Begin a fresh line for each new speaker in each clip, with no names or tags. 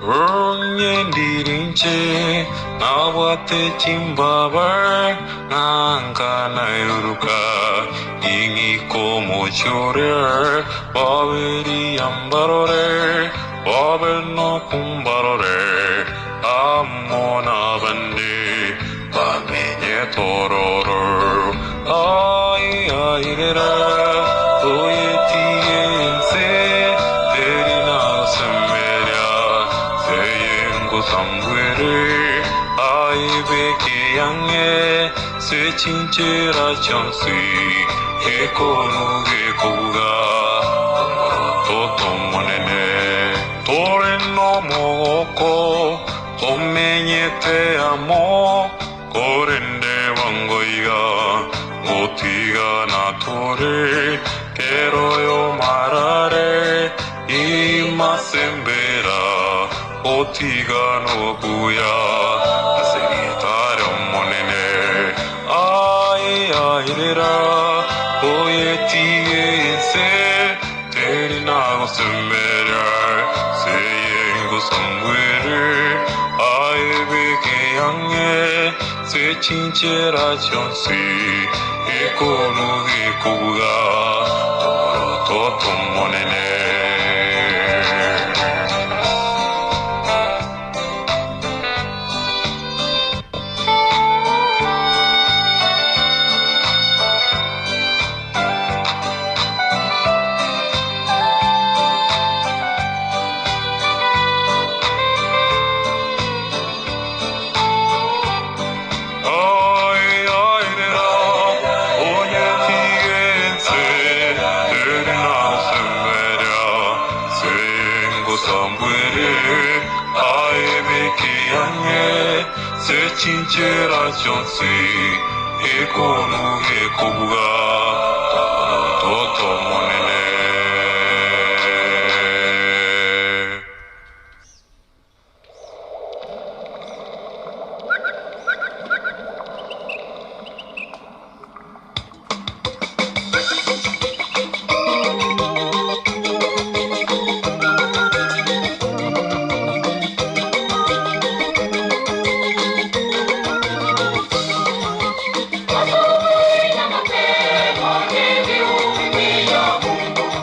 Onye ndiri inche nabwate chimbaba, ng'anka nairuruka, ning'ike omochie oria, baberia mbarore, babe nokumbarore, amo nabande bamenyete ororo. Ai, airera, toyetige ense, teri nagosemeria, seyengosambwere, aibeke ang'e, se chinchera chionsi, ekonu gekobuga, omoroto omonene. Tore nomogoko, tomenyete amo, korende bwango iga, ngotigana tore, kero yomarare, imasembera, otigana okuya, ase erieta ri'Omonene. Ai, airera, toyetige ense, teri nagosemeria, seyengosambwere, aebeke ang'e, se chinchera chionsi, ekonu gekobuga, tomoroto Omonene. Ai, airera, onyetige ense, teri nagosemeria, sengosambwere, aebeke ang'e, se chinchera chionsi, ekonu gekobuga, tomoroto Omonene.
Asubuhi na mapema ndege hukimbia Mungu.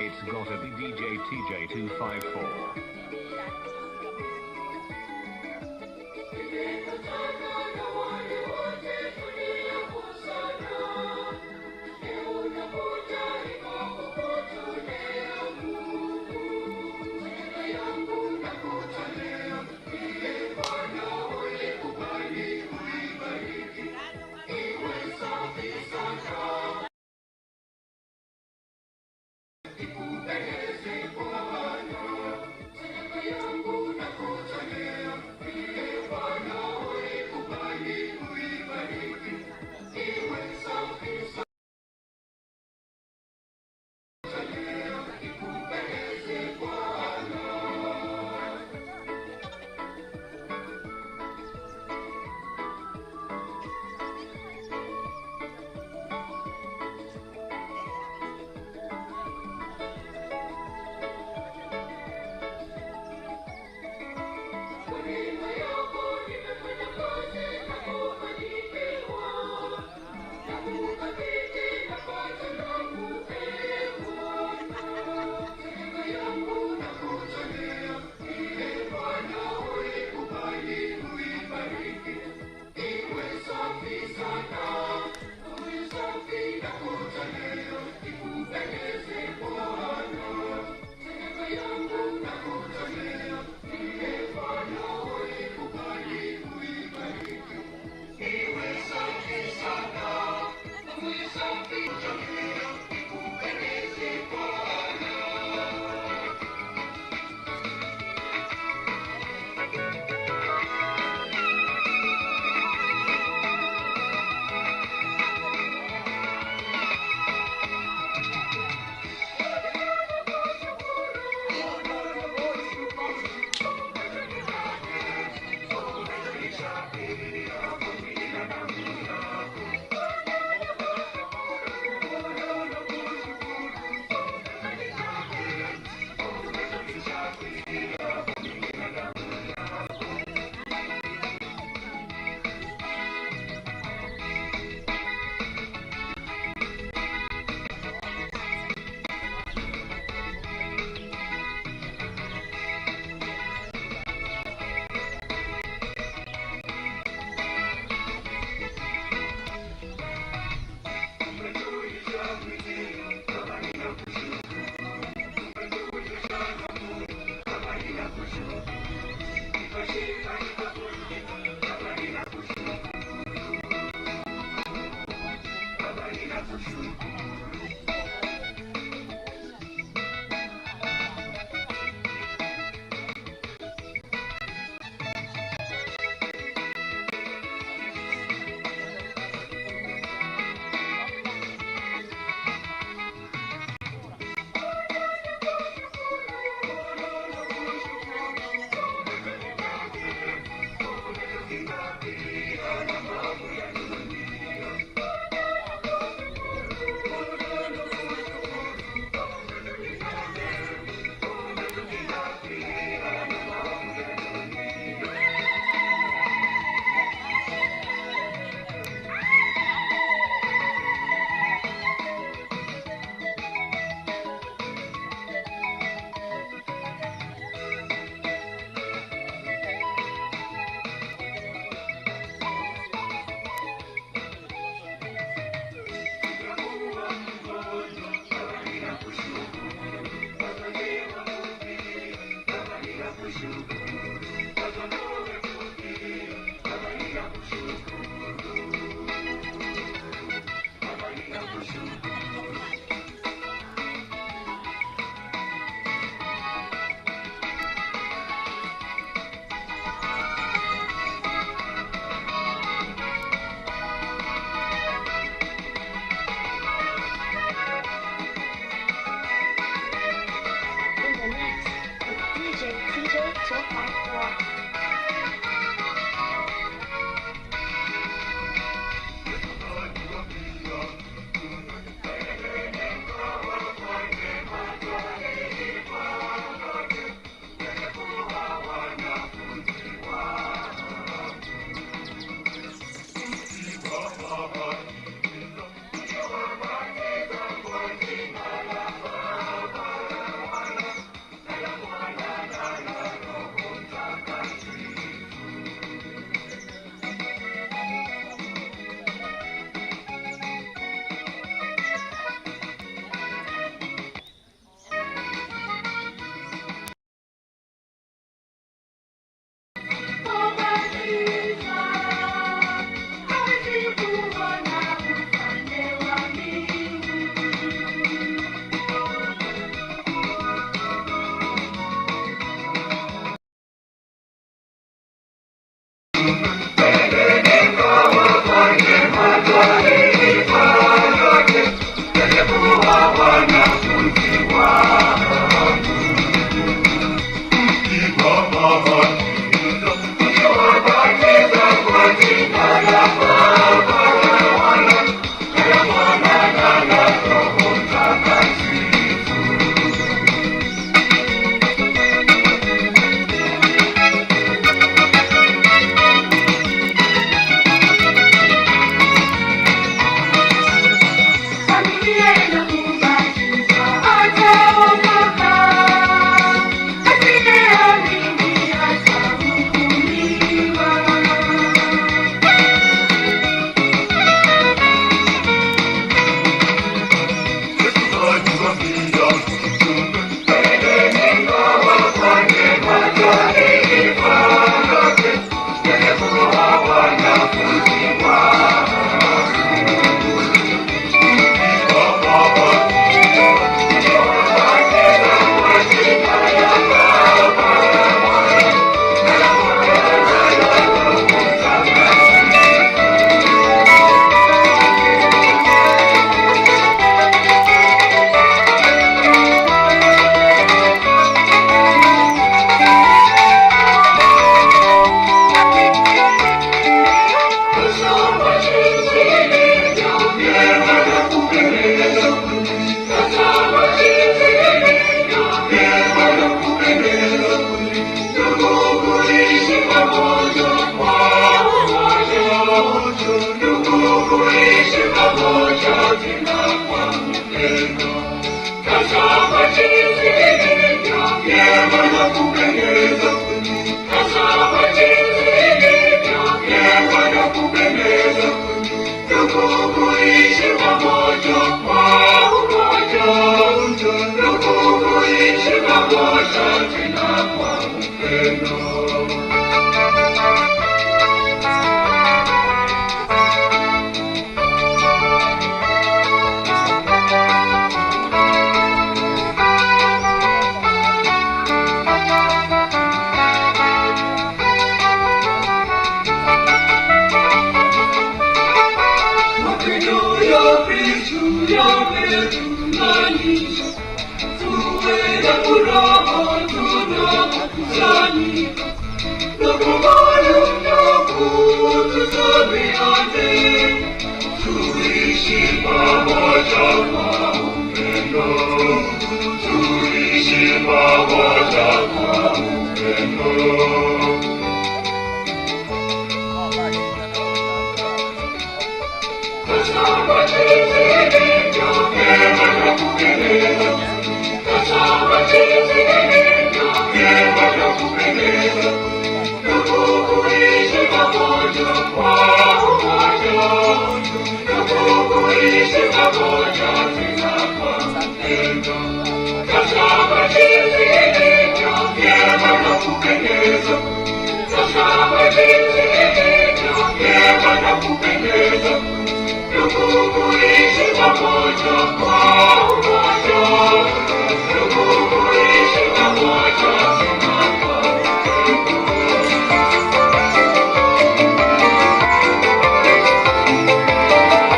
It's gotta be DJ TJ254.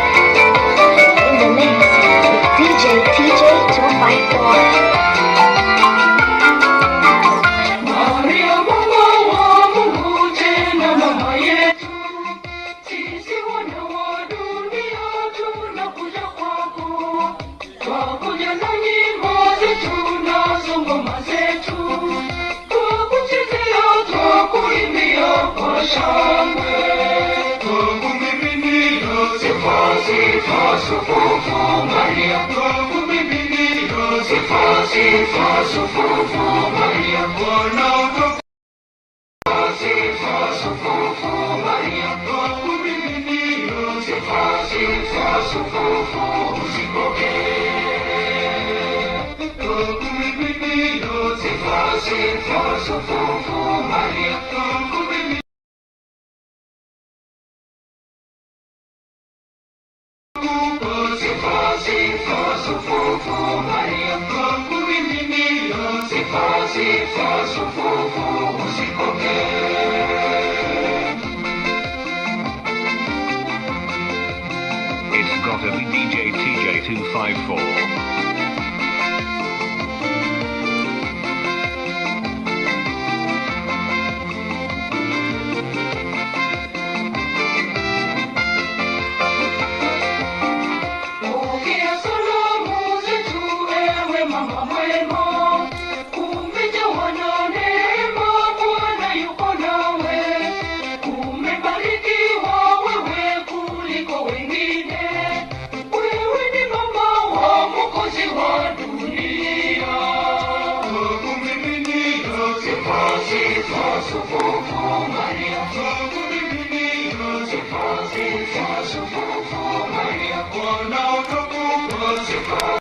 In the mix with DJ TJ254.
Maria mama wa Mungu tena mama yetu, sisi wana wa dunia tunakuja kwako, twakuja na nyimbo zetu nazo ngoma zetu, twakuchezea twakuimbia kwa shangwe, twakumiminia sifa sifa sufufu Maria, twakumiminia sifa sifa sufufu Maria, Bwana sifa sufufu Maria, twakumiminia sifa sifa sufufu usipokee. Twakumiminia sifa sifa sufufu Maria, twakumiminia sifa sifa sufufu Maria, twakumiminia sifa sifa sufufu usipokee.
Presented DJ TJ254.
Pokea salamu zetu ewe mama mwema, umejawa na neema, Bwana yuko nawe. Umebarikiwa wewe kuliko wengine, wewe ni mama wa Mwokozi wa dunia. Tukumiminia sifa, sifa, sufufu Maria. Tukumiminia sifa, sifa, sufufu Maria. Bwana akakupa sifa.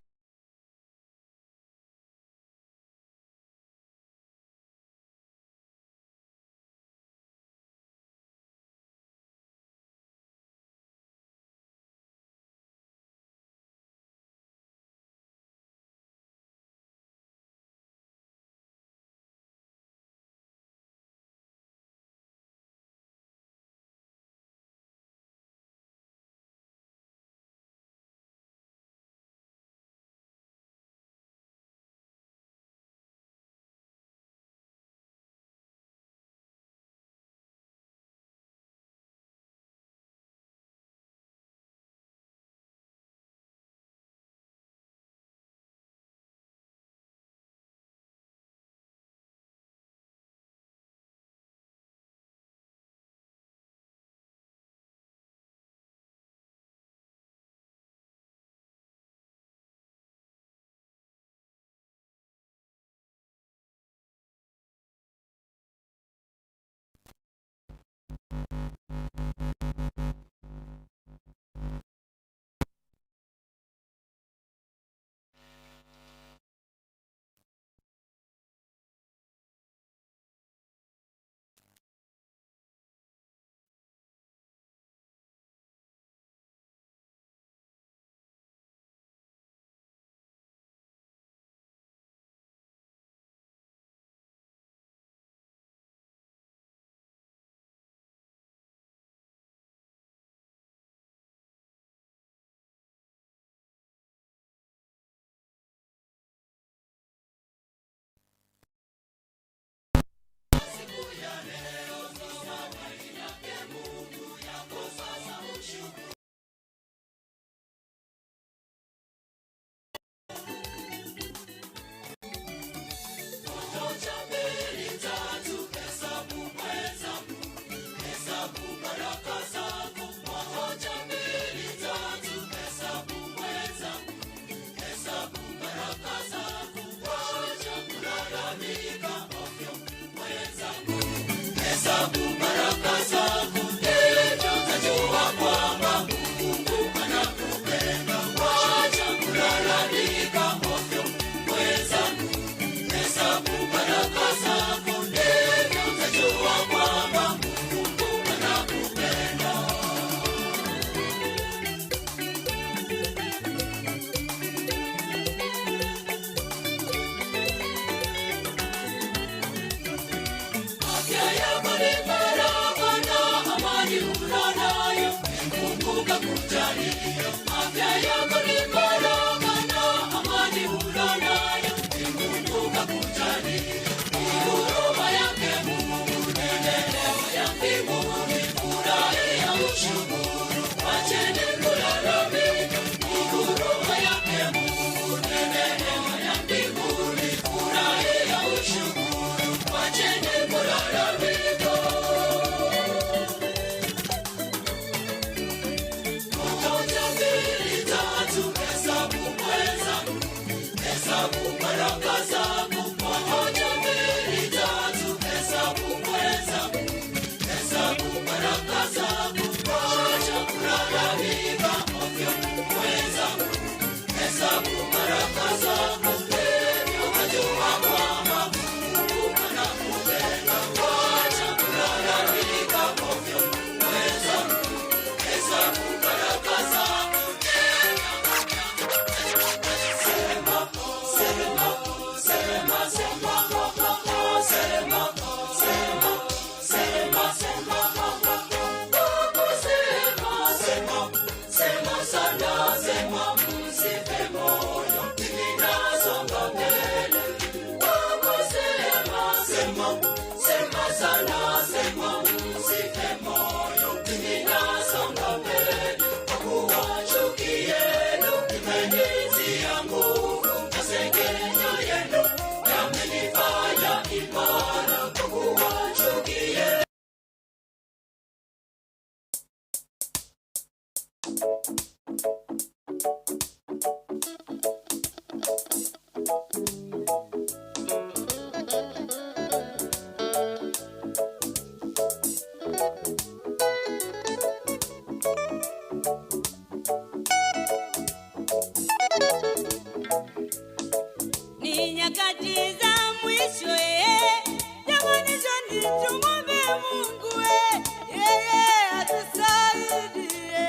Ni nyakati za mwisho eh, jamani, njoni tumwombe Mungu eh, yeye atusaidie,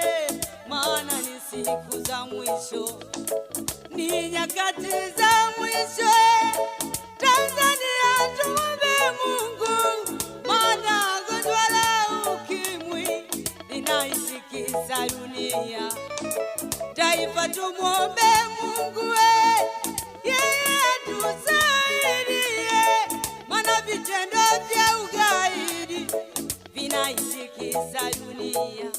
maana ni siku za mwisho, ni nyakati za mwisho eh, Tanzania tumwombe Mungu, maana gonjwa la ukimwi linaitikisa dunia taifa tumwombe Mungu we, yeye atusaidie, maana vitendo vya ugaidi vinaitikisa dunia.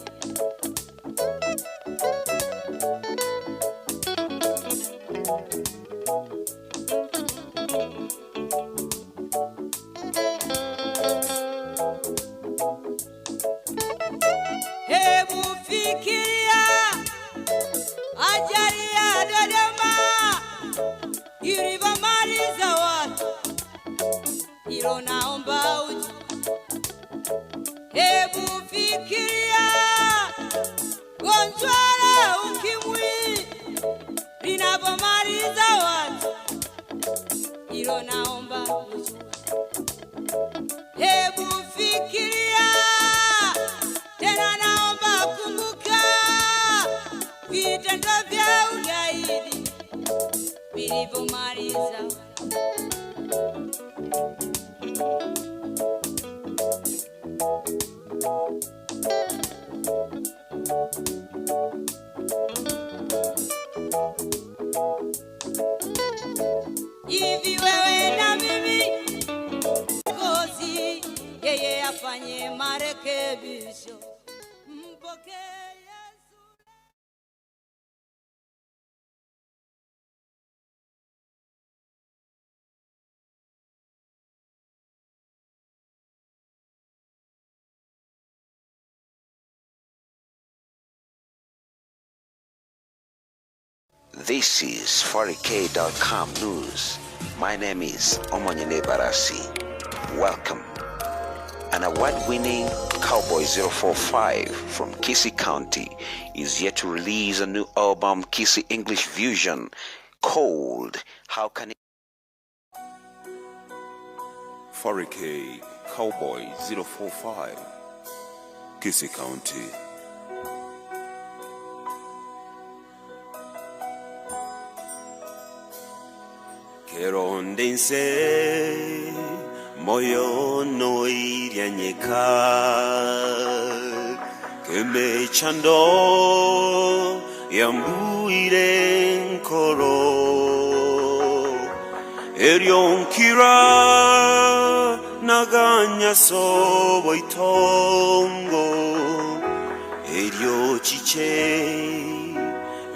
Hebu fikiria ajali ya Dodoma ilivyomaliza watu, hilo naomba uji. Hebu fikiria gonjwa la ukimwi linavyomaliza watu, hilo naomba ujue. Hebu fikiria tena, naomba kumbuka vitendo vya ugaidi vilivyomaliza hivi. Wewe na mimi kozi, yeye afanye marekebisho, mpokee Yesu.
This is 40K.com News. My name is Omonyene Barasi. Welcome. An award-winning Cowboy 045 from Kisii County is yet to release a new album, Kisii English Fusion, called How Can It
4K Cowboy 045, Kisii County. Kerondense moyo no irianyeka kemechando yambuire nkoro erionkira naganya soboitongo erio chiche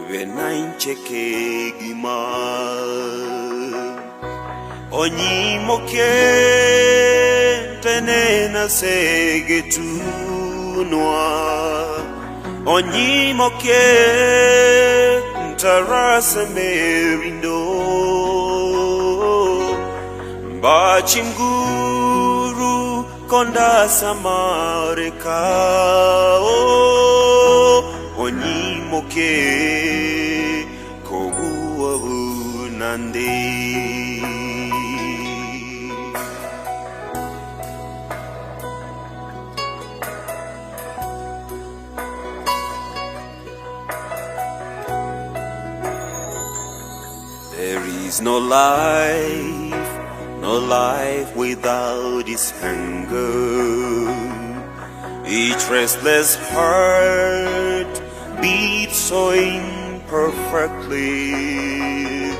benainchekegima onyimoke tenena segetunwa onyimoke ntarasa merindo mbachinguru kondasa marekao onyimoke koguwa bunande. There is no life, no life without its hunger. Each restless heart beats so imperfectly.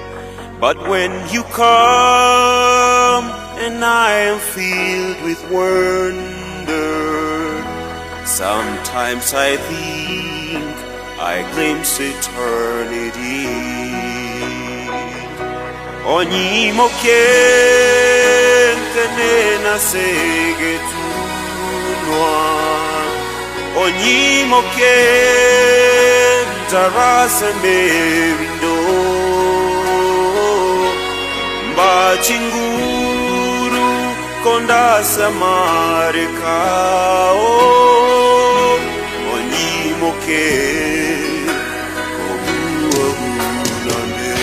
But when you come, and I am filled with wonder, sometimes I think I glimpse eternity. Onyimoke ntenena segetunwa Onyimoke ntarase merindo Mbachinguru kondasa marekao Onyimoke kobuabunane.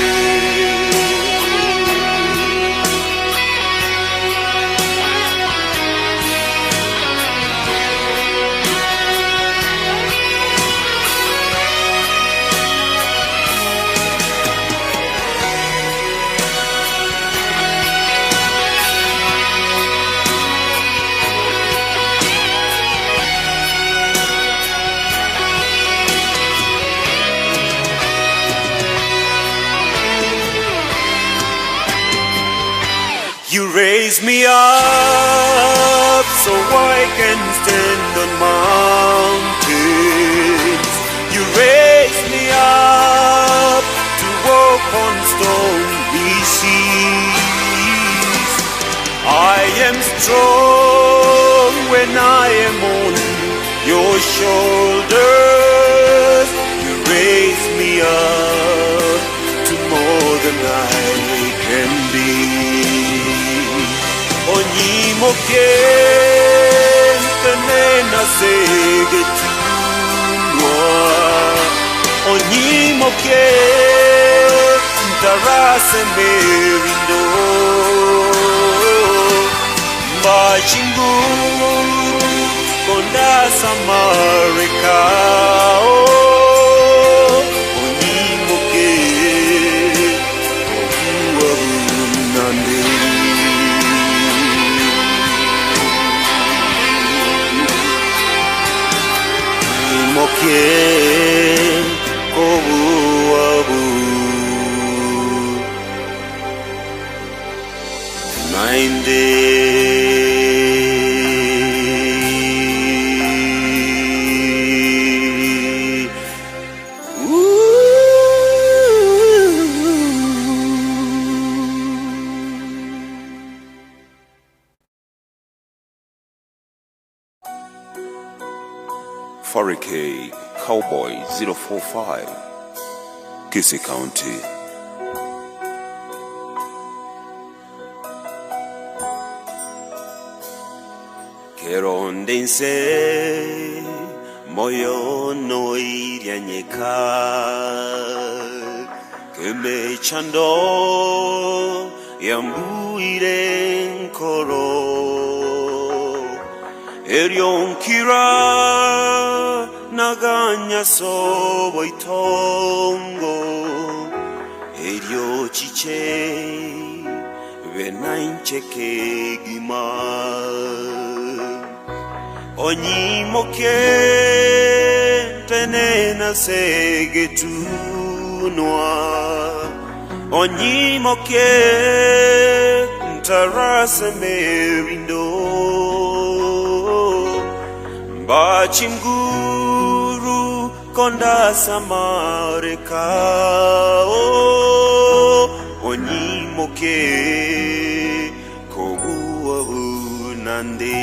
You raise me up so I can stand on mountains. You raise me up to walk on stormy seas. I am strong when I am on your shoulders. You raise me up to more than I can be. Onyimoke tenena segetunwa. Onyimoke ntarase merindo. Mbachinguru kondasa marekao. Onyimoke okuabunande. Imoke kobuabu. Nine day. Ooh.
Forike Cowboy 045, Kisii County. Kerondense moyo no irianyeka kemechando yambuire nkoro eryonkira naganya sobo itongo eryo chiche benainchekegima onyimoke tenena segetunwa onyimoke ntarase merindo mbachinguru kondasa marekao onyimoke kobuabunande.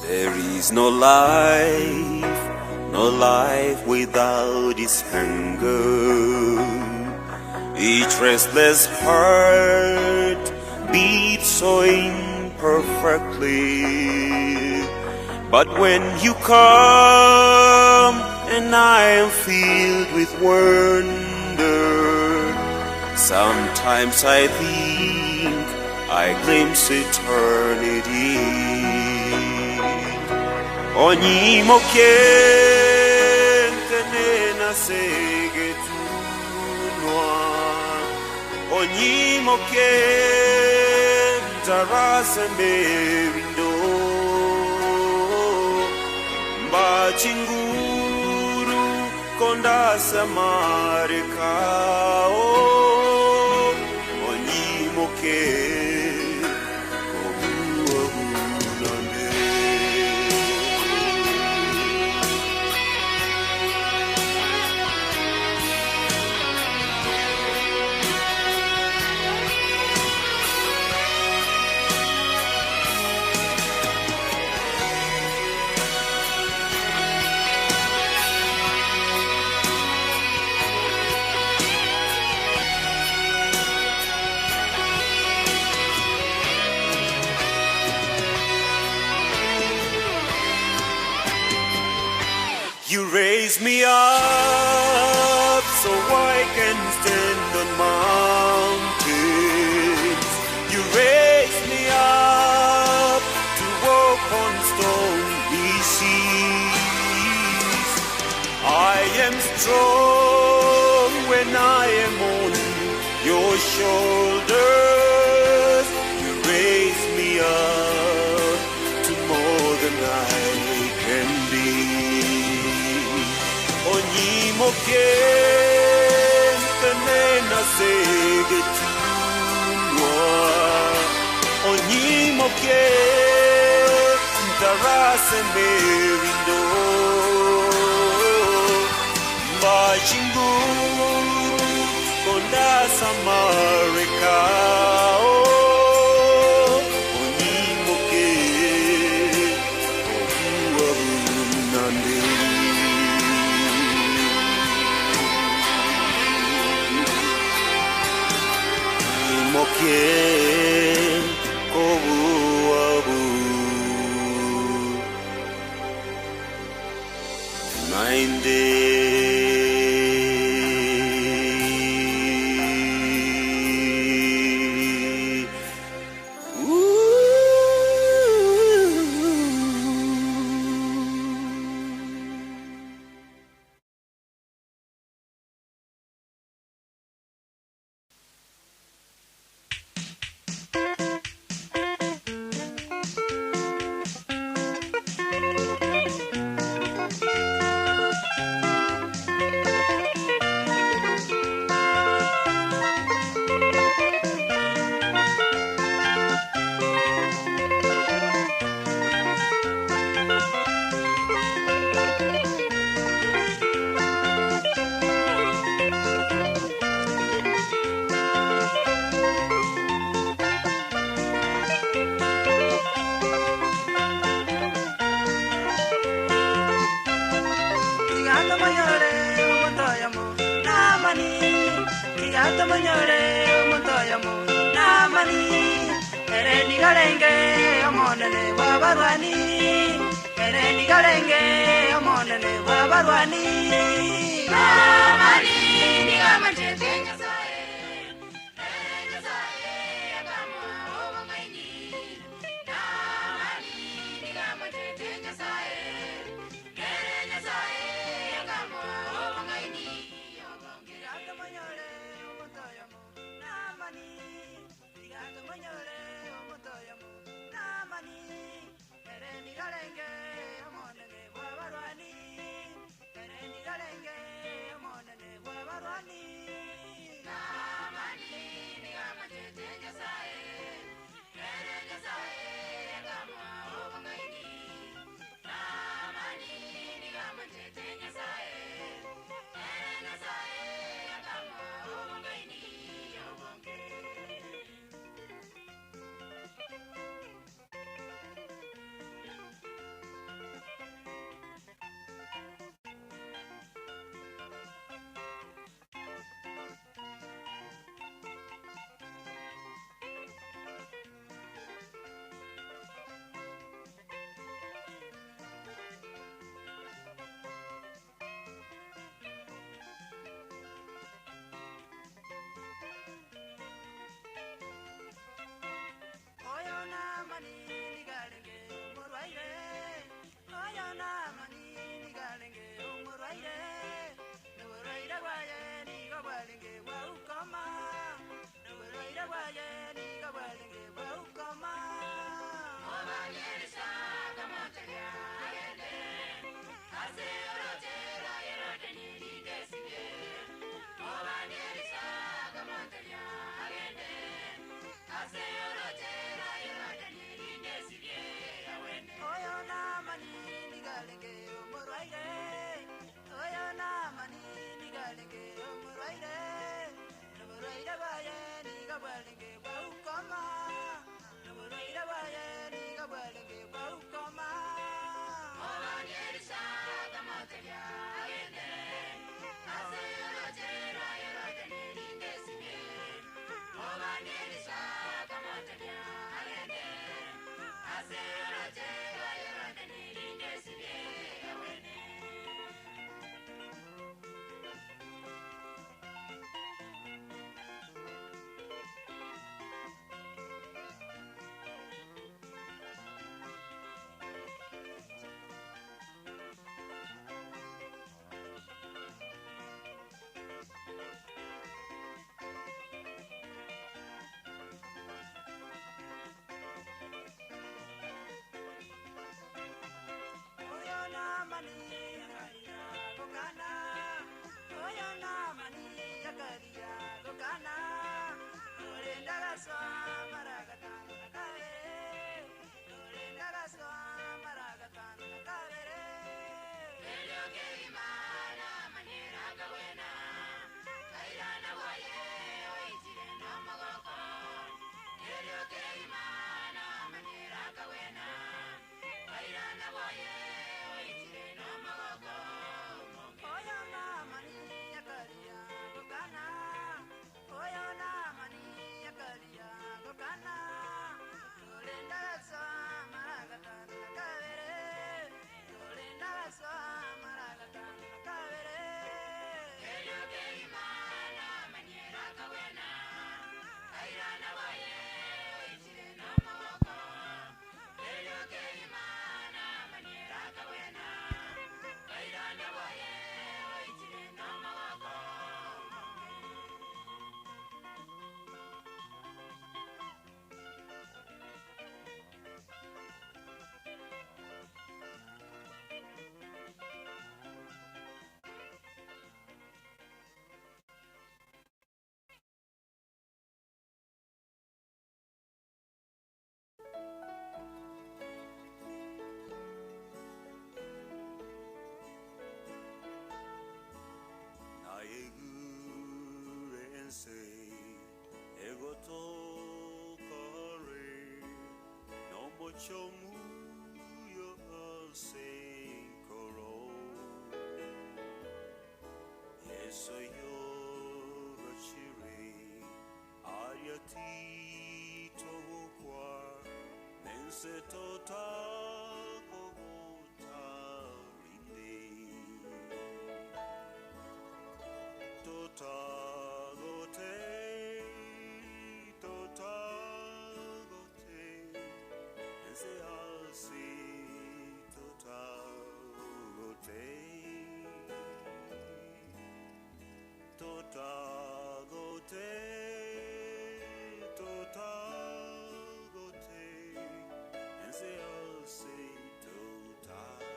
There is no life, no life without its hunger. Each restless heart beats so imperfectly. But when you come and I am filled with wonder, sometimes I think I glimpse eternity. Onyimoke tenena segetunwa Onyimoke ntarase merindo Mbachinguru kondasa marekao Onyimoke kobuabunane.
raise me up so I can stand on mountains. You raise me up to walk on stormy seas. I am strong when I am on your shoulders. You raise me up to more than I can be. Onyimoke nena segetunwa. Onyimoke ntarase merindo. Machingu konda samarika. Onyimoke okuwabunande. Imoke kobuabu nainde. Ooh. Ense egotokare nomochomuyo asenkoro Yeso yorachire ariatitogokwa nense totakogotarinde Totagote, totagote, ense asi totagote. Totagote, totagote, ense asi totagote.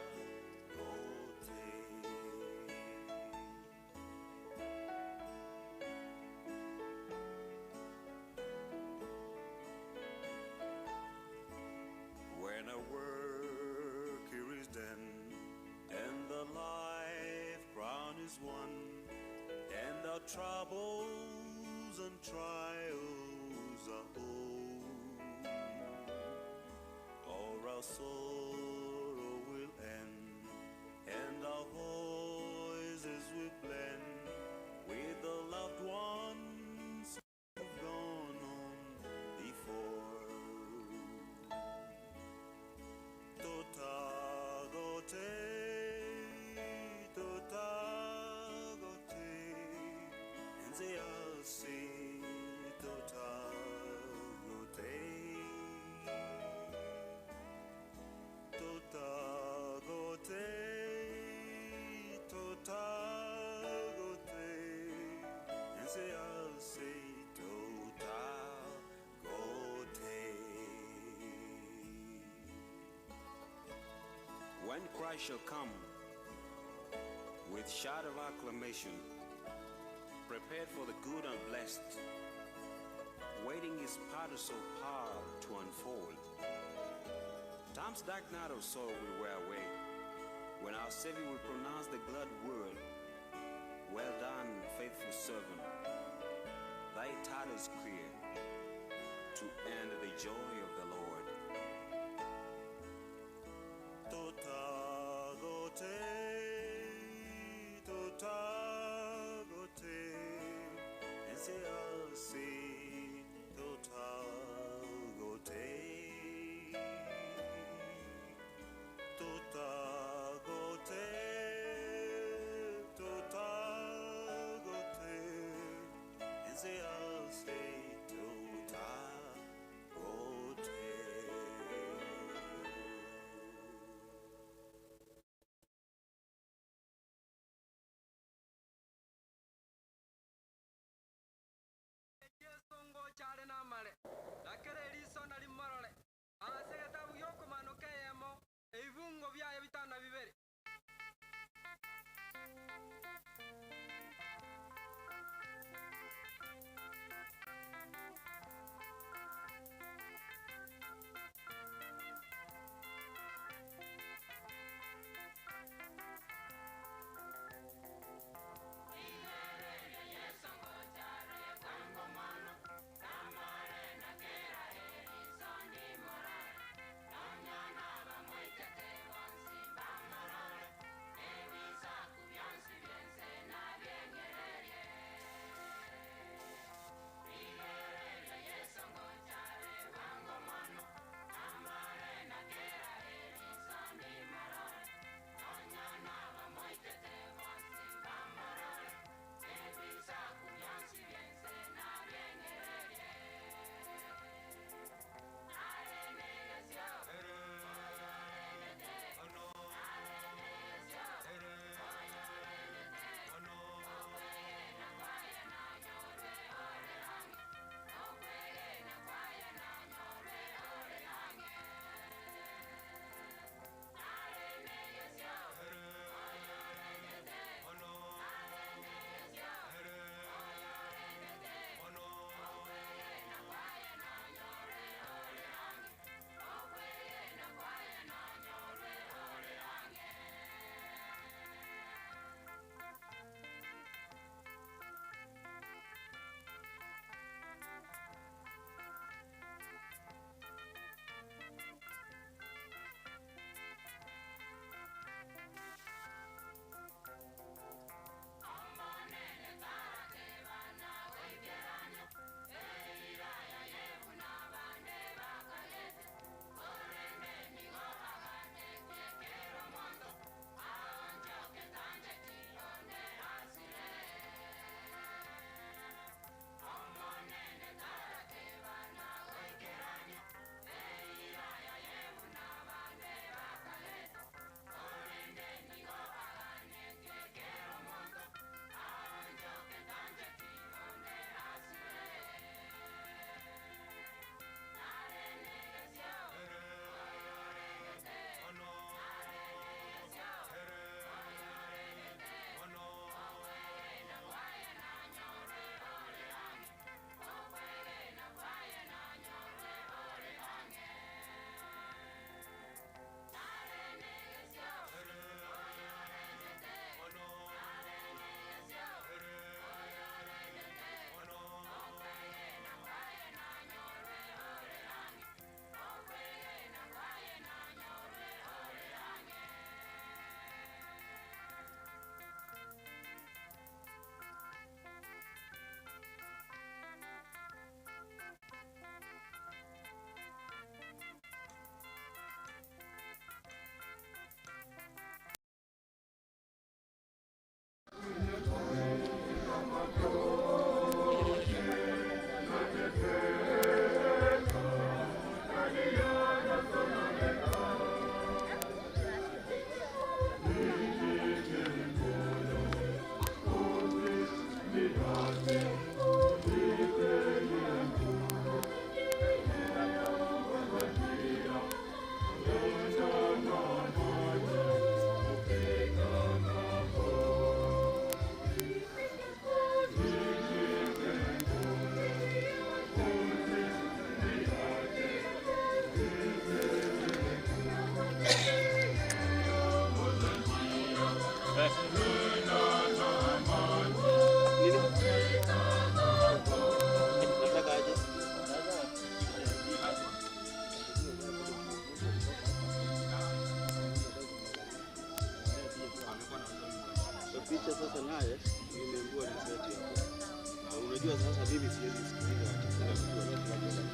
When our work here is done, and the life crown is won, and our troubles and trials are o'er, all our sorrow will end, and our voices will blend with the loved ones who've gone on before. Totagote, totagote, ense asi totagote. Totagote, totagote, ense asi totagote.
When Christ shall come with shout of acclamation, prepared for the good and blessed, waiting his parasol power to unfold. Time's dark night of sorrow will wear away when our Savior will pronounce the glad word, Well done, faithful servant. Thy title is clear to end the joy of the Lord.
Totagote, totagote, ense asi totagote. Totagote, totagote, ense asi totagote.
Picha sasa naye nimeambiwa ni seti hapo. Na unajua sasa mimi siwezi sikiliza ati kila mtu anatuambia.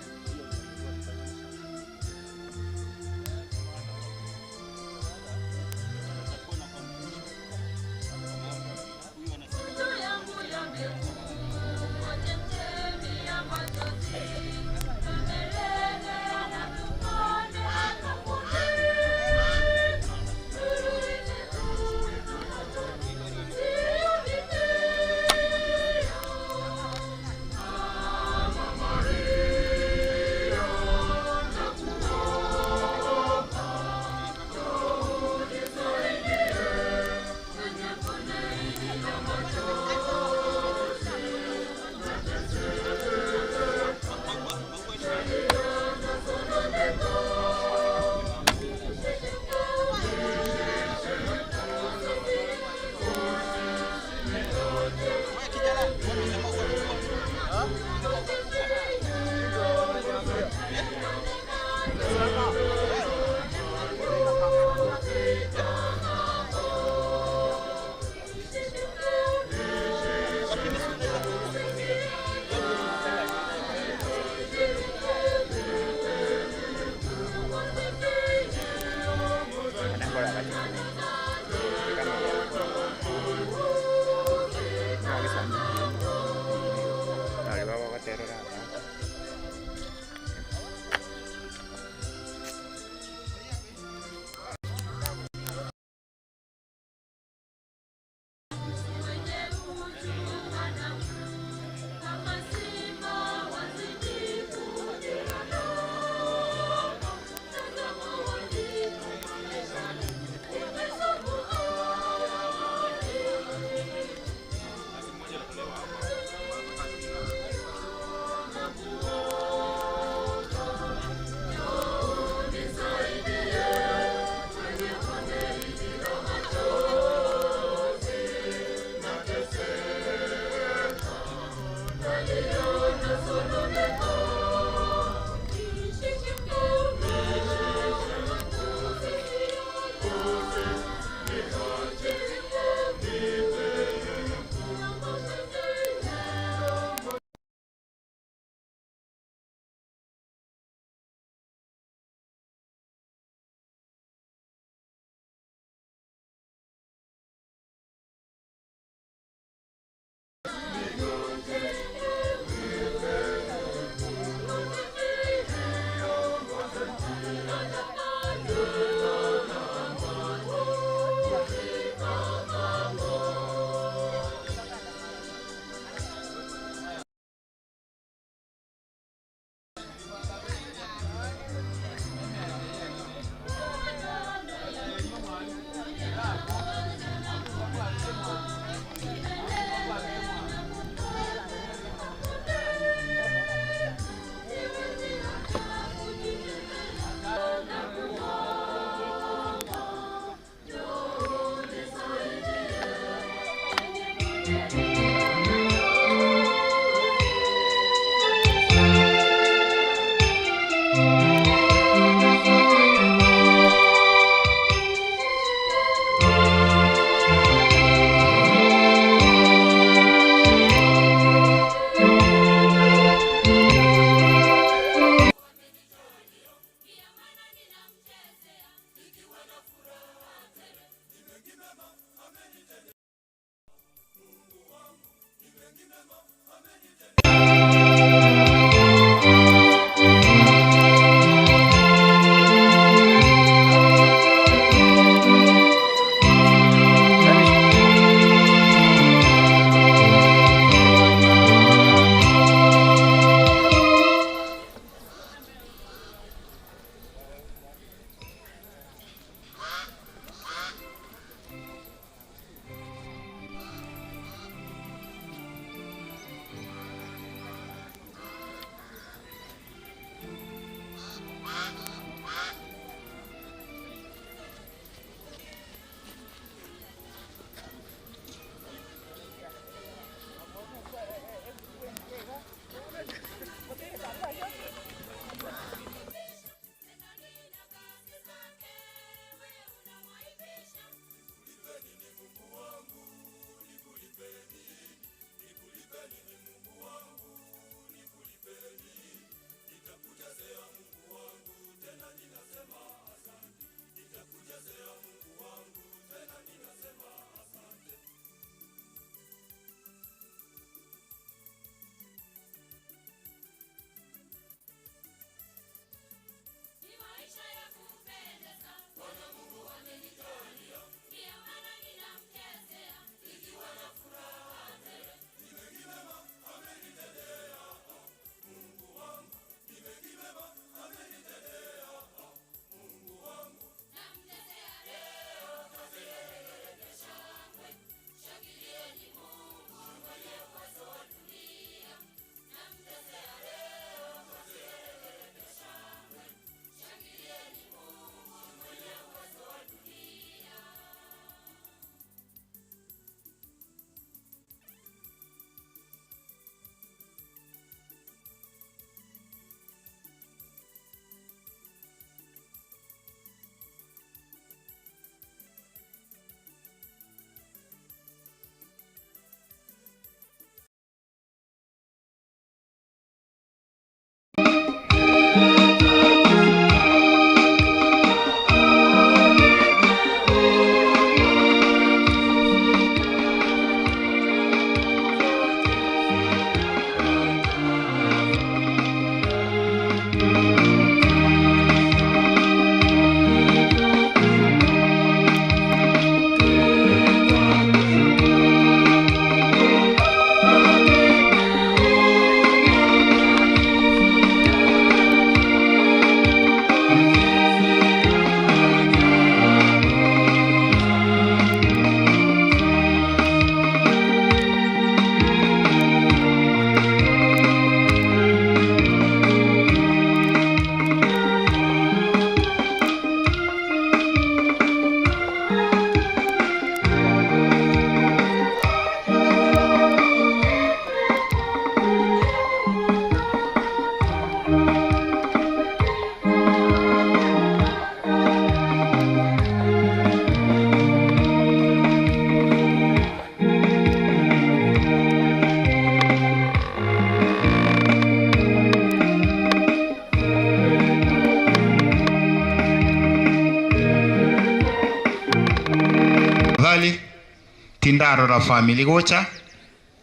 Tindarora family gocha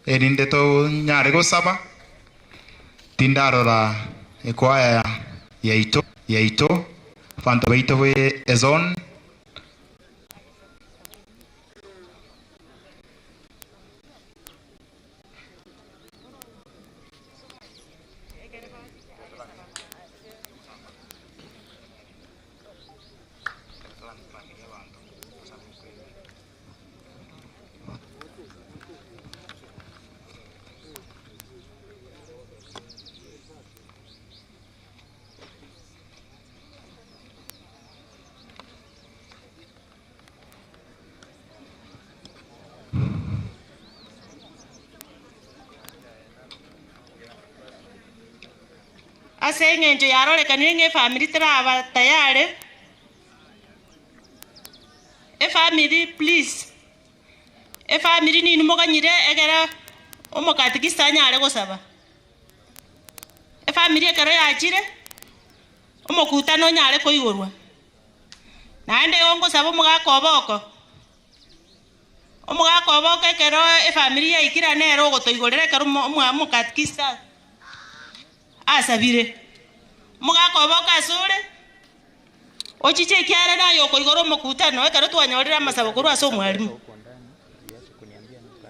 erinde tonyare gosaba, tindarora ekwaya yaito yaito abanto baito be ezone.
Ase eng'encho yarorekanire ng'a efamiri teraba tayari, efamiri please, efamiri ninwe moganyire ekero omokatikista anyare gosaba. Efamiri ekero yachire, omokutano onyare koigorwa. Naende igo ngosaba omogaka oboko, omogaka oboko ekero efamiri yaikire nere ogotoigorera ekero omo omwa omokatikista asabire. Omogaka oboko asore, ochiche ekiagera naye okoigora omokutano ekero twanyorire amasabo korwa ase omwalimu.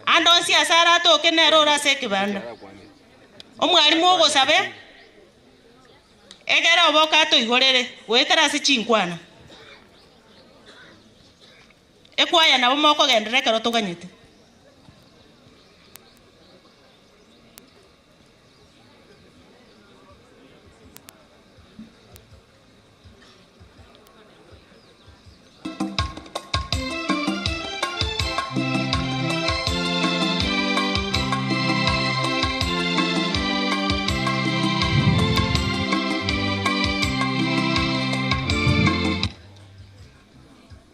Ande onsi ase aratoke nere ore ase ekebanda. Omwalimu ogosabe, egere oboke atoigorere goetera ase chinkwana. Ekwaya nabo mokogenderera ekero toganyete.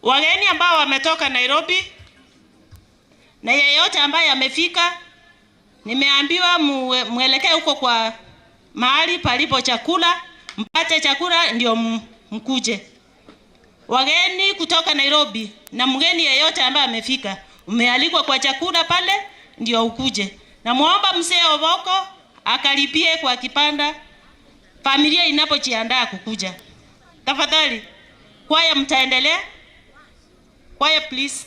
Wageni ambao wametoka Nairobi na yeyote ambaye amefika, nimeambiwa mwelekee huko kwa mahali palipo chakula, mpate chakula ndio mkuje. Wageni kutoka Nairobi na mgeni yeyote ambaye amefika, umealikwa kwa chakula pale ndio ukuje. Namuomba mzee Oboko akalipie kwa kipanda familia inapojiandaa kukuja. Tafadhali, kwaya mtaendelea? Kwaya please.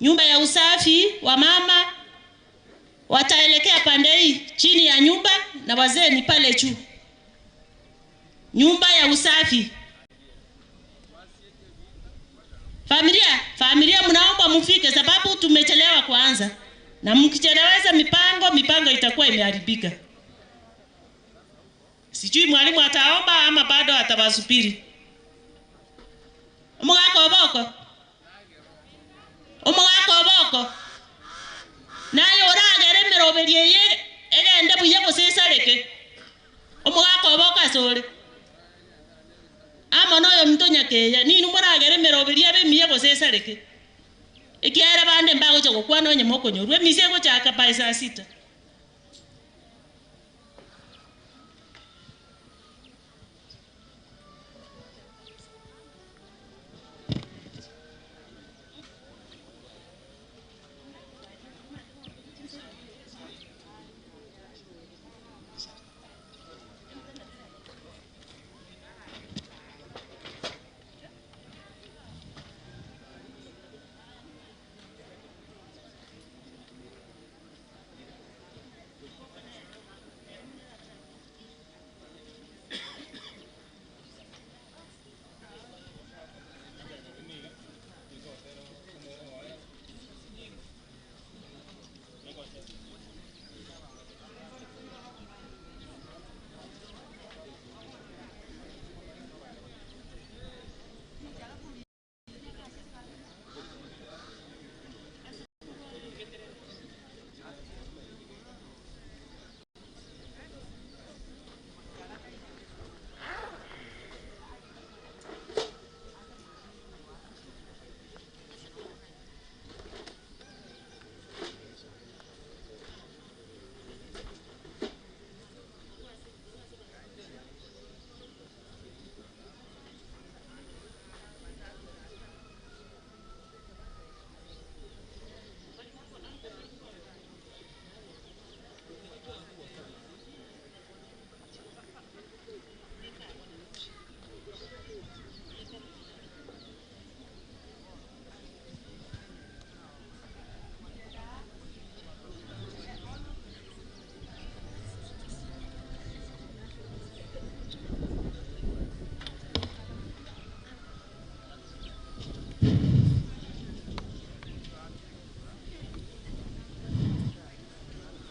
Nyumba ya usafi wa mama wataelekea pande hii chini ya nyumba na wazee ni pale juu. Nyumba ya usafi. Familia, familia mnaomba mfike sababu tumechelewa kuanza. Na mkicheleweza mipango, mipango itakuwa imeharibika. Sijui mwalimu ataomba ama bado atawasubiri. Omogaka oboko. Omogaka oboko. Naye oragere emeroberi eye egende buya gose esareke. Omogaka oboko ase ore. Amo noyo ominto nyakeya, ninu moragere emeroberi abe emiya gose esareke. Ekiagera bande mbagocha gokwana onye mokonyorwa, emisa egochaka by saa sita.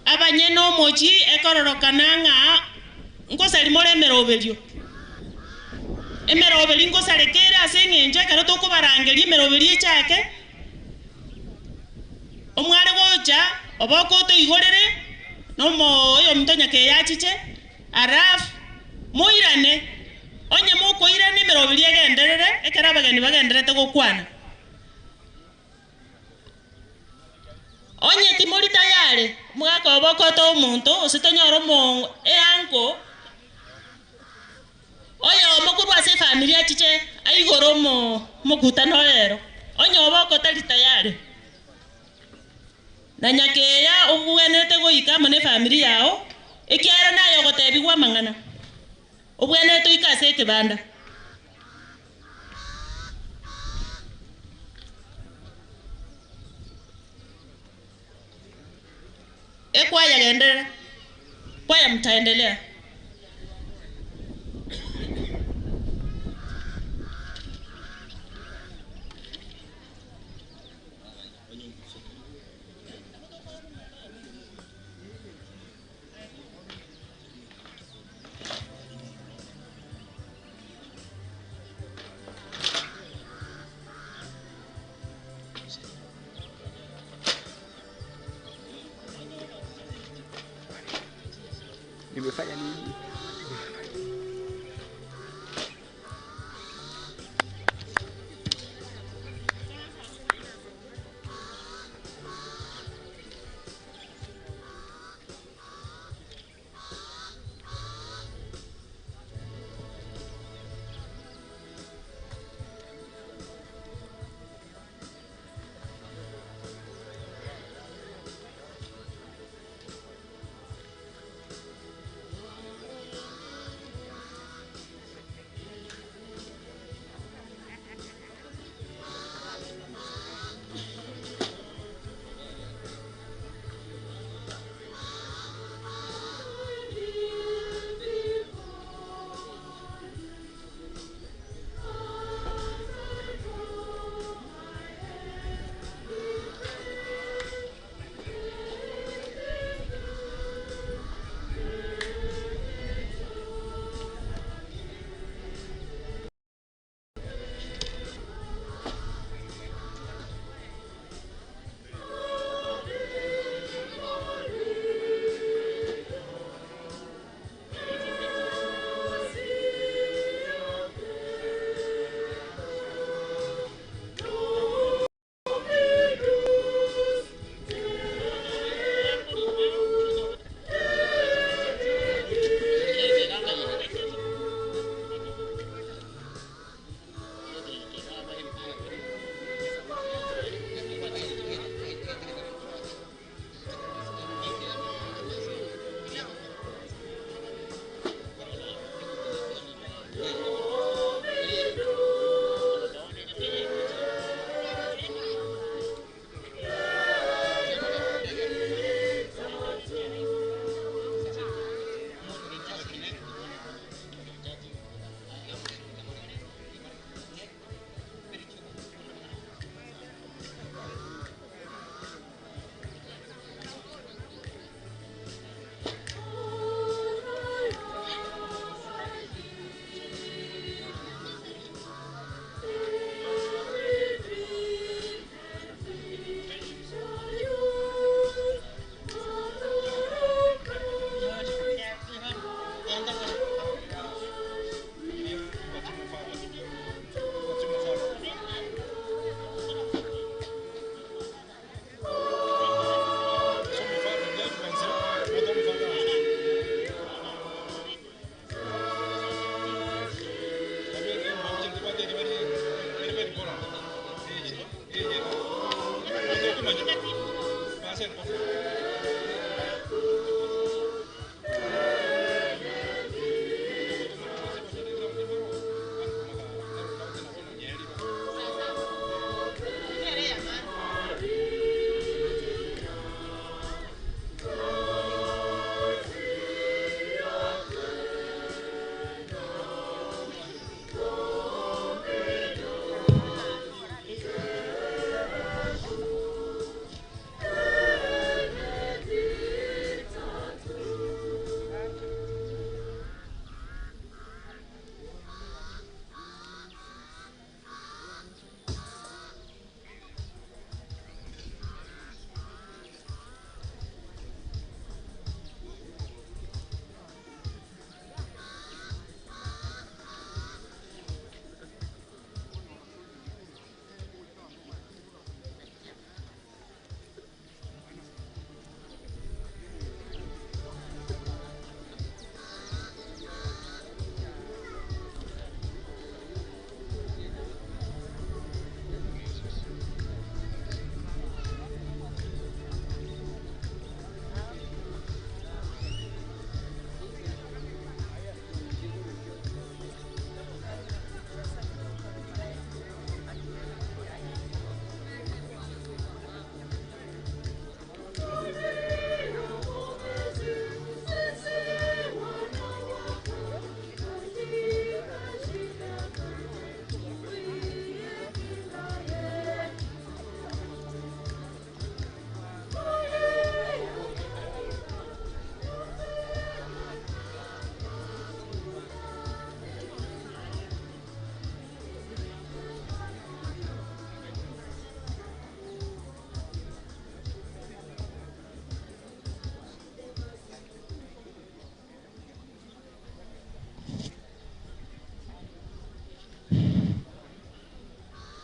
Abanyene omochi ekororokana ng'a nkosari more emeroberio. Emeroberi nkosareka ere ase eng'encho ekero tokobarangeria emeroberi echake, omware gocha oboke otoigorere, na omo oyominto nyakeya achiche, alafu moirane, onye mokoirana emeroberi egenderere, ekero abageni bagenderete gokwana. Onye timori tayari, omogaka oboke otoe omonto, gose tonyore omo eanko, oyomo korwa ase efamiri achiche aigore omo omokutano oyo ero, onye oboke otari tayari. Na nyakeya obwenerete goika amo na efamiri yago, ekiagera naye ogotebiwa amang'ana, obwenerete oike ase ekebanda. Ekwaya genderera, kwaya mtaendelea.
Nimefanya nini?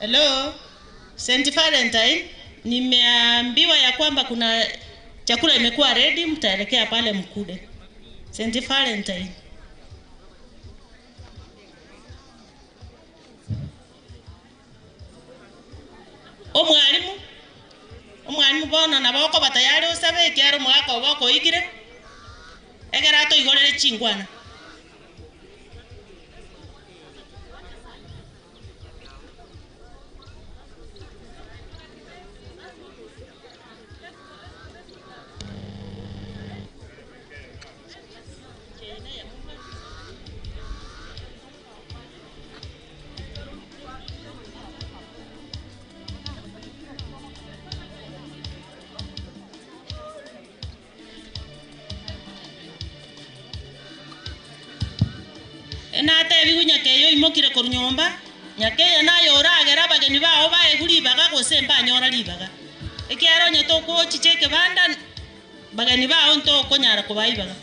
Hello, St. Valentine, nimeambiwa ya kwamba kuna chakula imekuwa ready, mtaelekea pale mkule. St. Valentine. Omwalimu, omwalimu bono nabo okoba tayari osabe ekiaro omogaka obo okoigire egere atoigorere chingwana. Natebiwu nyakeyo oimokire korwa nyomba nyakeyo naye oragera abageni bao baegwa ribaga gose mbanyora ribaga ekiagera onye tokochicha ekebanda bageni bao ntokonyara kobaa ibaga.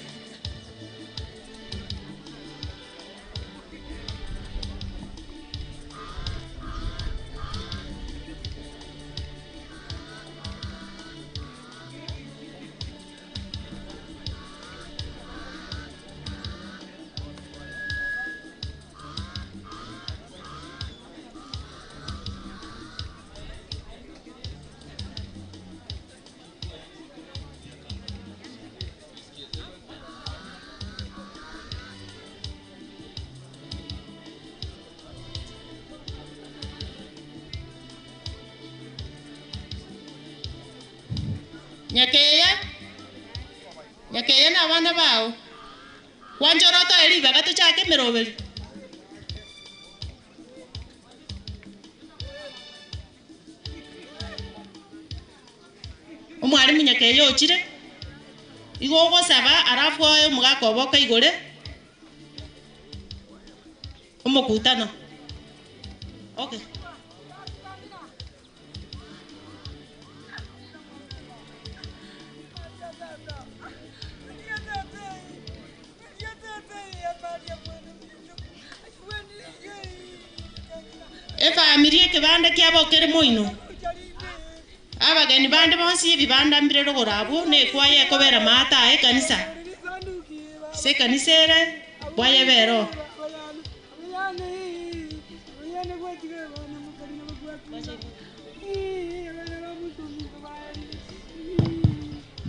Nyakeya nyakeya na abana bao kwanchora otoe ribaga tochake emeroberi. Omwalimu nyakeya ochire igo ogosaba alafu oe omogaka obo okaigore omokutano. Okay. Efamiri ekebanda kiabo kere moino abageni bande bonsi ebibanda mbire rogoro abwo na ekwaya ekobera maata aye ekanisa ase ekanisa ere bwayebera oo.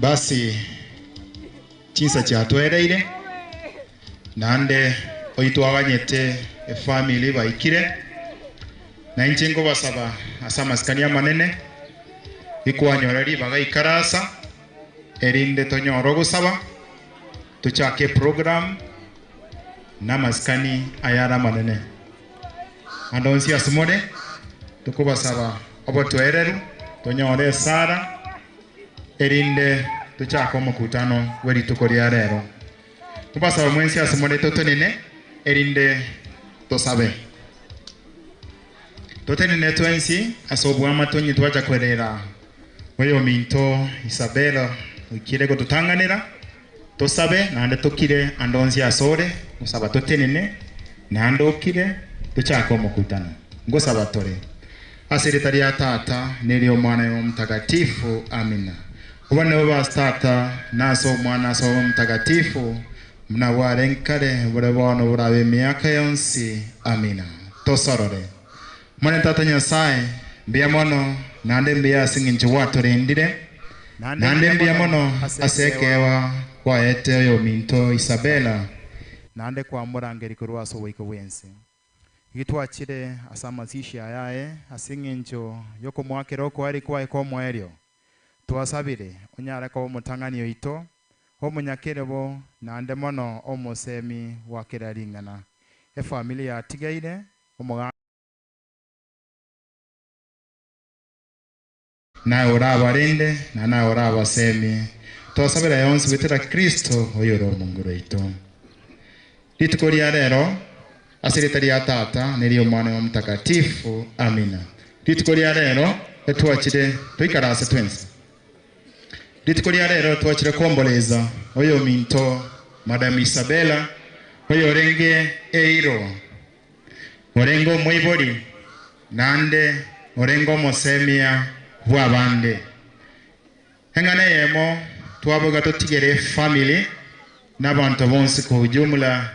Basi chinsa chiatwereire naende oyio twaganyete efamiri baikire, na inche nkobasaba ase amasikani amanene, rikwanyora ribaga ikarasa erinde tonyore ogosaba, tochake eprogram na amasikani ayare amanene. Ande onsi ase more tokobasaba obotoereru tonyore esara. Erinde tochake omokutano bwe rituko ria rero. Mobasabe mwensi ase more totenene, erinde tosabe. Totenene twensi ase oboamate onye twacha kwerera oyominto Isabella oikire gototang'anera. Tosabe naende tokire ande onsi asore, gosaba totenene, naende okire, tochake omokutano. Ngosaba tore. Ase erieta ria Tata, na eri'Omwana, na Omotagatifu. Amina. Obonene bobe ase Tata, na ase Omwana, na ase Omotagatifu, buna bwarenge kare, bore bono, borabe emiaka yonsi. Amina. Tosorore. Omonene Tata Nyasae, mbuya mono, naende mbuya ase engencho gwatorendire, naende mbuya mono ase ekeegwa kwaete oyominto Isabella, naende kwamorangeria korwa ase oboiko bw'ense. Gitwachire ase amasishi aya aye ase engencho y'okomoakera okoeria kwaye kw'omoerio, twasabire onyare koba omotang'ani oito, omonyakerobo, naende mono omosemi bwa kera ring'ana. Efamiri yatigaire, omogaka. Naye orabarende, na naye orabasemie. Twasabera aya onsi goetera Kristo, oyore Omonguru oito. Rituko ria rero, ase erieta ria Tata, na eri'Omwana, na Omotakatifu. Amina. Rituko ria rero, etwachire toikaranse twensi. Rituko ria rero twachire komboreza oyominto Madam Isabella, oyorenge eiro. Orenge omoibori, naende orenge omosemia bw'abande. Eng'ana eyemo twaboiga totigere efamiri na abanto bonsi kwa ujumla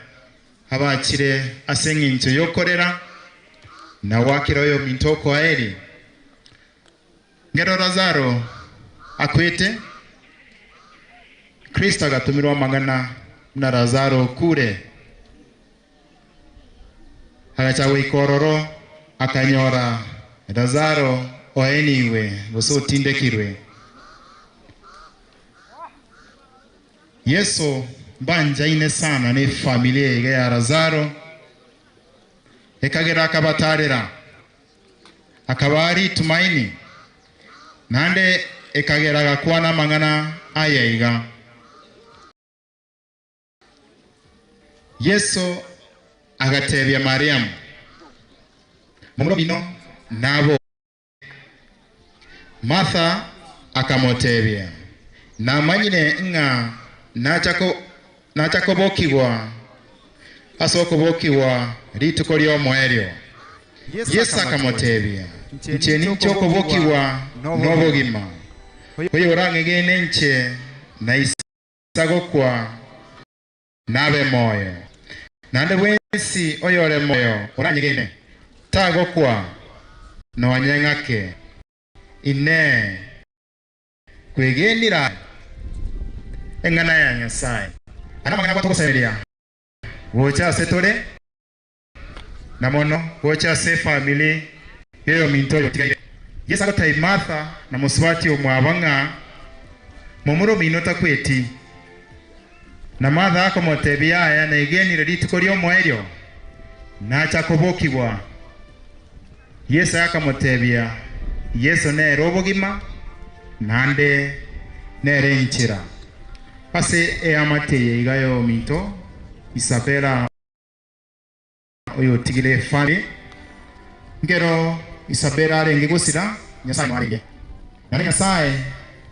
abachire ase eng'encho y'okorera na goakera oyominto okoaeri. Ngero Lazaro akwete, Kristo agatomerwa amang'ana buna Lazaro okure. Agacha goika ororo, akanyora Lazaro oenigwe, gose otindekirwe. Yeso mbanchaine sana nefamilia eye iga ya Lazaro, ekagera akabatarera, akabaa ritumaini, naende ekagera agakwana amang'ana aya iga. Yeso agatebia Mariamu, Momura omino naboke. Martha akamotebia, Namanyire ng'a nacha kobokigwa ase okobokigwa rituko ri'omoerio. Yeso akamotebia, Inche ninche okobokigwa na obogima, oyorang'egene inche naise gokwa nabe moyo, naende bwensi oyore moyo oranyegene, tagokwa nonye ng'ake. Inee! Kwegenire aye eng'ana ya Nyasae? Aya namang'ana gwatogosemeria gocha ase tore, na mono gocha ase efamiri y'oyominto oyotigaire. Yeso agotebia Martha na mosubati omwabo ng'a momura omino takweti. Na Martha akomotebia, Yaya, negenire rituko ri'omoerio nacha kobokigwa. Yeso akamotebia, Yeso nere obogima, naende nere enchera. Ase eamate eye iga y'ominto Isabella oyotigire efamiri, nkero Isabella arenge gosira, Nyasae noarenge. Naende Nyasae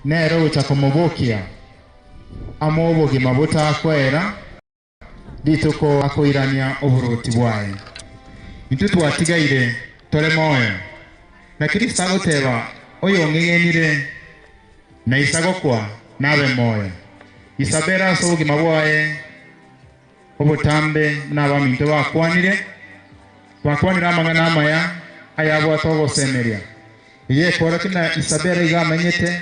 nere ogocha komobokia amoe obogima botakoera rituko akoirania oboroti bwaye. Intwe twatigaire tore moyo, na Kristo agoteba, Oyong'egenire naisa gokwa nabe moyo. Isabella ase obogima bwaye Obotambe buna abaminto bakwanire, bakwanire amang'ana amaya ayabwate ogosemeria. Eye ekorokia ng'a Isabella igo amenyete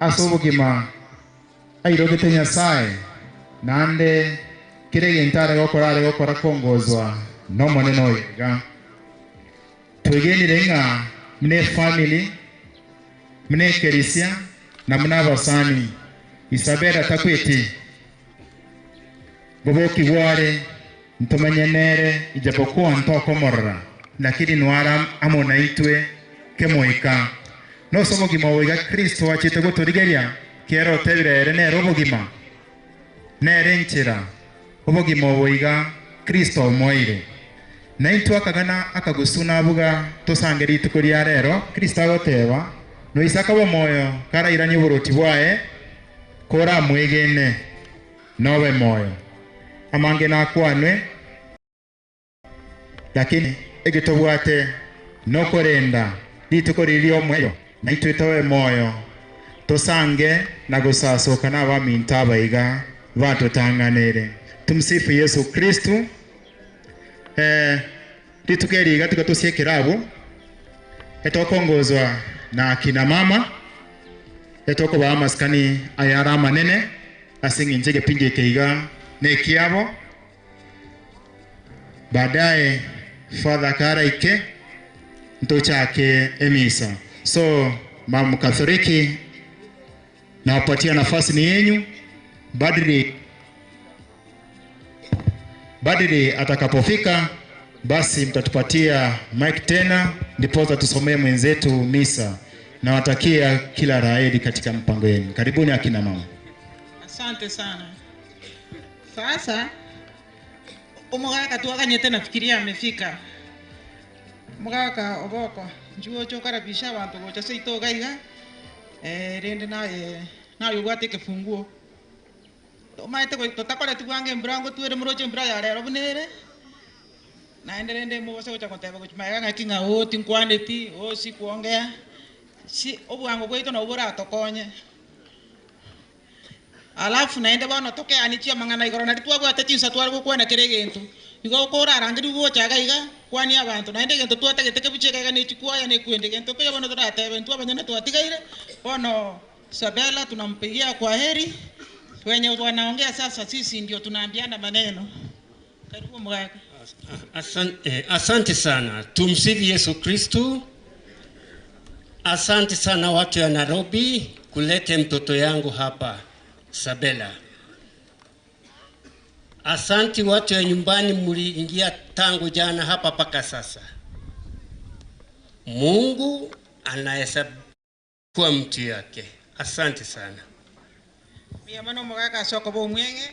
ase obogima. Airogete Nyasae, naende kera egento are gokora are gokora kongozwa n'Omonene oyo iga. Twegenire ng'a buna efamiri, buna ekerisia, na buna abasani, Isabella takweti gobokigwa are, ntomanye nere, ijapokuwa ntokomorora, lakini noare amo naintwe kemoika. Nose obogima obo iga Kristo achete gotorigeria, kera otebire ere nere obogima, nere enchera, obogima obo iga Kristo omoeire. Naintwe akagana akagusuna abuga tosange rituko ria rero, Kristo agoteba, Noise akaba moyo karairanie oboroti bwaye, koramwegene, nobe moyo. Amange nakwanwe. Lakini eki tobwate nokorenda rituko riria ri'omoerio, naintwe tobe moyo, tosange na gosasoka nabaminto aba iga batotang'anere. Tumsifu Yesu Kristo. Eh, rituko eri iga tiga tosiekere abwo, etokongozwa na akina mama, etokobaa amasikani ayare amanene ase eng'encho egepindi eke iga nekiabo. Baadaye Father karaike ntochake emisa. So mama Katholiki nawapatia nafasi ni yenyu badri badri atakapofika basi mtatupatia mic tena ndiposa tusomee mwenzetu misa. Nawatakia kila la heri katika mpango yenu. Karibuni akina mama.
Asante sana. Sasa omogaka twaganyete nafikiria amefika. Omogaka oboko nchigocha okarabisha abanto gocha seito iga iga eh, rende naye naye obwate ekefunguo. Omanyete goi totakoreti bwango embura ngotwere moroche embura ya rero buna ere, naende rende mobase gocha goteba gochia magega ng'aki ng'a oo tinkwaneti, oo sikuongea, si obwango bwaito nabwo boratokonye. Alafu naende bono tokeanichie amang'ana igoro, nario twabwate chinsa tware gokwana kera egento. Igo okorarangerigwe gocha iga iga, kwania abanto. Naende egento twatagete kebuche iga iga ne chikwaya na ekwende. Egento keria bono toratebe intwe abanyene twatigaire, bono Isabella tunampigia kwaheri, wenye wanaongea sasa sisi ndio tunaambiana maneno. Karibu omogaka.
Asante, asante sana. Tumsifu Yesu Kristu. Asante sana watu ya Nairobi kulete mtoto yangu hapa Sabela. Asante watu ya nyumbani mliingia tangu jana hapa mpaka sasa. Mungu anahesabu kuwa mtu yake. Asante sana.
Mia mono omogaka ase okoba omweng'e,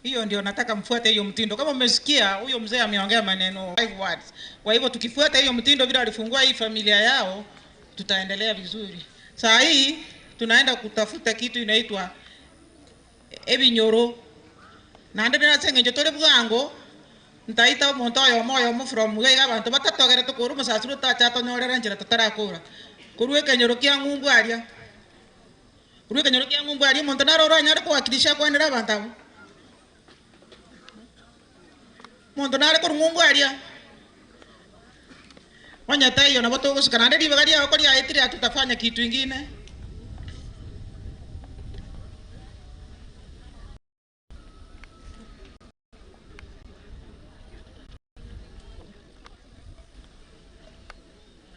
hiyo ndio nataka mfuate hiyo mtindo. Kama mmesikia huyo mzee ameongea maneno five words. Kwa hivyo tukifuata hiyo mtindo vile alifungua hii familia yao, tutaendelea vizuri. Saa hii tunaenda kutafuta kitu inaitwa ebinyoro. Naende nase eng'encho tore bwango, ntaita omonto oyomo oyomo from iga iga abanto batatogere tokore omosasiro otache atonyorere enchera totarakora. Korwa ekenyoro kia ng'umbu aria, korwa ekenyoro kia ng'umbu aria omonto naro oranyare kowakilisha akwanere abanto abwo. Omonto nare korwa ng'umbu aria, onye taiyo nabo togosika naende ribaga riao koriaetire hatutafanya kitu ingine.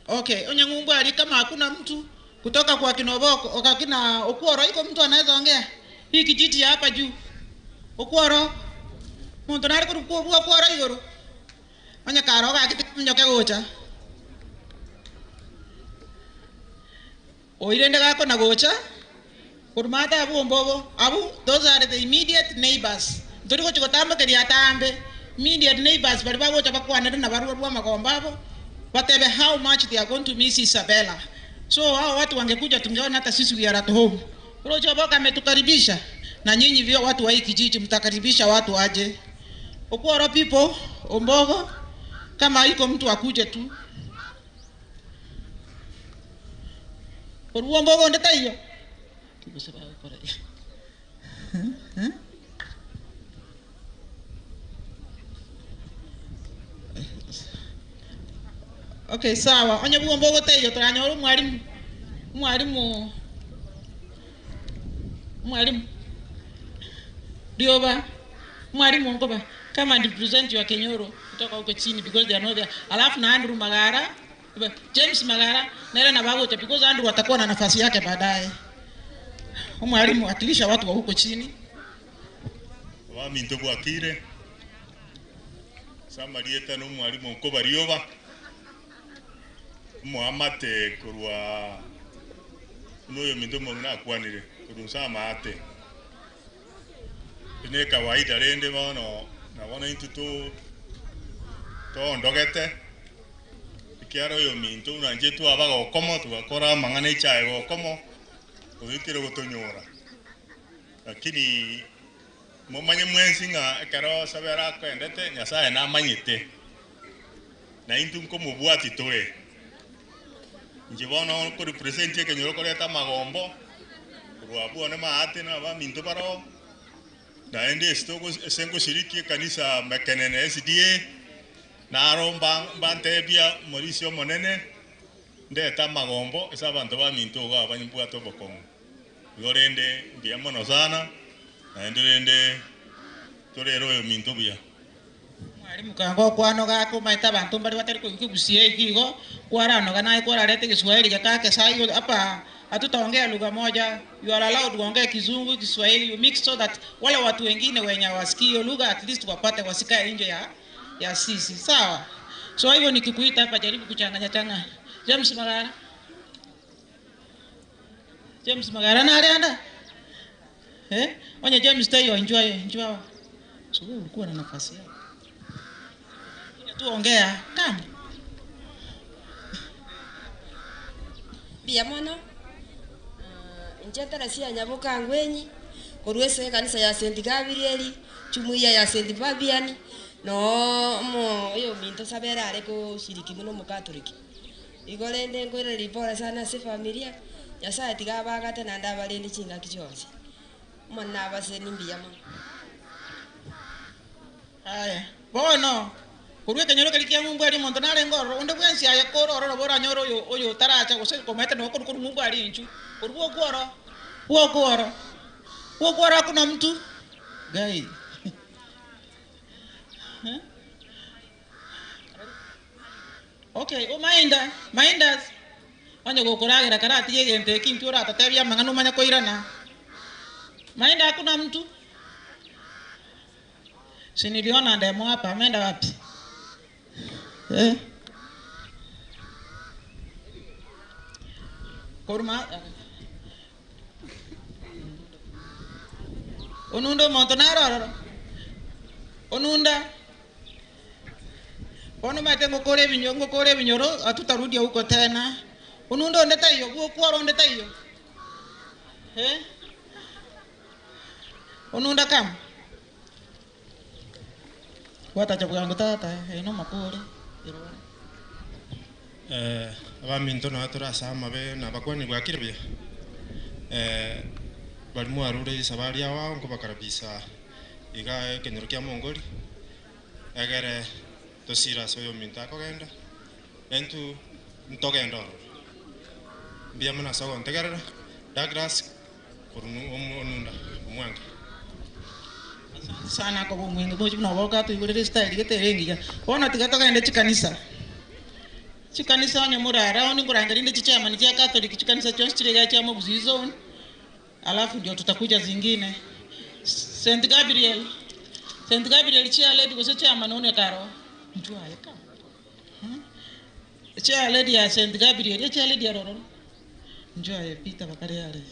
Okay, onye ng'umbu aria kama hakuna mtu kutoka kwa kina Oboko, oka kina Okworo iko mtu anaweza ongea hii kijiji ya hapa juu. Okworo muntu nare korwa kwa Okworo igoro onye kare ogakete kominyoke gocha Oirende gakona gocha korwa maate abwo ombogo, abwo those are the immediate neighbours, ntori gochia gotambokeria atambe, immediate neighbours baria bagocha bakwanere nabarwo amagombo abo, batebe how much they are going to miss Isabella. So hao watu wangekuja tungeona hata sisi we are at home. Oroche oboka ametukaribisha na nyinyi vio watu wa hii kijiji mtakaribisha watu aje. Okworo people ombogo kama iko mtu akuje tu. Korwa ombogo onde taiyo. Gose bagokora iga. Okay, sawa. Onye bwa ombogo taiyo toranyore omwalimu. Omwalimu omwalimu. Rioba mwalimu Nkoba come and represent your Kenyoro kutoka huko chini because they are not there. Alafu na Andrew Magara, James Magara nere na bagocha because Andrew atakuwa na nafasi yake baadaye. Mwalimu wakilisha watu wa huko chini.
Abaminto bwakire ase amarieta na omwalimu Nkoba Rioba, omoamate korwa buna oyominto omong'ina akwanire korwa nse amaate. Eye ne ekawaida rende bono na bono intwe to toondogete ekiagera oyominto buna inche twaba gokomo togakora amang'ana echaye gokomo oikire gotonyora. Lakini momanye mwensi ng'a ekero Sabera akoendete, Nyasae namanyete, na intwe nkomobwatia tore. Inche bono nkorepresent ekenyoro koreta amagombo korwa abwo one maate na abaminto baroo, naende ase togo ase ngoshiriki ekanisa Mekenene SDA, naro mba mbantebia omorisia omonene, ndete amagombo ase abanto baminto iga aba mbwate obokong'u. Igo rende mbuya mono sana, naende rende torere oyominto buya.
Mwalimu kanga okwanoga ake omanyete abanto mbare batari koigwa kegusii eki igo, kwaranoga naye kwarareta egeswahili geka sai hapa hatutaongea lugha moja, you are allowed kuongea kizungu, Kiswahili, you mix so that wale watu wengine wenye hawasikii hiyo lugha at least wapate wasikae nje ya sisi, sawa? So hivyo nikikuita hapa jaribu kuchanganya changanya. James Magara. James Magara na alianda? Eh? Onye James tayo enjoy enjoy. So wewe ulikuwa na nafasi yako. Tu ongea kama
Mbuya mono, inche Teresia Nyaboka Ngwenyi, korwa ase ekanisa ya St. Gabriel, jumuiya ya St. Fabian, noo omo oyominto Sabera are koshiriki buna omokatoliki. Igo rende nkoiraneria pole sana ase efamilia, Nyasaye tiga abagate naende abarende chingaki chionsi. Omonene abasenie mbuya mono.
Aya, bono, korwa ekenyoro keria kia ng'umbu aria omonto narenge ororo, onde bwensi aye kore ororo boranyore oyo oyo otaracha gose komaete nonya korwa korwa ng'umbu aria inchuo, korwa bwokworo, bwokworo, bwokworo hakuna mtu gai eh. Okay, omainda, maindas, onye gokoragera karatige egento eki intwe oratotebie amang'ana omanye koirana. Mainda hakuna mtu. Si niliona ndemo hapa, ameenda wapi? Eh? Koruma Onunda omonto naro ororo? Onunda Bono omanyete ngokora ebinyo ngokora ebinyoro hatutarudia huko tena. Onunda onde taiyo, bwokworo onde taiyo. Eh? Onunda come. Gwatacha bwango tata, eye nomakore, erore.
Eh, abaminto nabo tore ase amabe na abakuani bwakire buya. Eh, baria mwarure risaba riao ao nkobakarabisa iga ekenyoro kia Mongoli, egere tosire ase oyominto akogenda, na intwe ntogende ororo. Mbuya mono ase ogontegerera, Douglas korwa Onunda, Omwange.
Asante sana koba omwenge mochi buna oboka atoigorere estyle gete ere engiya. Bono tiga togende chikanisa. Chikanisa onye more around nkorangeria rinde chichairman chia Catholic chikanisa chionsi chire iga chia Mobusii zone, alafu ndio tutakuja zingine. St Gabriel, St Gabriel chair lady gose chairman one karo intwe aye ka. Chair lady ya St Gabriel, echair lady aroro. Intwe aye Peter bakare are.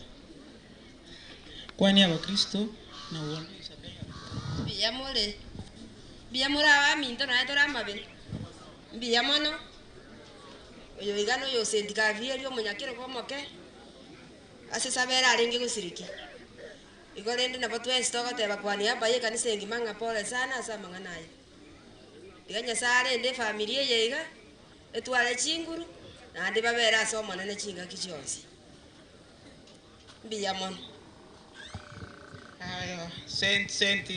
Kwani abakristo na uondoe Isabella.
Mbuya more, mbuya more abaminto naye tore amabe, mbuya mono, oyo iga noyo o St. Gabriel omonyakerogo omoke, ase Sabera arenge gosirikia. Igo rende nabo twensi togoteba kwa niaba ya ekanisa engima ng'a pole sana ase amang'ana aya. Tiga Nyasaye arende efamiri eye iga, etware chinguru, naende babere ase Omonene chingaki chionsi. Mbuya mono.
Ayo, Saint, Saint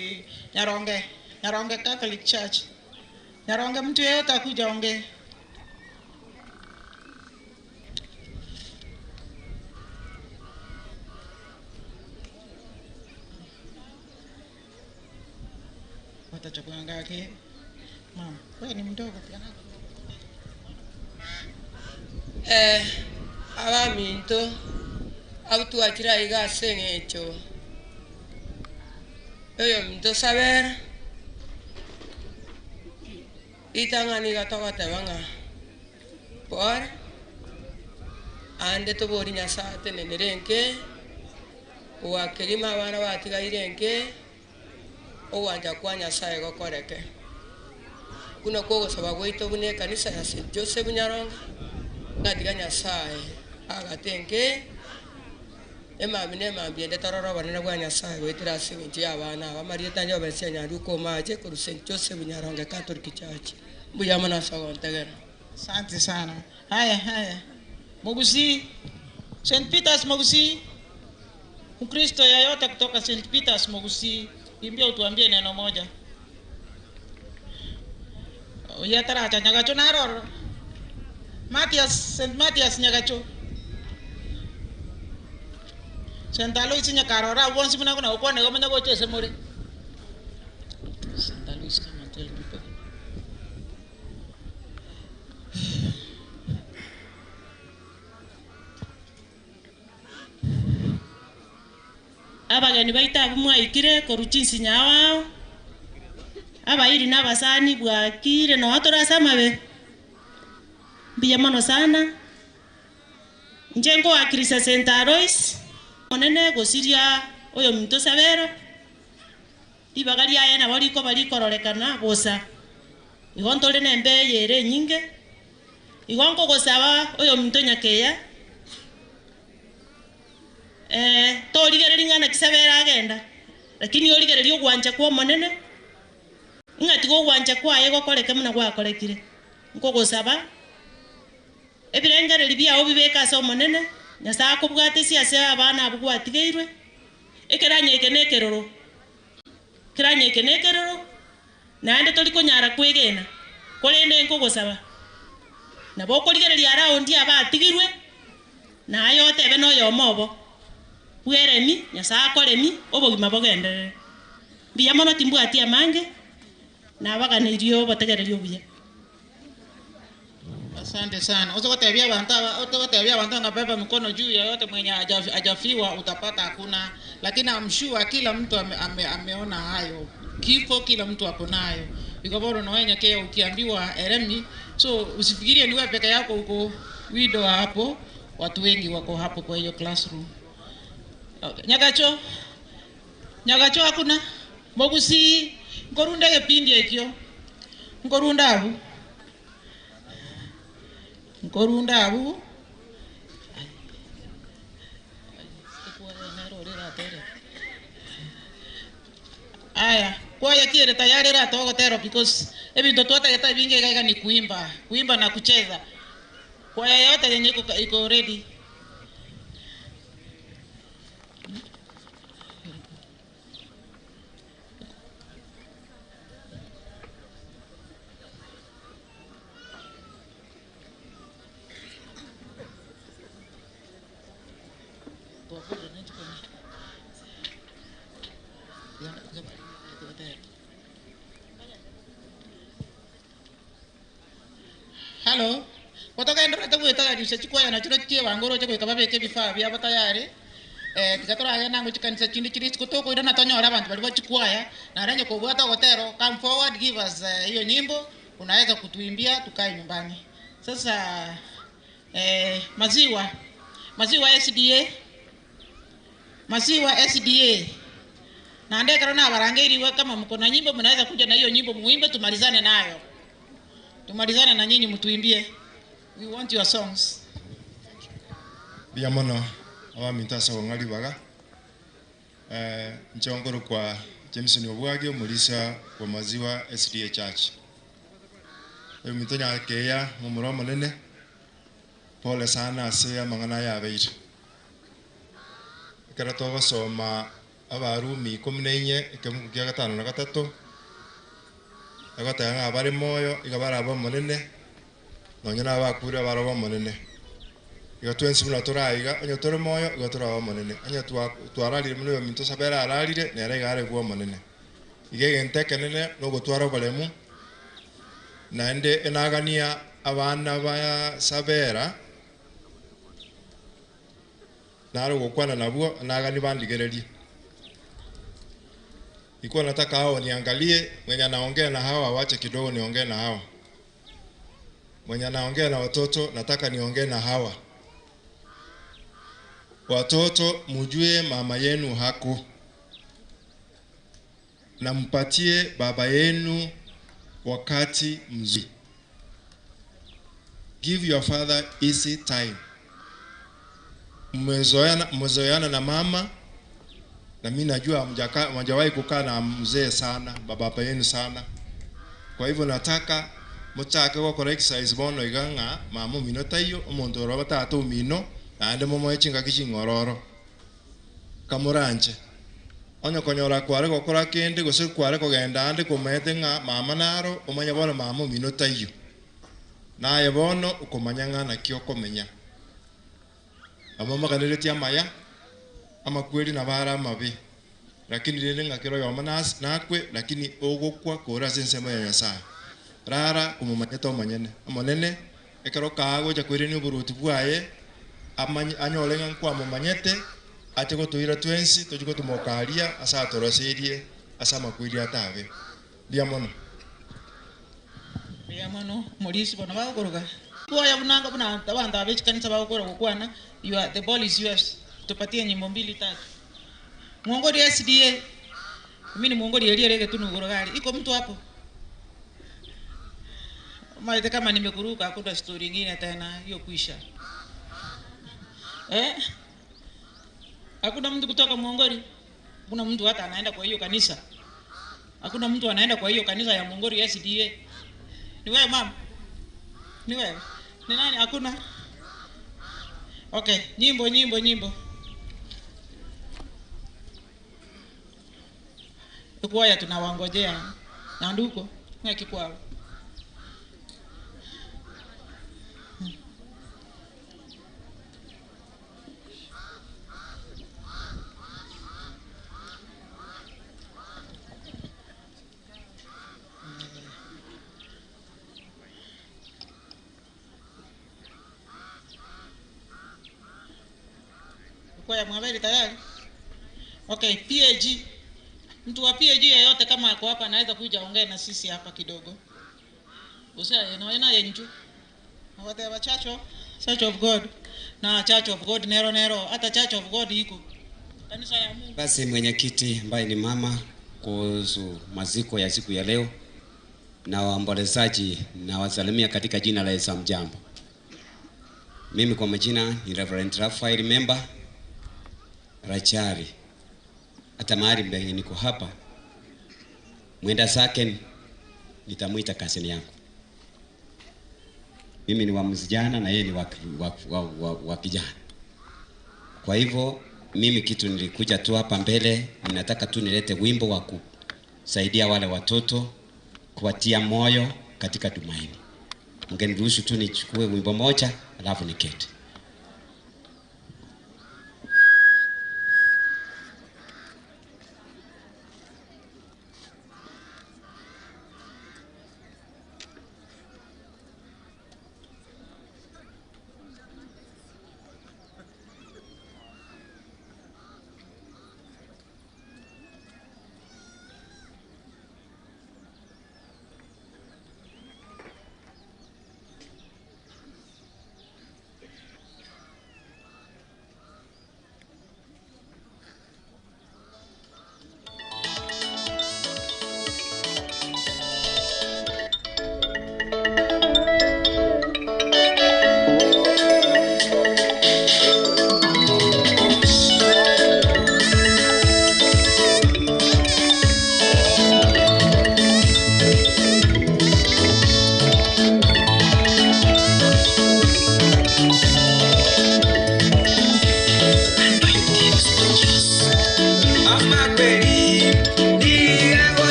Nyaronge, Nyaronge Catholic Church. Nyaronge mtu yeyote akuja ongee.
Watachukua ngaki? Mama, wewe ni mdogo pia.
Eh, abaminto abwo twachire aiga ase eng'encho oyominto Sabera, ritang'ani iga togoteba ng'a pore, ande tobori Nyasaye atenenere enke, oakerima abana batigaire enke, ogwancha kwa Nyasaye gokoreke. Buna kw'ogosaba gwaito buna ekanisa ya St. Joseph Nyaronga, ng'a tiga Nyasaye agate enke emambia na emambia ende torore obonene bwa Nyasaye goetera ase eng'encho y'abana aba. Amarieta anje Obesia Nyanduko Omache korwa St. Joseph Nyaronga Catholic Church. Mbuya mono ase ogontegera.
Asante sana. Haya haya. Mogusii. St. Peters Mogusii. Mkristo yeyote kutoka St. Peters Mogusii, imbia utuambie neno moja. Oyo ataracha Nyagacho naro ororo. Mathias, St. Mathias Nyagacho. St. Alois Nyakarora abwo bonsi buna buna gokwana igo manya gocha ase more. St. Alois come and tell people.
Abageni baito abwo mwaikire korwa chinsinyo ao ao, abairi na abasani bwakire noo tore ase amabe. Mbuya mono sana. Inche nkowakilisha St. Alois Omonene gosiria oyominto Sabera, ribaga riaye nabo rikoba rikororekana bosa. Igo ntore nembeo eye ere enyinge, igo nkogosaba oyominto Nyakeya, Eh, torigereria ng'a naki Sabera agenda, lakini origererie ogwancha kw'Omonene, ng'a tiga ogwancha kwaye gokoreke buna gwakorekire. Nkogosaba, ebirengererio biao bibeke ase Omonene, Nyasae akobwatesie ase abana abwo gwatigeirwe, ekeranya eke nekeroro, ekeranya eke nekeroro, naende tori konyara kwegena, korende nkogosaba, nabo okorigereria around abatigirwe, Na aye otebe noyomo obo, Bweremi, Nyasae akoremi, obogima bogenderere. Mbuya mono timbwati amange, nabaganeirie obotegereri obuya.
Asante sana. Ose gotebia abanto aba, ote gotebia abanto ng'a beba mikono juu yeyote mwenye hajafiwa utapata hakuna. Lakini I'm sure kila mtu ame, ame, ameona hayo. Kifo kila mtu ako nayo. Igo bono noe nyakea ukiambiwa eremi, so usifikirie ni wewe peke yako uko widow hapo, watu wengi wako hapo kwa hiyo classroom. Okay. Nyagacho, Nyagacho hakuna. Mogusii, nkorunda egepindi ekio. Nkorunda abu. Nkorunda abu. Aya, kwaya ki ere tayari eratoe ogotera because ebinto twatagete ebinge iga iga ni kuimba, kuimba na kucheza. Kwaya yote yenye iko iko ready. Hallo, gotogendererete gwetayarisha chikwaya nachio chi'ebango oroche goika babeke ebifaa biabo tayari, eh, tiga toragende ango chikanisa chinde chiria isiko tokoirana tonyore abanto baria ba chikwaya, naende onye kobwate ogotera come forward give us hiyo nyimbo, unaweza kutuimbia tukae nyumbani. Sasa eh, maziwa maziwa SDA maziwa SDA naende ekero nabarangeirigwe kama mko na nyimbo mnaweza kuja na hiyo nyimbo muimbe tumalizane nayo tumalizane na nyinyi mtuimbie we want your songs
Mbuya mono abaminto ase obong'a ribaga. Eh, inche nkorokwa Jameson Obwagi omorisia bwa Maziwa SDA Church. Oyominto Nyakeya momura omonene, pole sana ase amang'ana aya abeire. Ekero togosoma Abarumi ikomi na inye ekemungu kia gatano na gatato, egoteba ng'a abare moyo iga barabe Omonene, nonya nabakure barabe Omonene. Igo twensi buna tore aiga, onye tore moyo, igo torabe Omonene. Onye twararire buna oyominto Sabera ararire, nere iga are bw'Omonene. Iga egento ekenene na ogotwara oboremu, naende enagania abana ba Sabera, nare ogokwana nabwo, enagani bandigererie. Ikiwa nataka hao waniangalie, mwenye anaongea na hawa awache kidogo niongee na hawa. Mwenye anaongea na watoto, nataka niongee na hawa. Watoto mujue mama yenu hako, na mpatie baba yenu wakati mzuri. Give your father easy time. Mmezoeana, mmezoeana na mama, na mimi najua hamjawahi kukaa na mzee sana, baba yenu sana. Kwa hivyo nataka muchake gokora exercise bono iga ng'a mama omino taiyo, omonto oro tata omino, naende momoe chingaki ching'ororo kamoranche. Onye konyora kware gokora kende gose kware kogenda ande komaete ng'a mama naro, omanye bono mama omino taiyo. Naye bono okomanya ng'a naki okomenya. Nabo moganeretie amaya, amakweri nabo are amabe, lakini rende ng'a kera oyomo nakwe, lakini ogokwa kore ase ensemo ya Nyasaye. Rara komomanyete omonyene. Omonene, ekero kagocha koirania oboruoti bwaye, amanye anyore ng'a nkwamomanyete, ache gotoira twensi, tochie gotumoka aria ase atoroseirie ase amakweri atabe. Mbuya mono.
Mbuya mono, morisi bono bagokoroka. Kwaya buna anga buna abanto aba echikanisa bagokora gokwana, you are, the ball is yours. Tupatie nyimbo mbili tatu. Mwongori SDA, mimi ni mwongori eria ere egetunu igoro gari. Iko mtu hapo? Omanyete kama nimekuruka hakuna story ingine tena hiyo kuisha. Eh? Hakuna mtu kutoka Mwongori. Hakuna mtu hata anaenda kwa hiyo kanisa. Hakuna mtu anaenda kwa hiyo kanisa ya Mwongori SDA. Ni wewe mama? Ni wewe? Ni nani? Hakuna. Okay, nyimbo nyimbo nyimbo. Kwaya tunawangojea. Na nduko ng'aki kwao. Kwaya mwabeli tayari? Okay, PAG. Mtu wa PAG yeyote kama ako hapa anaweza kuja ongea na sisi hapa kidogo. Usia eno ena yenju. Whatever church of, Church of God. Na Church of God nero nero, hata Church of God iko. Kanisa ya Mungu.
Basi mwenyekiti ambaye ni mama kuhusu maziko ya siku ya leo na waombolezaji na wasalimia katika jina la Yesu. Mjambo, mimi kwa majina ni Reverend Raphael Memba Rachari. Hata mahali mbele niko hapa, mwenda zake nitamwita kasini yangu. Mimi ni wa msijana na yeye ni wa kijana. Kwa hivyo mimi kitu nilikuja tu hapa mbele, ninataka tu nilete wimbo wa kusaidia wale watoto, kuwatia moyo katika tumaini. Mngeniruhusu tu nichukue wimbo moja alafu niketi.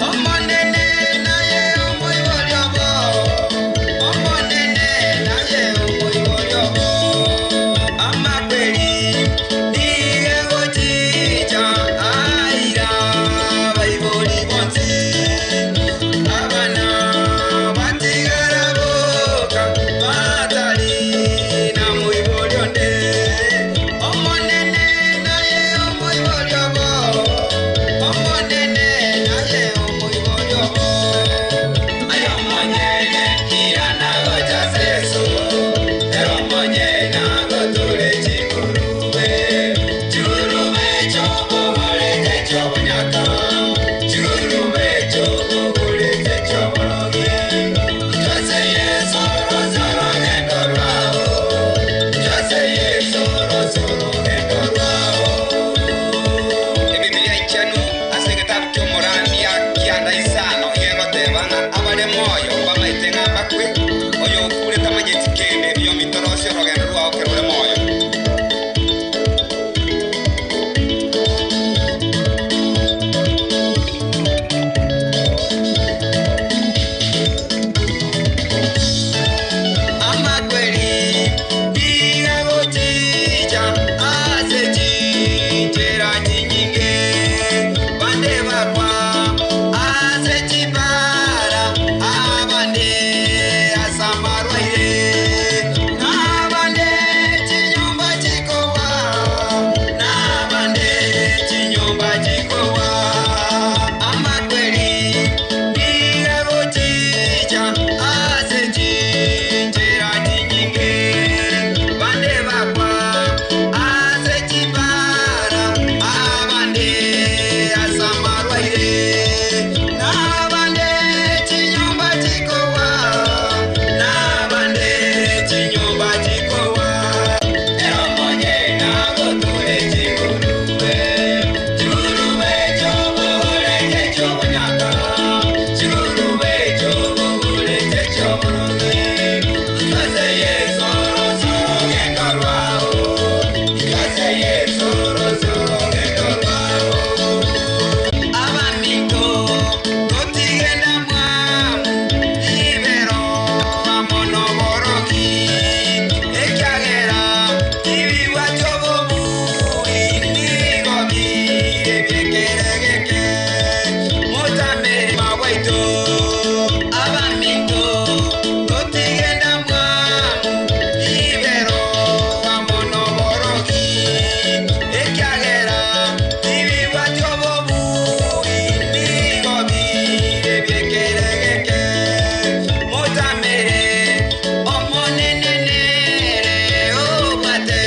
Omonene naye
Kenda isano iga egoteba ng'a abare moyo mbamaete ng'a mbakwe, oyo okure tamanyeti kende, oyominto rosia orogendo rwao ekero ore moyo. Amakweri niga gochicha ase chinchera chinyinge, bande bakwa ase chibara, abande ase amarwaire, n'abande chinyomba chikowa, n'abande chinyomba chikowa. Amakweri niga gochicha ase chinchera chinyinge, bande bakwa ase chibara, abande ase amarwaire, n'abande chinyomba chikowa, n'abande chinyomba chikowa. Ero monye nagotore chigurube, chigurube chobogorete chobonyaka, chigurube chobogorete choboronge. Ikase Yesu rosi orugendo rwao, ikase Yesu rosi orugendo rwao. Abaminto totigenda mwamu, ibero amo noborogi, ekiagera tibibwa chobobui, nigo bire biekeregeke, motamere mabwaito. Abaminto totigenda mwamu, ibero amo noborogi, ekiagera tibibwa chobobui, nigo bire biekeregeke, motamere omonenenere obwate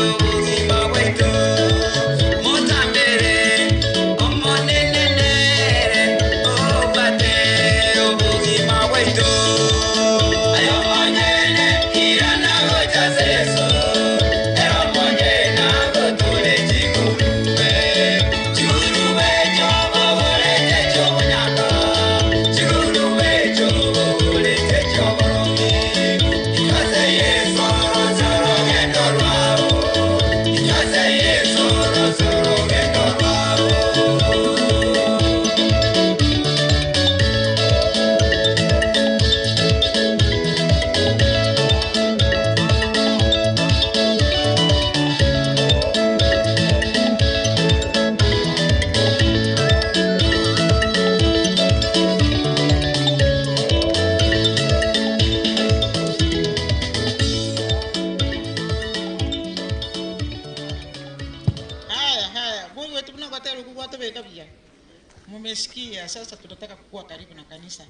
obogima bwaito, motamere omonenenere obwate obogima bwaito. Ayo monyene irana gocha ase Yeso, ero monyene agotore chigurube, chigurube chobogorete chobonyaka, chigurube chobogorete choboronge. Ikase Yesu rosi orugendo rwao, ikase Yesu rosi orugendo rwao.
Haya haya, Mungu wetu mnakwatela kukwatobeka bia. Mumesikia sasa, tunataka kukuwa karibu na kanisa.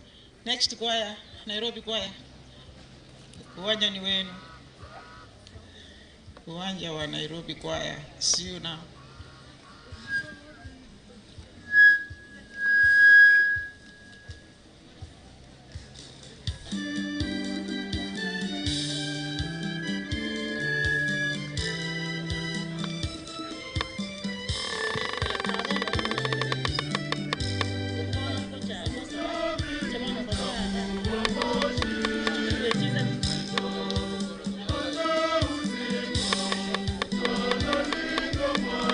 Next choir, Nairobi choir. Uwanja ni wenu. Uwanja wa Nairobi choir. See you now.
Thank you.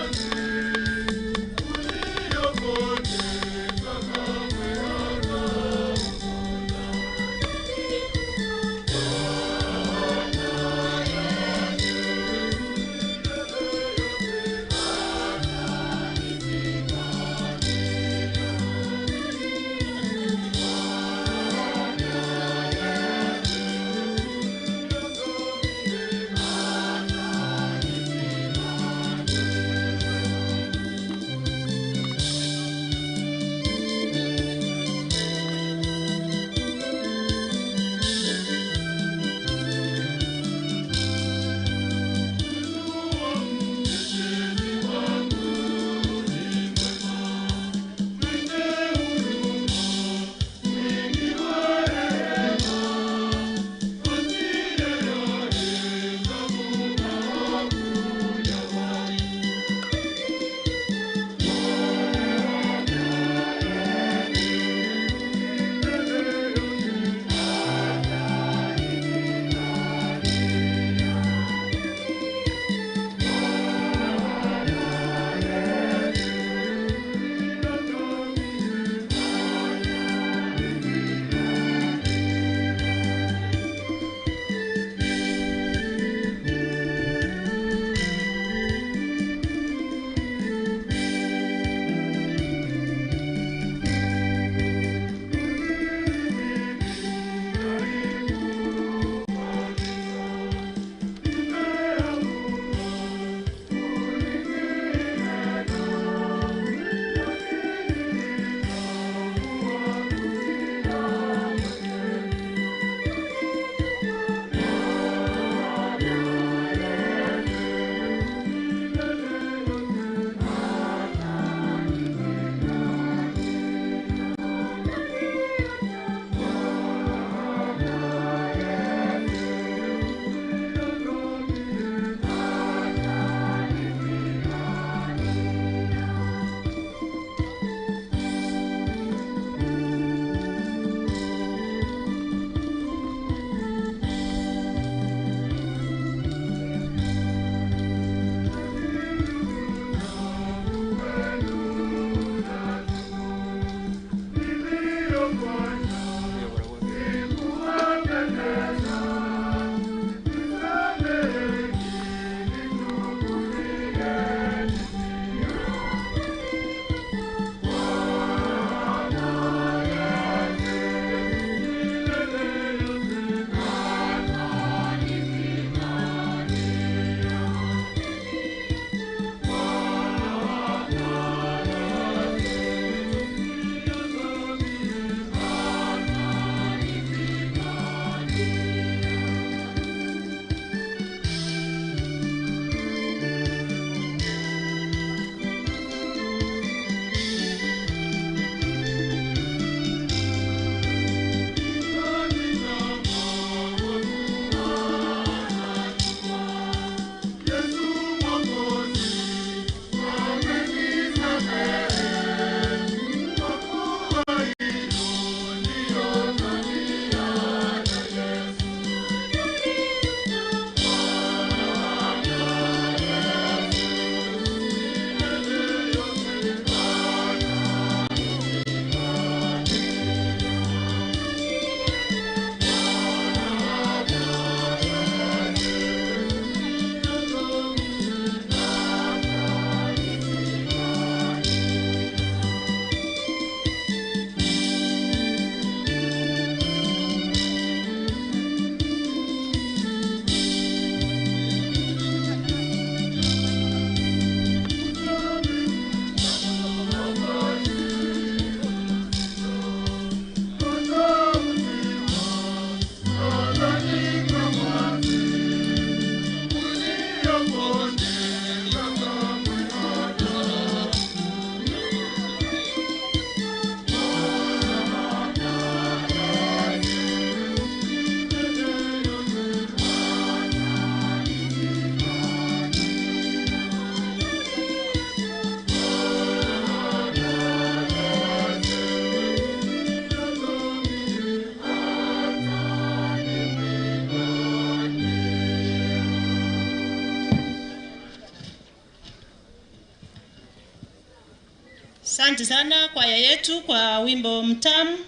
Asante sana kwaya yetu kwa wimbo mtamu,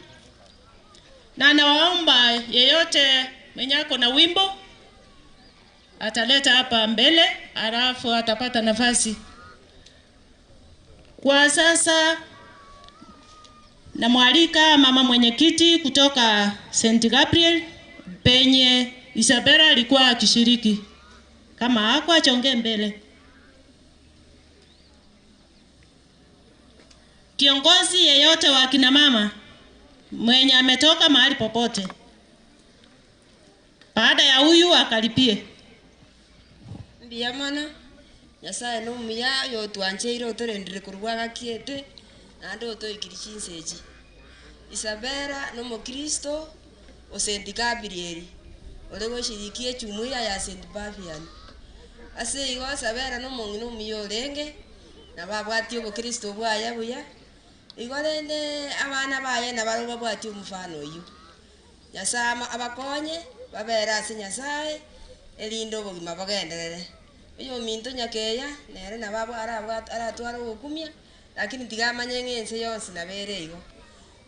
na nawaomba yeyote mwenye ako na wimbo ataleta hapa mbele, alafu atapata nafasi. Kwa sasa namwalika mama mwenyekiti kutoka St. Gabriel penye Isabella alikuwa akishiriki. Kama ako achongee mbele. Kiongozi yeyote wa kina mama mwenye ametoka mahali popote, baada ya huyu akalipie.
Mbuya mono nyasaye nomuya yotwancheire otorendire korwa agakiete naende otoikiri chinsa echi. Isabella nomokristo o St. Gabriel ore goshirikia echumuiya ya St. Fabian. Ase igo Isabella nomong'ina omuya orenge, nabo abwatie obokristo bwaye buya, igo rende abana baye nabaro babwatie omofano oywo. Nyasaye ama abakonye, babere ase nyasaye, erinde obogima bogenderere. Oyo ominto nyakeya, nere nabo abwa arabwate aratware ogokumia, lakini tiga amanye ng'a ense yonsi nabo ere igo.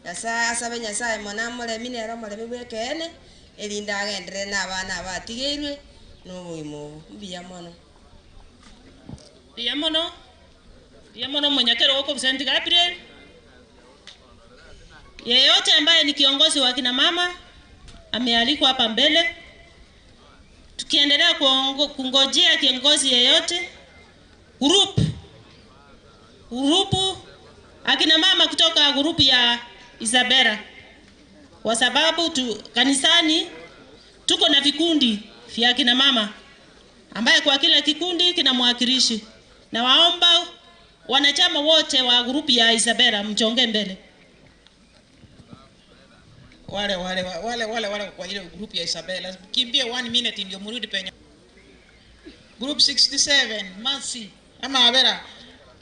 Nyasaye asabe nyasaye mono amoremi nere omoremi bwa ekeene, erinde agenderere na abana aba atigeirwe, na obogima obo. Mbuya mono.
Mbuya mono, mbuya mono monyakero goko St. Gabriel. Yeyote ambaye ni kiongozi wa kina mama amealikwa hapa mbele. Tukiendelea kuongo, kungojea kiongozi yeyote, group grupu akina mama kutoka grupu ya Isabela, kwa sababu tu, kanisani tuko na vikundi vya akina mama ambaye kwa kila kikundi kina mwakilishi. Na waomba wanachama wote wa grupu ya Isabela mchonge mbele.
Wale wale wale wale wale kwa ile group ya Isabella, kimbie one minute ndio mrudi penye. Group 67 Mercy ama Abera,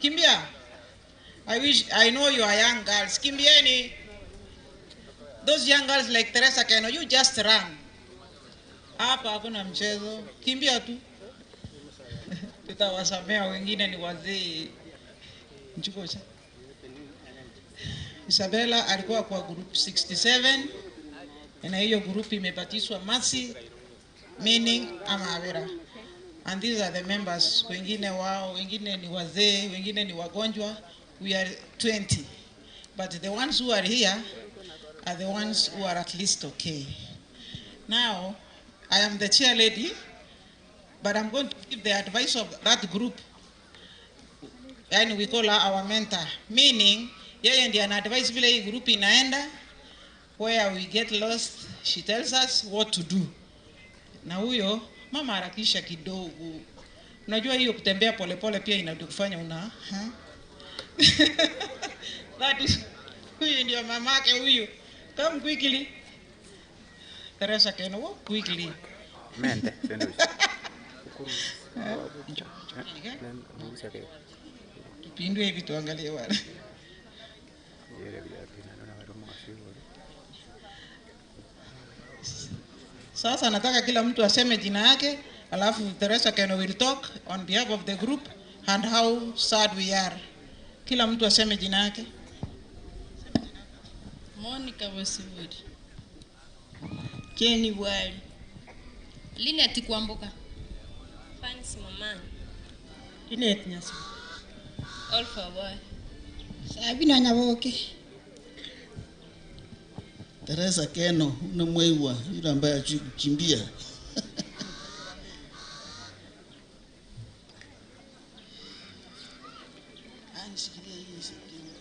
kimbia. I wish I know you are young girls. Kimbieni. Those young girls like Teresa Keno, you just run. Hapa hakuna mchezo, kimbia tu. Tutawasamea wengine ni wazee. Nchukua cha. Isabella alikuwa kwa group 67 na hiyo group imebatizwa Mercy meaning ama Avera. And these are the members. Wengine wao, wengine ni wazee, wengine ni wagonjwa. We are 20. But the ones who are here are the ones who are at least okay. Now, I am the chair lady, but I'm going to give the advice of that group. And we call her our mentor, meaning yeye ndiye ana advise vile hii group inaenda, where we get lost, she tells us what to do. Na huyo mama harakisha kidogo. Unajua hiyo kutembea polepole pia inakufanya una ha? That is, huyu ndio mamake huyu. Come quickly. Teresa Keno, walk quickly.
Mende,
Tupindue hivi tuangalie wale. Sasa nataka kila mtu aseme jina yake, alafu Teresa Keno will talk on behalf of the group and how sad we are. Kila mtu aseme jina yake.
Monica Bosibori. Jenny Bwali.
Linet Kwamboka.
Fancy Mamani.
Linet Nyasu.
Olfa Bwali.
Sabina Nyaboke.
Teresa Keno unamweiwa yule ambaye hajui kukimbia.
Ah, nishikilie hii, nishikilie.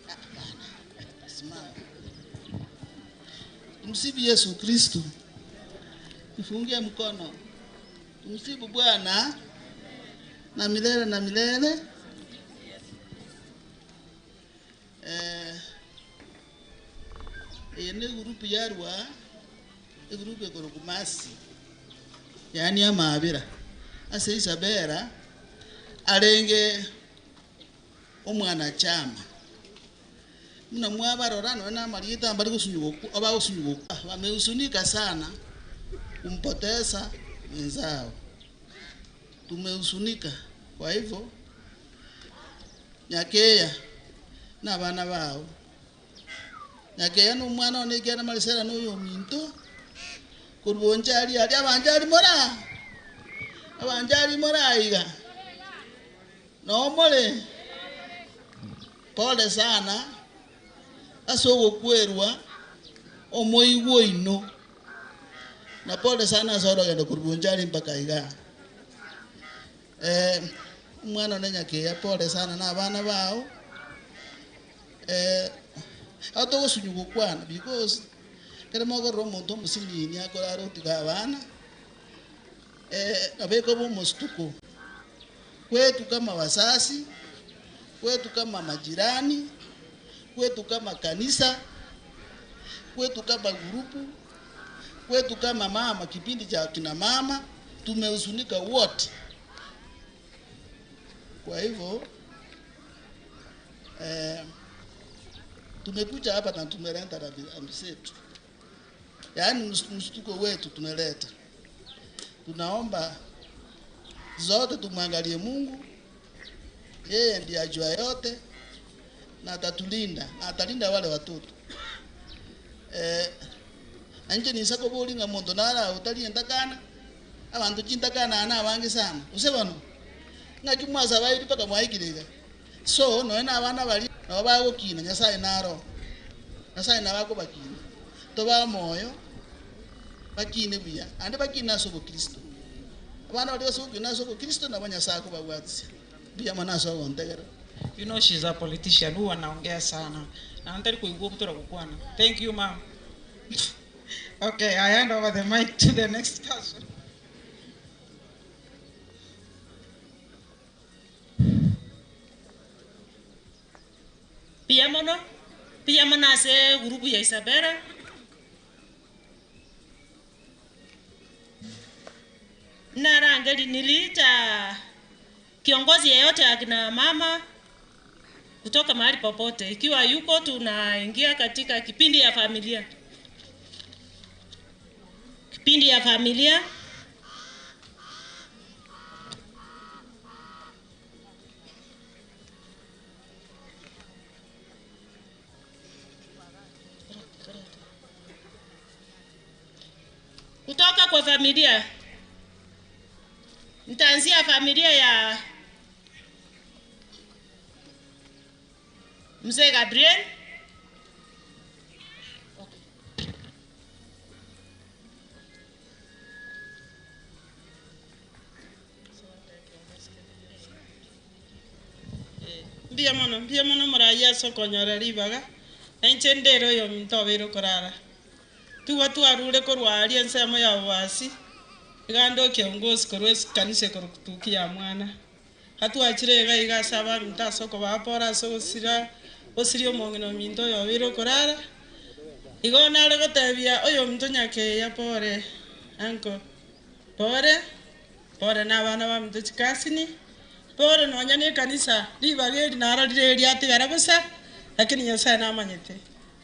Ah, hapana. Simama.
Tumsifu Yesu Kristo. Nifungie mkono. Tumsifu Bwana na milele na milele. Eh, iyi ni gurupu yarwa igurupu ekoroku masi yaani amabira ase Isabella arenge omwana chama muna mwabarora noe namarieta bari gusunyuka abagusunyuka wamehusunika sana kumpoteza mwenzao tumehusunika kwa hivyo Nyakeya na abana bao. Nyakeya na omwana one ekiagera Marisela na oyominto, korwa onchari aria abanchari more aa, abanchari more aiga, noo more? Pole sana ase ogokwerwa omoigwa oino, na pole sana ase orogendo korwa bonchari mpaka igaa. Eh, omwana one Nyakeya pole sana na abana bao, eh, abo togosunywa gokwana because ekero mokorora omonto omosinini akorara otiga abana, eh, nabo ekoba omostuko. Kwetu kama wazazi, kwetu kama majirani, kwetu kama kanisa, kwetu kama gurupu, kwetu kama mama, kipindi cha kina mama, tumehuzunika wote. Kwa hivyo eh, tumekuja hapa na tumeleta rambirambi zetu, yaani mshtuko wetu tumeleta. Tunaomba zote tumwangalie Mungu, yeye ndiye ajua yote na atatulinda na atalinda wale watoto eh, nanje ninsa kobori ng'a monto nara otari entakana abanto chintakana na abange sana gose bono ng'aki mwasabairi mpaka mwaikire iga so nonya na abana baria nabo bagokina Nyasaye naro Nyasaye nabo akobakina tobae omoyo bakine buya naende bakine ase obokristo abana baria ase ogokina ase obokristo nabo Nyasaye akobabwatisia mbuya mono ase ogontegera.
You know she's a politician huwa anaongea sana na ntari koigwa obutora gokwana. Thank you ma'am. Okay, I hand over the mic to the next person.
Mbuya mono, mbuya mono ase egurupu ya Isabella. Narangeri niliita kiongozi yeyote akina mama kutoka mahali popote, ikiwa yuko, tunaingia katika kipindi ya familia, kipindi ya familia. Kutoka kwa familia, nitaanzia familia ya mzee Gabriel.
Mbuya mono, mbuya mono morayi ase okonyora ribaga, na inche ndere oyominto obeire okorara. Tugwa twarure korwa aria ensemo ya obobasi, iga nde okiongosi korwa ekanisa ekorokwa Tuki ya Mwana. Gatwachire iga iga ase abaminto ase okobapora ase ogosira gosiria omong'ina ominto oyo obeire okorara, igo nare gotebia oyominto nyakeya pore uncle, pore, pore na abana baminto chikasini, pore nonya na ekanisa, ribaga eri narorire eriatigara bosa, lakini Nyasaye namanyete.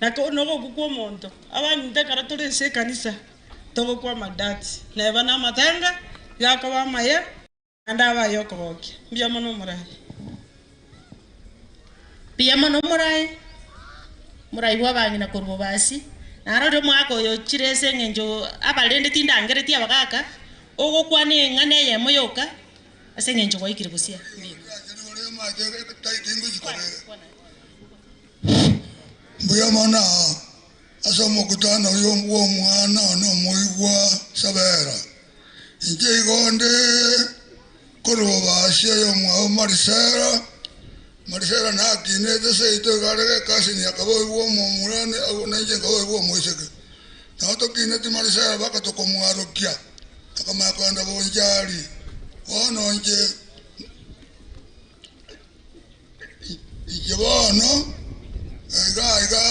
Na nogokwa kwa omonto, abaminto ekero tore ase ekanisa, togokwa amadati, neba na amatanga, iga akoba amaya, naende abe aya okogokia. Mbuya mono omoraai.
Mbuya mono omoraai, omoraai bw'abang'ina korwa bobasi. Narorire omogaka oyo ochire ase eng'encho abarende tindangereti abagaka, ogokwana eng'ana eyemo yoka ase eng'encho gwaikire gosia. Mbuya.
Mbuya mono ase omokutano oyo bw'omwana one omoigwa Sabera. Inche igo nde korwa bobasi oyomwabo Marisela. Marisela nakinete seito iga are gekasini akaba oigwa omomura na inche nkaba oigwa omoiseke. Nabo tokineti Marisela mpaka tokomwarokia, akamanya kogenda bonchari. Bono inche. Inche bono iga iga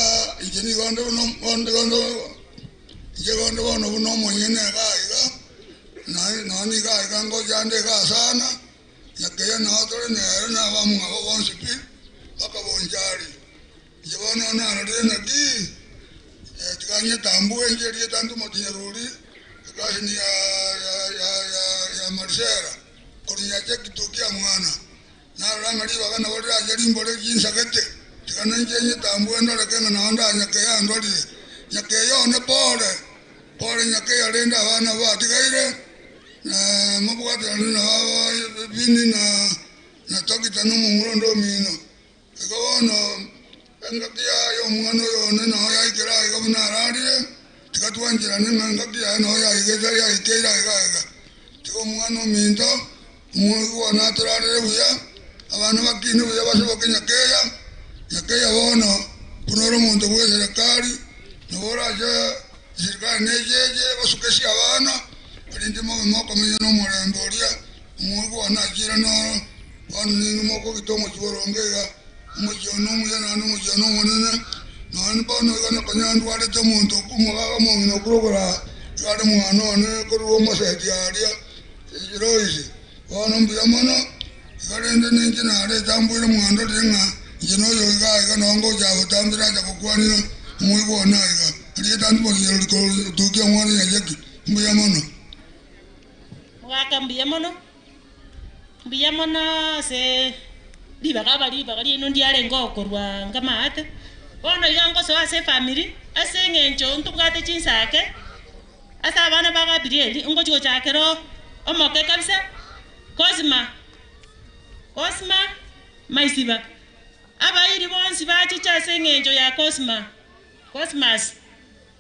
inche nigo nde buna onde onde inche igo nde bono buna omonyene iga iga, naende nonya iga iga ngocha nde iga sana, nyakeya nao tore nere na abamwabo bonsi pi, mpaka bonchari. Inche bono narorire naki, tiga nyetambue inche erieta ntomotinyerori, ekasini ya ya ya ya ya Marisela, korwa nyacha ekituo kia mwana. Narora ng'a ribaga nabo rirache rimbore chinsagete, tiga nainche nyetambue ndoreke ng'a nao ndanyakeya andorire. Nyakeya one pore, pore nyakeya rende abana batigaire, na mobwaterane na baba Bini na na Tokita na omomura onde omino. Igo bono engaki yaye omwana oyo one nao yaikire aiga buna ararire, tiga twancherane ng'a engaki yaye nao yaigete yaikeire aiga aiga. Tiga omwana ominto omoigwa one atorarere buya, abana bakine buya basoboke nyakeya, nyakeya bono buna ore omonto bw'eserekari, nabo orache eserekari necheche basukesie abana, erinde mobe mokomenya nomorembe oria omoigwa one achire noro. Bono ninwe mokogita omochie boronge iga, omochie one omuya naende omochie one omonene, nonya bono iga nokonya ndwarete omonto omogaka omong'ina okure okoraa, iga are omwana one korwa omoseti aria Loisi. Bono mbuya mono, iga rende ninche naretamboire mwandorire ng'a inche noyo iga aiga nao ngocha botambe nacha gokwania omoigwa one aiga. Erieta ntimotinyera rikotukia omwana Nyacheki. Mbuya mono.
Mogaka mbuya mono. Mbuya mono ase ribaga aba ribaga riaino ndiarenge okorwa ngamaate. Bono iga ngosoa ase efamiri, ase eng'encho ntobwate chinsake, ase abana ba Gabrieli, ngochia gochakera omoke kabisa, Cosma, Cosma Maisiba. Abairi bonsi bachiche ase eng'encho ya Cosma, Cosmas,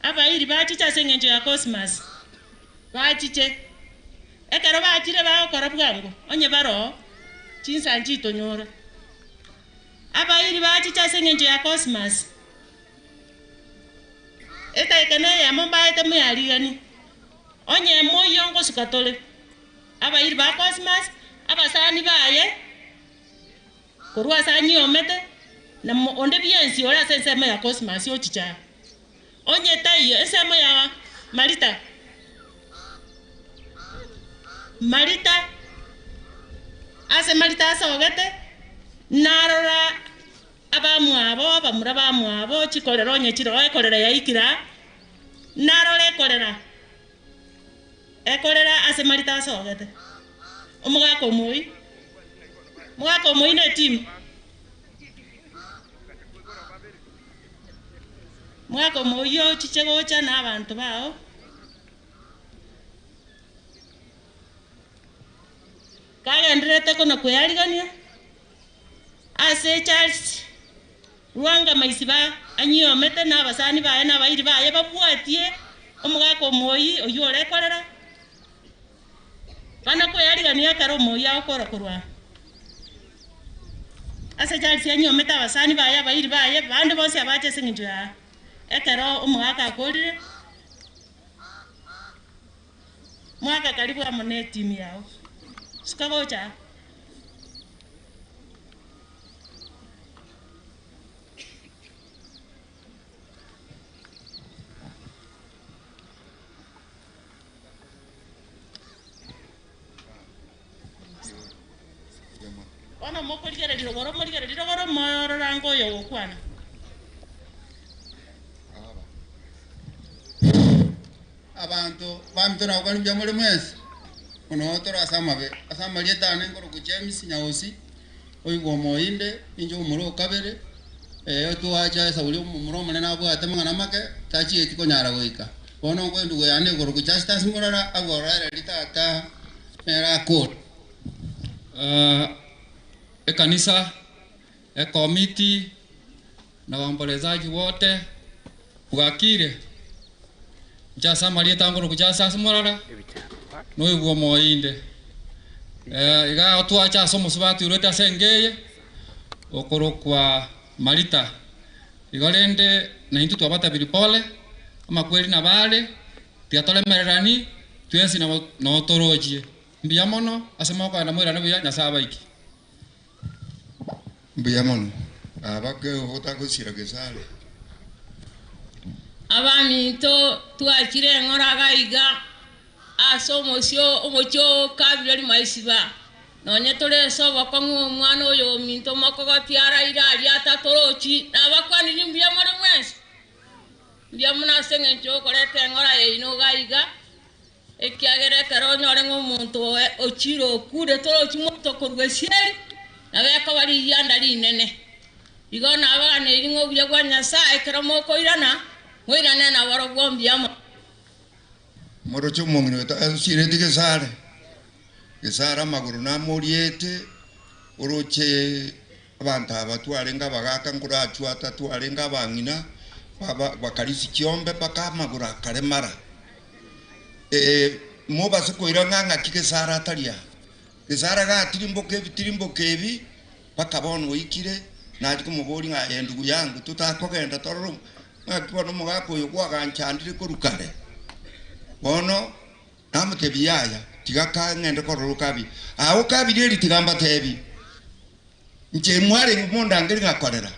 abairi bachiche ase eng'encho ya Cosmas, bachiche. Ekero bachire bagokora bwango, onye baroo, chinsa nchitonyora. Abairi bachiche ase engencho ya Cosmas. Edaika neyemo mbaete moyariganie, onye moyio ngosuka tore. Abairi ba Cosmas, abasani baye, korwa ase anyiomete, na onde bwensi ore ase ensemo ya Cosmas ochiche aa. Onye taiyo, ensemo ya Marita, Marita, ase Marita asogete, narora abamwabo, abamura bamwabo, chikorera onye chiroo ekorera yaikire aa, narora ekorera, ekorera ase Marita asogete. Omogaka omoyio, omogaka omoyio na etimu. Mwaka omoyio ochiche gocha na abanto bao. Kagendererete kona kwearigania ase Charles Lwanga Maisiba anyiomete na abasani baye na abairi baye babwatie omogaka omoyio oyio orekorera. Bana kwearigania ekero omoyio agokora korwa ase Charles anyiomete abasani baye, abairi baye, bande bonsi abache ase eng'encho ya ekero omogaka akorire, mwaka karibu amo ne etimu yao. Suka gocha aa. Bono mokorigereria rogoro, morigererie rogoro, moororange oyo ogokwana.
Abanto baminto nabwo mbuya more mwensi, mono tore ase amabe. Ase amarieta ane nkorokwa James Nyaosi, oigwa omoyinde, ninche omomura o kabere, twacha esauri omomura omonene abwate amang'ana amake, tachieti konyara goika. Bono nkoe endugu yane igoro gochia ase Justus Murara, agwo oroereria tata nere akore.
Ekanisa, ekomiti, na waombolezaji wote, bwakire? Inche ase amarieta ngoro gochia ase Justus Murara, noigwe omoyinde. Iga twacha ase omosubati orwete ase enka eye, okorokwa Marita. Igo rende naintwe twabatabiri pole, amakweri nabo are, tiga toremererani, twensi nabo noo torochie. Mbuya mono ase mokoenda moirane buya, Nyasae abaike.
Mbuya mono. Aba otagosira gesare.
Abaminto twachire eng'ora iga iga ase omosio omochie o Gabrieli Maisiba, nonye tore ase obokong'u omwana oyo ominto mokogoti araire aria atatorochi, nabakwaniri mbuya more mwensi. Mbuya mono ase eng'encho yokoreta eng'ora yaino iga iga, ekiagera ekero onyore ng'a omonto oe ochire okure torochi monto korwa esieri. Nabo ekoba rigianda rinene. Igo nabaganeirie ng'a obuya bwa Nyasae ekero mokoirana, moirane naborobwo mbuya mono.
Moroche omong'ina oyo tasireti gesare, gesare amagoro namoriete, oroche abanto aba twarenge abagaka nkorachwata twarenge abang'ina, baba bakarisia chiombe mpaka amagoro akaremara. Mobase koira ng'a ng'aki gesare atari aa. Gesare gatirimboka ebitirimboka ebi, mpaka bono oikire, nachia komoboria ng'a aye ndugu yangu totakogenda tororo ng'aki bono omogaka oyo gwaganchandire korwa kare. Bono namotebia yaya, tiga ka ng'ende korora Okabiri. Aa Okabiri eri tiga mbatebie, inche mwarenge mondangerie ng'a korera,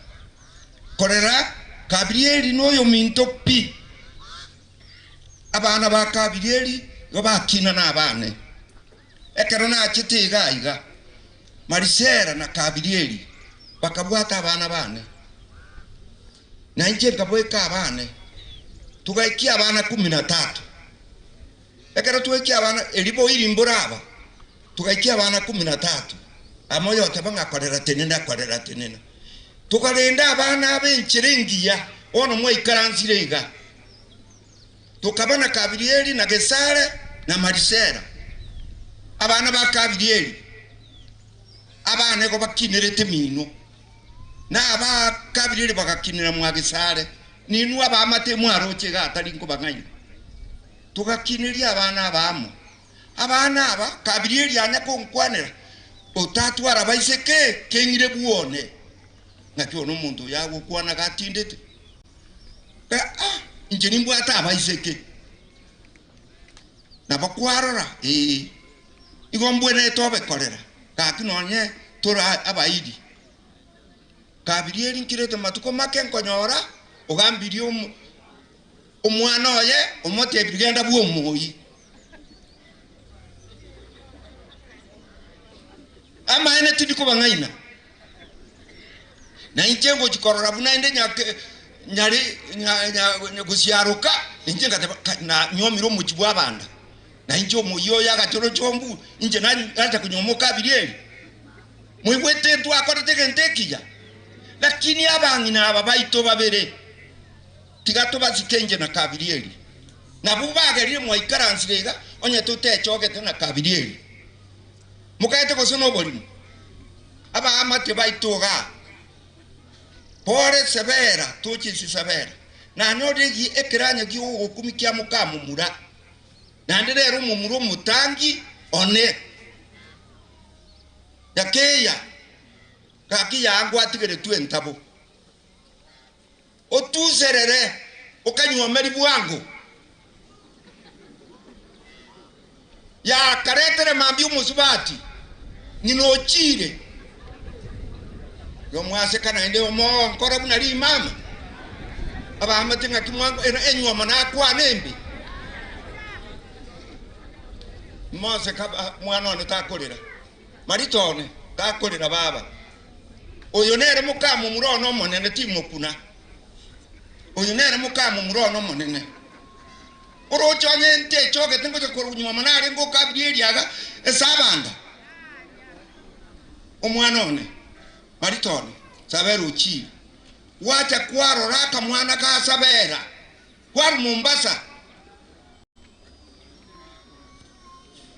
korera Kabirieli noyominto pi. Abana ba Kabirieli igo bakina nabane. Ekero nachete iga aiga, Marisela na Kabirieli bakabwata abana baane, na inche nkaboeka abaane, togaikia abana 13. Ekero twaikia abana, erio boiri mbore aba, togaikia abana 13, amo oyoteba ng'a korera tenena, korera tenena. Tokarenda abana aba enchera engiya, bono mwaikaransire iga. Tokaba na Kabirieli, na Gesare, na Marisela, abana ba Kabirieli, abana igo bakinerete minwe, na aba Kabirieli bagakinera mwa Gesare, ninwe abaamate mwaroche iga atari nkobang'aina. Togakineria abana aba amo. Abana aba Kabirieli anya konkwanera, Otatwara baiseke, keng'ire bwone. Naki bono omonto oyo agokwana gatindete? Ah, inche nimbwate abaiseke. Nabo kwarora, ee, igo mbwenerete obekorera, gaki nonye tore abairi. Kabirieri nkirete matuko make nkonyora ogambirie omwana oye omotebirie genda bw'omoyi. Amaene tindi kobang'aina. Na inche ngochia korora buna inde nyake nyare nya nya gosiaroka, inche ngateba kai nanyuomire omochie bw'abanda, na inche omoyio oyo agachorocha ombu, inche nacha konyuoma Okabirieli. Moigwete ntwakorete egento ekiya? Lakini abang'ina aba baito babere, tiga tobasike inche na Kabirieli. Nabwo bagerire mwaikaransire iga, onye totechogete na Kabirieli. Mokaete gose noborimo? Abaamate baito igaa, Pore Sebera, toche inse Sabera. Nanyorire ekeranya ki'ogokumia kia mokamomura, naende nere omomura omotangi one. Nyakeya, gaki yaa ngwatigeretwe entabo, otuserere okanyuomeri bwango. Yakaretere mambia omosubati, ng'ina ochiire. Yomwaseka naende omonkora buna rimama. Abaamate ng'aki mwango eno enyuomo nakwana embe. Moseka mwana one takorera, Marita one takorera baba. Oyo nere mokamomura one omonene timokuna. Oyo nere mokamomura one omonene. Oroche onye ntechogete ngocha konyuoma narenge okabiria eriaga ase abanda. Omwana one, Marita one, Sabera ochiire. Gwacha kwarora akamwana ga Sabera, kwarwa Mombasa.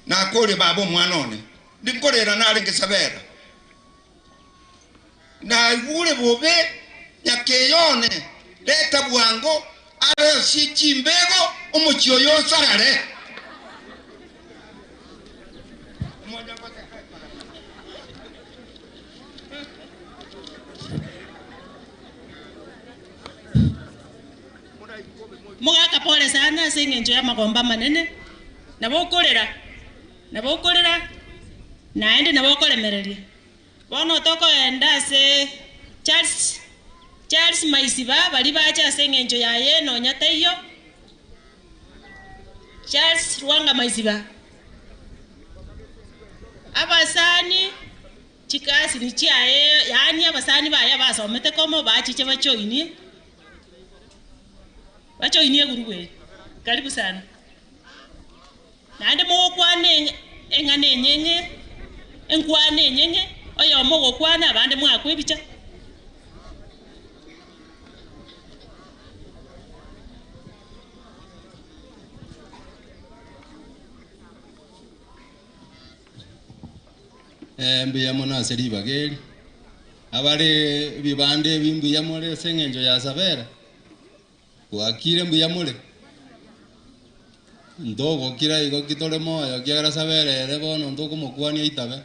Nakoria baba omwana one, ndinkorera narenge Sabera. Naigure bobe nyakeyo one, reta bwango arosie chimbego omochie oyo osarare.
Mogaka pole sana ase engencho y'amagombo amanene, nabo okorera, nabo okorera, naende nabo okoremereria. Bono tokoenda ase Charles, Charles Maisiba, baria bache ase eng'encho yaye nonya taiyo, Charles Lwanga Maisiba. Abasani chikasini chiaye yaani abasani baye abasomete komo bachiche bajoinie, bajoinie egurubu eye. Karibu sana. Naende mogokwana eng'ana enyeng'e, enkwana enyeng'e. Oyomo ogokwana abande mwakwa ebicha.
Eh, mbuya mono ase ribaga eri. Abare ebibanda ebi mbuya more ase eng'encho ya Sabera. Bwakire mbuya more? Ntogokira igo ki tore moyo ekiagera Sabera ere bono ntokomokwania aitabe.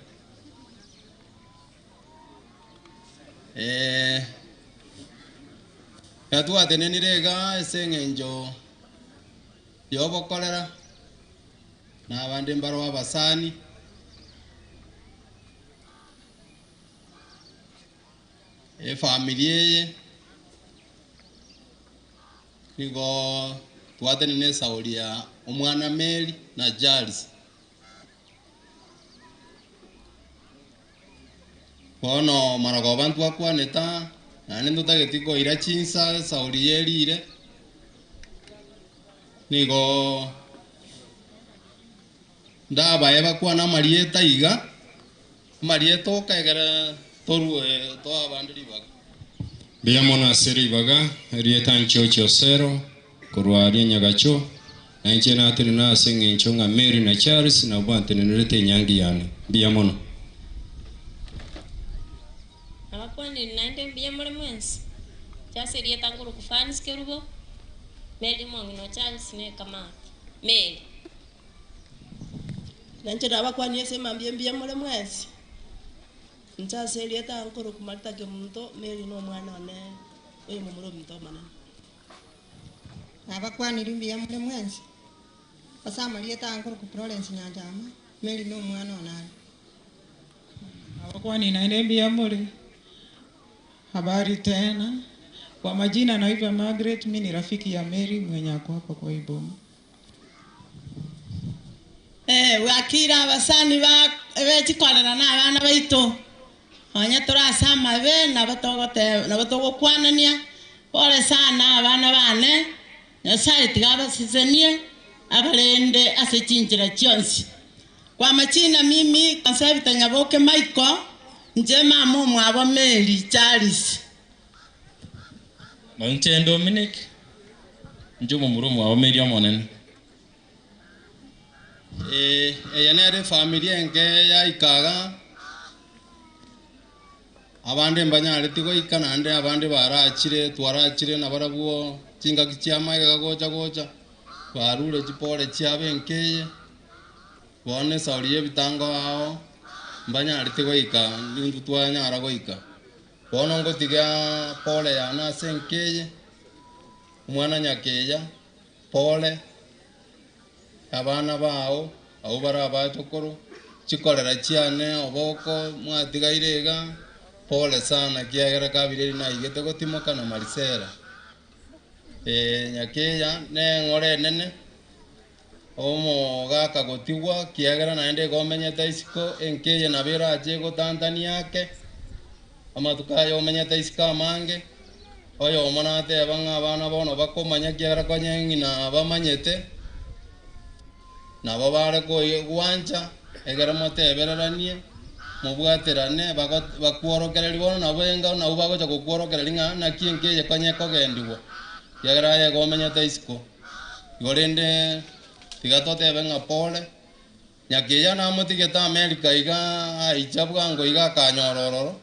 Eh, ekero twatenenire iga ase eng'encho yobokorera, na abande mbaroo abasani. Efamiri eye nigo twatenene esauri ya omwana Mary na Charles. Bono marogoba ntwakwanete aa, naende ntotageti koira chinsa esauri yerire, nigo ndabae bakwane amarieta iga. Amarieta oka ekero torue toe abande ribaga.
Mbuya mono ase ribaga, erieta Nchochi Osero, korwa aria Nyagacho, na inche natenena ase eng'encho ng'a Mary na Charles nabwo bantenenerete enyangi yane. Mbuya mono.
Nabakwanire naende mbuya more mwensi. Inche ase erieta nkorokwa Fancy Kerubo, Mary omong'ina o Charles na ekamati. Mary.
Nainche nabakwanie ase emambia mbuya more mwensi, inche ase erieta nkorokwa Martha Kemunto, Mary na omwana one oyomomura ominto omonene.
Nabakwanirie mbuya more mwensi, ase amarieta aya nkorokwa Florence Nyanchama, Mary na omwana one are.
Nabakwanirie naende mbuya more, habari tena, kwa majina naitwa Margaret, mi ni rafiki ya Mary mwenye ako hapa kwa hii boma.
Eh, bwakire abasani ba bechikorera na abana baito, onye tore ase amabe nabo togoteba nabo togokwanania, pole sana abana bane, Nyasaye tiga abasesenie, abarende ase chinchera chionsi. Kwa machina mimi Konsebita Nyaboke Michael, inche mama omwabo Mary Charles.
Na inche Dominic, inche omomura omwabo Mary omonene.
Ee, eye nere efamiri enke yaika iga, abande mbanyareti goika naende abande barachire, twarachire nabarabwo chingaki chia magega gocha gocha, barure chipore chiabo enka eye, bono esauri ya ebitango ao, mbanyareti goika intwe twanyara goika. Bono ngotiga pore yane ase enka eye, omwana nyakeya, Pore, abana bao, abwo bare abachokoro, chikorera chiane oboko mwatigaire iga, pore sana ekiagera kabireri naigete gotimoka na Marisela. Ee, nyakeya neng'ora enene, omogaka gotigwa, kiagera naende iga omenyete isiko, enka eye nabo erache egotantania ake, amatuko aya omenyete isiko amange. Oyomo nateba ng'a abana bono bakomanya ekiagera konya ng'ina bamanyete, nabo bare gwancha, ekero motebereranie, mobwaterane, bakworokererie bono nabo enga nabwo bagocha gokworokereria ng'a naki enka eye konya ekogendigwa, ekiagera aye igo omenyete isiko. Igo rende tiga totebe ng'a pole, Nyakeya namotigete America iga aicha bwango iga akanyora ororo.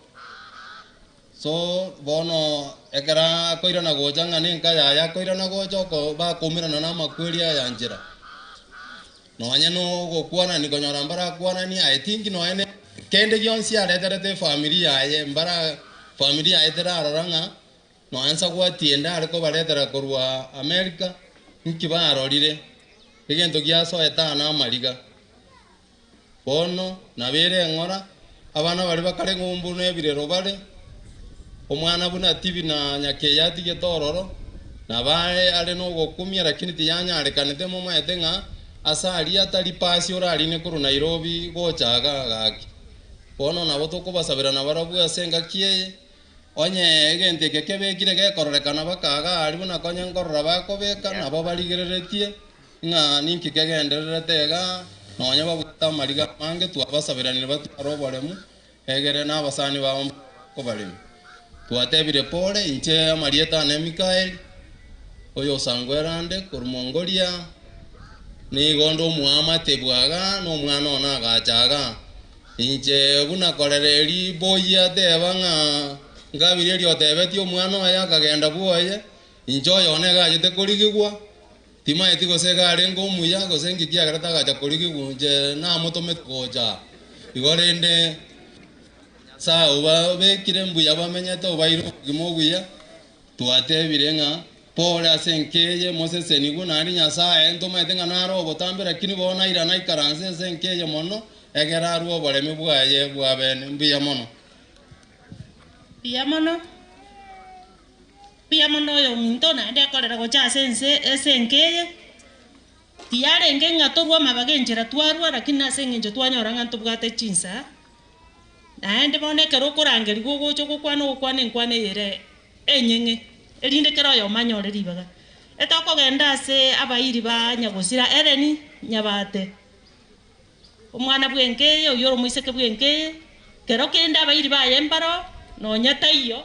So bono ekero akoirana gocha ng'a nenka yaye akoirana gocha oko bakoumerana na amakweri aya nchera. Nonye na ogokwanani konyora mbarakwanani aye tinki nonye ne kende gionsi areterete efamiri yaye mbara famiri yaye terarora ng'a nonye nsa gwatiende are kobaretera korwa America nki barorire egento giasoete aa na amariga. Bono nabo ere eng'ora, abana baria bakare ng'umbu na ebirero bare, omwana buna tibi na nyakeya atigete ororo, nabo aye are nogokumia lakini tiyanyarekanete momaete ng'a ase aria atari pasi orarine korwa Nairobi gocha igaa gaki. Bono nabo tokobasabera nabarabwo ase engaki eye, onye egento eke kebekire gekororekana baka igaa aria buna konya nkorora bakobeka, nabo barigereretie. Ng'a ninki kegendererete iga, nonya babwate amariga amange, twabasaberanire batware oboremu, Egere na abasani bao kobaremia. Twatebire pore inche amarieta ane Mikaeli, oyo osangwerande korwa Mongolia, nigo nde omoamate bwaga na omwana one agacha igaa. Inche buna korera eri boyia ateba ng'a Gabirieli otebetie omwana oye akagenda bwoye, inche oyo one iga achete korigigwa, Timaeti gose iga arenge omuya, gose inki kiagera tagacha korigigwa inche namotomete gocha. Igo rende Nyasae obabekire mbuya bamenyete obaire obogima obuya, twatebire ng'a pore ase enka eye mosesenigwe, naende Nyasae ntomaete ng'a nare obotambe, lakini bono airane aikaranse ase enka eye mono, egere arue oboremi bwaye bwa bene. Mbuya mono.
Mbuya mono. Mbuya mono oyominto naende ekorera gocha ase ense ase enka eye, tiyarenge ng'a torwe amabaga enchera twarwa lakini nase eng'encho twanyora ng'a ntobwate chinsa, naende bono ekero okorangerigwa ogocha ogokwana ogokwana enkwana eye ere enyeng'e, erinde kera oyomo anyore ribaga. Etokogenda ase abairi ba nyagosira Ellen Nyabate. Omwana bw'enka eye, oyio ore omoiseke bw'enka eye, kero kende abairi baye mbaro, nonya taiyo,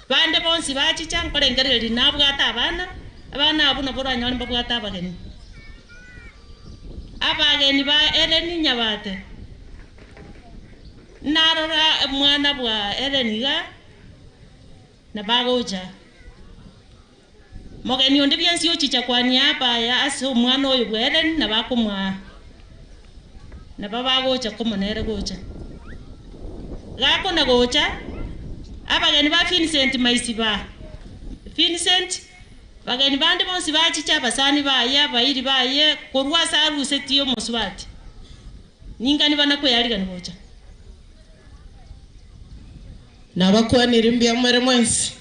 bande bonsi bachicha, nkorengereria nabwate abana, abana abwo nabo oranyore mbabwate abageni. Abageni ba Ellen Nyabate, narora omwana bwa Ellen iga, na bagocha. Mogeni onde bwensi ochicha kwania abaya ase omwana oyo bw'Eden na bakomoa, nabo bagocha komo nere gocha. Gakona gocha, abageni ba Vincent Maisiba, Vincent, bageni bande bonsi bachicha abasani baye, abairi baye, korwa ase arusetie omosubati. Ningani bana kweyarigani gocha.
Nabakwanire mbuya more mwensi,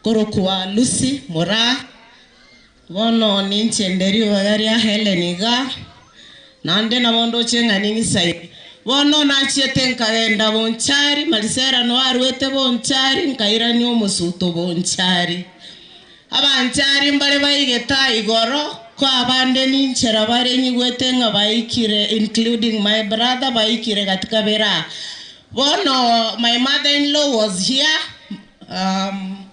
korokwa Lucy Moraa, bono ninche nde ribaga ria Hellen igaa, naende nabo ndoche ng'a ning'isaine. Bono nachiete nkagenda Bonchari, Marisela noo arwete Bonchari, nkairania omosuto Bonchari. Abanchari mbare baigete aa igoro, ko abande ninchera bare nyigwete ng'a baikire, including my brother, baikire gati kabere aa. Bono my mother in law was here, um,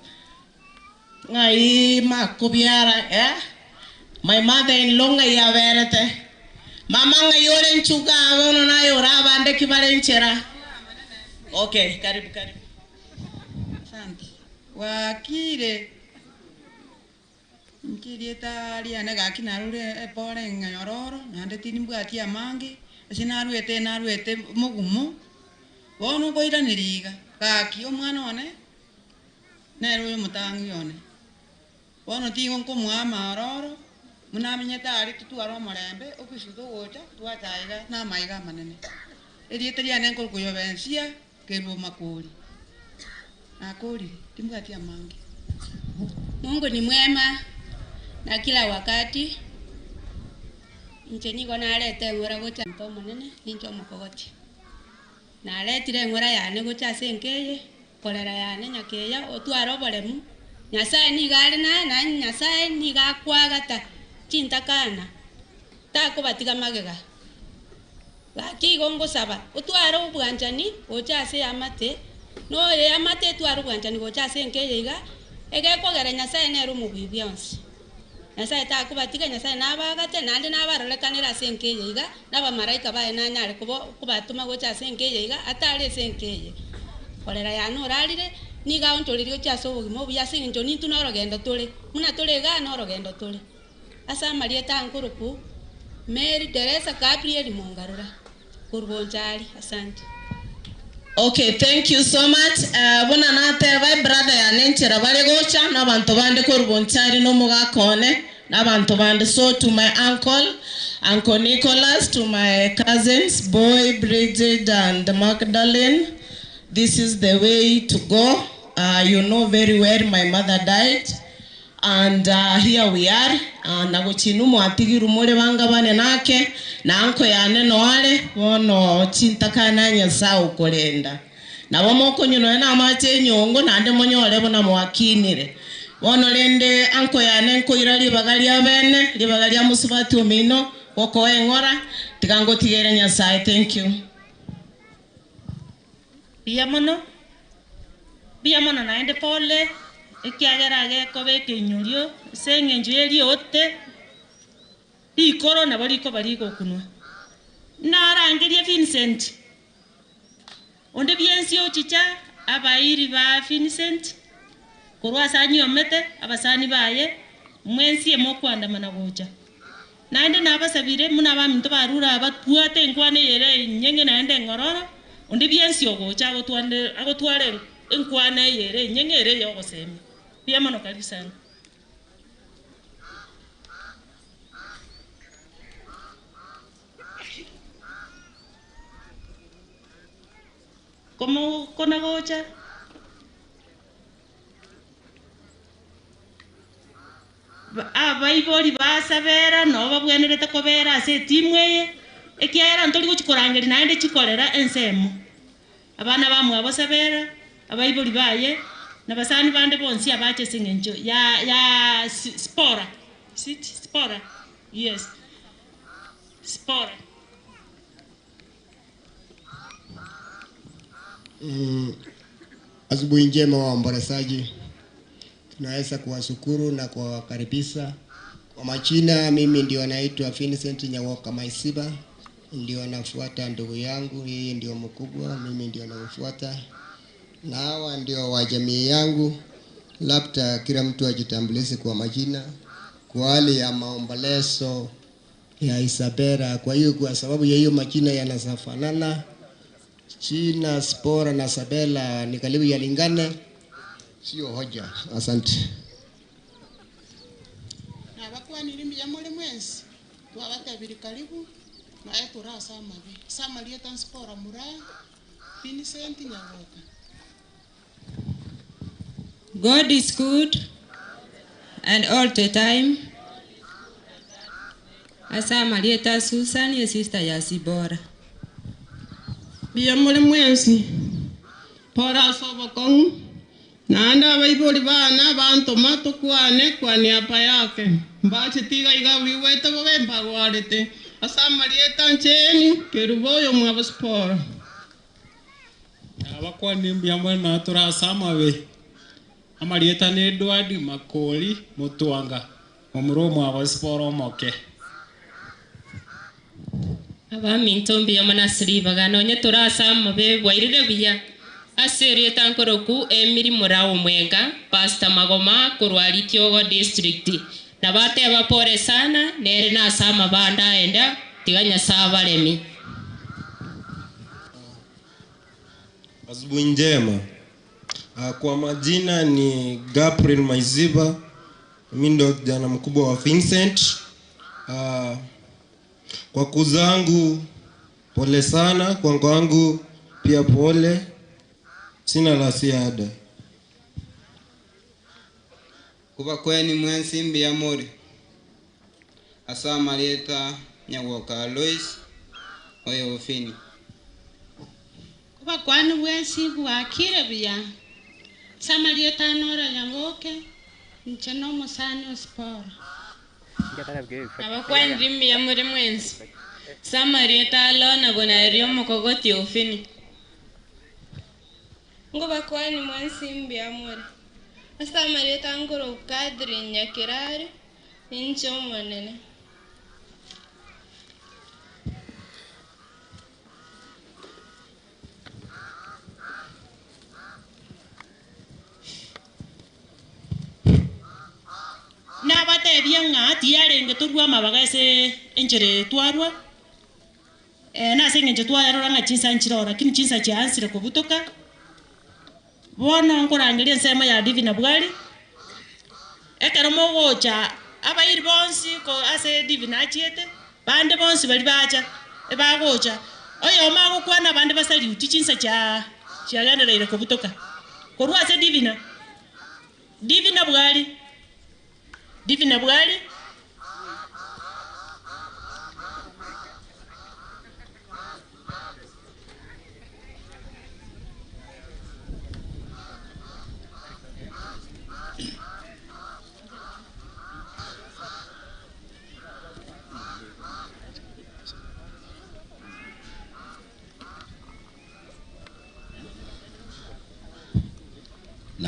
ng'ai makobiara eh? My mother in law ng'ai aberete? Mama ng'ai ore nchuga aa bono naye ore abande ki bare nchera? Okay, karibu karibu.
Asante. Bwakire, inche erieta riane gaki narure epore ng'a nyororo, naende tirimbwati amange, ase naruete naruete mogumo, bono nkoiraneria iga, gaki omwana one, nere oyo omotang'i one, bono tigo nkomoa amaororo, buna amenyete aria totware omorembe, ofisi togocha, twacha aiga na amaiga amanene. Erieta riane nkorokwa Yobensia. Kerua makori, nakorire, timbwati amange.
Mungu ni mwema na kila wakati, inche nigo narete eng'ora gocha omonto omonene, ninche omokogoti. Naretire eng'ora yane gocha ase enka eye, korera yane nyakeya, otware oboremu, Nyasae nigo are naye, naende Nyasae nigo akoagata chintakana, takobatiga magega. Gaki igo ngosaba, otware obwanchani gocha ase eamate, na oyo eamate etware obwanchani gocha ase enka eye iga, egekogera Nyasae nere omobui bionsi. Nyasae takobatiga, Nyasae nabaagate, naende nabarorekanere ase enka eye iga, na abamalaika baye nanyare kobo kobatoma gocha ase enka eye iga, atare ase enka eye. Korera yane orarire, nigo aonchoreria gochia ase obogima obuya ase eng'encho nintwe norogendo tore, buna tore igaa norogendo tore. Ase amarieta aa nkorokwa Mary Teresa Gabriel Mongarura, korwa Bonchari. Asante.
Okay, thank you so much. Eh, buna nateba ebrother yane enchera bare gocha na abanto bande korwa Bonchari na omogaka one na abanto bande. So to my uncle, Uncle Nicholas, to my cousins, Boy, Bridget and Magdalene, this is the way to go. Uh, you know very well my mother died. And here we are, na gochia inwe mwatigirwe more banga bane nake, na anko yane noo are, bono chintakana Nyasae okorenda. Nabo mokonywa nonya namache enyongo, naende monyore buna mwakinire. Bono rende anko yane nkoira ribaga ria bene, ribaga ria mosubati omino, gokoa eng'ora, tiga ngotigere Nyasae. Thank you.
Mbuya mono, mbuya mono naende pole, ekiagera agekoba ekeinyorio ase eng'encho ya eriote, rikoro nabo rikoba rigokunwa. Narangerie Vincent, onde bwensi ochicha abairi ba Vincent, korwa ase anyiomete, abasani baye, mwensi emokoandamana gocha. Naende nabasabire, buna abaminto barure aba, batwate enkwana eye ere enyeng'e naende eng'ororo, onde bwensi ogocha agotwande agotware enkwana eye ere enyeng'e ere ey'ogosemia. Mbuya mono karibu sana. Komo kona gocha. Abaibori ba Sabera nabo babwenerete kobera ase etimu eye, ekiagera ntori gochia korangeria naende chikorera ensemo. Abana bamwabo Sabera, abaibori baye, na basani bande bonsi abache ase eng'encho ya ya Sipora, is it Sipora? Yes, Sipora.
Asubuhi njema waombolezaji, tunaweza kuwashukuru na kuwakaribisha. Kwa majina, mimi ndio naitwa Vincent Nyawoka Maisiba, ndio nafuata ndugu yangu, yeye ndio mkubwa, mimi ndio namfuata, na hawa ndio wa jamii yangu. Labda kila mtu ajitambulishe kwa majina, kwa hali ya maombolezo ya Isabela. Kwa hiyo kwa sababu ya hiyo majina yanafanana, China, Spora na Sabela ni karibu yalingane, sio hoja. Asante.
Nabakwanire mbuya more mwensi, twabatebirie karibu, naye tore ase amabe. Ase amarieta Nsipora Muraya, Vincent Nyagoka.
God is good and all the time. Ase amarieta Susan, esister ya Sibora.
Mbuya more mwensi, pore ase obokong'u, naende abaibori bana bantoma tokwane kwania apa yake. Mbachete iga iga bigwete bobe mbagwarete. Ase amarieta ncheni, kerubo oyo mwabo Sipora.
Abakwani mbuya mono na tore ase amabe. Amarieta na Edward Makori Motwanga, omura omwabo Sipora omoke.
Abaminto mbuya mono ase ribaga, nonye tore ase amabe bwairire buya. Ase erieta nkoroku Emily Murao Omwenga, Pastor Magoma korwa Ritiogo District. Nabateba pole sana, nere nase amabanda aenda, tiga Nyasae abaremi.
Asubuhi njema. Kwa majina ni Gabriel Maiziba. Mimi ndo kijana mkubwa wa Vincent. Kwa kuzangu pole sana, kwa kwangu pia pole. Sina la ziada.
Kuba kweni mwensi mbuya more. Ase amarieta Nyagoka Alois oyo Ofini.
Kuba kwani bwensi bwakire buya. Ase amarieta Nora Nyaboke, inche na omosani o Sipora.
Abakwanire mbuya more mwensi. Ase amarieta Alona Bonaeria omokogoti Ofini.
Ngobakwani mwensi mbuya more. Ase amarieta nkoro Catherine Nyakirari, ninche omonene.
Nabatebie ng'a tiyarenge torue amabaga ase enchera eye twarwa, nase eng'encho twayarora ng'a chinsa nchire oo, lakini chinsa chiansire kobutoka. Bono nkorangeria ensemo ya Divina Bwari, ekero mogocha abairi bonsi ko ase Divina achiete, bande bonsi baria bacha, ebagocha, oyomo agokwana abande basaliuti chinsa chia chiagendereire kobutoka. Korwa ase Divina, Divina Bwari, Divina Bwari,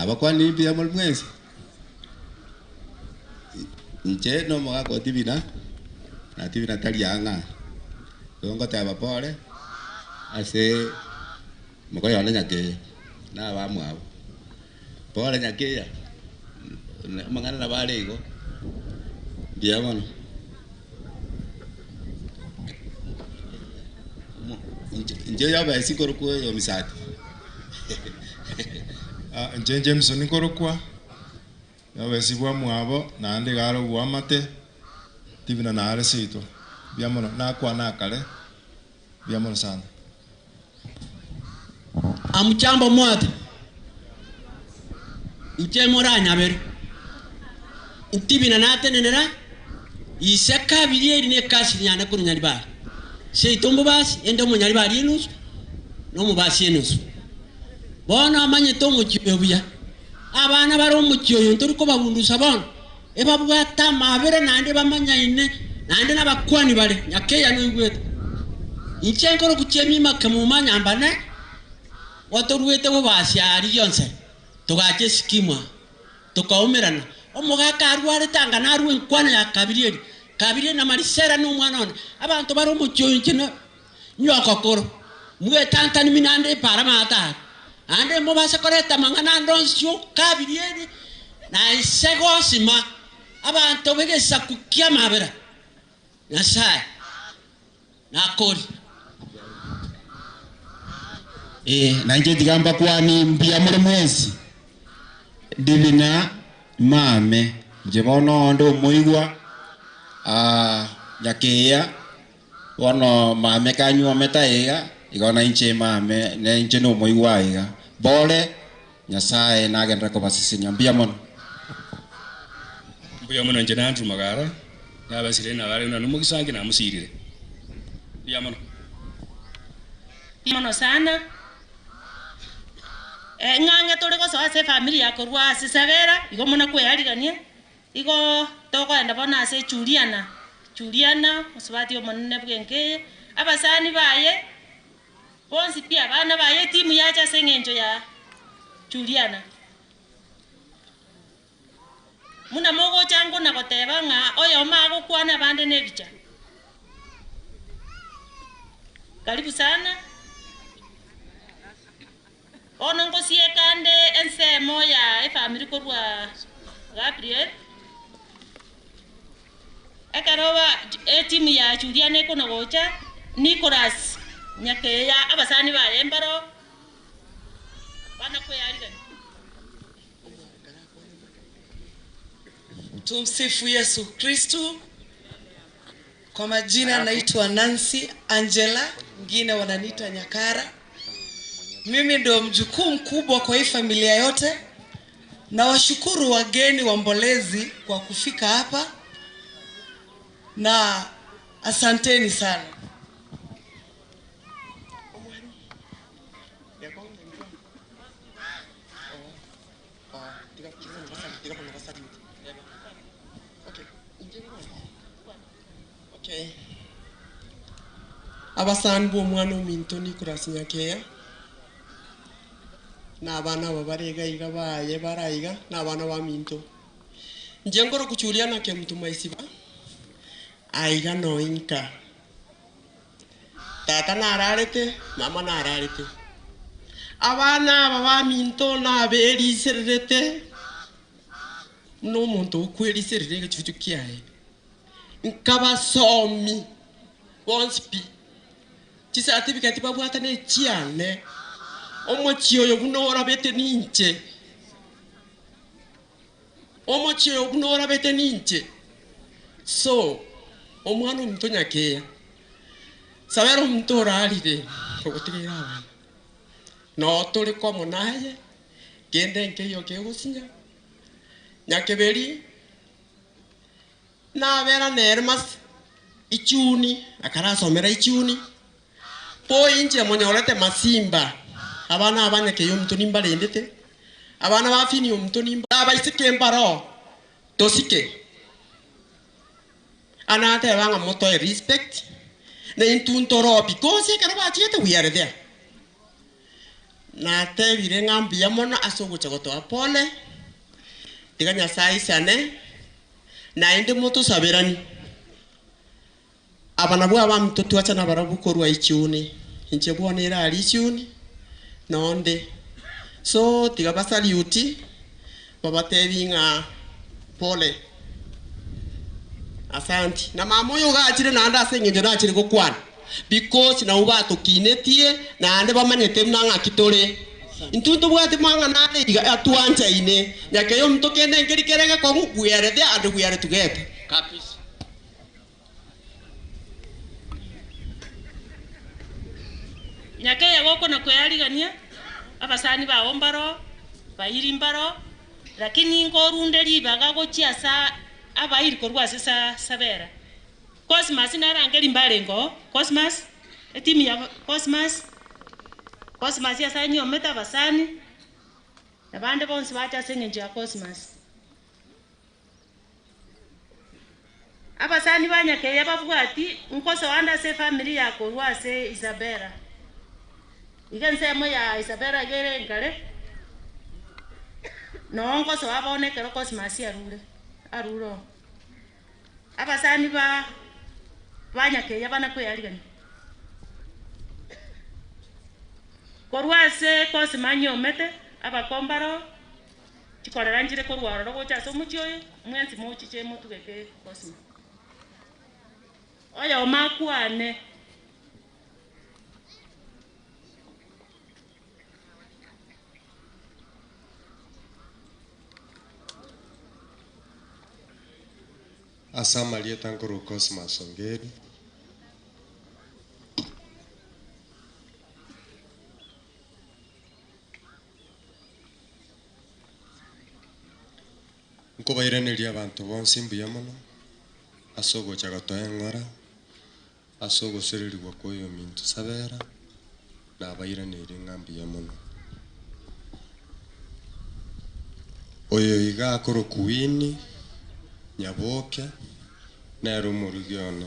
Nabakwanirie mbuya more mwensi? Inche nomogaka o Tibina, na Tibina tari ang'aa. Igo ngoteba pore ase mokoyo one Nyakeya na abamwabo. Pore Nyakeya, amang'ana nabo are igo, mbuya mono. Inche oyobesi nkorokwa oyomisati.
Inche Jameson nkorokwa, yobesi bwa mwabo, naende iga are obwamate, tibina nare seito. Mbuya mono, nakwana akare, mbuya mono sana.
Hamjambo mwathe, inche moranyabere, ntibina natenenera ise kabiri eri nekasiri yane korwa Nyaribari. Seito mbobasi, ende omonyaribari enusu, na omobasi enusu. Bono amanyete omochie oyo buya. Abana bare omochie oyo ntori kobabundusa bono, ebabwate amaabera naende bamanyaine, naende nabakuani bare, nyakeya noigwete. Inche nkoroku chiemima kemuma nyambane, gwatoruete bobasi aa riria onsi, togacha esikimu aa, tokaumerana. Omogaka arwarete anga narue enkwana ya Kabirieli, Kabirieli na Marisela nomwana one, abanto bare omochie oyo inche na. Nyokokoro, mwetantani minande epara amato aya, naende mobase koreta amang'ana ande onsi okabirieri na inse gosima abanto b'egesaku ki'amabera. Nyasae nakori.
Ee, nainche tiga mbakwanie mbuya more mwensi. Divina mame, inche bono onde omoigwa, ah, nyakeya. Bono mame kanyuomete aiga, igo nainche mame, nainche nomoigwa aiga. Bore, Nyasae nagenderere kobasesenia. Mbuya mono.
Mbuya mono inche na Andrew Magara, nabasirire nabare buna nomogisangi namosirire. Mbuya mono.
Mono sana. Ng'ang'e tore gosoa ase efamiri ya korwa ase Sabera, igo muna kwearigania. Igo tokoenda bono ase Juliana, Juliana, mosubati omonene bw'enka eye, abasani baye bonsi pi, abana baye, etimu yacha ase eng'encho ya Juliana. Buna mogocha nkona goteba ng'a oyomo agokwana abande nebicha. Karibu sana. Bono ngosieka nde ensemo ya efamiri korwa Gabriel, ekero etimu ya Juliana ekona gocha, Nicholas Nyakeya abasani baye mbaro bana kwearigania.
Tumsifu Yesu Kristu. Kwa majina naitwa Nancy Angela, wengine wananiita Nyakara. Mimi ndio mjukuu mkubwa kwa hii familia yote. Nawashukuru wageni wa Mbolezi kwa kufika hapa na asanteni sana.
Abasani b'omwana ominto Nicholas Nyakeya, na abana aba bare iga iga baye bare aiga, na abana baminto. Inche nkorokwa Juliana Kemutu Maisiba, aiga noinka. Tata nararete, mama nararete. Abana aba baminto naberisererete buna omonto okweriserera egechuchu kiaye. Nkabasomi bonsi pi, chicertificate babwate nechiane, omochie oyo buna orabete ninche, omochie oyo buna orabete ninche. So, omwana ominto nyakeya, sabera omonto orarire ogotigaire abana, noo tore komo naye, kende nkeiyo kegosinya, nyakeberi. Nabera nere mas ichuni, akarasomera ichuni, boy inche monyorete masimba, abana aba nyakei omonto nimbarendete, abana ba Fini omonto nimba abaiseke mbaroo, tosike. Anateba ng'a motoe respect, na intwe ntoroo because ekero bachete we are there. Natebire ng'a mbuya mono ase ogocha gotoa pole, tiga Nyasae aisane, naende motosaberanie. Aba nabwo abaminto twacha nabarabwo korwa Ichiuni, inche bono ere aria Ichiuni, nonde. So tiga basaluti, babatebi ng'a pole. Asanti. Na mama oyo ogachire naende ase eng'encho nachire gokwana because nabwo batokinetie naende bamanyete buna ng'aki tore. Intwe ntobwati mang'ana are iga atwanchaine. Nyakeyia omonto kende nkeri kere gekong'u we are there and we are together.
Kabisa.
Nyakeya gokona kwearigania, abasani bao mbaro, bairi mbaro, lakini nkorunde ribaga gochia asa abairi korwa ase sa sabera. Cosmas narangeria mbarenge oo, Cosmas, etimu ya Cosmas, Cosmas ase anyomete abasani, na bande bonsi bacha ase eng'encho ya Cosmas. Abasani ba Nyakeya babwati nkosoa ande ase efamiri ya korwa ase Isabella. Iga ensemo ya Isabella iga ere enkare, noo nkosoa bono ekero Cosmas arure, arure oo. Abasani ba ba Nyakeya bana kwearigania. Korwa ase Cosma anyomete, abakombaro. Chikorera nchire korwa ororo gocha ase omochie oyo, mwensi mochiche motugeke bosio. Oyomo akwane.
Ase amarieta nkorwa Cosmas Ongeri. Nkobairaneria abanto bonsi mbuya mono ase ogocha gotoa eng'ora ase ogosererigwa kwa oyominto Sabera, nabairaneirie ng'a mbuya mono. Oyo iga akorokwa Winnie Nyaboke, nere omorugi one,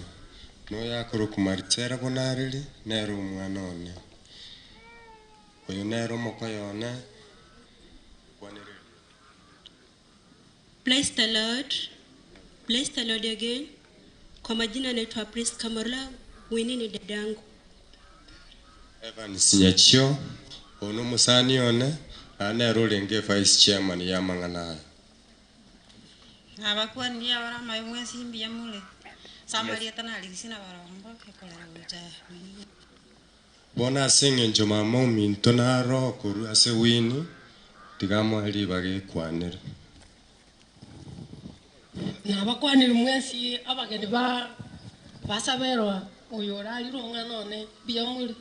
na oyo akorokwa Maricela Bonareri, nere omwana one. Oyo nere omokoyo one, kwanera eriogi.
Bless the Lord. Bless the Lord again. Kwa majina naitwa Priska Marula, Winnie ni dadangu.
Evans Nyachio, oyo nomosani one, naende nere orenge evice chairman y'amang'ana aya.
Nabakwanirie abare amabe mwensi mbuya more, ase amarieta narigisia na barombo ekorera gocha Winnie.
Bono ase engencho mama ominto naro korwa ase Winnie, tiga amoe ribaga ekwanere.
Nabakwanire mwensi abageni ba basaberwa oyo orarire omwana one mbuya more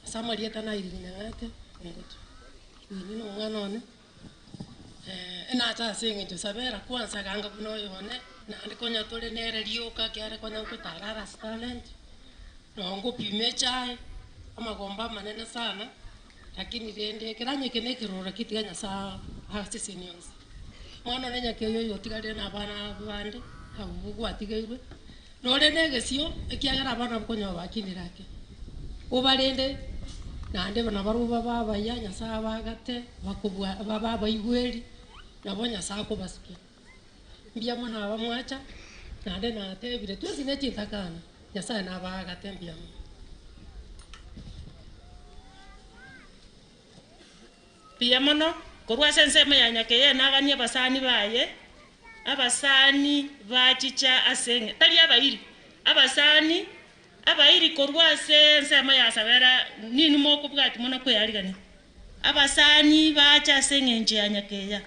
ase amarieta na Irene Nyang'ate Ongoto. Winnie na omwana one enacha ase eng'encho sabera kwansa ganga buna oyo one naende konya tore nere rioka ekiagera konya nkotara are ase talent. Noo ngopima echae, amagomba amanene sana, lakini rende ekero anyeke na ekeroro ki tiga Nyasae asesenie onsi. Mwana one nyakeyo oyo otigarire na abana bande, abwo gwatigeirwe, nore na egesio ekiagera abana abwo konya bakinire ake. Obarende, naende nabarobwo babe abaya, Nyasae abagate, bakobua babe abaigweri, nabo Nyasae akobasukia. Mbuya mono abamwacha, naende natebire, twensi ne chintakana, Nyasae nabaagate mbuya mono.
Mbuya mono korwa ase ensemo ya Nyakeya naganie abasani baye, abasani bachicha ase eng'e tari abairi, abasani abairi korwa ase ensemo ya Sabera ninwe mokobwati mono kwearigania. Abasani bacha ase eng'encho ya Nyakeya.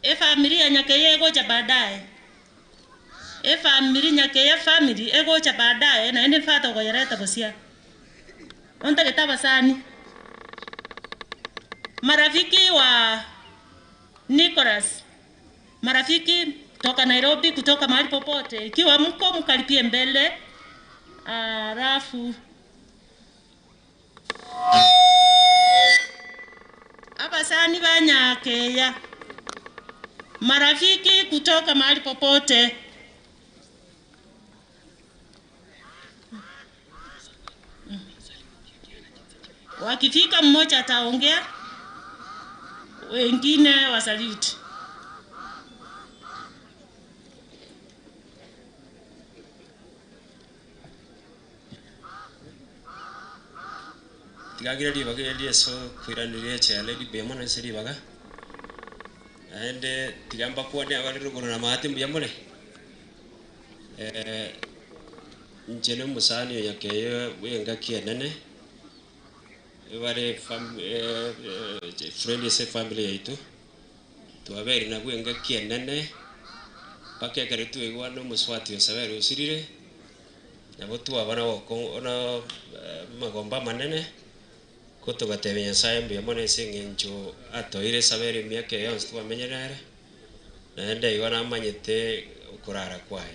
Efamiri ya Nyakeya egocha baadaye. Efamiri Nyakeya family egocha baadaye naende mfate okoyereta bosia. Ontagete abasani. Marafiki wa Nicholas, marafiki kutoka Nairobi, kutoka mahali popote, ikiwa mko mkaribie mbele, alafu Abasani ba Nyakeya, marafiki kutoka mahali popote. Wakifika mmoja ataongea, wengine wasalute.
Tigagire ribaga erio rieso koiraneria echela ribuya mono ase ribaga, naende tiga mbakwane abare rogoro na maate mbuya more. Inche na omosani oyo Nyakeyo bwa engaki enene, ebare fam- friend ase efamiri yaito, twabeire nabwo engaki enene, mpaka ekero twaigwana omosubati Osaberi osirire, Nabo twaba na amagombo amanene, ko togatebia Nyasae mbuya mono ase eng'encho atoeire esabari emiaka eye yonsi twamenyire nere, naende igo namanyete okorara kwaye.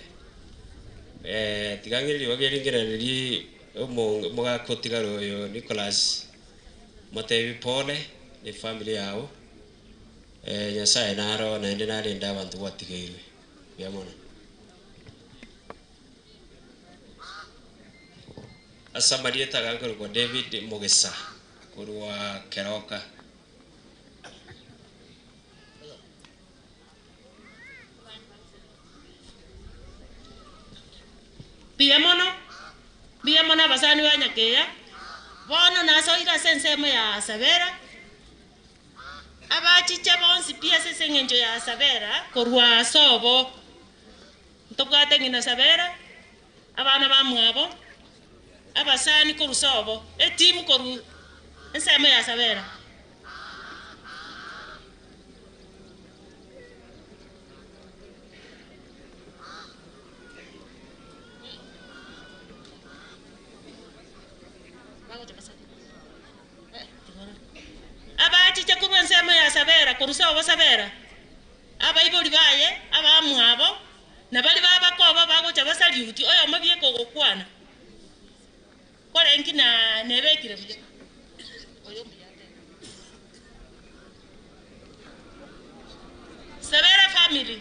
Tiga ng'ire ribaga eri ngerererie omo omogaka otigare oyo Nicholas, motebie pole na efamiri yago, Nyasaye naro naende narende abanto gwatigeirwe. Mbuya mono. Ase amarieta agankorokwa David Mogesa korwa Keroka.
Mbuya mono, mbuya mono abasani ba Nyakeya, bono nasoire ase ensemo ya Sabera, abachiche bonsi pi ase eng'encho ya Sabera korwa ase obo. Ntobwate ng'ina Sabera, abana bamwabo, abasani korwa sobo, etimu korwa ensemo ya Sabera. Abachiche korwa ensemo ya Sabera, korwa sobo Sabera. Abaibori baye, abamwabo, na baria babakoba bagocha basariuti, oyomo bieka ogokwana, Kore na nebekire buya. Oyo mbuya ateba. Sabera family.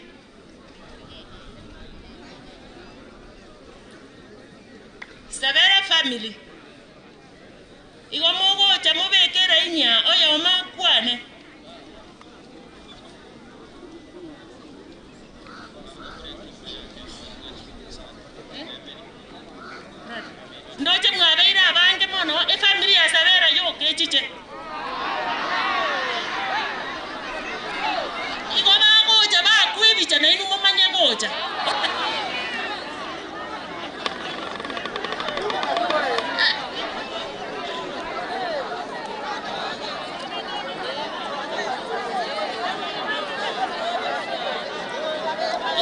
Sabera family. Igo mogocha mobeke eraini aa, oyomo akwane. Ndoche mwabeire abange mono, efamiri ya Sabera yoka echiche. Igo bagocha bakwa ebicha nainwe momanye gocha.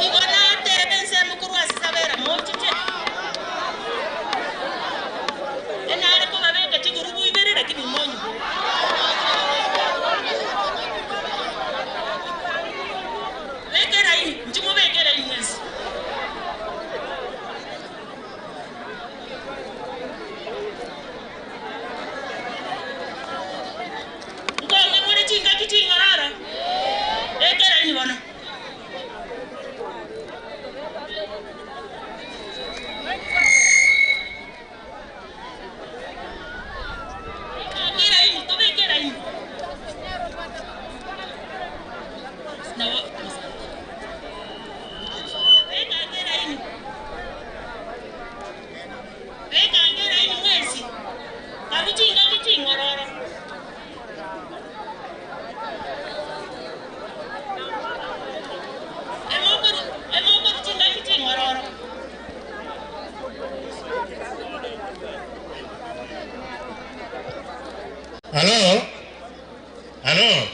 Igo natebe ensemo korwa ase Sabera, Mochiche, enare kobabeka chigurubu ibere, lakini monywe. Beka eraini, inchuo mobeke eraini mwensi. Nkong'e more chingaki ching'ororo, beka eraini bono. Beka eraini, tobeke eraini. Nabo beka eraini. Beka eraini mwensi. Karu chingaki ching'ororo. Emokoru emokoru chingaki ching'ororo.
Halo, halo,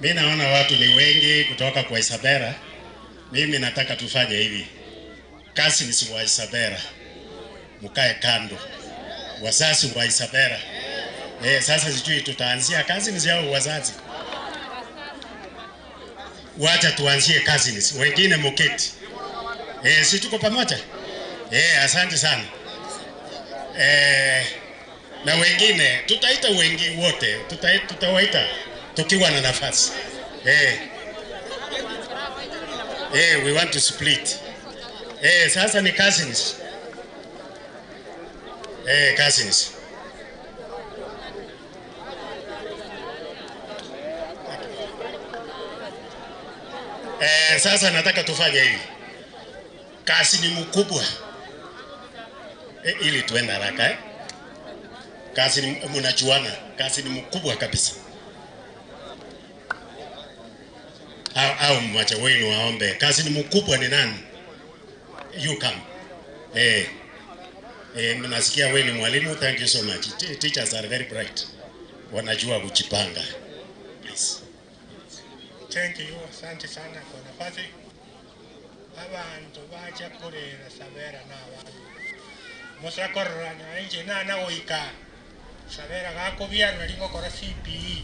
mi naona watu ni wengi kutoka kwa Isabera. Mimi nataka tufanye hivi, cousins wa Isabera mkae kando, wazazi wa Isabera. Sasa sijui tutaanzia cousins au wazazi. Wacha tuanzie cousins, wengine muketi. Si tuko pamoja? Asante sana. Na wengine tutaita wengi wote, tutawaita. Tukiwa na nafasi. Eh. Eh, we want to split. Eh, sasa ni cousins. Eh, cousins. Eh, sasa nataka tufanye hivi. Kasi ni mkubwa. Eh, ili tuende haraka eh. Kasi ni mnajuana, kasi ni mkubwa kabisa. Au, au mmoja wenu aombe. Kasi ni mkubwa ni nani? You come. Eh. Eh, mnasikia wewe ni mwalimu, thank you so much. Teachers are very bright. Wanajua kujipanga. Please.
Thank you, asante sana kwa nafasi. Abantu bacha kurera Sabera na abantu musakororanya inje nana goika Sabera gakubiarwa ringokora CPE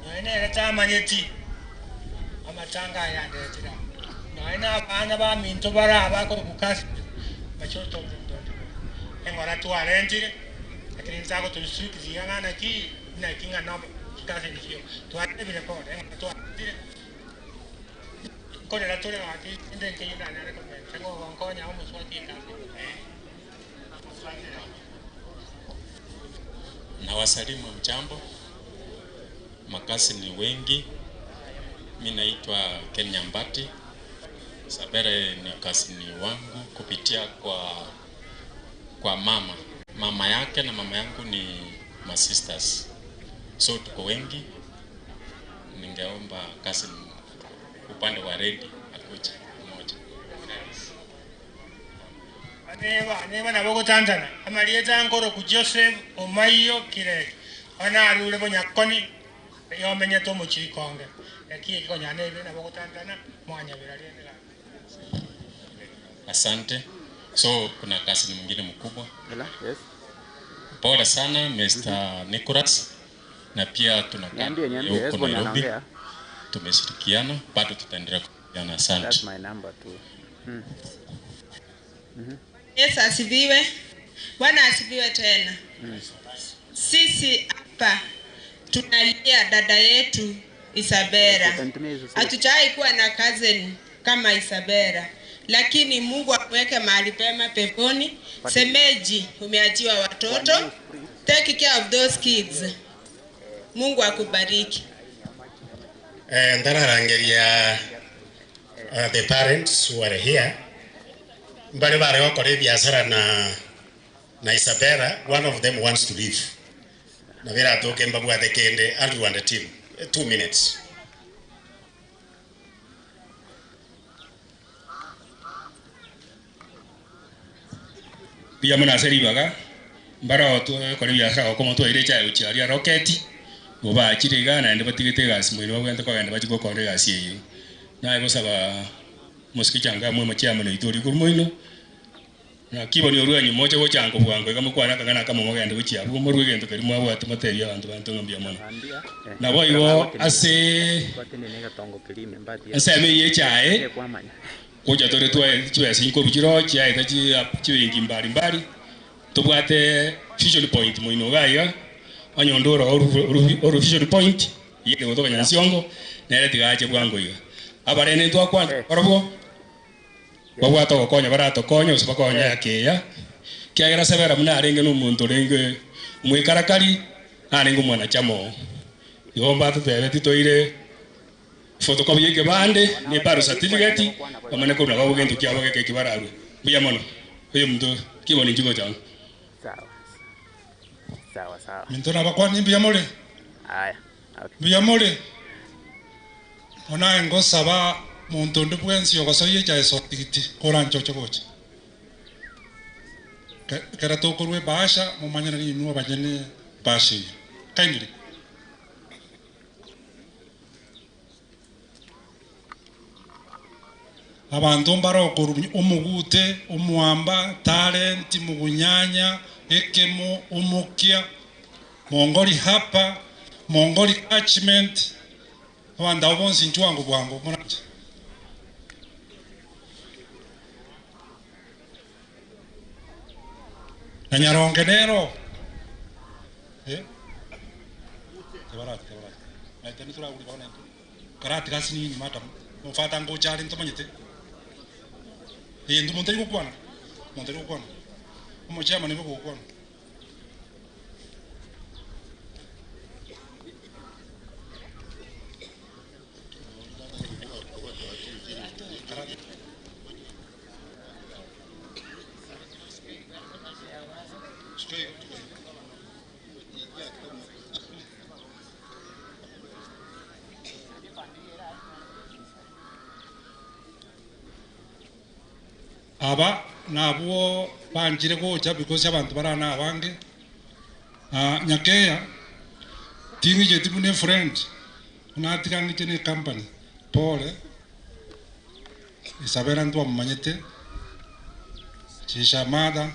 noe nere tamanyeti amatanga ayandetera noe na abana baminto bara bakoro kukasi bachoto eng'ora twarentire lakini nsago tulisukizia ng'ana ki naki ng'ana kikasi nikio twarebire pole eng'ora twarentire korera tore gaki inde nkenyina nare komenta ngo nkonya omuswati ekasi.
Na wasalimu mjambo, makasi ni wengi. Mi naitwa Ken Nyambati. Sabere ni kasini wangu kupitia kwa mama mama yake na mama yangu ni ma sisters, so tuko wengi. Ningeomba cousin upande wa redi akuje mmoja.
Aneba neba nabo gotantana amalieta nkoro ku Joseph Omaiyo Kireri ona arure bonyakoni yomenyete omochikonge eki ekikonyana ebe nabo gotantana mwanyabira rende.
Asante. So kuna cousin mwingine mkubwa.
Yes.
Pole sana Mr. Nicholas, na pia tuna
Niambie, niambie,
huko
Hesbon
Nairobi
anaongea.
Tumeshirikiana, bado tutaendelea kushirikiana.
That's
Asante.
my number too.
Yesu asifiwe. Bwana asifiwe tena. Sisi hapa tunalia dada yetu Isabela. Hatujawahi kuwa na cousin kama Isabela, lakini Mungu amweke mahali pema peponi. Semeji, umeachiwa watoto, take care of those kids. Mungu akubariki.
Eh, ndararangeria the parents who are here mbari bare gokora biashara na Isabella. One of them wants to leave na biratuke mbabwate kende. Andrew and the team. 2 minutes.
Mbia muno ase ribaga mbara kora ebiasara gokoma twaire echae gochiaria roketi bo bachire iga naende batigete egasi moino babwente kogenda bachi gokora egasi eywo naye gosaba mosike changa mwe mochiamano itu ori korwa moino na kiboni orwanyu moche gochanga bwango iga mokwana kang'ana kamo mogende gochia abwo morwe egento keri mwabwate motebia abanto banto ng'a mbuya mono nabo igo ase ensemo eye echae gocha tore twae chibesa inkoru chiro chiaete chibenki mbalimbali tobwate fusion point moino iga iga onye oro oru fusion point yende gotoka Nyansiongo nere tigache bwango iga abarene twakwana barobwo babwate ogokonya baratokonya gose bakonya akeya kiagera sebera muna arenge na omonto orenge omwikarakari arenge omwanachama igo mbatotebeti toire photocopy ya ekebande na ebaro certificate bamane korwa nabo gento kiabo geke kibararwe mbuya mono oyo omonto kiboni nchigo chango.
Sawa. Sawa sawa.
Minto nabakwani mbuya more.
Aya. Okay.
Mbuya more. Onaye ngosaba muntu onde bwensi ogosoia echae sotigiti koranchoche gocha. Kera tokorwa ebahasha momanyane ninwe abanyene ebahasha eywo. Kindly. Abanto mbare okorwa omogute, omwamba, talenti, mugunyanya, ekemo, omokia, mongoli hapa, mongoli catchment, abanto abo bonsi nchwango bwango moranche. Na nyaronge nero. Eh? Tebarati, tebarati.
Naitwe nituragure bono intwe. Karatiga asinini madam, omofata ngocha are ntomanyete. Ee intwe monto tari gokwana, monto tari gokwana. Omochairman nigo ogokwana. Aba nabwo banchire gocha because abanto bare aa nabange. Nyakeya ting'icheti buna efriend, buna atiga ng'iche ne ecompany, pole, Isabella ntwamomanyete, she is a mother,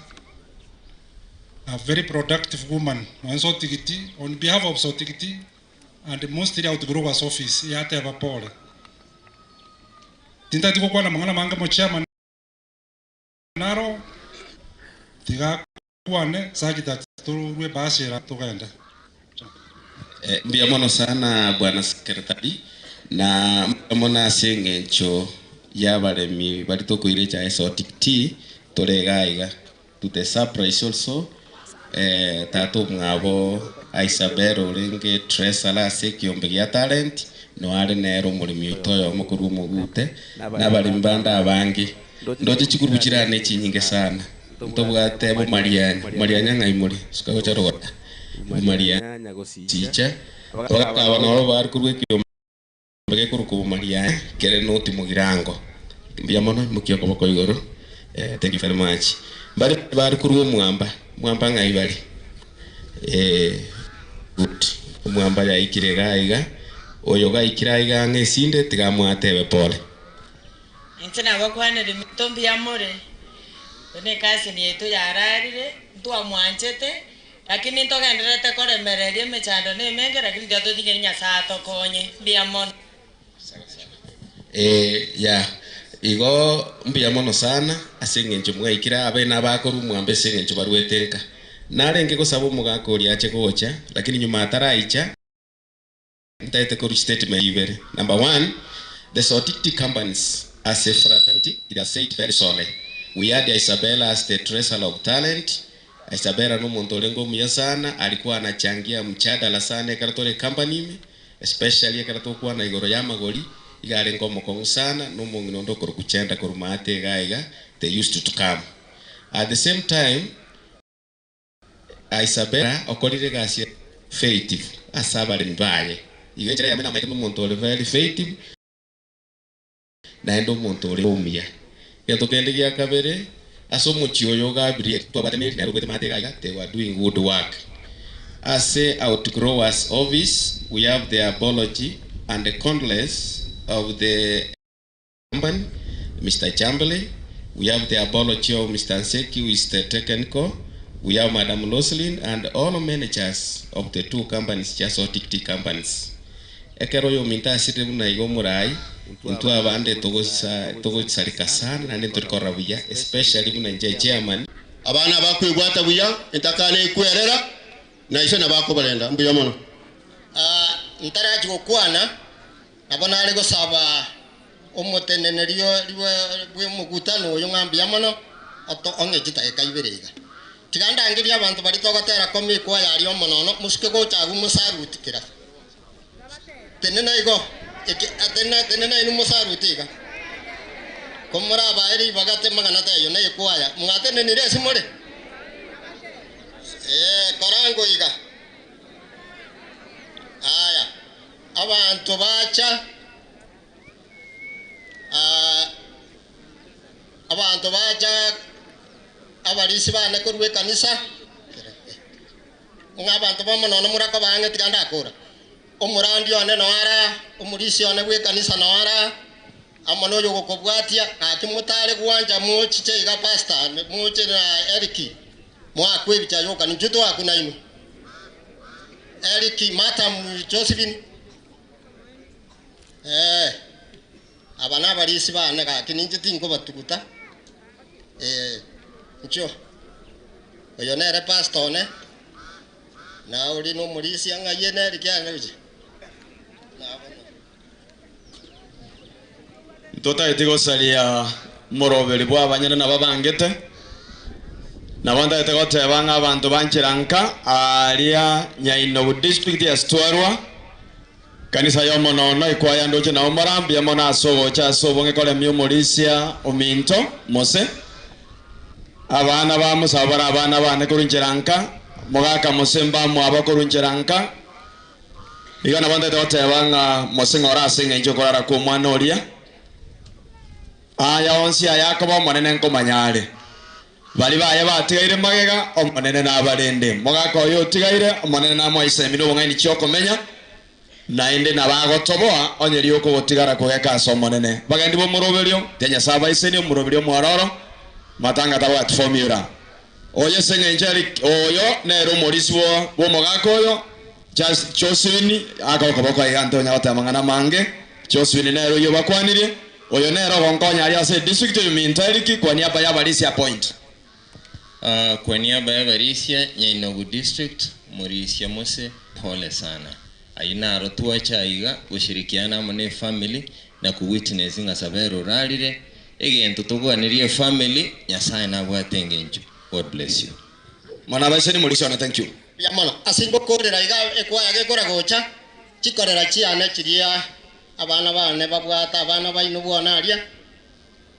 a very productive woman, nonye Sotigiti, on behalf of Sotigiti and mostly outgrowers office, yateba pole. Tintageti gokwana amang'ana amange mochairman naro, tiga akwane such that torue bus era togende.
Mbuya mono sana bwana secretary, na mbuya mono ase eng'encho y'abaremi baria tokoira echae Sotik tea tore iga iga. To the surprise also, tata omwabo Isabella orenge treasurer ase ekiombe gia Talent, noe are nere omoremi oito oyomo korwa omogute, na abaremi bande abange. Ndoche chigurubu chire aa nechinyinge sana. Ntobwate Bomarianya, Bomarianya ng'ai more? Suka gocha rogoro. Bomarianya Gosicha, abagaka aba nabo bare korwa ekiombe gekorokwa Bomarianya kere noti Mogirango. Mbuya mono, imokia okoboko igoro. Thank you very much. Mbare bare korwa Omwamba, Omwamba ng'ai bare? Good. Omwamba yaikire iga iga, oyo gaikire aiga ang'e esinde tiga amwatebe pole.
Inche nabakwanire minto mbuya more, eye ne ecousin yaito yararire, ntwamwanchete, lakini ntogendererete koremereria emechando na emenge lakini tiga totigere Nyasaye atokonye, mbuya mono.
Ee, ya. Igo mbuya mono sana ase eng'encho mwaikire abe nabakorwa mwambe ase eng'encho barwete nka. Narenge gosaba omogaka oria ache gocha, lakini nyuma ataraicha, ntaete korwa statement ibere. Number one, the Sotikti companies as a fraternity, it has said very sorely. We had Isabella as the treasurer of talent. Isabella nomonto orenge omuya sana, alikuwa anachangia mjadala sana ekero tore ecompany ime, especially ekero tokwana igoro y'amagori, iga arenge omokong'u sana, na omong'ina onde okorokwa Chenda korwa maate iga iga, they used to come. At the same time, Isabella okorire egasi faithful ase abaremi baye. Igo enchera eyemo namaete buna omonto ore very faithful, naende omonto ore omuya. Egento kende gia kabere, ase omochie oyo o Gabriel, twabwate Mary, nere okwete maate iga iga, they were doing good work. Ase Outgrowers office, we have the apology and the condolence of the company, Mister Chamberlain, we have the apology of Mister Nseki who is the technical, we have Madam Roslyn and all managers of the two companies, just Otikti companies. Ekero oyominto asirire buna iga omorai, intwe abande togosa togosareka sana naende ntori korora buya especially buna inche chairman.
Abana abakwebwata buya, entakana ekwerera, na ise nabo akobarenda. Mbuya mono.
Ntarachia gokwana, nabo nare gosaba omoteneneri bw'omokutano oyo ng'a mbuya mono, ong'e chidakika ibere iga. Tiga ndangerie abanto baria togotera komi ekwaya aria omonono, mosuke gocha agwo mosaruti kera. Tenena igo, eke, tenena inwe mosaruti iga. Komorabae ribaga temang'ana taiyo na ekwaya, mwatenenire ase more? Ee, korango iga. Aya, abanto bacha, abanto bacha abarisia bane korwa ekanisa, ng'a abanto b'omonono morakoba ang'e tiga ndakora. Omorandi one noo ara, omorisia one bw'ekanisa noo ara, amo noyo ogokobwatia, gaki motare gwancha mochiche iga pastor, moche na Eric, moakwe ebicha yoka, ninchwe toakwe nainwe. Eric, Madam Josephine, eh, aba nabarisia bane gaki ninche tinkobatuguta, eh, inchuo. Oyo nere pastor one, na oria nomorisia ng'ai ene Eric ane gochia.
Ntotagete gosaria moroberi bw'abanyene na babangete, nabo ntagete goteba ng'a abanto ba Nchiranka aaria Nyainogu District ya Sitwarwa, Kanisa y'omonono ekwaya ndoche nao mora mbuya mono ase ogocha ase obong'e koremia omorisia ominto Mose. Abana ba Musa abwo bare abana bane korwa Nchiranka, mogaka Mose mbamwabo korwa Nchiranka. Igo nabo ntagete goteba ng'a Mose ng'ore ase engencho y'okorara kw'omwana oria. Aya onsi aya akoba Omonene nkomanya are. Baria baye batigaire magega, Omonene nabarende. Mogaka oyo otigaire, Omonene namoe chisemi na obong'aini chi'okomenya, naende nabo agotoboa onye rioka ogotigara kogeka ase Omonene. Bagendi b'omoroberio, tiga Nyasae abaisenie omoroberio omwororo, matanga tabwati formula. Oyo ase engencho Eric, oyo nere omorisia bw'omogaka oyo, Charles Josephine, aka okoboko aiga ntonya goteba amang'ana amange. Josephine nere oyio bakwanirie. Oyo nere ogonkonya aria ase edistrict oyominto Eric kwa niaba y'abarisia point.
Kwa niaba y'abarisia Nyainogu district morisia mose pole sana. Ayio naro twacha aiga goshirikiana amo ne efamily na ko witness ng'a Sabera orarire egento togwanerie efamily Nyasaye nabwate engencho. God bless you.
Mwana abaisani morisia one thank you.
Mbuya mono ase ngokoorera iga ekwaya gekora gocha, chikorera chiane chiria Abana baane babwate abana baino bwone aria,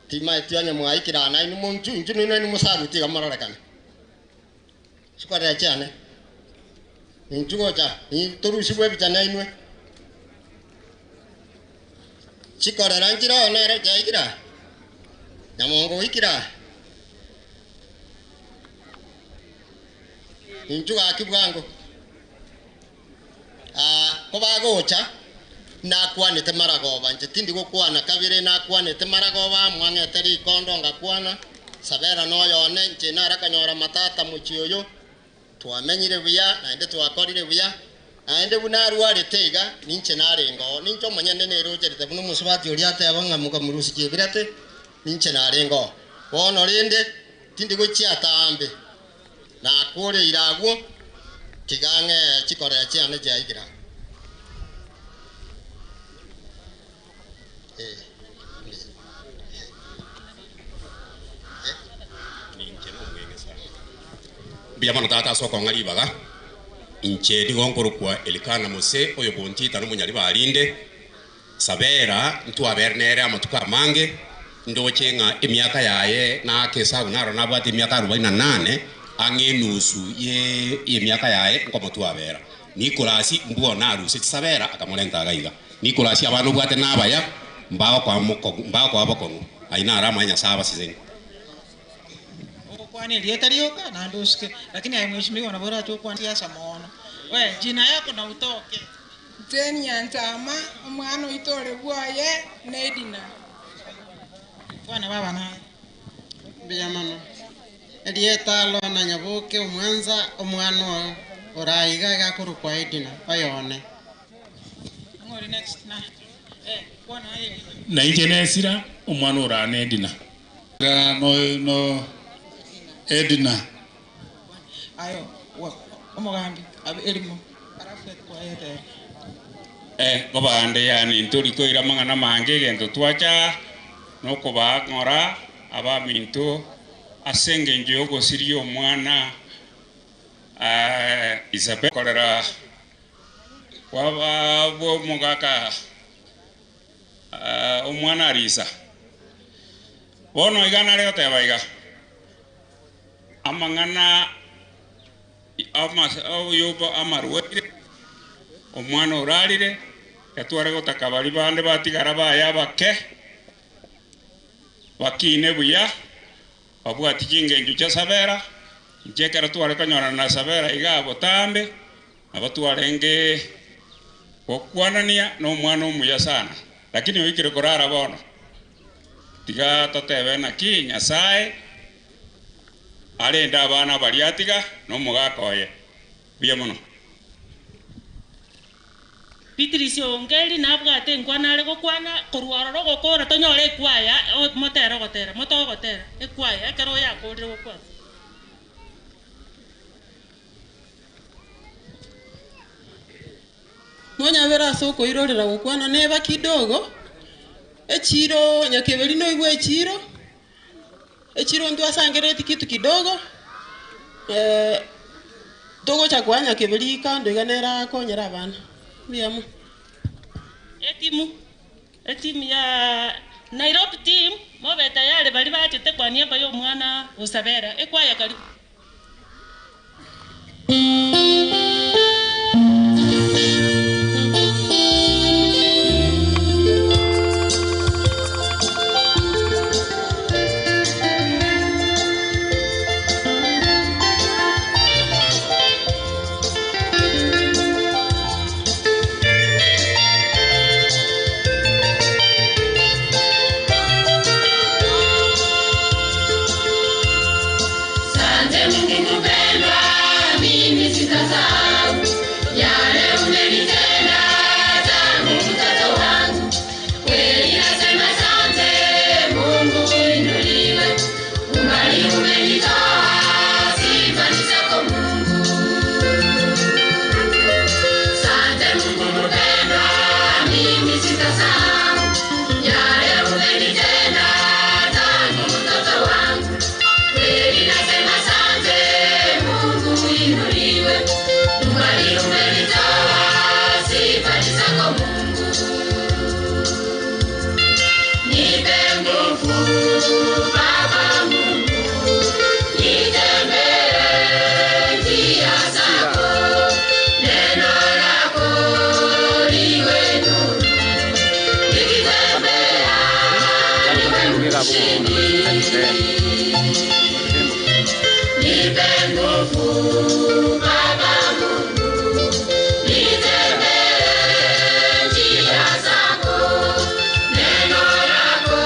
timaeti onye mwaikire aa nainwe monchu, inchu nainwe nainwe mosarutie iga mororekane. Chikorera chiane, ninchu gocha, torusigwe ebicha nainwe. Chikorera nchire oo nere chiaikire aa, Nyamongo oikire aa. Ninchu gaki bwango. Kobagocha, nakwanete maragoba, inche tindi gokwana kabere, nakwanete maragoba, mwang'ete rikondo ngakwana, Sabera noyo one, inche narakanyora matata mochie oyo, twamenyire buya, naende twakorire buya, naende buna arwarete iga, ninche narenge oo, ninche omonyene nerocherete buna omosubati oria ateba ng'a mokamorusia chiebirate, ninche narenge oo. Bono rende, tindi gochia atambe. Nakoreire agwo, tiga ng'ee chikorera chiane chiaikire aa.
Mbuya mono tata ase okong'a ribaga. Inche nigo nkorokwa Elikana Mose, oyo bontita nomonyariba-rinde. Sabera ntwabere nere amatuko amange, ndoche ng'a emiaka yaye naake esabu naro nabwate emiaka arubaini na nane, ang'e enusu y'emiaka yaye nkomotwabera. Nikolasi mbwo narusetie Sabera akamorenta iga iga. Nikolasi abana obwate nabaya, mbagokoa bokong'u. Ayio naro amaya Nyasae abasesenie.
Ogokwana erieta rioka naende osike, lakini aye mheshimiwa nabo orache okwane siasa mono. We jina yako na utoke.
Jane Nyanchama, omwana oito ore bwoye, na Edina.
Kwana baba naye.
Mbuya mono. Erieta Lorna Nyaboke Omwanza, omwana oo ore aiga iga akorokwa Edina, oyone.
Ang'o ore next na eh kwana aye.
Na inche Nesira, omwana orane Edina.
No no Edina.
Aye omogambi erimo.
Kobande yaani ntori koira amang'ana amange egento twacha nokobang'ora abaminto ase engencho y'ogosiria omwana Isabel. Korera kw'omogaka omwana Arisa. Bono iga nare goteba iga, amang'ana. Amarwaire, omwana orarire, yatware gotaka baria bande batigara baye abake, bakine buya, babwati chingencho chia Sabera. Inche ekero tware konyorana na Sabera igaa botambe, nabo twarenge gokwanania nomwana omuya sana, lakini oikire korara bono. Tiga totebe naki Nyasae Arende abana baria atiga nomogaka oye. Buya mono.
Beatrice Ongeri nabwate enkwana are gokwana korwa ororo ogokora tonyore ekwaya motere ogotera motogotera ekwaya ekero oyakorire gokwana.
Monyabere ase okoirorera gokwana neba kidogo.
Echiro nyakeberi noigwe echiro, echiro ntwasangereti kitu kidogo, togocha koa nyakeberi kando iga nere akonyere abana. Mbuya mono.
Etimu, etimu ya Nairobi team, mobe tayari baria bachete kwa niaba ya omwana Osabera, ekwaya karibu.
Sante Mungu mpendwa, mimi sitasahau yale umenitenda tangu utoto wangu. Kweli nasema sante Mungu uinuliwe, umbali umenitoa, sifa ni zako Mungu. Sante Mungu mpendwa, mimi sitasahau yale umenitenda tangu utoto wangu. Kweli nasema sante Mungu uinuliwe, umbali umenitoa, sifa ni zako Mungu. Nipe nguvu Baba Mungu, nitembee njia zako, neno lako liwe nuru, nikitembea niwe mshindi. Nipe nguvu Baba Mungu, nitembee njia zako, neno lako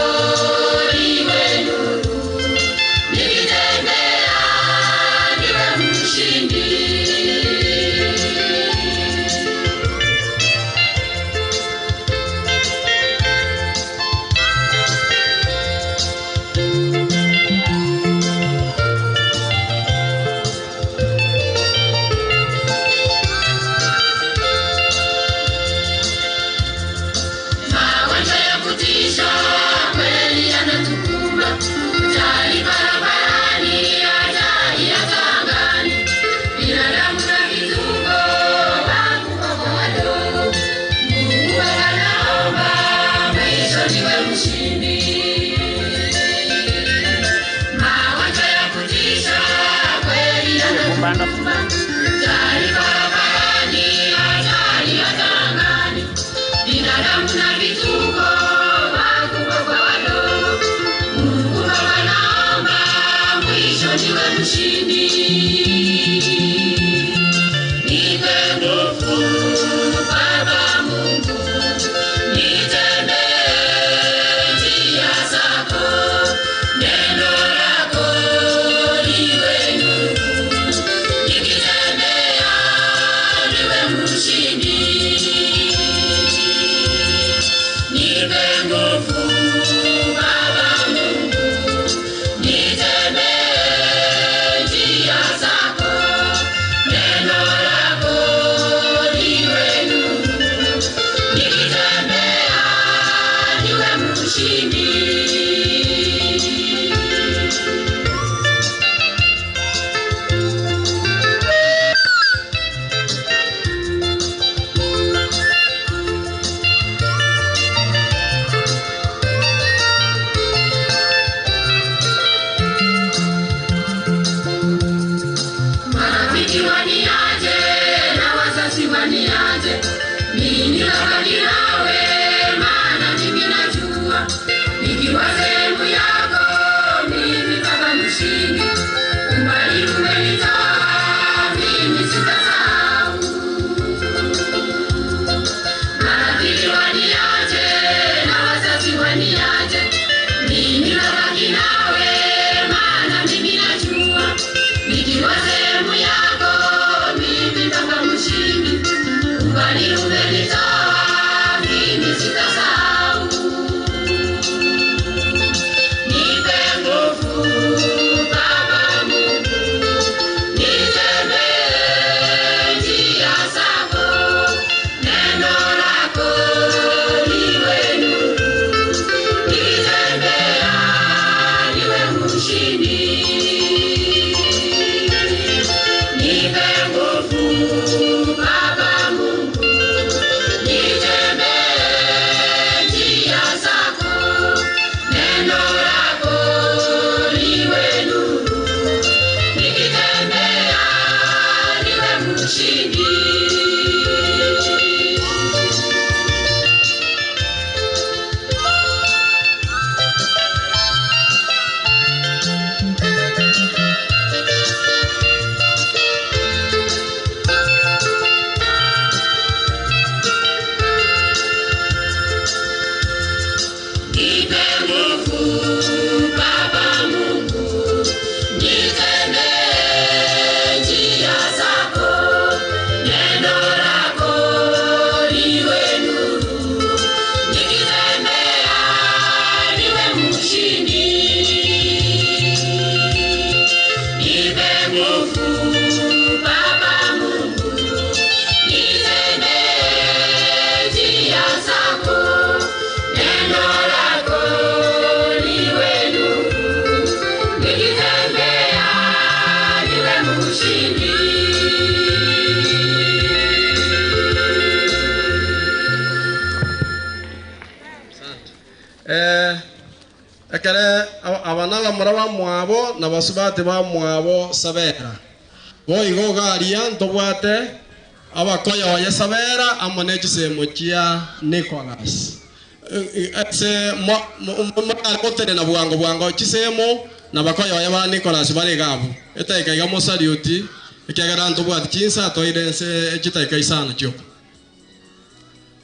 liwe nuru, nikitembea niwe mshindi. Magonjwa ya kutisha kweli yanatukumba, ajali barabarani, ajali hata angani, binadamu na vituko, wakubwa kwa wadogo. Mungu Baba naomba, mwisho niwe mshindi. Magonjwa ya kutisha kweli yanatukumba, ajali barabarani, ajali hata angani, binadamu na vituko, wakubwa kwa wadogo. Mungu Baba naomba, mwisho niwe mshindi. Nipe nguvu Baba Mungu, nitembee njia zako, neno lako liwe nuru, nikitembea niwe mshindi. Nipe nguvu Baba Mungu, nitembee njia zako, neno lako liwe nuru, nikitembea niwe mshindi. Marafiki waniaje na wazazi waniaje, mimi nabaki nawe, maana mimi najua nikiwa sehemu yako mimi Baba mshindi, umbali umenitoa mimi sitasahau. Marafiki waniaje na wazazi waniaje, mimi nabaki nawe, maana mimi najua nikiwa sehemu yako mimi Baba mshindi, umbali umenitoa
bamwabo na basubati bamwabo Sabera. Boigo iga aria ntobwate abakoyoye Sabera amo ne chisemo chia Nicholas. Ase monyare gotenena bwango bwango chisemo na bakoyoye ba Nicholas bare iga abwo. Etaika iga mosaliuti, ekiagera ntobwati chinsa toire ense chitaika isano chioka.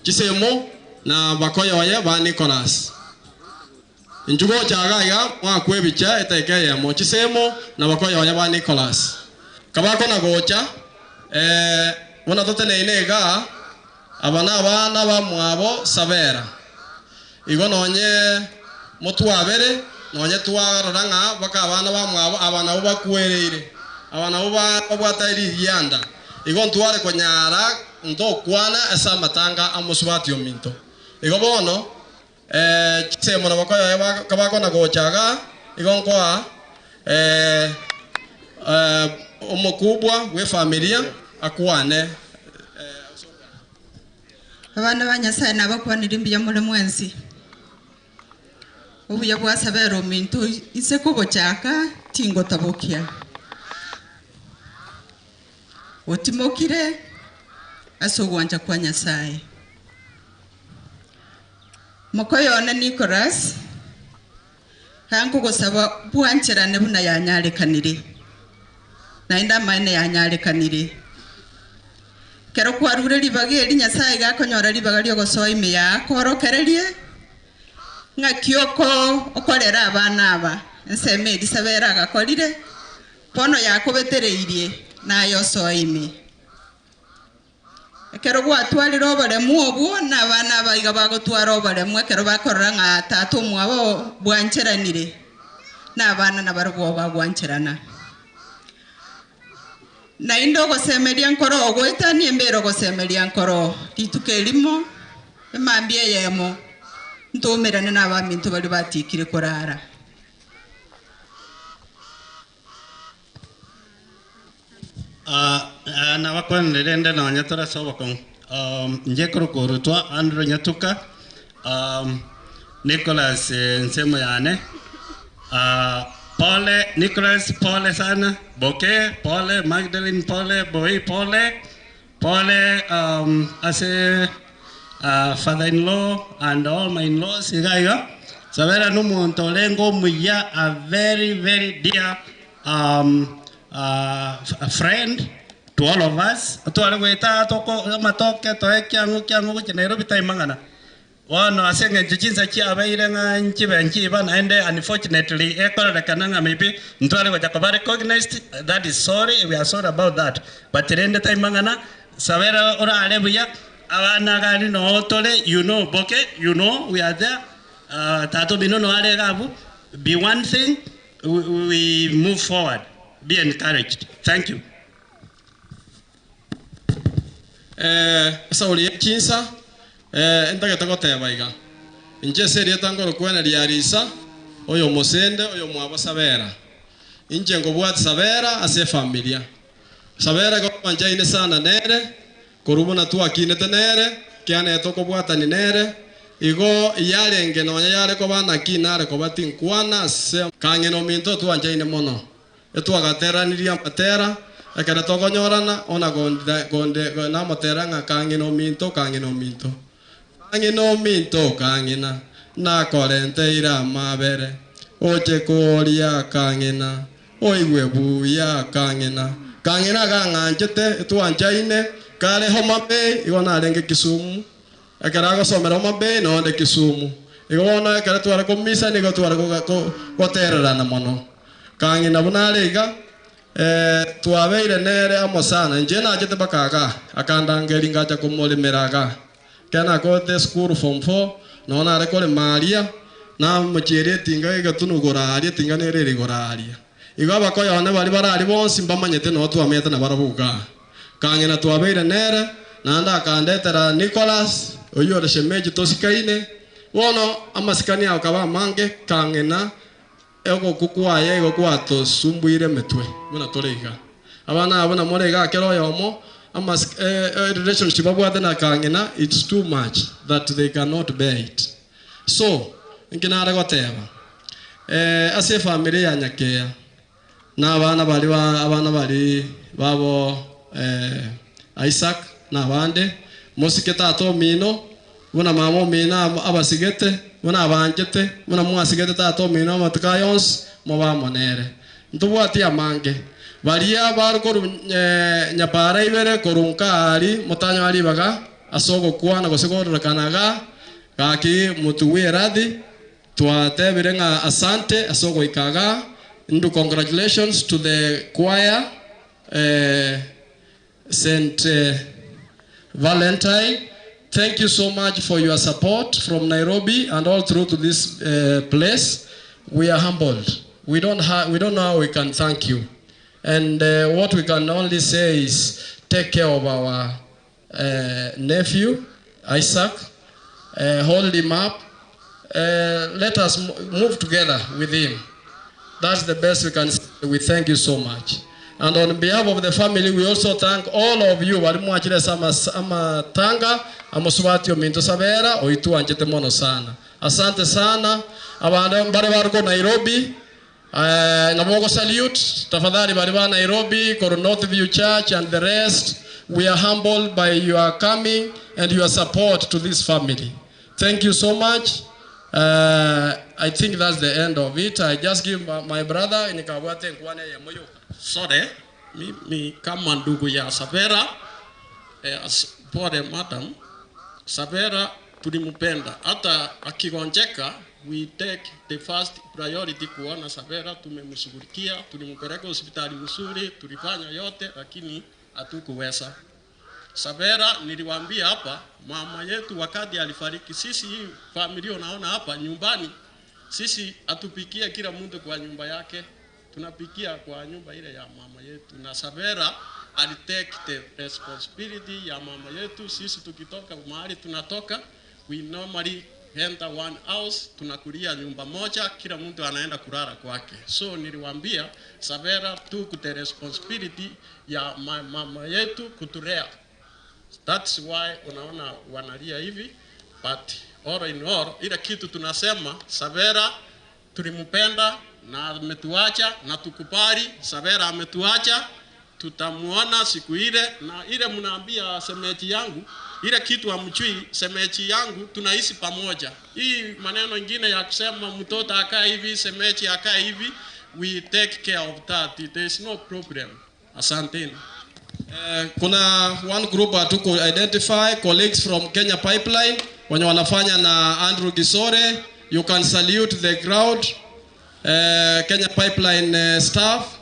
Chisemo na bakoyoye ba Nicholas. Inchuo gocha iga iga mwakwa ebicha etaika eyemo, chisemo na bakoyoye ba Nicholas. Kabakona gocha, ee, buna toteneine igaa, Aba nabana bamwabo Sabera. Igo nonye motwabere, nonye twarora ng'a baka abana bamwabo aba nabwo bakwereire, aba nabwo babwate ririanda. Igo ntware konyara ntokwana ase amatanga a mosubati ominto. Igo bono, chisemo na bakoyoye kabakona gocha igaa, igo nkoa omokubwa bw'efamilia akwane.
Abana ba Nyasae nabakwanirie mbuya more mwensi. Obuya bwa Sabera ominto inse kogochaka tingotabokia. Otimokire ase ogwancha kwa Nyasae. Mokoyo one Nicholas, Gankogosaba bwancherane buna yanyarekanire, naende amaene yanyarekanire. Ekero kwarure ribaga eri Nyasae iga akonyora ribaga ri'ogosoa ime yaa akoorokererie ng'aki oko okorera abana aba. Ensemo eria Sabera agakorire, bono yakobetereirie naye osoe ime. Ekero gwatwarire oboremu obwo, na abana aba iga bagotwara oboremu ekero bakorora ng'a tata omwabo bwancheranire, na abana nabarobwo bagwancherana. Naende ogosemeria nkoro ogoetania embere ogosemeria nkoro rituko erimo, emambia eyemo, ntoumerane nabaminto baria batiekire korara.
Nabakwanire rende nonya tore ase obokong'u. Inche korokwa orotwa Andrew Nyatuka, Nicholas ensemo yane. Pole Nicholas, pole sana. Boke, pole. Magdalene, pole. Boy, pole. Pole ase father in law and all my in laws iga iga. Sabera nomonto orenge omuya, a very very dear friend to all of us, tware goeta toko amatoke toe kiang'u kiang'u gochia Nairobi tari mang'ana. Bono ase engencho chinsa chiabeire ng'a nchibe nchiba naende unfortunately ekorerekana ng'a maybe ntware gocha koba recognized, that is sorry, we are sorry about that. But rende tari mang'ana, sabera orare buya, abana iga aria noo tore, you know Boke, you know we are there, tata omino noo are iga abwo, be one thing, we move forward be encouraged thank you.
Esauri ye chinsa, ntagete goteba iga, Inche ase erieta ngorokwana ria Lisa, oyo omosende, oyo omwabo Sabera. Inche nkobwati Sabera ase efamilia. Sabera igo twanchaine sana nere, Korwa buna twakinete nere, kiane tokobwatani nere, igo yarenge nonya yare koba naki nare koba tinkwana ase kang'ina ominto twanchaine mono. Etwagateranirie amatera, ekero tokonyorana, ona gonde gonde namotera ng'a kang'ina ominto, kang'ina ominto. Kang'ina ominto, kang'ina, nakorenteire amabere, oche koria kang'ina, Oigwe buya, kang'ina. Kang'ina agang'anchete, etwanchaine, kare Homa Bay, igo narenge Kisumu. Ekero agosomera Homa Bay, nonde Kisumu. Igo bono ekero tware komisa nigo tware gotererana mono. Kang'ina buna are iga, twabeire nere amo sana. Inche nachete mpaka igaa, akandangeria ngacha komoremera igaa. Ekero nakorete esukuru form four, nonye nare korema aria, namochiera etinga egetunu igoro aria, etinga nere ere igoro aria. Igo abakoyo one baria bare aria bonsi mbamanyete noo twamenyete nabarabwo igaa. Kang'ina twabeire nere, naende akandetera Nicholas, oyio ore shemeji tosikaine. Bono amasikani ao akaba amange, kang'ina Ogokwa kwaye igo gwatosumbuire emetwe buna tore iga. Abana aba buna more iga kera oyomo amas relationship babwate na kang'ina it's too much that they cannot bear it. So inki nare goteba?
Eh, ase efamiri ya Nyakeya na abana baria ba abana baria babo eh, Isaac na abande, mosike tata omino, buna mama omino abasigete, buna abanchete, buna mwasigete tata omino amatuko aya onsi, mobe amo nere. Ntobwati amange. Baria bare korwa nyapara ibere korwa nka aria, motanyora ribaga ase ogokwana gose kororekana igaa, gaki motugwe eradhi, twatebire ng'a asante ase ogoika igaa, ndu congratulations to the choir, St. Valentine. Thank you so much for your support from Nairobi and all through to this place. We are humbled. We don't, we don't know how we can thank you. And what we can only say is take care of our nephew, Isaac. Hold him up. Let us move together with him. That's the best we can say. We thank you so much. And on behalf of the family, we also thank all of you. Bari mwachire sama sama tanga amusubati ominto sabera oitu anchete mono sana. Asante sana. Abana bare bariko Nairobi. Nabogo salute tafadhali bari ba Nairobi, Koro North View Church and the rest. We are humbled by your coming and your support to this family. Thank you so much. I think that's the end of it. I just give my brother nikabwate nkwane ya moyo.
Sorry, mimi kama ndugu ya Sabera, pole madam. Sabera tulimpenda, hata akigonjeka we take the first priority kuona Sabera tumemshughulikia, tulimpeleka hospitali mzuri, tulifanya yote, lakini hatukuweza. Sabera niliwaambia hapa, mama yetu wakati alifariki, sisi hii familia unaona hapa nyumbani, sisi hatupikie kila mtu kwa nyumba yake, tunapikia kwa nyumba ile ya mama yetu. Na Sabera alitake the responsibility ya mama yetu. Sisi tukitoka mahali tunatoka, we normally enter one house, tunakulia nyumba moja, kila mtu anaenda kulala kwake. So niliwaambia Sabera took the responsibility ya mama yetu kutulea. That's why unaona wanalia hivi, but all in all, ile kitu tunasema Sabera tulimpenda na ametuacha na tukubali Sabera ametuacha, tutamuona siku ile. Na ile mnaambia semeji yangu, ile kitu amchui semeji yangu, tunaishi pamoja. Hii maneno ingine ya kusema mtoto akae hivi, semeji akae hivi, we take care of that, there is no problem. Asanteni.
Kuna one group hatuku identify colleagues from Kenya Pipeline wenye wanafanya na Andrew Gisore. You can salute the crowd. Kenya Pipeline staff.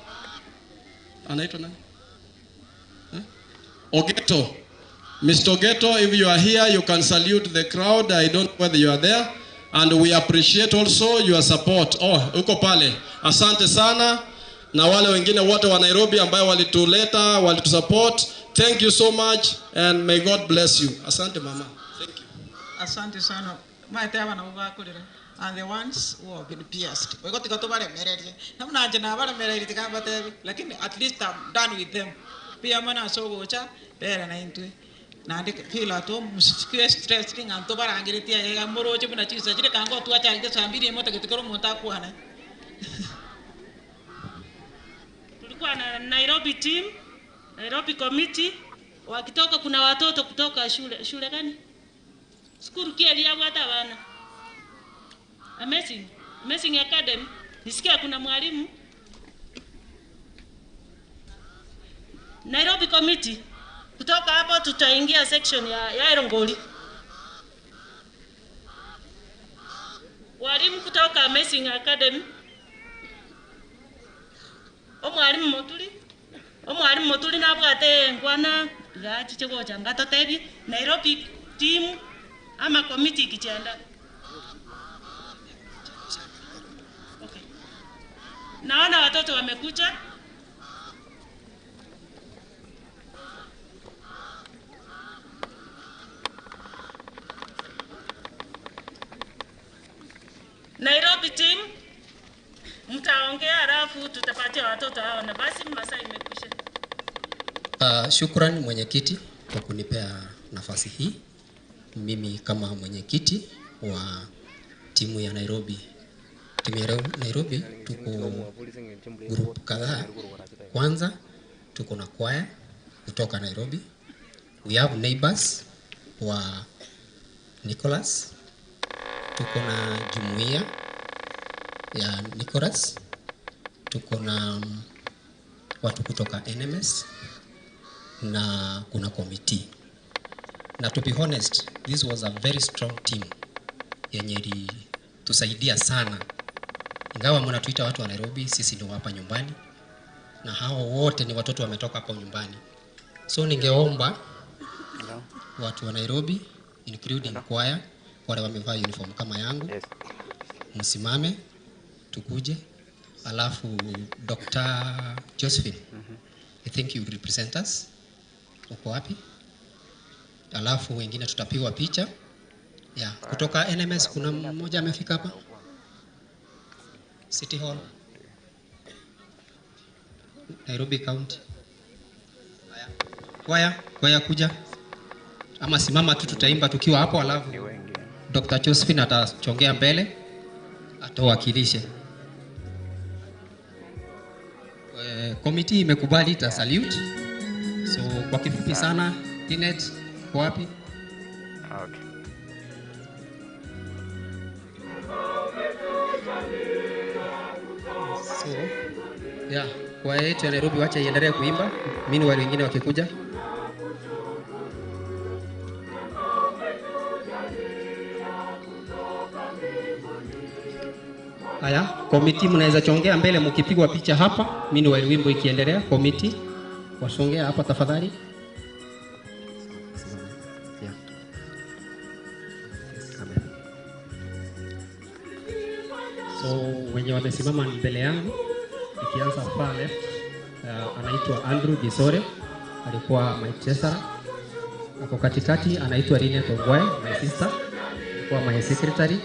Anaitwa nani? Ogeto. Mr. Ogeto, if you are here, you can salute the crowd. I don't know whether you are there. And we appreciate also your support. Oh, uko pale. Asante sana. Na wale wengine wote wa Nairobi ambayo walituleta, walitusupport. Thank you so much and may God bless you. Asante mama. Thank you.
Asante sana. Maite abana bakurira. And the ones who have been pierced. We got to go to baremererie. Namna nje na baremererie tikambatebi. Lakini at least I'm done with them. Pia mana sogocha bera na intwe. Na ndi feel at home msifikie stress ring anto barangiritia yega moroche buna chisa chire kango tuacha sambiri moto kitikoro monta kuana.
Tulikuwa na Nairobi team, Nairobi committee, wakitoka kuna watoto kutoka shule, shule gani? Skuru kia yabwata bana. Amazing, Amazing Academy. Nisikia kuna mwalimu Nairobi committee. Kutoka hapo tutaingia section ya Erongoli. Walimu kutoka Amazing Academy. Omwalimu Motuli. Omwalimu Motuli nabwate ngwana gachiche gocha ngatotebi Nairobi team ama committee kichanda. Okay. Naona watoto wamekuja. Nairobi team mtaongea, halafu tutapatia watoto hao na basi masaa imekwisha.
Shukran mwenyekiti kwa kunipea nafasi hii. Mimi kama mwenyekiti wa timu ya Nairobi Timu ya Nairobi tuko group kadhaa. Kwanza tuko na kwaya kutoka Nairobi. We have neighbors wa Nicholas. Tuko na jumuiya ya Nicholas. Tuko na watu kutoka NMS na kuna committee. Na to be honest, this was a very strong team yenye ilitusaidia sana. Ingawa mnatuita watu wa Nairobi, sisi ni hapa nyumbani, na hao wote ni watoto wametoka hapo nyumbani. So ningeomba watu wa Nairobi including choir, wale wamevaa uniform kama yangu, msimame tukuje, alafu Dr. Josephine, I think you represent us. Uko wapi? Alafu wengine tutapigwa picha. Yeah, kutoka NMS kuna mmoja amefika hapa City Hall, Nairobi County. Haya. Kwaya, kwaya kuja ama simama tu, tutaimba tukiwa hapo, alafu Dr. Josephine atachongea mbele atuwakilishe. Committee imekubali ita salute. So kwa kifupi sana, Tinet kwa wapi?
Okay.
So, yeah, kwaya yetu ya Nairobi wacha iendelee kuimba, mimi wale wengine wakikuja. Haya, komiti mnaweza chongea mbele mkipigwa picha hapa, mimi wale wimbo ikiendelea, komiti wasongea hapa tafadhali. Yeah. So wenye wamesimama mbele yangu ikianza far left, anaitwa Andrew Gisore, alikuwa my treasurer. Ako katikati anaitwa Rine Tongwae, my sister, alikuwa my secretary.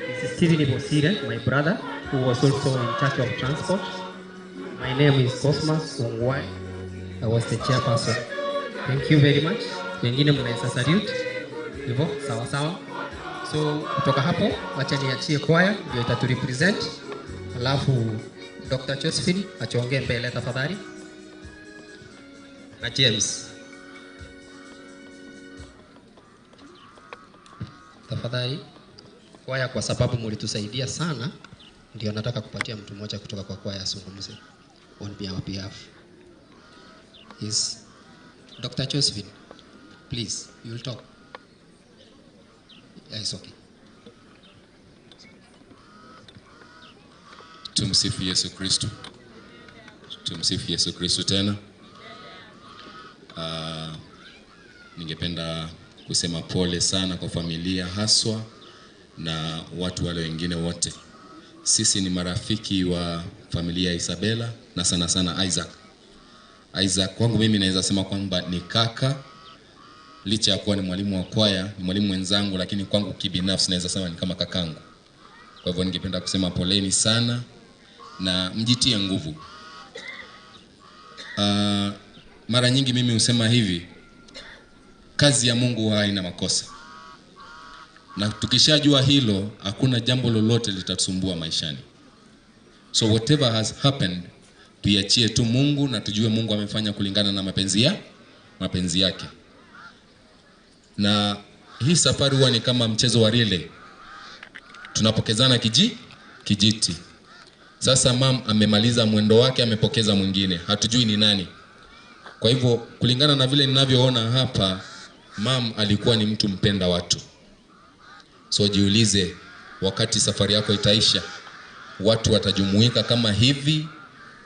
This is Steven Bosire, my brother, who was also in charge of transport. My name is Cosmas Ongwae. I was the chairperson. Thank you very much. Wengine mnaweza salute. Hivyo sawa sawa. So kutoka hapo wacha niachie kwaya ndio itaturepresent. Alafu Dr. Josephine achongee mbele tafadhali. Na James. Tafadhali kwaya, kwa sababu mlitusaidia sana, ndio nataka kupatia mtu mmoja kutoka kwa kwaya azungumze on our behalf. Is Dr. Josephine, please, you will talk. Yeah, it's okay.
Tumsifu Yesu Kristo. Tumsifu Yesu Kristo tena. Ningependa kusema pole sana kwa familia haswa na watu wale wengine wote. Sisi ni marafiki wa familia ya Isabella na sana sana Isaac. Isaac kwangu mimi naweza sema kwamba ni kaka, licha ya kuwa ni mwalimu wa kwaya, ni mwalimu mwenzangu, lakini kwangu kibinafsi naweza sema ni kama kakangu. Kwa hivyo ningependa kusema poleni sana na mjitie nguvu. Mara nyingi mimi husema hivi, kazi ya Mungu haina makosa. Na tukishajua hilo, hakuna jambo lolote litatusumbua maishani. So whatever has happened, tuiachie tu Mungu na tujue Mungu amefanya kulingana na mapenzi yake. Na hii safari huwa ni kama mchezo wa relay. Tunapokezana kijiti. Sasa mam amemaliza mwendo wake, amepokeza mwingine, hatujui ni nani. Kwa hivyo kulingana na vile ninavyoona hapa, mam alikuwa ni mtu mpenda watu. So jiulize, wakati safari yako itaisha, watu watajumuika kama hivi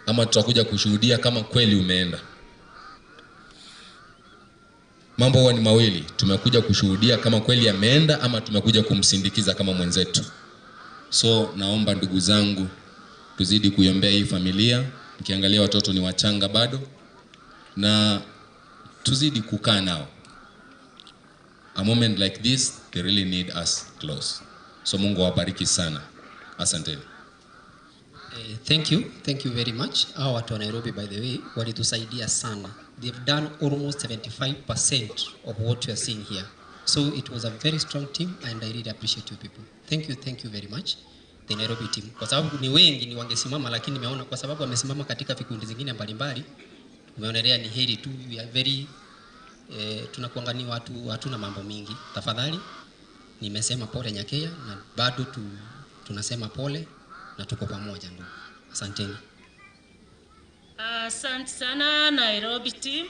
ama tutakuja kushuhudia kama kweli umeenda? Mambo huwa ni mawili, tumekuja kushuhudia kama kweli ameenda ama tumekuja kumsindikiza kama mwenzetu. So naomba ndugu zangu tuzidi kuiombea hii familia. Mkiangalia watoto ni wachanga bado, na tuzidi kukaa nao. A moment like this, they really need us close. So Mungu awabariki sana. Asanteni.
Thank you. Thank you very much. Hawa watu wa Nairobi, by the way, walitusaidia sana. They've done almost 75% of what you are seeing here. So it was a very strong team and I really appreciate you people. Thank you, thank you very much. the Nairobi team, kwa sababu ni wengi ni wangesimama, lakini nimeona kwa sababu wamesimama katika vikundi zingine mbalimbali, tumeonelea ni heri tu we are very tunakuanga ni watu hatuna mambo mingi. Tafadhali nimesema pole Nyakeya, na bado tunasema pole na tuko pamoja ndugu. Asanteni.
Asante sana Nairobi team.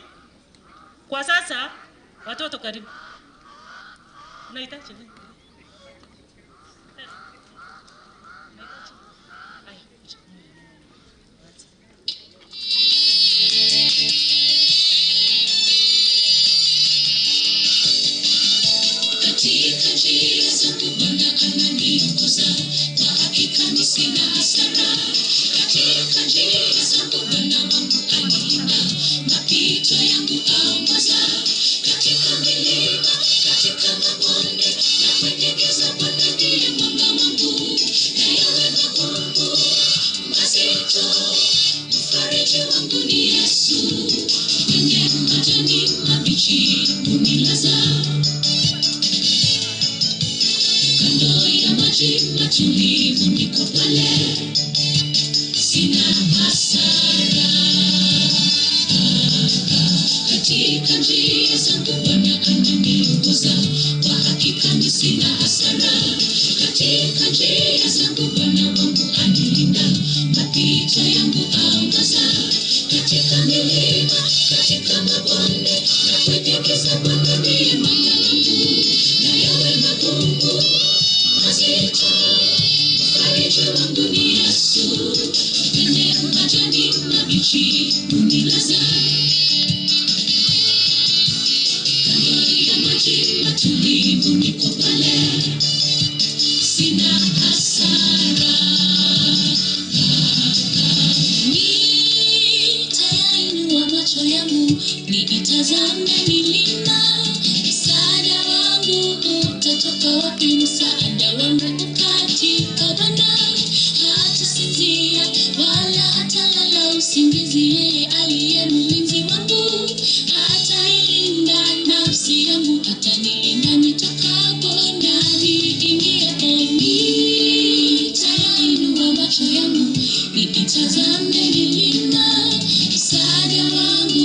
Kwa sasa watoto karibu. Unahitaji nini?
Katika njia zangu Bwana ananiongoza, kwa hakika mimi sina hasara. Katika njia zangu Bwana wangu anilinda, mapito yangu aongoza. Katika milima, katika mabonde na kwenye giza, Bwana ndiye mwanga wangu. Na yawe magumu mazito, mfariji wangu ni Yesu. Kwenye majani mabichi hunilaza kando ya maji matulivu niko pale, sina hasara. Katika njia zangu Bwana ananiongoza, kwa hakika mimi sina hasara. Katika njia zangu Bwana wangu anilinda, mapito yangu aongoza. Katika milima, katika mabonde na kwenye giza, Bwana ndiye mwanga wangu, na yawe magumu mazito, mfariji wangu ni Yesu. Kwenye majani mabichi hunilaza, kando ya maji matulivu niko pale, sina hasara. Nitayainua macho yangu niitazame milima, msaada wangu utatoka wapi? Msaada wangu ukatika Bwana. Hatasinzia wala hatalala usingizi, yeye aliye mlinzi wangu atailinda nafsi yangu, atanilinda nitokapo na niingiapo. Nitayainua macho yangu niitazame milima, msaada wangu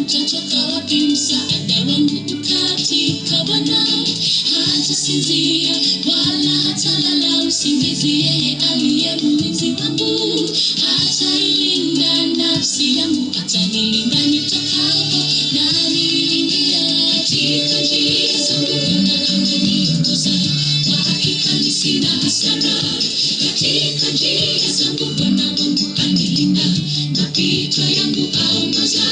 utatoka wapi? Msaada wangu ukatika Bwana. Hatasinzia wala hatalala usingizi, yeye aliye mlinzi wangu atailinda nafsi yangu, atanilinda nitokapo na niingiapo. Katika njia zangu Bwana ananiongoza, kwa hakika mimi sina hasara. Katika njia zangu Bwana wangu anilinda, mapito yangu aongoza.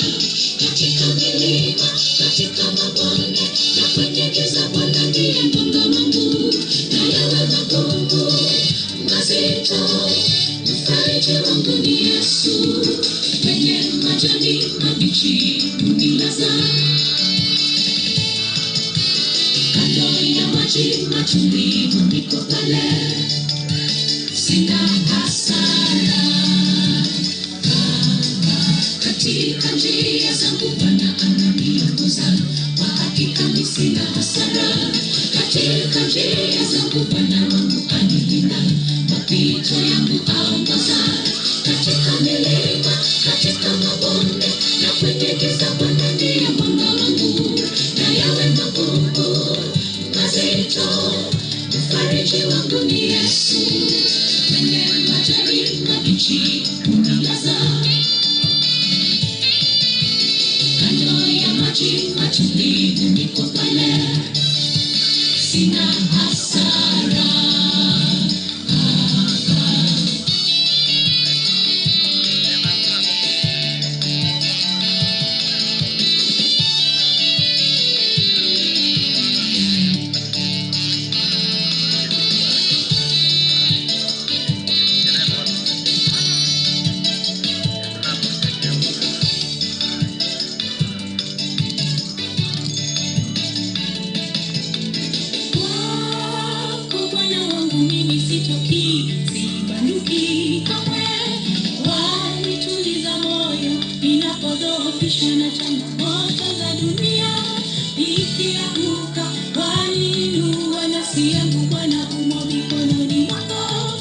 Katika milima, katika mabonde na kwenye giza, Bwana ndiye mwanga wangu, na yawe magumu mazito, mfariji wangu ni Yesu. Kwenye majani mabichi hunilaza, kando ya maji matulivu niko pale, sina hasara. Katika njia zangu Bwana ananiongoza, kwa hakika mimi sina hasara. Katika njia zangu Bwana wangu anilinda, mapito yangu aongoza. Katika milima, katika mabonde na kwenye giza, Bwana ndiye mwanga wangu, na yawe magumu mazito, mfariji wangu ni Yesu. Kwenye majani mabichi hunilaza, kando ya maji matulivu niko pale, sina hasara. Kwako Bwana wangu mimi sitoki, sibanduki kamwe. Wanituliza moyo ninapodhoofishwa na changamoto za dunia. Nikianguka waniinua, nafsi yangu Bwana umo mikononi mwako.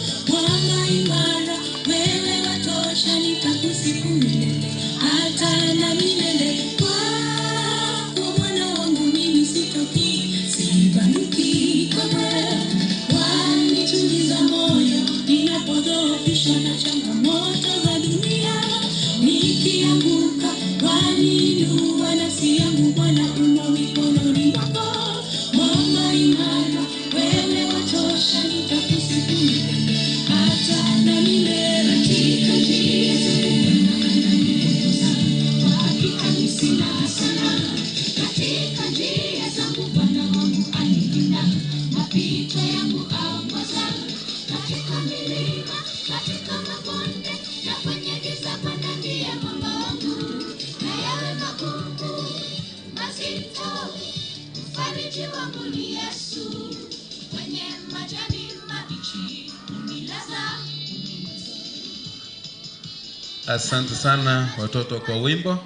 Asante sana watoto kwa wimbo.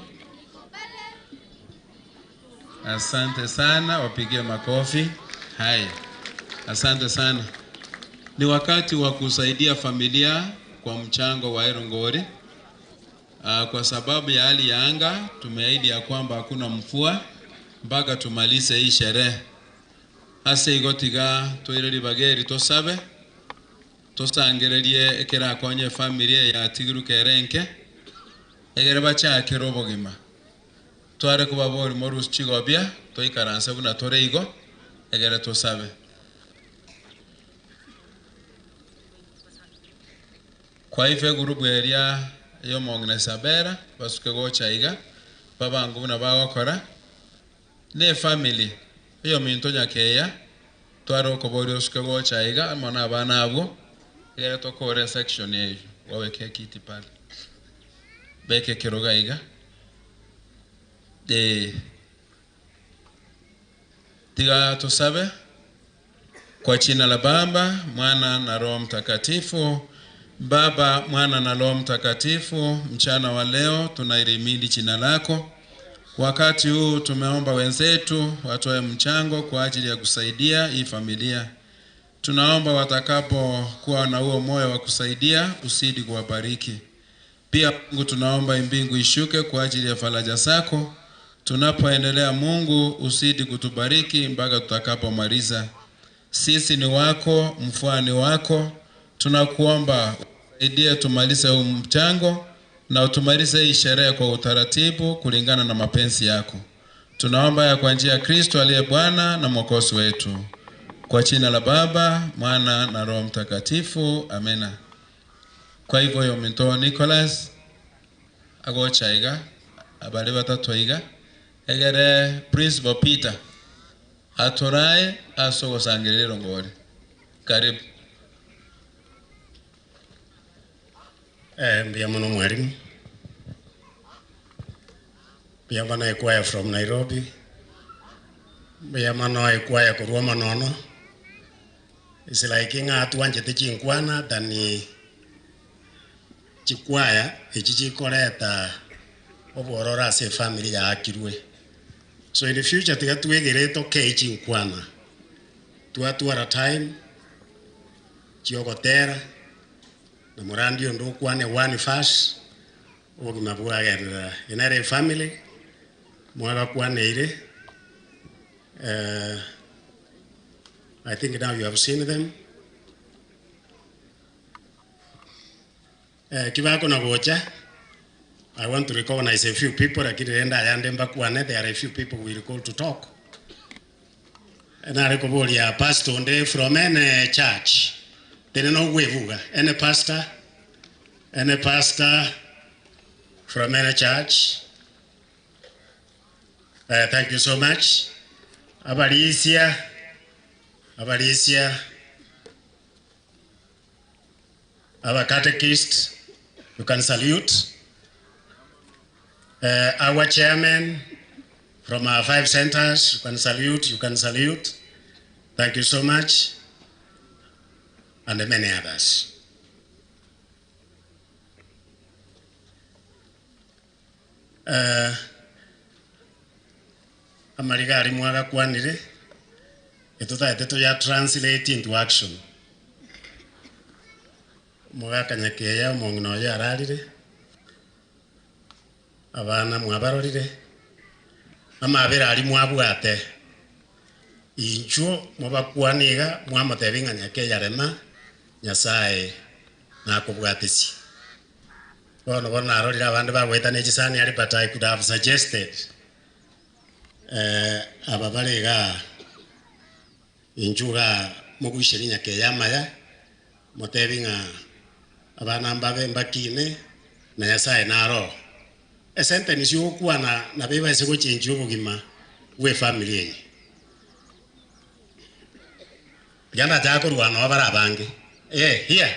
Asante sana, wapigie makofi. Haya, asante sana. Ni wakati wa kusaidia familia kwa mchango wa Erongori. Kwa sababu ya hali ya anga tumeahidi ya kwamba hakuna mvua mpaka tumalize hii sherehe. Ase igo tiga twire ribageri tosabe tosangererie ekerakonye efamily yatigiruka erenke egere bachakere obogima tware kobabori morusi chigobia toikaranse buna tore igo egere tosabe. Kwa hivyo egurubu eria ya omong'ina Isabella basuke gocha iga babangu buna bagokora na efamily eyominto nyakeya tware okoboria osuke gocha iga amo na abana abwo egere tokore section eyo waweke kiti pale beke ekerogo iga eh, tiga tosabe kwa jina la Baba, Mwana na Roho Mtakatifu. Baba, Mwana na Roho Mtakatifu, mchana wa leo tunairimidi jina lako. Wakati huu tumeomba wenzetu watoe mchango kwa ajili ya kusaidia hii familia. Tunaomba watakapokuwa na huo moyo wa kusaidia, usidi kuwabariki. Pia Mungu, tunaomba mbingu ishuke kwa ajili ya faraja zako. Tunapoendelea Mungu, usidi kutubariki mpaka tutakapomaliza. Sisi ni wako, mfua ni wako. Tunakuomba usaidie tumalize huu mchango na utumalize hii sherehe kwa utaratibu kulingana na mapenzi yako. Tunaomba ya kwa njia ya Kristo aliye Bwana na Mwokozi wetu. Kwa jina la Baba, Mwana na Roho Mtakatifu, amena. Kwa hivyo yominto Nicholas agocha iga abari batatu iga egere Principal Peter atorae asogosangerera ngore. Karibu.
Mbuya muno mwalimu. Mbuya mono ekwaya from Nairobi. Mbuya mono ekwaya korwa monono. It's like ng'a twanchete chinkwana than chikwaya echi chikoreta obwororo ase efamily yaakirwe. So in the future tiga twegere tokei chinkwana. Twatwara time chiogotera na murandi undu ukwane one verse obogima bwagerera enere efamily mwagakwaneire. I think now you have seen them. Kibako na gocha, I want to recognize a few people lakini renda ayande mbakwane, there are a few people we will call to talk. Nare kuboria pastor nde from any church. Tene no gwevuga any pastor, any pastor from any church. Thank you so much. Abalisia, Abalisia, our catechist, you can salute. Our chairman from our 5 centers, you can salute, you can salute. Thank you so much. And many others. Amarigari mwagakwanire etuthaete tuya translate into action mwaganyakeya omong'ina oyo ararire abana mwabarorire amabere ari mwabwate inchuo mwabakwaniga mwamotebi ng'a nyakeya rema Nyasaye nakobwatesi bono bono narorire abande bagwetana echisani ari but I could have suggested aba barega inchuga moguisheria nyakeya amaya motebi ng'a abana mbabe mbakine na Nyasaye naro esentence yokwana na beba ase gochenjia obogima bwa efamily eye Ganda chakorwa no bara bange. Here.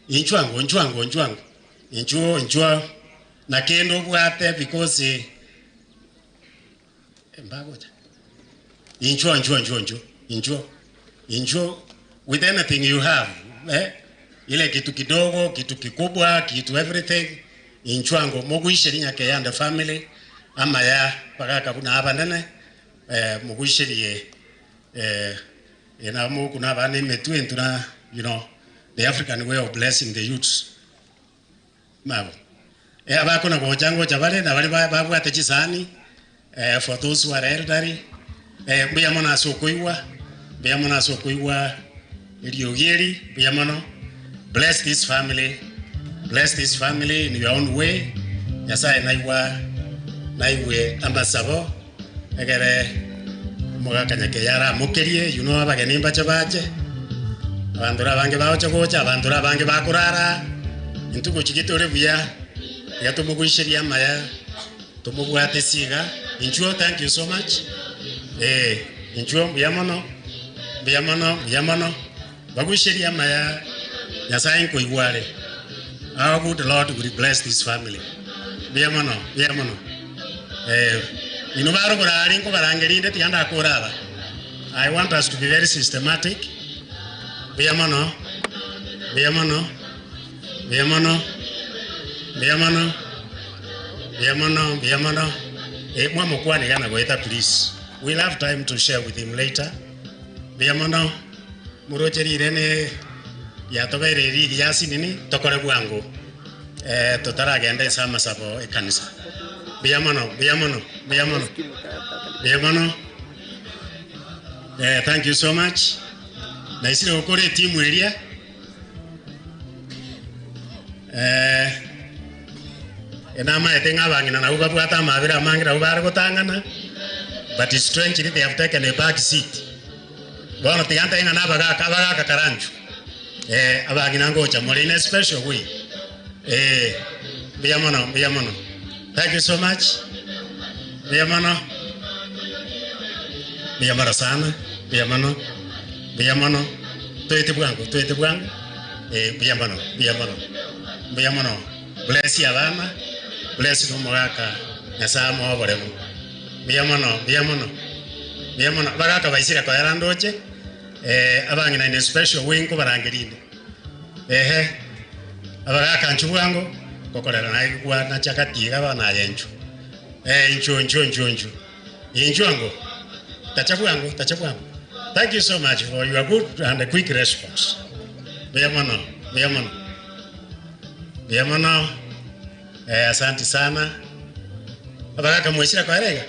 Inchwango, inchwango, inchwango. Inchuo, inchuo. Na kendo bwate because mbagocha. Inchuo, inchuo, inchuo, inchuo. Inchuo. Inchuo with anything you have. Ile kitu kidogo, kitu kikubwa, kitu everything. Inchwango moguisheria Nyakeya and the family amaya bagaka buna abanene eh, moguisherie eh, ena mokuna abana emetwe intwe na you know the African way of blessing the youths nabo eh, abakona gocha ngocha bare na baria babwate chisani eh, for those who are elderly eh, mbuya mono ase okoigwa mbuya mono ase okoigwa eriogi eri mbuya mono bless this family bless this family in your own way Nyasaye naigwa naigwe amasabo egere omogaka Nyakeya aramokerie you know abageni mbache bache abanto abange bagocha gocha abanto abange bakorara intwe gochia tore buya iga tomogoiserie amaya tomobwate esiga inchuo thank you so much eh inchuo mbuya mono mbuya mono mbuya mono bagoiserie amaya Nyasaye nkoigwa are our good Lord will bless this family mbuya mono mbuya mono eh inwe barobora aria nkobarangeria tiga ndakora aba I want us to be very systematic mbuya mono mbuya mono mbuya mono mbuya mono mbuya mono mbuya mono eh mwamokwanigana goeta please we'll have time to share with him later mbuya mono murocherire ne yatobeire erigi yasinini tokore bwango eh totaragenda ase amasabo ekanisa mbuya mono mbuya mono mbuya mono mbuya mono eh thank you so much naisire gokora etimu eria eh enamaete ng'a abang'ina nabo babwate amabere amange nabo bare gotang'ana but strangely they have taken a back seat bono tiga ntae ng'a na abagaka abagaka karanchu eh abang'ina ngocha more in a special way eh mbuya mono mbuya mono thank you so much mbuya mono mbuya mono sana mbuya mono mbuya mono twete bwango twete bwango eh mbuya mono mbuya mono mbuya mono bless abana bless nomogaka Nyasaye amoe oboremu mbuya mono mbuya mono mbuya mono abagaka baisire koera ndoche eh abang'ina in a special way nkobarangerinde ehe abagaka nchu bwango ngokorera naye gwana chakatiga banaye nchu eh nchu nchu nchu nchu inchu ango tacha bwango tacha bwango thank you so much for your good and quick response mbuya mono mbuya mono mbuya mono eh asante sana abagaka mwesire koerega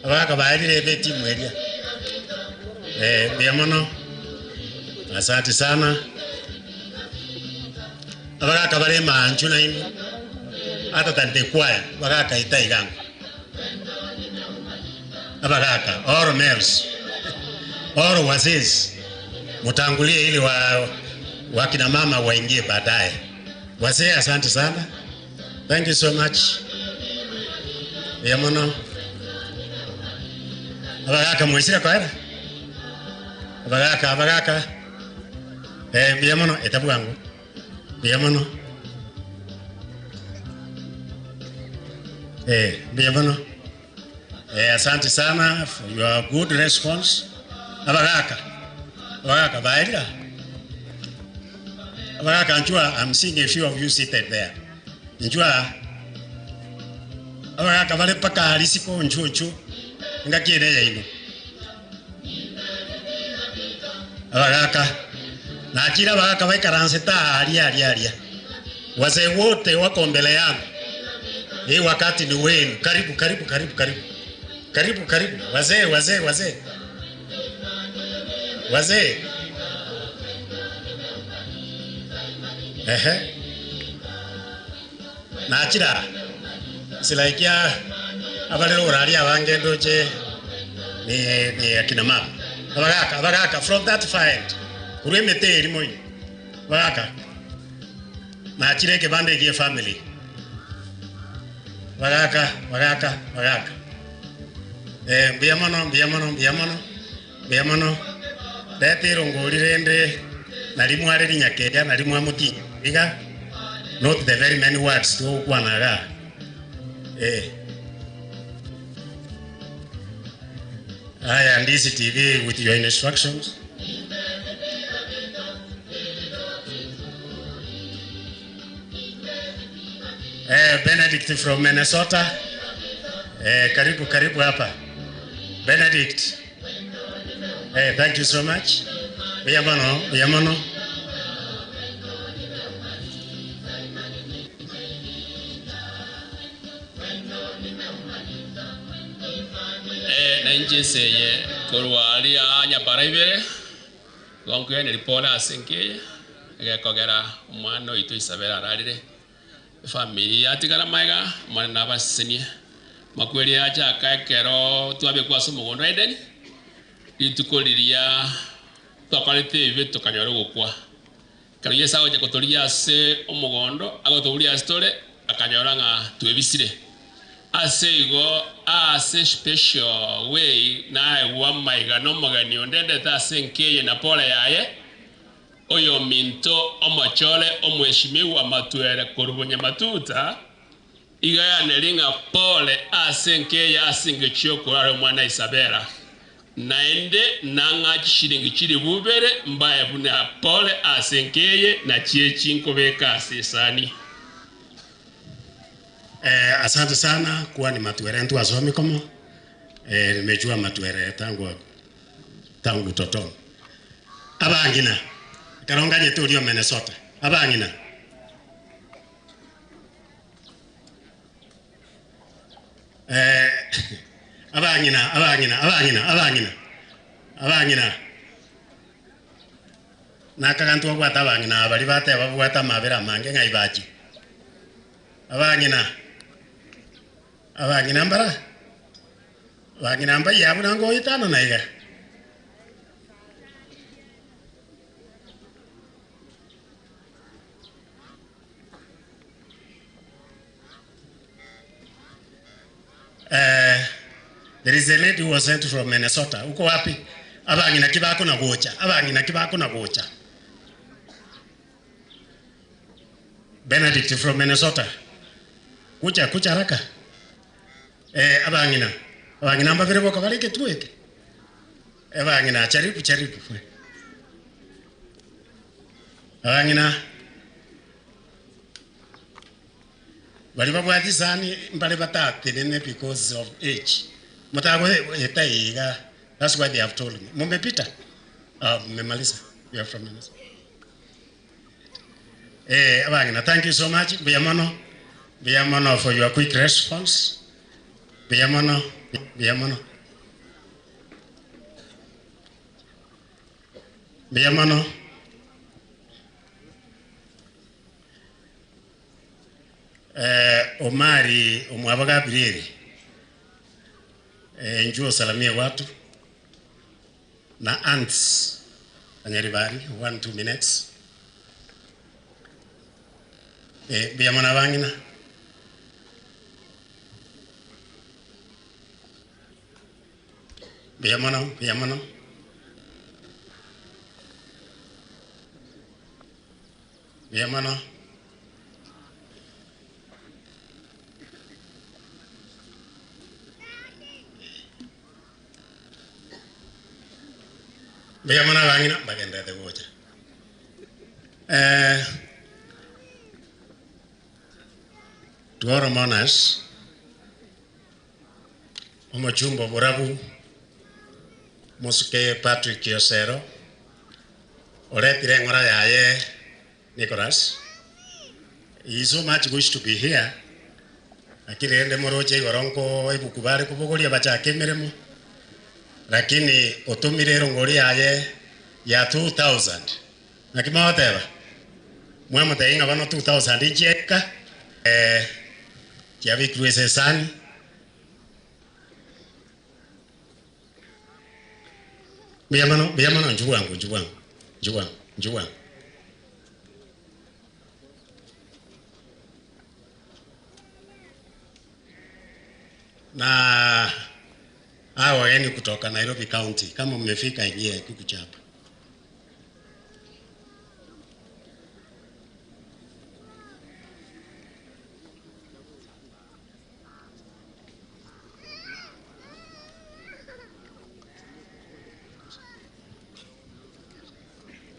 abagaka baerire ebe etimu eria eh mbuya mono asante sana abagaka bare maanchu naino ata tante kwaya bagaka ita igango abagaka all males all wazee mutangulie ili wa wakina mama waingie baadaye. Wazee, asante sana, thank you so much. Mbuya mono abagaka mwesire koera abagaka abagaka eh mbuya mono eta bwango mbuya mono eh mbuya mono eh asante sana for your good response abagaka abagaka baerira abagaka njua I'm seeing a few of you seated there njua abagaka bare paka arisiko nchu nchu ngakire yaino abagaka nakira abagaka baikaranse ta aria aria aria wazee wote wako mbele yangu hii wakati ni wenu karibu karibu karibu karibu karibu karibu wazee wazee wazee wazee ehe nachira silaikia abarero uraria abange ndoche ni ni akina mama abagaka abagaka from that find kuri emete eri moyo abagaka nachire ekebanda ekie family bagaka bagaka bagaka eh mbuya mono mbuya mono mbuya mono mbuya mono reta erongori rende nari mware rinyakeria nari mwamotinya iga not the very many words twokwanaga eh Aya, Ndisi TV with your instructions. Eh, Benedict from Minnesota. Eh, karibu karibu hapa. Benedict. Eh, thank you so much. Buya mono, buya mono.
Eh, nenjeseye korwa aria nyabara ibere gonkwene ripole ase nkeye egekogera omwana oito Isabella ararire efamiri yatigara maega omwana nabasesenie makweri yachaka ekero twabekwa ase omogondo Eden rituko riria twakorete ebibe tokanyora ogokwa ekero Yeso agocha kotoria ase omogondo agotoburia ase tore akanyora ng'a twebisire ase igo ase special way naegwa amaiga na omogeni onde ndete ase nkeye na pole yaye oyominto omochore omweshimiwa matwere korwa bonyamatuta iga yaneri ng'a pole ase nkeye ase engencho yokorara omwana Isabella naende nang'a chishilingi chilifu ibere mbae buna pole ase nkeye nachiechi nkobeka ase esani.
Eh, asante sana kuwa ni Matwere ntwasomi komo. Eh, nimejua Matwere tangu tangu utotoni. Abang'ina karonganye tulio Minnesota. Abang'ina. Eh, abang'ina abang'ina abang'ina abang'ina abang'ina nakagantu obwate abang'ina abari bateba babwate amabere amange ng'ai bachi abang'ina abang'ina mbara abang'ina mbai abo nango oitano na iga Eh, there is a lady who was sent from Minnesota. Uko wapi? Abang'ina kibako na gocha. Abang'ina kibako na gocha. Benedict from Minnesota. Kucha kucha haraka. Eh, abang'ina. Abang'ina mbabere boka bareke tuweke. Abang'ina jaribu jaribu. Abang'ina bari babwati sani mbare batatenene because of age. Mutago eta iga. That's why they have told me. Mumepita? Ah, mmemaliza. We are from Minnesota. Eh, abang'ina, thank you so much. Mbuya mono. Mbuya mono for your quick response. Mbuya mono. Mbuya mono. Mbuya mono. Eh, Omari omwabo Gabrieli. Eh, njoo usalimie watu na aunts Anyaribari, 1 2 minutes. Eh, mbuya mono abang'ina. Mbuya mono, mbuya mono. Mbuya mono. Mbuya mono abang'ina mbagendete gocha. Eh, Tworo monas omochumba oborabu mosuke Patrick Osero oretire eng'ora yaye Nicholas. He so much wish to be here lakini rende moroche igoro nko ebuku bare kobogoria bachake emeremo lakini otumire erongori yaye ya 2000 naki mogoteba mwamotebia ng'a bono 2000 nchieka eh, chiabekirwe ase esani mbuya mono mbuya mono nchu bwango nchu bwango nchu bwango nchu bwango na hao wageni kutoka Nairobi County, kama mmefika, ingia kukuchapa.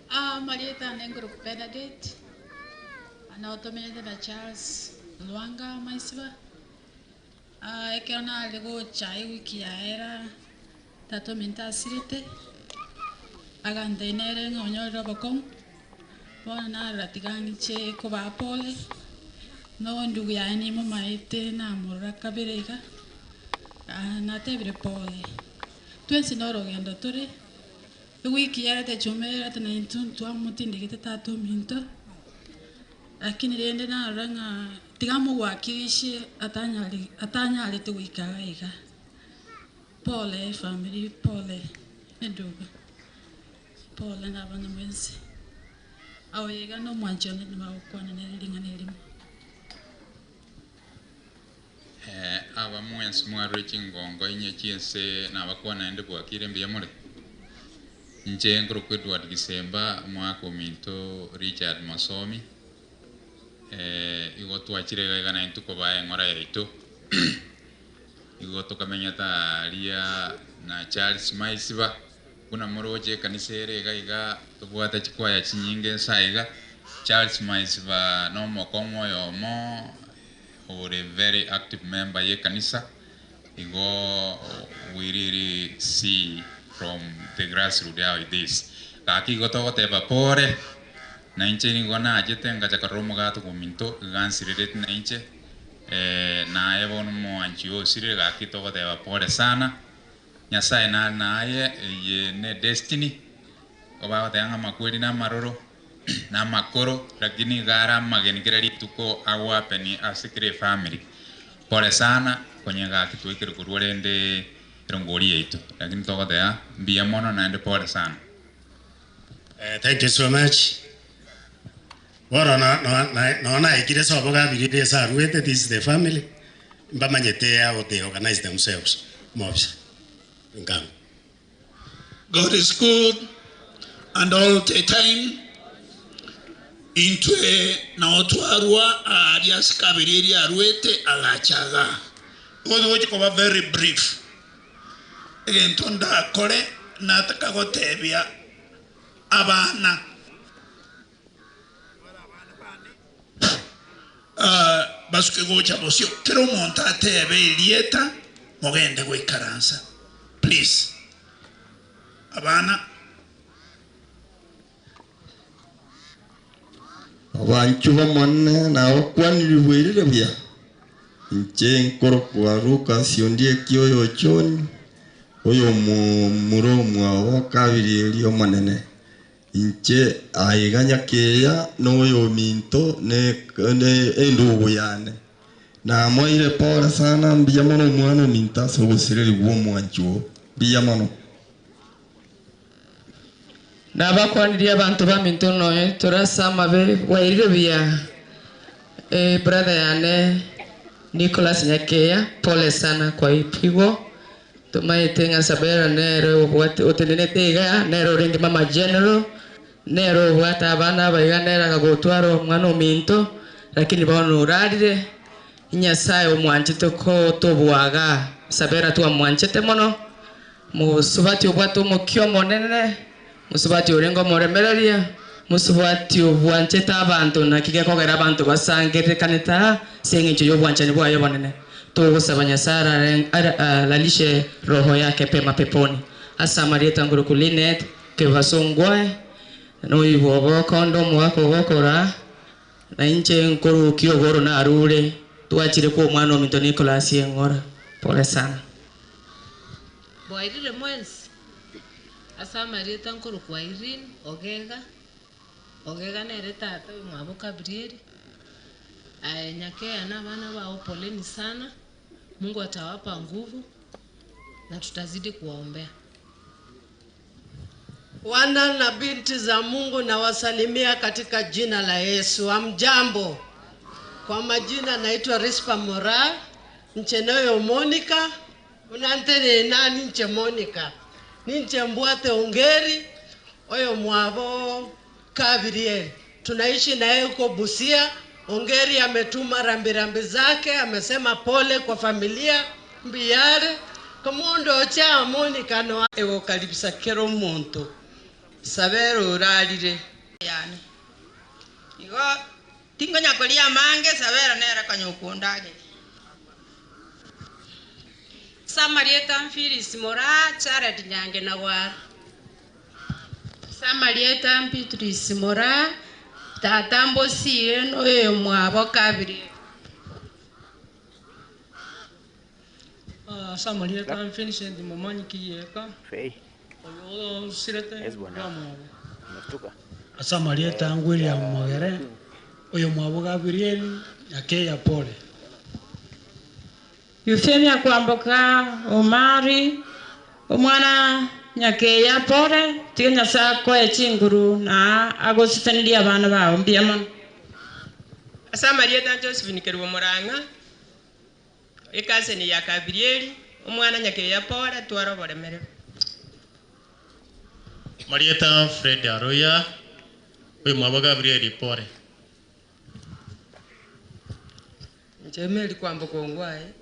Ah, Marieta Nengro Benedict. Anaotomenyete na Charles. Lwanga Maisiba, ekero nare gocha ewiki yaera tata ominto asirete, agantebia nere ng'a onyorire obokong'u, bono narora tiga ng'iche kobaa pole, na ondugu yaye nimomaete namorora kabere iga, natebire pole. Twensi na orogendo tore, ewiki yaerete echuma yaerete na intwe ntwamotindegete tata ominto. Lakini rende narora ng'a tiga mogoakirishe atanyare atanyarete goika iga iga. Pole efamiri, pole endugu, pole na abana mwensi. Aye iga na omwanchi one nibagokwana nere ring'ana erimo.
Aba mwensi mwarure chingongo inye chi'ense nabakwana naende bwakire mbuya more? Inche nkorokwa Edward Gisemba, omwaka ominto Richard Mosomi. Igo twachire iga iga naintwe kobaa eng'ora yaito. Igo tokamenyete aaria na Charles Maisiba, buna moroche ekanisa ere iga iga tobwate chikwaya chinyinge inse aiga. Charles Maisiba nomokong'u oyomo. Ore very active member ye kanisa igo we really see from the grassroot how it is. Gaki igo togoteba pore na inche nigo nachete ngacha korora omogato ominto iga ansirereti na inche naye bono omwanchi osirire gaki togoteba pore sana. Nyasaye nare naye eye ne destiny igo bagoteba ng'a amakweri na amaroro. na amakoro, lakini iga are amageni kera rituko agohappen ase kera efamily. Pole sana konya gaki twaikire korwa rende erongori yaito, lakini togoteba mbuya mono naende pole sana.
Thank you so much. Bono no no no no naikire sobo gabirire ase aruete this is the family mbamanyete how they organize themselves mobisa nkango.
God is good and all the time intwe nao twarwa aaria ase kabere eria arwete agacha igaa. Igo togochia koba very brief. Egento ndakore nataka gotebia abana basuke gocha bosio kera omonto atebe erieta mogende goikaransa please abana.
Abanchwa b'Omonene nabakwanire bwerire buya, inche nkorokwa Lukas Ondieki oyo John, oyomomura omwabo Kabirieli Omonene. Inche aiga nyakeya noyominto ne endugu yane. Namoeire pore sana mbuya mono omwana ominto ase ogosirerigwa omwanchi oo. Mbuya mono.
Nabakwanirie abanto baminto nonya tore ase amabe bwairire buya brother yane Nicholas Nyakeya pole sana kwa ipigwa Tomaete ng'a Sabera nere obwate otenenete iga, nere orenge mama general, nere obwate abana aba iga, nere akagotwara omwana ominto, lakini bono orarire, Nyasaye omwanchete ko tobwaga. Sabera twamwanchete mono, mosubati obwate omokia omonene, mosubati orenge omoremereria, mosubati obwanchete abanto, naki gekogera abanto basangererekanete aa ase eng'encho y'obwanchani bwaye obonene. Togosaba Nyasaye aralishe roho yake pema peponi. Ase amarieta ngoroku Linet Kebasongwae, noibwe obokondo omogaka ogokora, na inche nkorukia oboro narure, twachire kw'omwana ominto Nicholas Eng'ora. Pole sana.
Bwairire mwensi? Ase amarieta nkorokwa Irene Ogega, Ogega nere tata oyomwabo Gabrieli. Aye Nyakeya na abana bao poleni sana, Mungu atawapa nguvu na tutazidi kuwaombea.
Wana na binti za Mungu nawasalimia katika jina la Yesu. Hamjambo? Kwa majina naitwa Rispa Mora, nchenoyo Monica, unantene nani nche Monica. Ninche mbwate ongeri oyo mwabo Gabriel. Tunaishi na yeye huko Busia. Ongeri ametuma rambirambi zake, amesema pole kwa familia Mbiare. Komondo cha Monica no
egokaribisa kera omonto sabera orarire
yane. Igo
Tinkonya koria amange, Sabera nere konya okondageria.
Ase amarieta Phyllis Moraa, Jared Nyange na Gwara.
Ase amarieta Beatrice Moraa, Tata Mbosire na oyomwabo Gabriel.
Ase amarieta Vincent Momanyi Kiyeka, oyo osirete bwamwabo.
Ase amarieta William Mogere, oyomwabo Gabriel Nyakeya pole.
Euphemia Kwamboka Omari, omwana Nyakeya pole, tiga Nyasaye akoe chinguru na agosesenirie abana bao mbuya mono.
Ase amarieta Josephine Kerubo Murang'a, ecousin ya Gabriel, omwana Nyakeya pole, twara oboremerero.
Marieta Fred Aroya, oyomwabo Gabriel pole.
Inche Mary kwamboka ongwae,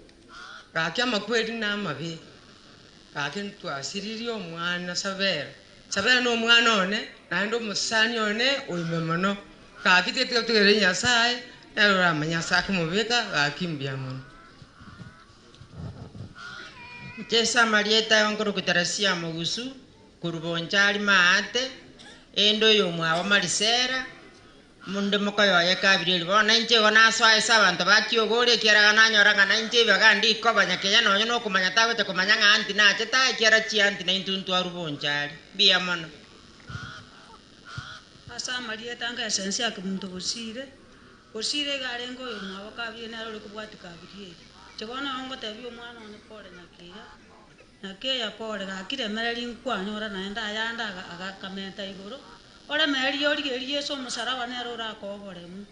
gaki amakweri na amabe, gaki ntwasiririe omwana Sabera. Sabera na omwana one, naende omosani one oime mono. Gaki tiga totegerere Nyasaye, nere oramanye ase akomobeka, gaki mbuya mono.
Inche ase amarieta aye nkorokwa Teresia Mogusu, korwa Bonchari Maate, ende oyomwabo Marisela, Munde mokoyoye Gabrieli, bono inche igo nasoa ase abanto ba Kiogoro, ekiagera nanyora ng'a nainche ibaga ndikoba nyakeya nonya nokomanya tagocha komanya ng'a anti nachete aa, ekiagera chianti naintwe ntwarwa bonchari. Mbuya mono.
Ase amarieta anga esensi ya kemunto Bosire, Bosire iga arenge oyomwabo Gabrieli nere ore kobwatia Gabrieli. Inche bono igo ngotebia omwana one pore nyakeya, nyakeya pore gaki remereria nkwanyora naende ayande aga agakamenta igoro, Oremererie origererie Yeso omosaraba nere orakoe oboremu.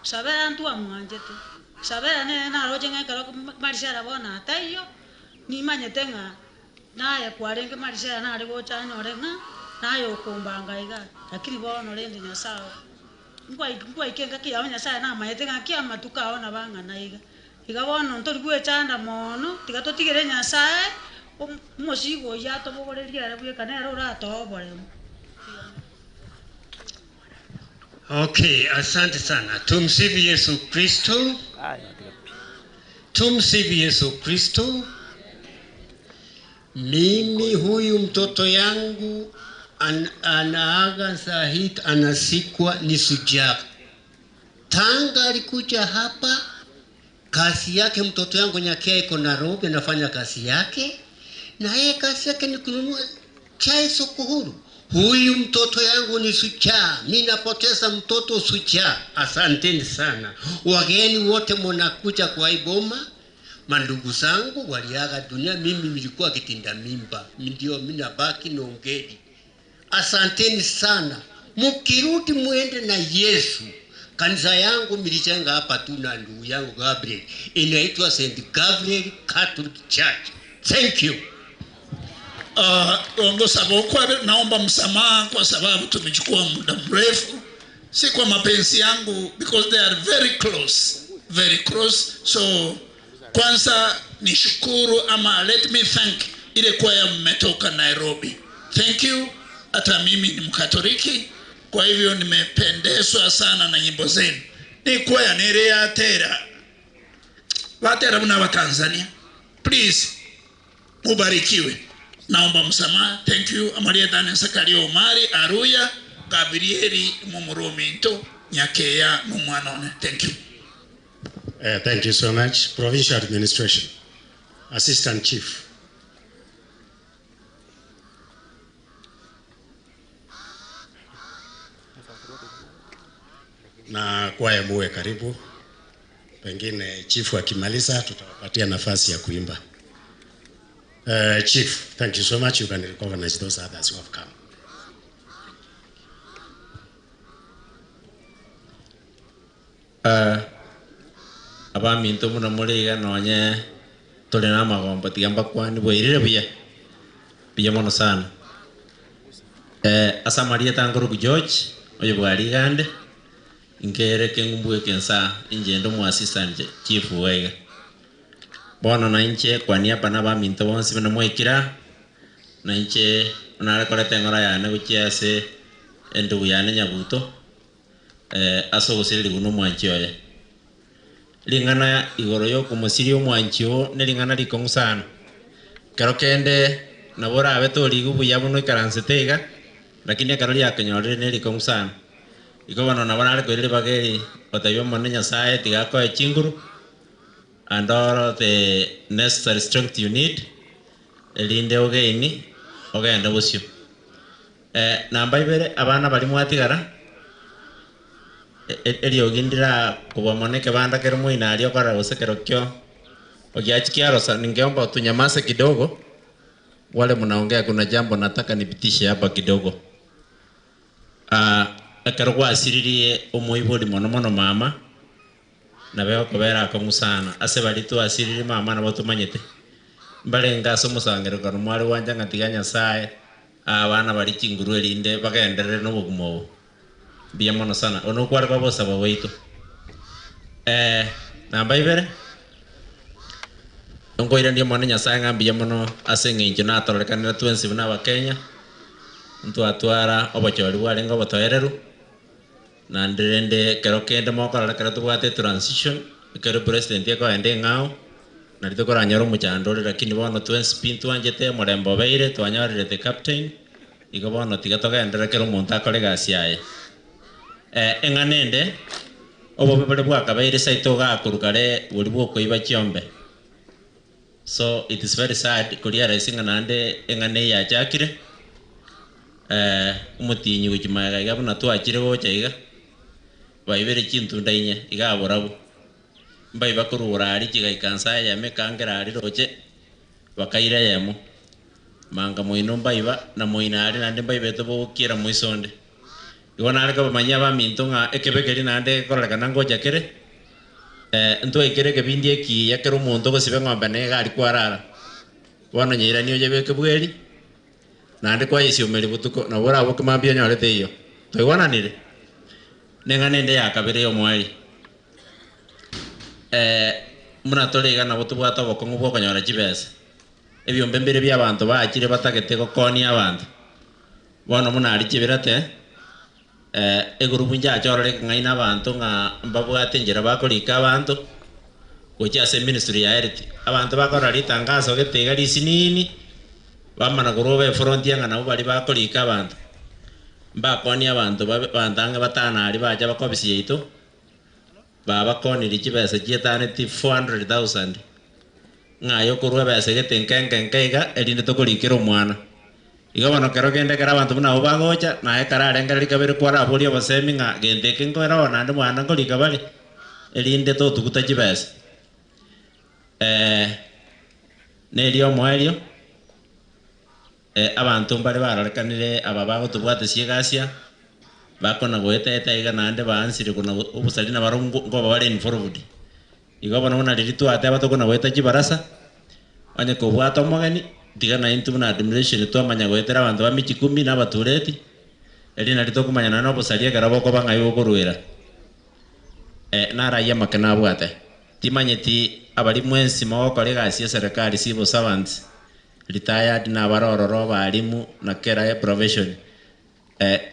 Sabera ntwamwanchete. Sabera nere naroche ng'a ekero Marisela bono ataiyo, nimanyete ng'a naye kwarenge Marisela nare gocha anyore ng'a naye okombanga iga. Lakini bono rende Nyasae nkwaika engaki yao Nyasae namanyete ng'aki amatuko ao nabo ang'ana iga. Iga bono ntori gwechanda mono, tiga totigere Nyasae, omosigo oyio atobogorerie ere bweka nere oratoe oboremu.
Okay, asante sana. Tumsifu Yesu Kristo. Tumsifu Yesu Kristo. Mimi huyu mtoto yangu an, anaaga saa hii anasikwa ni sujaa. Tanga alikuja hapa, kazi yake mtoto yangu Nyakia iko Nairobi, anafanya kazi yake, na yeye kazi yake ni kununua chai soko huru. Huyu mtoto yangu ni suchaa, mi napoteza mtoto suchaa. Asanteni sana wageni wote munakuja kwa hii boma. Mandugu zangu waliaga dunia, mimi nilikuwa kitinda mimba, ndio mimi nabaki Nongeli. Asanteni sana, mukirudi muende na Yesu. Kanisa yangu milijenga hapa tu na ndugu yangu Gabriel, inaitwa St. Gabriel Catholic Church. Thank you.
Ongoza Bokwa, naomba msamaha kwa sababu tumechukua muda mrefu, si kwa mapenzi yangu, because they are very close, very close. So kwanza nishukuru ama let me thank ile kwaya mmetoka Nairobi, thank you. Hata mimi ni Mkatoliki, kwa hivyo nimependezwa sana na nyimbo zenu. Ni kwaya nere yatera batera buna wa Tanzania, please mubarikiwe. Naomba msamaha. Thank you. Amaria Daniel Sakaria Omari Aruya Gabrieli Mumuruminto Nyakeya Mumwanone. Thank you.
Thank you so much. Provincial Administration, Assistant Chief. Na kwaya muwe karibu, pengine chifu akimaliza tutawapatia nafasi ya kuimba. Chief, thank you so much. You can recognize those others who have come.
Abaminto muno more iga nonye tore na amagombo tiga mbakwane bwairire buya buya mono sana. Ase amarieta nkoroku George oyo bwa Rigande nkere keng'umbu eke nsa inche inde omo assistant chief iga iga. Bono na inche kwa niaba na abaminto bonsi buna mwaikire aa, na inche nare koreta eng'ora yane gochia ase endugu yane Nyabuto, Eh, ase ogosirerigwa nomwanchi oye. Ring'ana igoro yokomosiria omwanchi oo nering'ana rikong'u sana. Kero kende nabo orabe torigwe buya buna oikaransete iga, lakini ekero riakonyorire nerikong'u sana. Igo bono nabo nare koira ribaga eri gotebia Omonene Nyasaye tiga akoe chinguru and all the necessary strength you need erinde ogain ogende bosio. Namba ibere, abana baria mwatigara, eriogi ndirakobua mono ekebanda kere moino aria okorora gose kerokio ogiachia kiarosa, ningeomba tunyamaze kidogo, wale mnaongea kuna jambo nataka nipitishe hapa kidogo. Ekero gwasiririe omoibori mono mono mama, Nabo egokobera akong'u sana ase baria twasiririe mama nabo tomanyete. Mbarenge ase omosangererekano mware gwancha ng'a tiga Nyasae ae abana baria chinguru erinde bagenderere nobogima obo. Mbuya mono sana. Obo nokware koba ogosaba gwaito. Eh, namba ibere, nkoirania Omonene Nyasae ng'a mbuya mono ase eng'encho natororekanire twensi buna Abakenya, ntwatwara obochori bwarenge obotoereru. Naende rende ekero kende mokorora ekero tobwate etransition, ekero epresident ekoenda eng'ao, nari tokoranyore omochando ore lakini bono twensi pi ntwanchete omorembe obeire, twanyorire the captain, igo bono tiga togenderere kera omonto akore egasi yaye. Eng'ana ende, obobe bore bwakabeire seito igaa korwa kare boria bwokoiba chiombe. So it is very sad korealise ng'a naende eng'ana eye yachakire, omotienyi gochia magega iga buna twachire gocha iga, baibere chintunda inye iga aborabwo, mbaiba korwa aria chigaika nsa eyemo ekangera aria roche, bakaira eyemo, manga moino mbaiba na moino aria naende mbaibete bogokiera moiso onde. Igo nare kobamanyia abaminto ng'a ekebe keria naende gekororekana ngocha kere, Ntwaikere ekebindi ekiya kera omonto ogosiba eng'ombe na egari kwarara. Bono nyeiranie oyebeke bweri, naende kwayesiomeria botuko, nabo oraboke mambia onyore teiyo. Twaigwananire? Neng'ana ende ya kabere y'omoerio. Buna tore iga nabo tobwate obokong'u bw'okonyora chibesa. Ebiombe mbire bi'abanto baachire batagete gokonia abanto. Bono buna aria chibirate, Egurubu nchachorore ekeng'aini abanto ng'a mbabwate enchera bakorika abanto gochia ase eministry ya health. Abanto bakorora ritangaso gete iga risinini, bamana korwa obe efronti ng'a nabo baria bakorika abanto. Mbakonie abanto babe abanto ang'e batano aria bacha baka ofisi yaito, babakonirie chibesa chietaneti 400,000 ng'a aye okorwa ebesa gete nke nke nke iga erinde tokorikera omwana. Igo bono kero kende ekero abanto buna abwo bagocha, naye kararengereria kabere kwaraboria obosemi ng'a gento eke nkoera oo naende mwana nkorika bare, erinde totuguta chibesa. Nerio omoerio, abanto mbare barorekanire aba bagotobwatesia egasi aa, bakona goeta eta iga naende baansire kona obosari nabarobwo nkoba bare involved. Igo bono buna riria twateba tokona goeta chibarasa, onye kobwate omogeni, tiga naintwe buna admiration twamanya goetera abanto ba michikumi na abatureti, erio nario tokomanya nonya na obosaria ekero bokoba ng'ai bokoruera. Narayie amake nabwate. Timanyeti abaria mwensi mogokora egasi ya eserekari civil servants, retired na abare ororo abalimu na kera eprofession,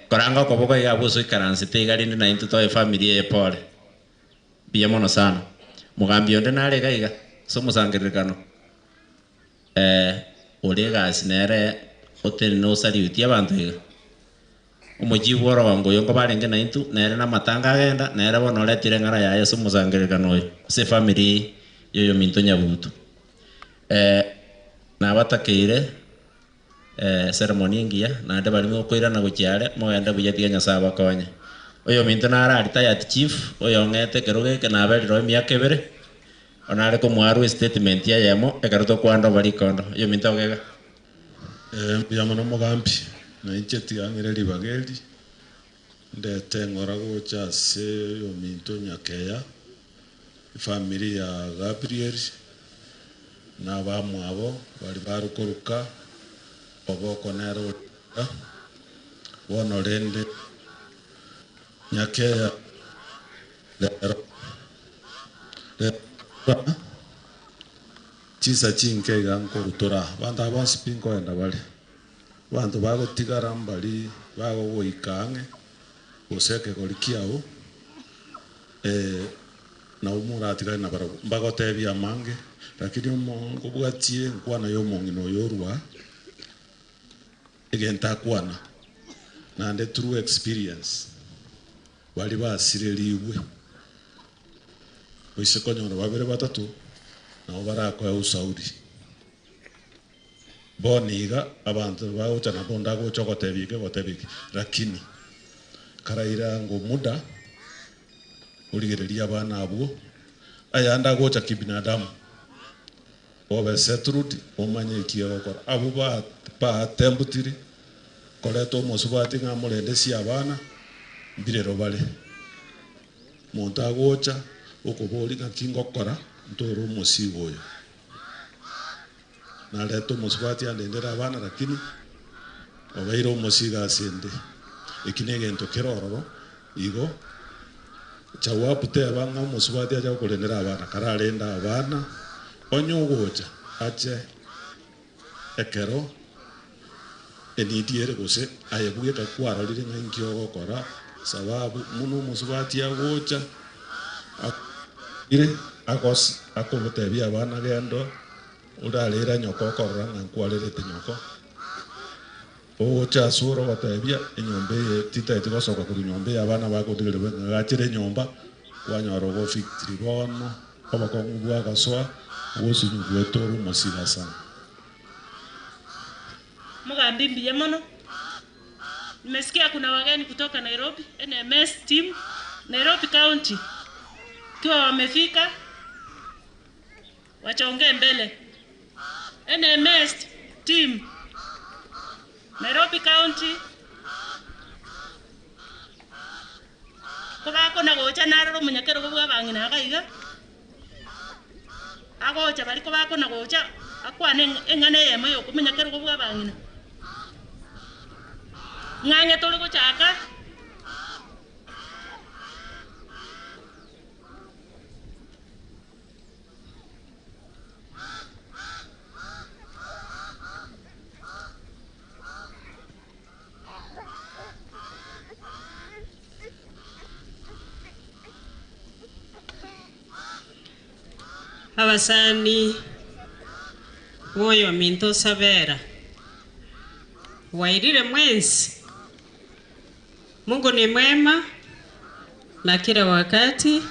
koranga okoboko iga abwo ase oikaransete iga rende naintwe toe efamiri eye pore. Mbuya mono sana. Mogambi onde nare iga iga ase omosangererekano eh, ore egasi nere otenene osariutie abanto iga. Omochifu orogongo oyo nkobarenge naintwe, nere namatanga agenda, nere bono oretire eng'ara yaye ase omosangererekano oyo, ase efamiri ya oyominto Nyabuto. Nabatakeire Ceremony engiya, naende baria mokoirana gochia are, mogende buya tiga Nyasae abakonye. Oyominto nare a retired chief, oyong'ete ekerogo eke nabe rirorio emiaka ebere, bono nare komoarwa estatement eyemo ekero tokwanda oba rikondo. Oyominto ogega.
Mbuya mono omogambi, na inche tiga ng'ire ribaga eri, ndete eng'ora gocha ase oyominto Nyakeya, efamiri ya Gabriel, na abamwabo baria barokoruka oboko nere oria bono rende Nyakeya rero rero chinsa chinke iga nkorutora abanto aba bonsi pi nkoenda bare abanto bagotigara mbari bagogoika ang'e gose ekegori kiao. Eh, nabo moratigare nabarabwo, mbagotebie amange, lakini omo nkobwatie enkwana ya omong'ina oyo orwa egento akwana, naende through experience, baria basirerigwe, oise konyora babere batato, nabo barakoe usauri. Bono iga, abanto bagocha nabo onde agocha ogotebia eke ogotebia eke, lakini karaira ango muda, origereria abana abwo, ayande agocha kibinadamu, obe settled, omanye eki egokora. Abwo ba baattemptire koreta omosubati ng'a amorende ase abana, mbirero bare. Monto agocha, okoboria ng'aki ngokora, ntore omosigo oyo. Narete omosubati andendere abana lakini, obeire omosigo ase ende. Eki na egento kere ororo, igo, jawabu teba ng'a omosubati ache gokorendera abana, kararende abana, onye ogocha ache ekero eneed ere gose aye bweka kwarorire ng'a inki ogokora sababu buna omosubati agocha, ire agos akogotebia abana genda orarera nyoko okorora ng'a nkwarerete nyoko, ogocha ase ore ogotebia enyomba eye titaeti gosoka korwa nyomba eye abana bagotigeria ng'a gachire enyomba, kwanyora ogofictiri bono, obokong'u bwagosoa, ogosunywa goetore omosigo sana.
Mugambi mbuya mono. Nimesikia kuna wageni kutoka Nairobi, NMS team, Nairobi County. Ikiwa wamefika, wachongee mbele. NMS team, Nairobi County. Kobakona gocha narora omonyakerogo bwa abang'ina iga iga, agocha baria kobakona gocha, akwane eng'ana eyemo ya omonyakerogo bwa abang'ina. Ng'ang'e tore gochaka.
Abasani boyominto Sabera, bwairire mwensi? Mungu ni mwema na kila wakati.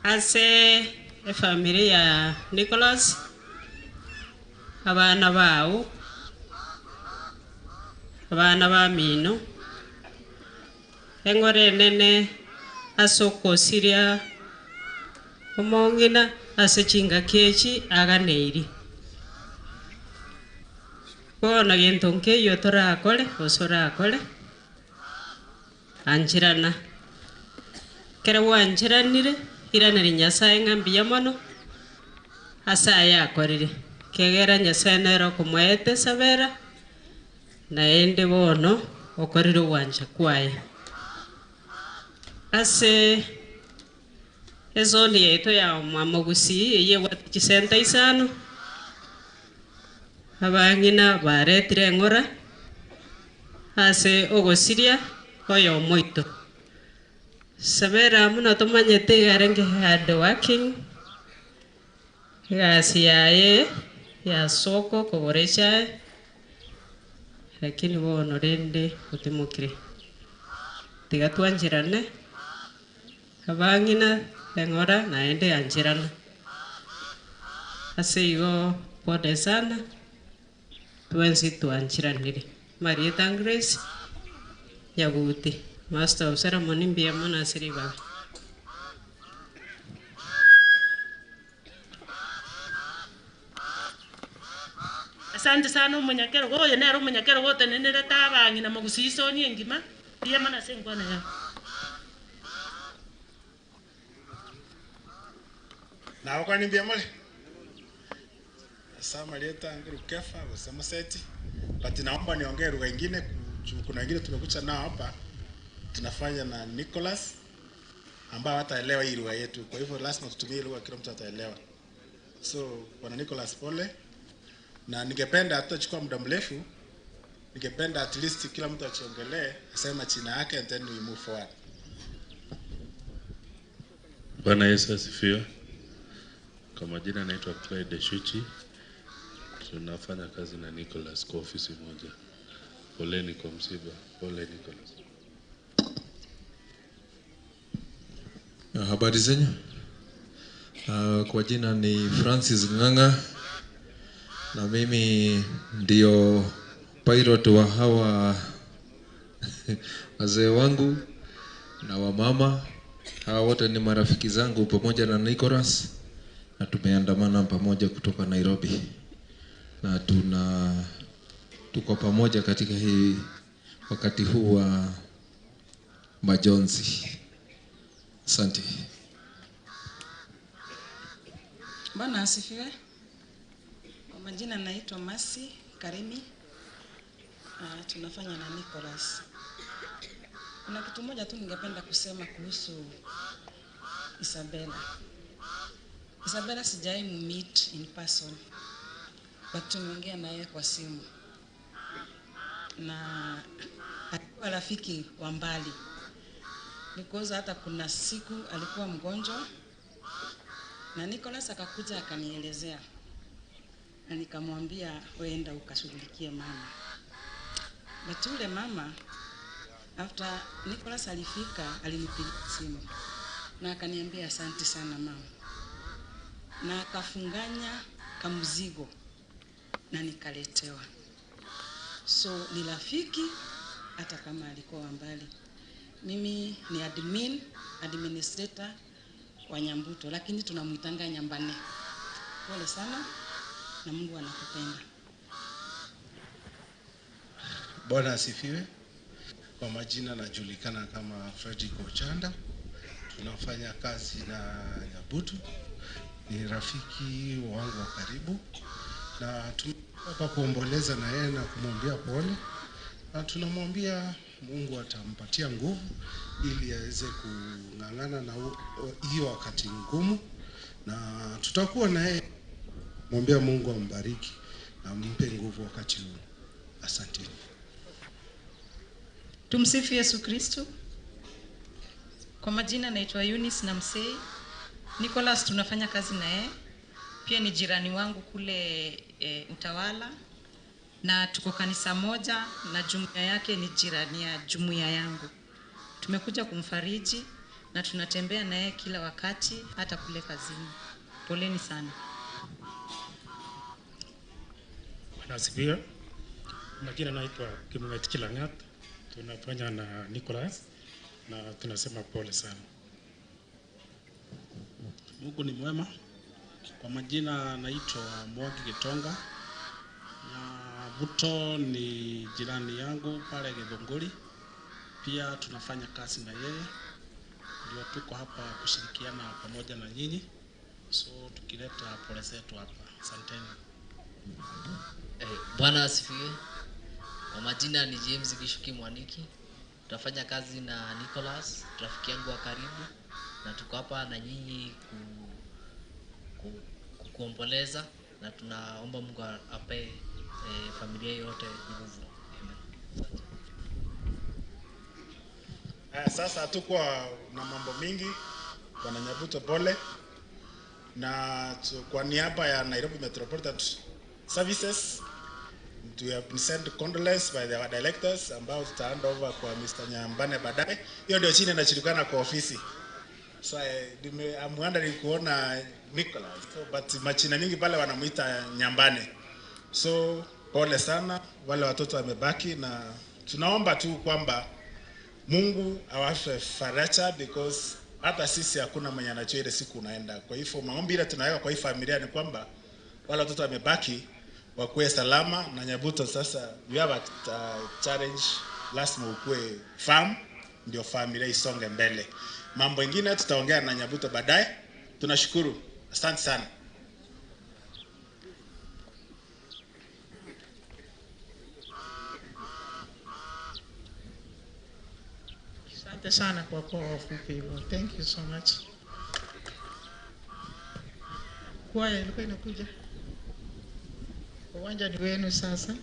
Ase efamiri ya Nicholas, abana bao, abana bamino, eng'ora enene ase okosiria omong'ina ase chingaki echi aganeiri. Bono gento nkeiyo torakore gose orakore, ancherana. Ekero gwancheranire, iraneri Nyasaye ng'a mbuya mono, ase aya akorire. Kegera Nyasaye nere okomoete esabera, naende bono okorire ogwancha kwaye. Ase ezoni yaito ya Mwamogusii eywo ebwate chisenta isano, abang'ina baretire eng'ora ase ogosiria oyomo oito. Sabera buna tomanyete iga arenge hard working, egasi yaye ya soko kogora echae, lakini bono rende otimokire. Tiga twancherane, abang'ina eng'ora naende ancherana. Ase igo pole sana, twensi twancheranire. Marieta Grace Nyaguti, master of ceremony mbuya mono ase ribaga.
Asante sana omonyakerogo oyo nere omonyakerogo otenenerete abang'ina mogusii isoni engima, mbuya mono ase enkwana yao.
Nagokwania mbuya more? Ase amarieta anguru Kefa gose Moseti, but naomba niongee lugha ingine juu kuna wengine tumekuja nao hapa tunafanya na Nicholas ambao hataelewa hii lugha yetu, kwa hivyo lazima tutumie lugha kila mtu ataelewa. So bwana Nicholas, pole, na ningependa hatutachukua muda mrefu, ningependa at least kila mtu achiongelee aseme jina yake and then we move forward.
Bwana Yesu asifiwe. Kwa majina naitwa Clyde Shuchi. Tunafanya kazi na Nicholas kwa ofisi moja. Poleni kwa msiba. Pole Nicholas.
Habari zenyu. Kwa jina ni Francis Ng'ang'a na mimi ndio pilot wa hawa wazee wangu na wamama. Hawa wote ni marafiki zangu pamoja na Nicholas na tumeandamana pamoja kutoka Nairobi na tuna tuko pamoja katika hii wakati huu wa majonzi. Asante.
Bwana asifiwe. Kwa majina naitwa Masi Karimi. Tunafanya na Nicholas. Kuna kitu moja tu ningependa kusema kuhusu Isabella. Isabella sijai meet in person, but tumeongea na yeye kwa simu na alikuwa rafiki wa mbali because hata kuna siku alikuwa mgonjwa na Nicholas akakuja akanielezea na nikamwambia weenda ukashughulikie mama. But yule mama after Nicholas alifika alinipigia simu na akaniambia asante sana mama, na akafunganya kamzigo na nikaletewa. So ni rafiki hata kama alikuwa wa mbali. Mimi ni admin administrator wa Nyambuto, lakini tunamuitanga Nyambane. Pole sana na Mungu anakupenda.
Bwana asifiwe. Kwa majina najulikana kama Fredrick Ochanda. Tunafanya kazi na Nyabutu, ni rafiki wangu wa karibu, na tumekuwa hapa kuomboleza na yeye na kumwambia pole, na tunamwambia Mungu atampatia nguvu ili aweze kung'ang'ana na hiyo wakati ngumu, na tutakuwa na yeye, mwambia Mungu ambariki na ampe nguvu wakati huu. Asanteni.
Tumsifu Yesu Kristu. Kwa majina naitwa Eunice Namsei. Nicholas tunafanya kazi na yeye, pia ni jirani wangu kule Utawala, na tuko kanisa moja na jumuiya yake ni jirani ya jumuiya yangu. Tumekuja kumfariji na tunatembea na yeye kila wakati, hata kule kazini. Poleni sana.
Bwana asifiwe. Majina naitwa Kimwet Kilangat, tunafanya na Nicholas na tunasema pole sana.
Mungu ni mwema. Kwa majina naitwa Mwangi Gitonga. Nyabuto ni jirani yangu pale Githunguri, pia tunafanya kazi na yeye, ndio tuko hapa kushirikiana pamoja na nyinyi, so tukileta pole zetu hapa. Asanteni.
Bwana asifiwe. Kwa majina ni James Gishuki Mwaniki. Tunafanya kazi na Nicholas, rafiki yangu wa karibu, na tuko hapa na nyinyi kuomboleza na tunaomba Mungu ape familia yote nguvu. Amen.
Sasa hatukuwa na mambo mingi. Bwana Nyabuto, pole. Na kwa niaba ya Nairobi Metropolitan Services we have been sent condolence by our directors ambao tuta hand over kwa Mr. Nyambane baadaye. Hiyo ndio chini inajulikana kwa ofisi. So I'm wondering kuona Nicholas. So, but machina mingi pale wanamuita Nyambane. So pole sana wale watoto wamebaki, na tunaomba tu kwamba Mungu awape faraja because hata sisi hakuna mwenye anajua ile siku unaenda. Kwa hivyo maombi ile tunaweka kwa hii familia ni kwamba wale watoto wamebaki wakuwe salama. Na Nyabuto sasa we have a challenge, lazima ukuwe firm ndio familia isonge mbele. Mambo ingine tutaongea na Nyabuto baadaye. Tunashukuru, asante sana.
Asante sana kwa kuwa wafupi hivyo. Thank you so much. Kwaya ilikuwa inakuja. Uwanja ni wenu sasa.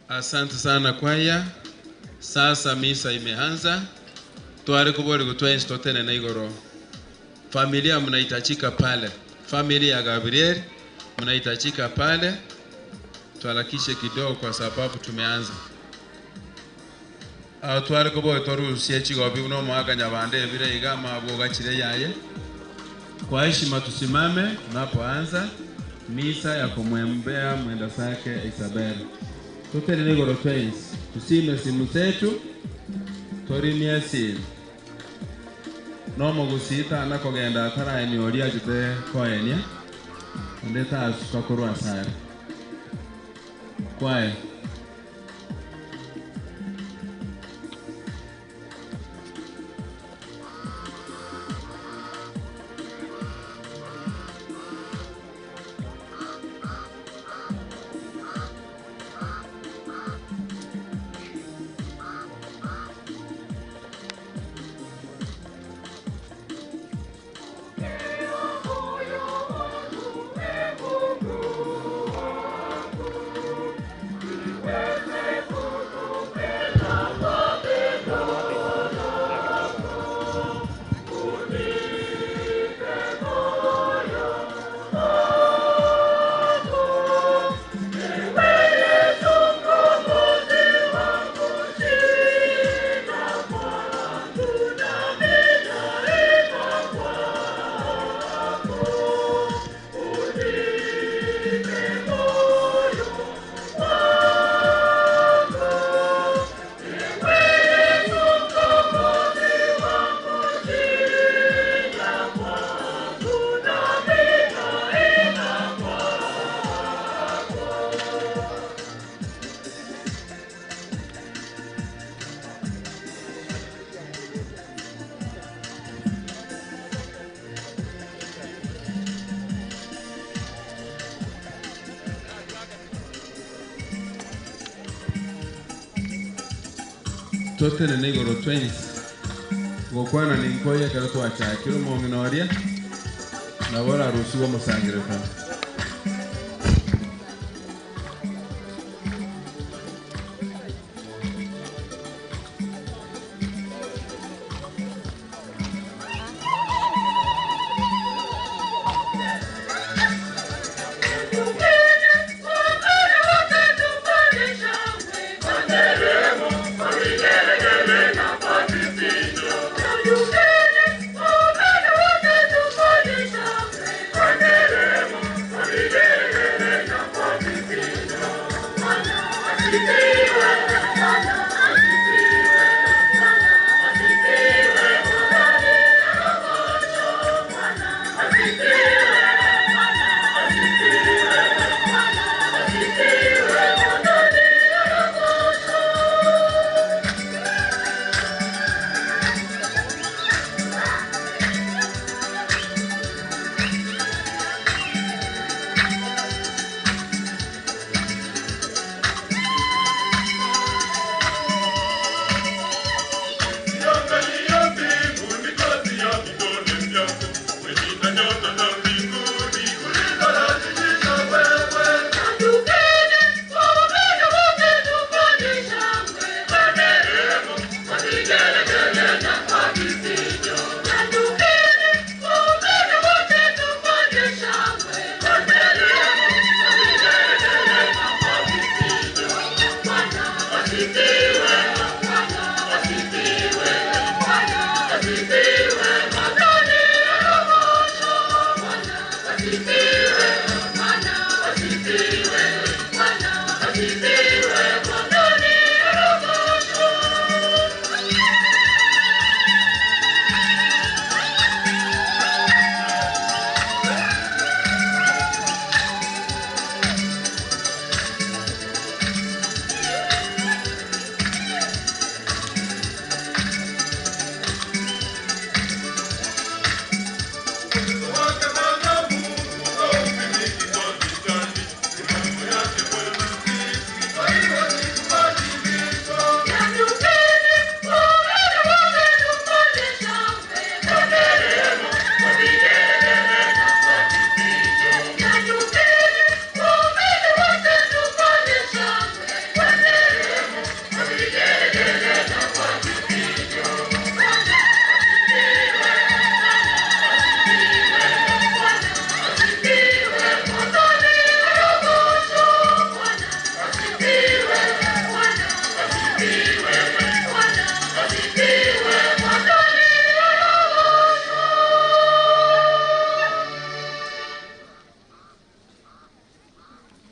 Asante sana kwaya. Sasa misa imeanza, tware kubori gutwensi totene na igoro. Familia mnahitajika pale, familia ya Gabriel mnahitajika pale. Tuharakishe kidogo kwa sababu tumeanza. Aho tware kubori torusie chigobi buno omwaka nyabande ebire iga amabwoga chire yaye. Kwa heshima tusimame tunapoanza misa ya kumwombea mwenda zake Isabela. Totene igoro twensi, tusime simu zetu torimie simu nomogusita na kogenda ataraenia oria achete koenia onde tasuka korwa asare kwaye. Totene na igoro twensi gokwana ninkoya ekero twachakire omong'ina oria nabo orarusiwe omosangererekano.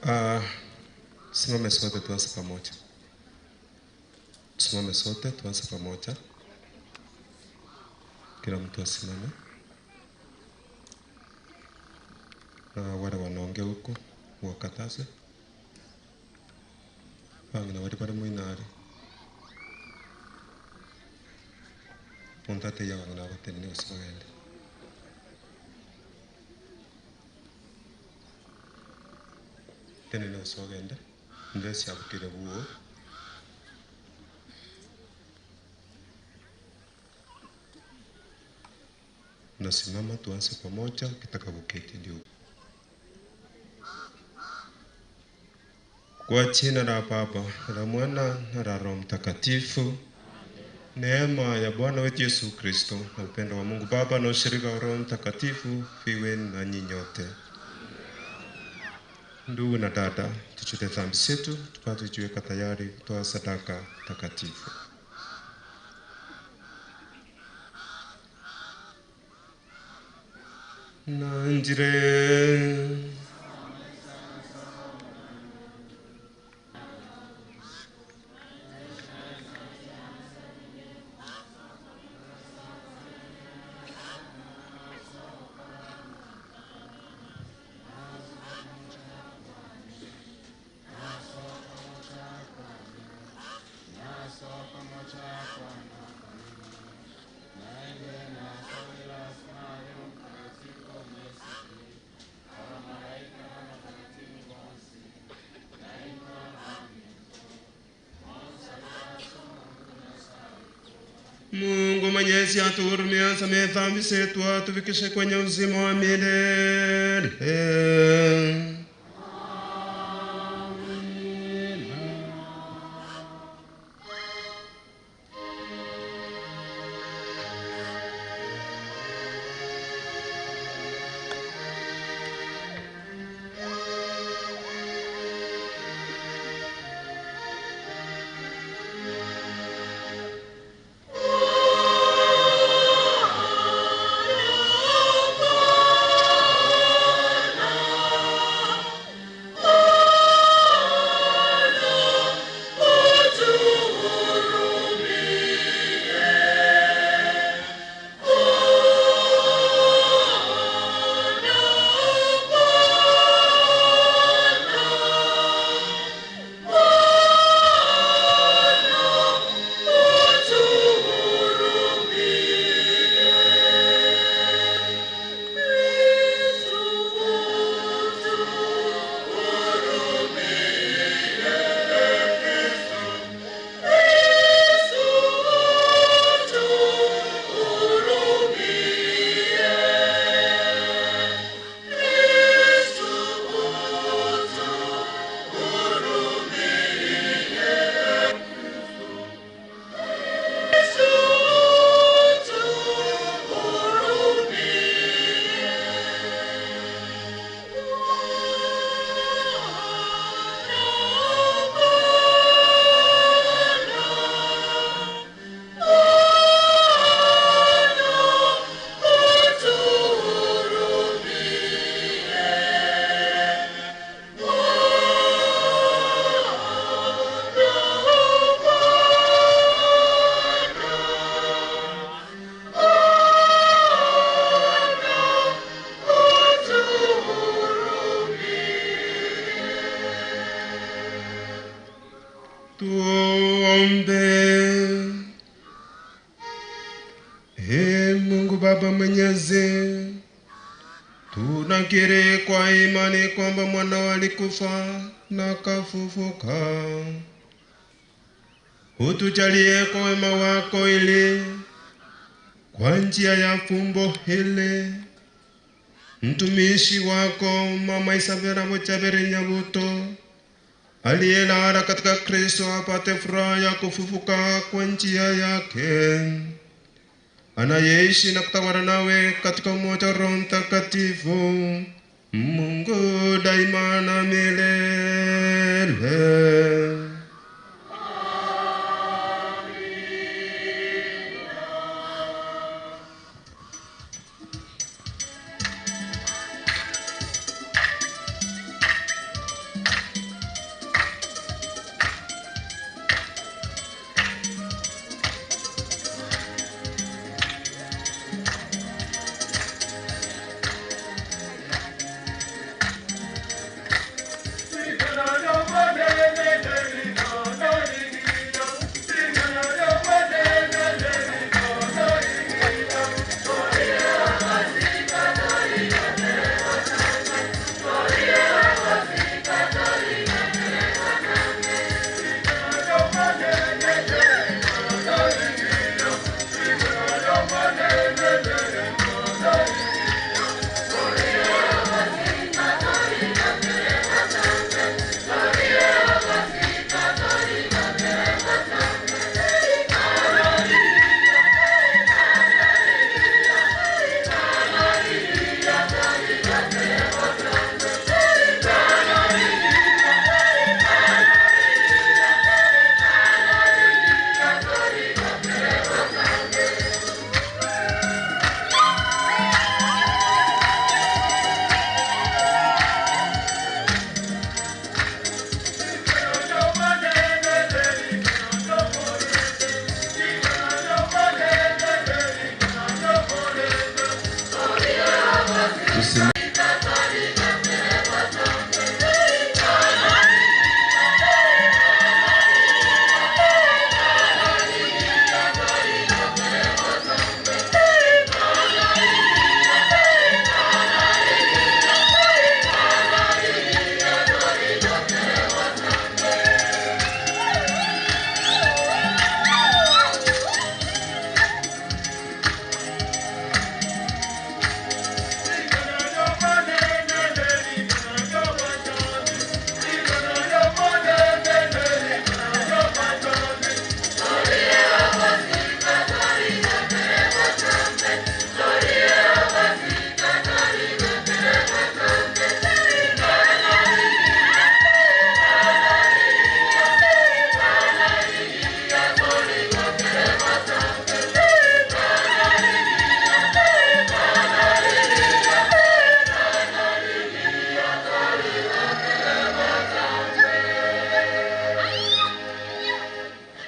Ah, simame sote tuanze pamoja. Tusimame sote tuanze pamoja. Kila mtu asimame. Na wale wanaongea huko wakataze. Bangina bari bari mwinari. Muntate ya bangina batenene gose bagende. Tenene gose ogende. Ndesi abukire buo. Nasimama tuanze pamoja, ukitaka kuketi ndio. Kwa jina la Baba na la Mwana na la Roho Mtakatifu. Neema ya Bwana wetu Yesu Kristo na upendo wa Mungu Baba na ushirika wa Roho Mtakatifu viwe nanyi nyote. Ndugu na dada, tuchute dhambi zetu tupate kujiweka tayari kutoa sadaka takatifu. Na njire Mungu Mwenyezi atuhurumie, asamehe dhambi zetu, atufikishe kwenye uzima wa milele. Tuombe. Ee Mungu Baba Mwenyezi, tunakiri kwa imani kwamba mwanao alikufa na akafufuka. Utujalie kwa wema wako ili kwa njia ya fumbo hili mtumishi wako Mama Isabela Muchabere Nyabuto aliyelala katika Kristo apate furaha ya kufufuka kwa njia yake, anayeishi na kutawala nawe katika umoja wa Roho Mtakatifu, Mungu daima na milele.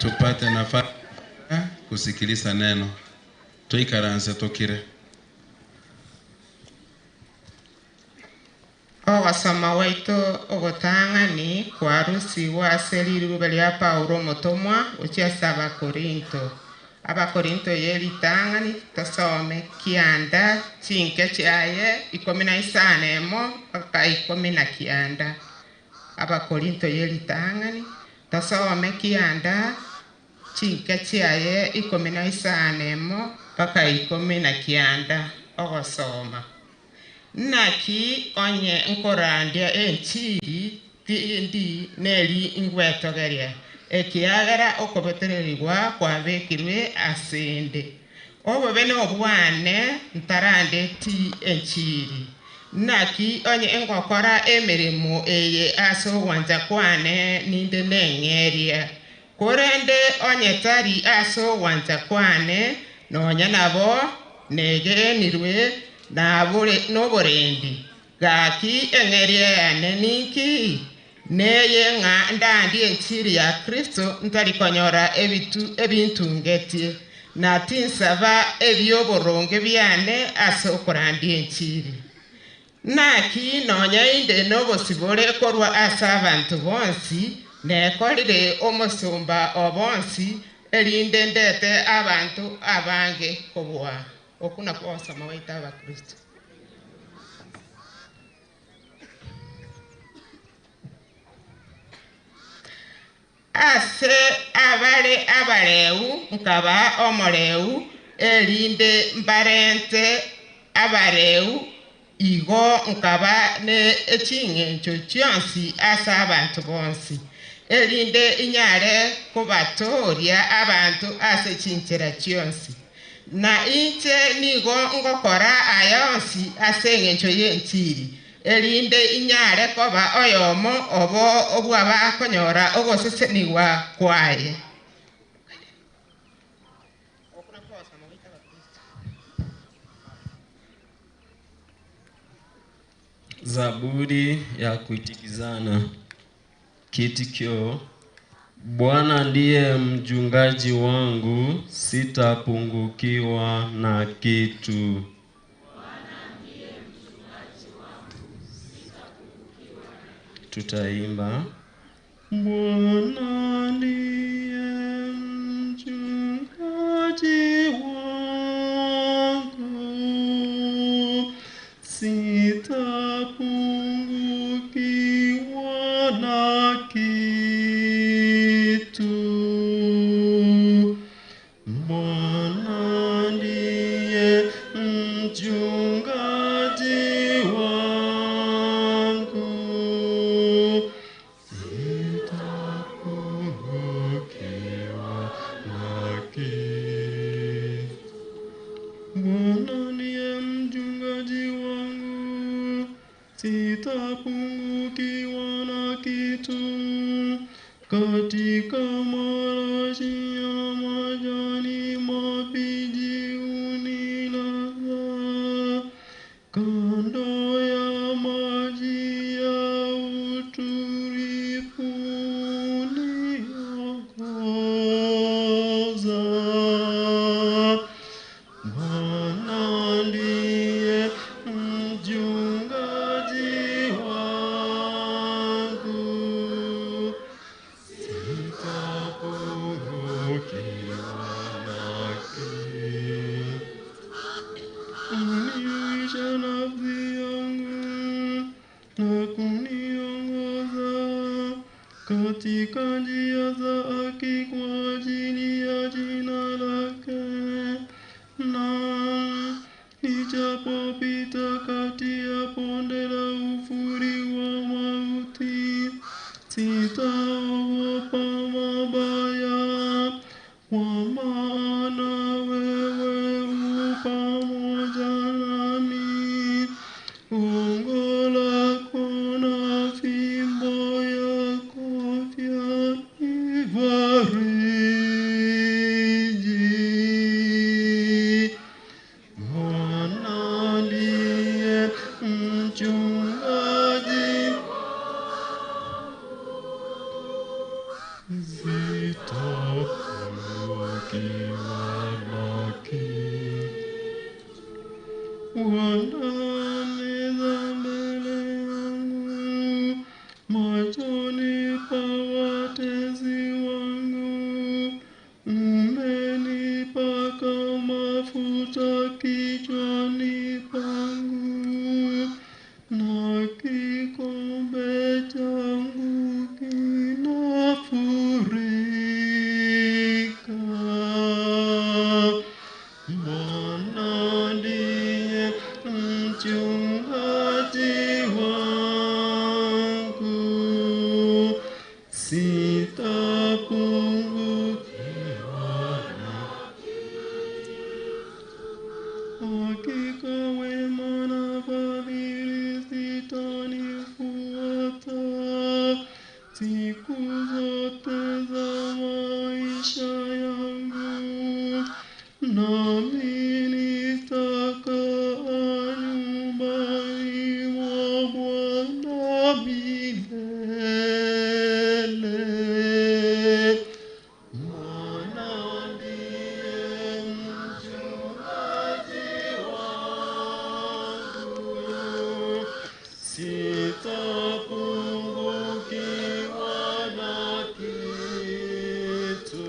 Tupate nafasi kusikiliza neno. Tuikaranse tukire.
Ogosoma gwaito ogotang'ani kwarusigwe ase riruba ria Paulo omotomwa gochia ase Abakorinto. Abakorinto ye ritang'ani tosome kianda chinke chiaye 51 mpaka 19. Abakorinto ye ritang'ani tosome kianda chinke chiaye 51 mpaka 19. Ogosoma. Naki onye nkorandia enchiri tindi neri ngwetogeria, ekiagera okobetererigwa kwabekirwe ase 'nde. Obobe nobwane ntarandeti enchiri. Naki onye ngokora emeremo eye ase ogwancha kwane ninde neng'eria, korende onye tari ase ogwancha kwane, nonya nabo negenirwe noborendi. Gaki eng'eria yane ninki? Neye ng'a ndandie enchiri ya Kristo ntari konyora ebintungetie, na tinsaba ebioboronge biane ase okorandia enchiri. Naki nonya inde nobosibore korwa ase abanto bonsi, nekorire omosomba o bonsi, erinde ndete abanto abange kobua. Oku nakwo ogosoma gwaito Abakristo. Ase abare abareu nkaba omoreu, erinde mbarente abareu, igo nkaba ne ching'encho chionsi ase abanto bonsi, erinde inyare kobatooria abanto ase chinchera chionsi. Na inche nigo ngokora aya onsi ase eng'encho y'enchiri, erinde inyare koba oyomo obo obw'abakonyora ogosesenigwa kwaye.
Zaburi ya kuitikizana. Kiitikio: Bwana ndiye mchungaji wangu, sitapungukiwa na kitu. Tutaimba. Bwana ndiye mchungaji wangu, sitapungukiwa na kitu. Bwana ndiye mchungaji wangu, sitapungukiwa na kitu. Bwana ndiye mchungaji wangu, sitapungukiwa na kitu. Katika marashi ya majani mabichi hunilaza, kando ya maji ya utulivu huniongoza. Bwana ndiye mchungaji wangu, sitapungukiwa na kitu. Uniisha nafsi yangu na kuniongoza katika njia za haki kwa ajili ya jina lake. Naam, nijapopita kati ya bonde la uvuli wa mauti, sitaogopa mabaya, kwa maana wewe u pamoja nami. Gongo lako na fimbo yako vyanifariji. Bwana ndiye mchungaji. Siku zote za maisha yangu, nami nitakaa nyumbani mwa Bwana milele. Bwana ndiye mchungaji wangu, sitapungukiwa na kitu.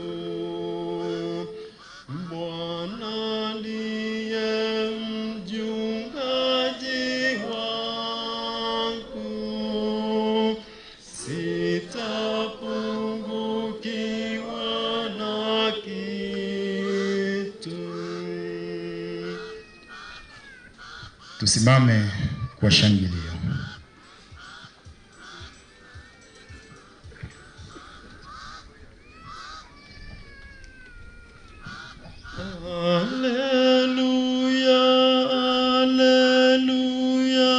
Bwana ndiye mchungaji wangu, sitapungukiwa na kitu.
Tusimame kwa shangilio.
Alleluia, alleluia,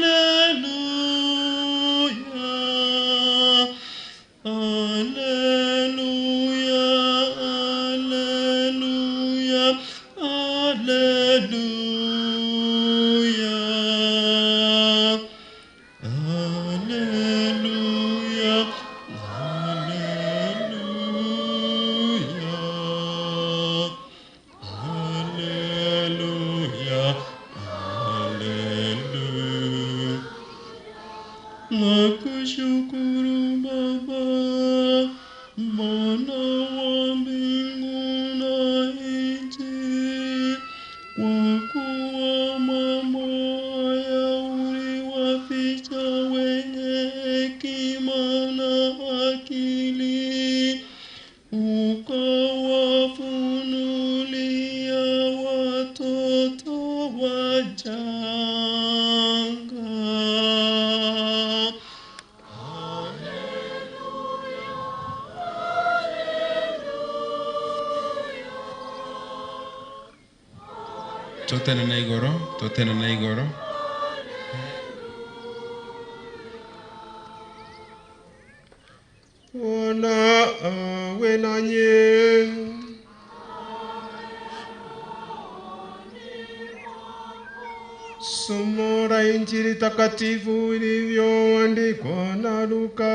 alleluia. Alleluia, alleluia, alleluia. Alleluia, alleluia. Alleluia, alleluia. Nakushukuru Baba, Bwana wa mbingu na nchi, kwa kuwa mambo haya uliwaficha wenye hekima na akili, ukawafunulia watoto wachanga.
Totene na igoro, totene na igoro.
Bwana awe nanyi. Somo la Injili takatifu ilivyoandikwa na Luka.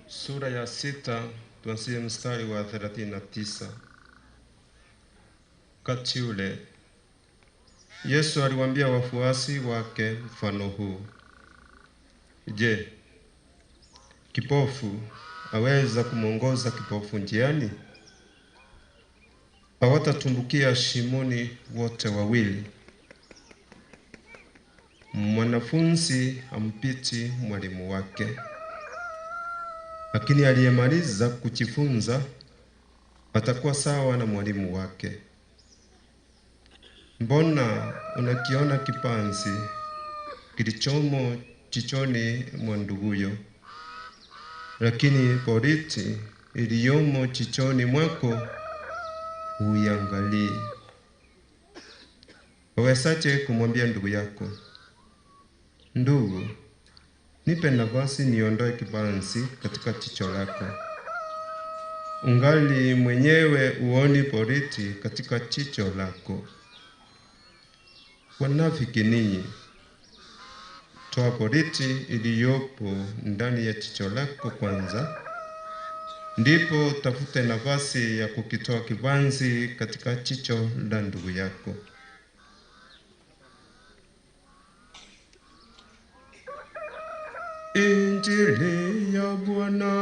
Sura ya 6 tuanzie mstari wa 39. Wakati ule Yesu aliwaambia wafuasi wake mfano huu: Je, kipofu aweza kumwongoza kipofu njiani? Hawatatumbukia shimoni wote wawili? Mwanafunzi hampiti mwalimu wake, lakini aliyemaliza kujifunza atakuwa sawa na mwalimu wake. Mbona unakiona kipanzi kilichomo jichoni mwa nduguyo, lakini boriti iliyomo jichoni mwako huiangalii? Wawezaje kumwambia ndugu yako, ndugu, nipe nafasi niondoe kibanzi katika jicho lako, ungali mwenyewe uoni boriti katika jicho lako? Wanafiki ninyi, toa boriti iliyopo ndani ya jicho lako kwanza, ndipo tafute nafasi ya kukitoa kibanzi katika jicho la ndugu yako. Injili ya Bwana.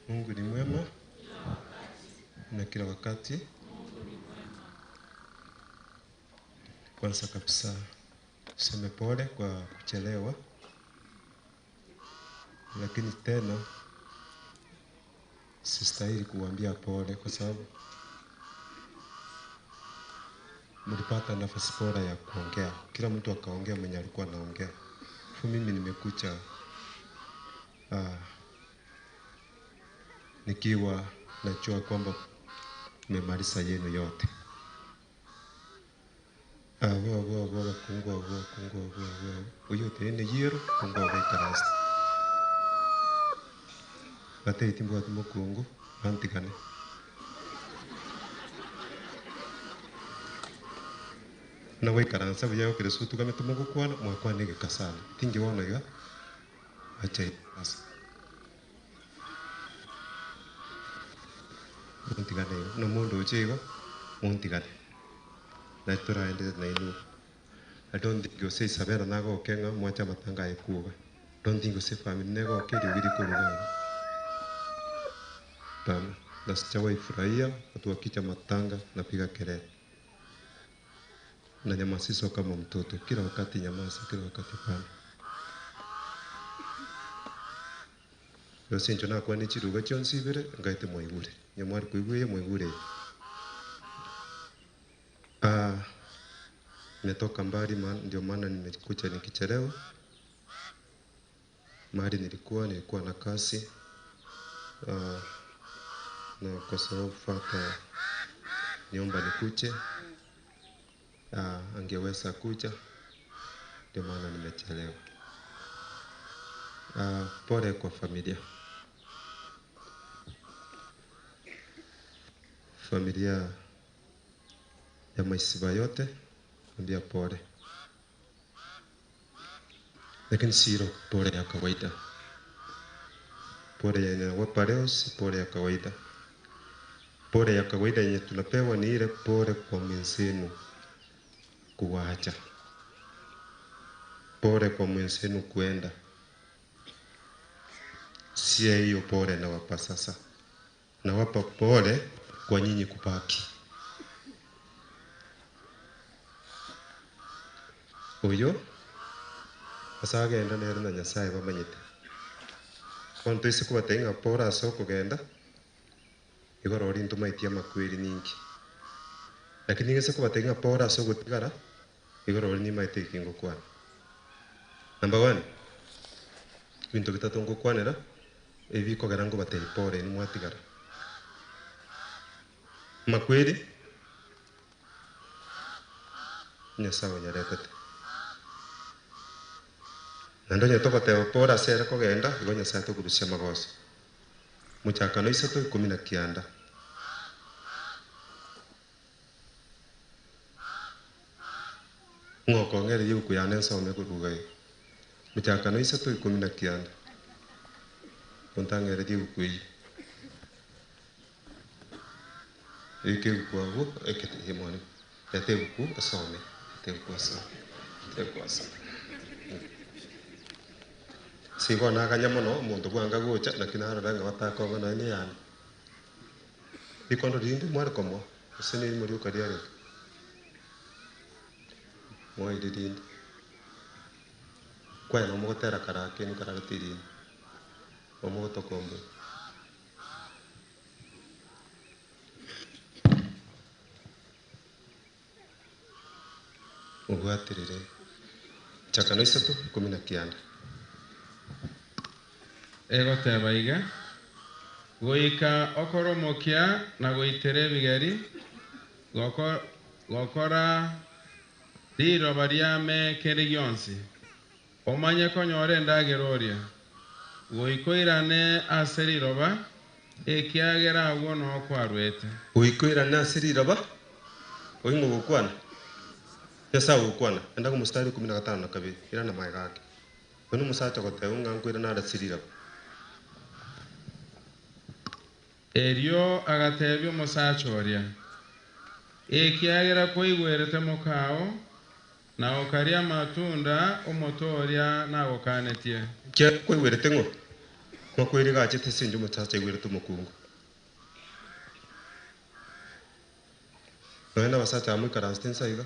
Mungu ni mwema na kila wakati. Kwanza kabisa Tuseme pole kwa kuchelewa, lakini tena sistahili kuwaambia pole kwa sababu mlipata nafasi bora ya kuongea, kila mtu akaongea mwenye alikuwa anaongea. Fu mimi nimekuja nikiwa najua kwamba mmemaliza yenu yote. Abo abo abo abakungu abo abakungu abo abo abo oyo otenene yiero kungu abo ikaranse batebeti mbwate mokungu bantigane. Buna gwaikaransa buya gokera ase otugamete mogokwana mwakwana egeka sana tinki bono iga acha ase montigane igo buna mondoche igo montigane. Naki toraenderere nainwe. I don't think gose Isabella nagoke ng'a mwache amatanga aye kwoga. Don't think gose efamiri negoke eriogi rikoruga iga. Hapana. Na sijawahi furahia watu wakija matanga napiga kelele. Nanyamazishwa kama mtoto kila wakati nyamaza kila wakati hapana. Ase inche nakwane chiruga chionsi ibere ngaete mwaigure. Onye mware koigwa eye mwaigure eye. Ah, nimetoka mbali ma, ndio maana nimekuja nikichelewa. Mahali nilikuwa nilikuwa na kazi ah, na kwa sababu fata niomba nikuje ah, angeweza kuja, ndio maana nimechelewa. Ah, pole kwa familia, familia ya Maisiba yote ambia pole, lakini si ile pole ya kawaida. Pole yenye nawapa leo si pole ya kawaida. Pole ya kawaida yenye tunapewa ni ile pole kwa mwenzenu kuwacha, pole kwa mwenzenu kuenda. Si hiyo pole nawapa sasa, nawapa pole kwa nyinyi kubaki. Oyo ase agenda nere na Nyasaye bamanyete. Bono toise kobatebia ng'a pore ase okogenda, igoro oria ntomaitie amakweri ninki. Lakini ng'ese kobatebia ng'a pore ase ogotigara, igoro oria nimaete eki ngokwana. Number one, ebinto bitato ngokwanera, ebi bikogera ngobatebia pore inwe mwatigara. Amakweri, Nyasae onyaretete. Naende onye togoteba pore ase ere kogenda, igo Nyasae tokorusia amagoso. Mochakano isato ikomi na kianda. Ng'o okong'ereria ebuku yane nsome korwa iga iga? Mochakano isato ikomi na kianda. Ontang'ererie ebuku eyio. Eke ebuku agwo, eke eh mwana, reta ebuku osome, reta ebuku osome, reta ebuku osome. Ase igo naganya mono omonto bwanga gocha, naki narora ng'a batakong'a nonya na eyane. Rikondo rinde mware komoa, gose nerimo rioka riarenge? Moeire rinde. Kwaya nomogotera karake nikararete erinde, omogotokombora. Obwaterere chakano isato ikomi na kianda.
Egoteba iga, Goika okore omokia na goitera ebigeri, gokora riroba riame kende gionsi, Omanye konyora endagera oria, goika oirane ase riroba, ekiagera agwo noo kwarwete.
Goika oirane ase riroba, oing'we gokwana, Nyasae ogokwana, enda omostari ikomi na gatano na kabere, irana magega ake. Oyo nomosacha ogoteba ng'a nkoirana are ase riroba.
Erio agateebia omosacha oria, Ekiagera kwaigwerete mokao, Na okaria amatunda 'omote oria nagokanetie.
Ekiagera kwaigwerete ng'o? Makweri iga achete ase inche omosacha aigwerete omokungu. Nonya nabasacha aba moikaransete inse aiga.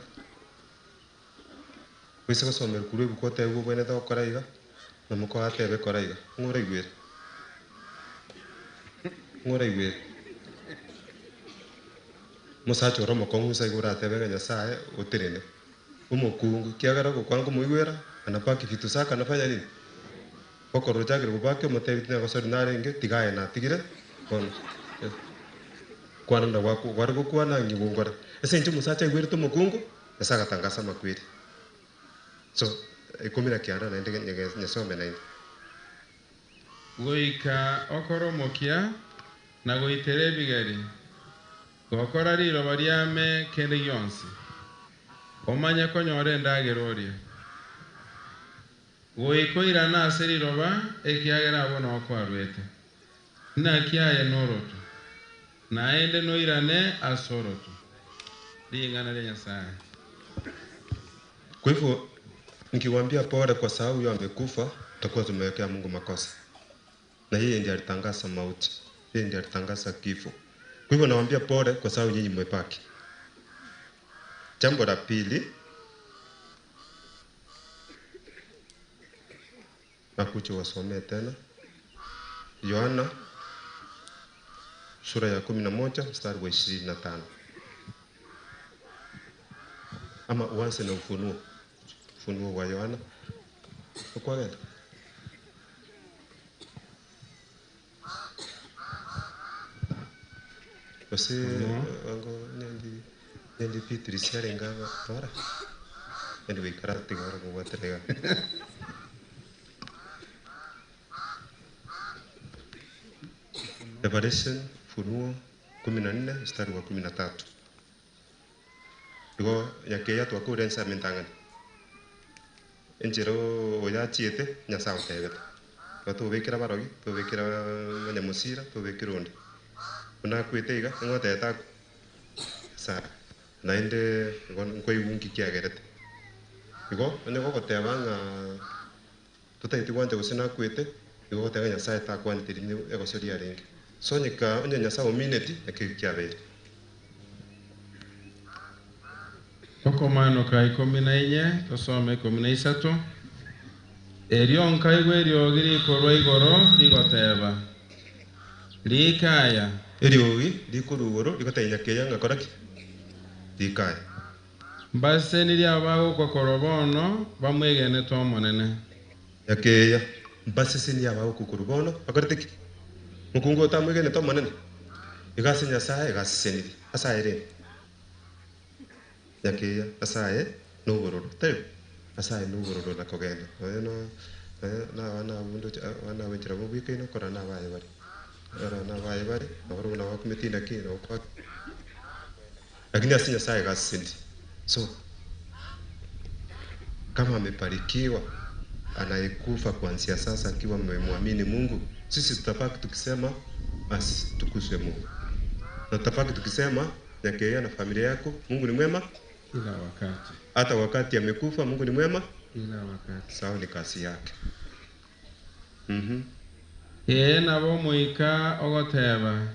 Oise gosomerwa korwa ebuku otebiwe obwenerete gokora iga, na moka oye atebe kora iga, ng'o oraigwere? Ng'o oraigwere? Omosacha ore omokong'u inse iga oratebe ng'a Nyasaye otenene. Omokungu, ekiagera ogokwana nkomoigwera, anapaki vitu zake anafanya nini? Okorora ochakire gobaki omotebi tinagosori narenge, tiga aye natigire bono. Kwana buna gwako gware gokwana ng'igwe nkore. Ase eng'encho omosacha aigwerete omokungu, Nyasae agatangasa amakweri. So, ikomi na kianda naende nyesome naende.
Goika okore omokia na goitera ebigeri, gokora riroba riame kende gionsi, omanye konyora endagera orie. Goika oirane ase riroba, ekiagera abwo nao kwarwete. Naki aye norotu, naende noirane ase orotu. Ring'ana ria Nyasae.
Kwa hivyo nikiwaambia pole kwa sababu huyo amekufa, tutakuwa tumewekea Mungu makosa, na yeye ndiye alitangaza mauti, yeye ndiye alitangaza kifo. Kwa hivyo nawaambia pole kwa sababu nyinyi mmebaki. Jambo la pili, nakuja wasomee tena Yohana sura ya 11 mstari wa 25 ama uanze na Ufunuo, Ufunuo wa Yohana okwagenda gose ango nyendi nyendi Beatrice arenge aba ora anyway karatiga ore kobwatera iga. Revelation, Ufunuo 14 mstari wa 13. Igo nyakeya twakure ensemo entang'ani. Enchera oyo achiete, Nyasae otebete. Igo tobekera abarogi, tobekera abanyamosira, tobekera onde. Buna akwete iga, ning'o otebete akwe? Nyasae. Naende igo nkoigwa nki kiagerete. Igo onye gogoteba ng'a totageti gwancha gose nakwete, igo ogoteba ng'a Nyasae takwanete riria egoso riarenge. So onye ka onye Nyasae omineti, naki kiabeire.
Okomaanoka 14, tosome 13. Erio nkaigwa eriogi rikorwa igoro rigoteba, Riika aya!
Eriogi rikorwa igoro rigotebia nyakeya ng'a kora ki? Riika aya.
Mbasesenirie abagokwa korwa bono bamwegenete Omonene.
Nyakeya, mbasesenie abagokwa korwa bono bakorete ki? Mokungu otamwegenete Omonene, igo ase Nyasae iga asesenirie. Ase aye rende? Nyakeya, ase aye nobororo, taibo? Ase aye nobororo na kogenda nonya no nonya na abana abwo ndoche abana abwo enchera mobwekaine okorora nabaye bare, okorora nabaye bare, nabarobwo nabo bakumeti naki nabo kwa lakini ase Nyasaye iga asesenirie. So kama amebarikiwa anayekufa kuanzia sasa akiwa amemwamini Mungu, sisi tutabaki tukisema atukuzwe Mungu, na tutabaki tukisema Nyakeya na familia yako, Mungu ni mwema
Kila wakati.
hata wakati amekufa, Mungu ni mwema
Kila wakati.
Sawa, ni kazi yake. Mhm.
Ee, nabo Omoika ogoteba,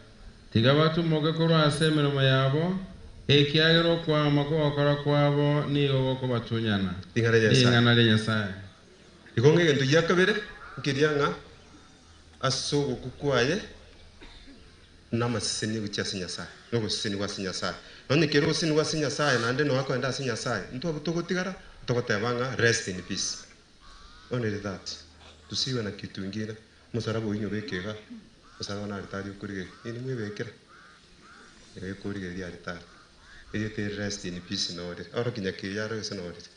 Tiga batumoke korwa ase emeremo yabo, ekiagera okwama kw'ogokora kwabo nigo gokobatunyana.
Ring'ana ria Nyasae.
Ring'ana ria Nyasae.
Igo ng'a egento gia kabere nkeria ng'a ase ogokwa kwaye namaseseni gochia ase Nyasae, na ogosesenigwa ase Nyasae. Nonye kere ogosesenigwa ase Nyasae naende nonya kogenda ase Nyasae, intwe abwo togotigara togoteba ng'a rest in peace. Only that. Tusiwe na kitu ingine. Omosaraba oyio nyobeke igaa, omosaraba na aritari okorigereria. Inwe mwebekera? Ee okorigereria aritari. Erieta eri rest in peace norire. Orokia nyakeyo aro gose norire.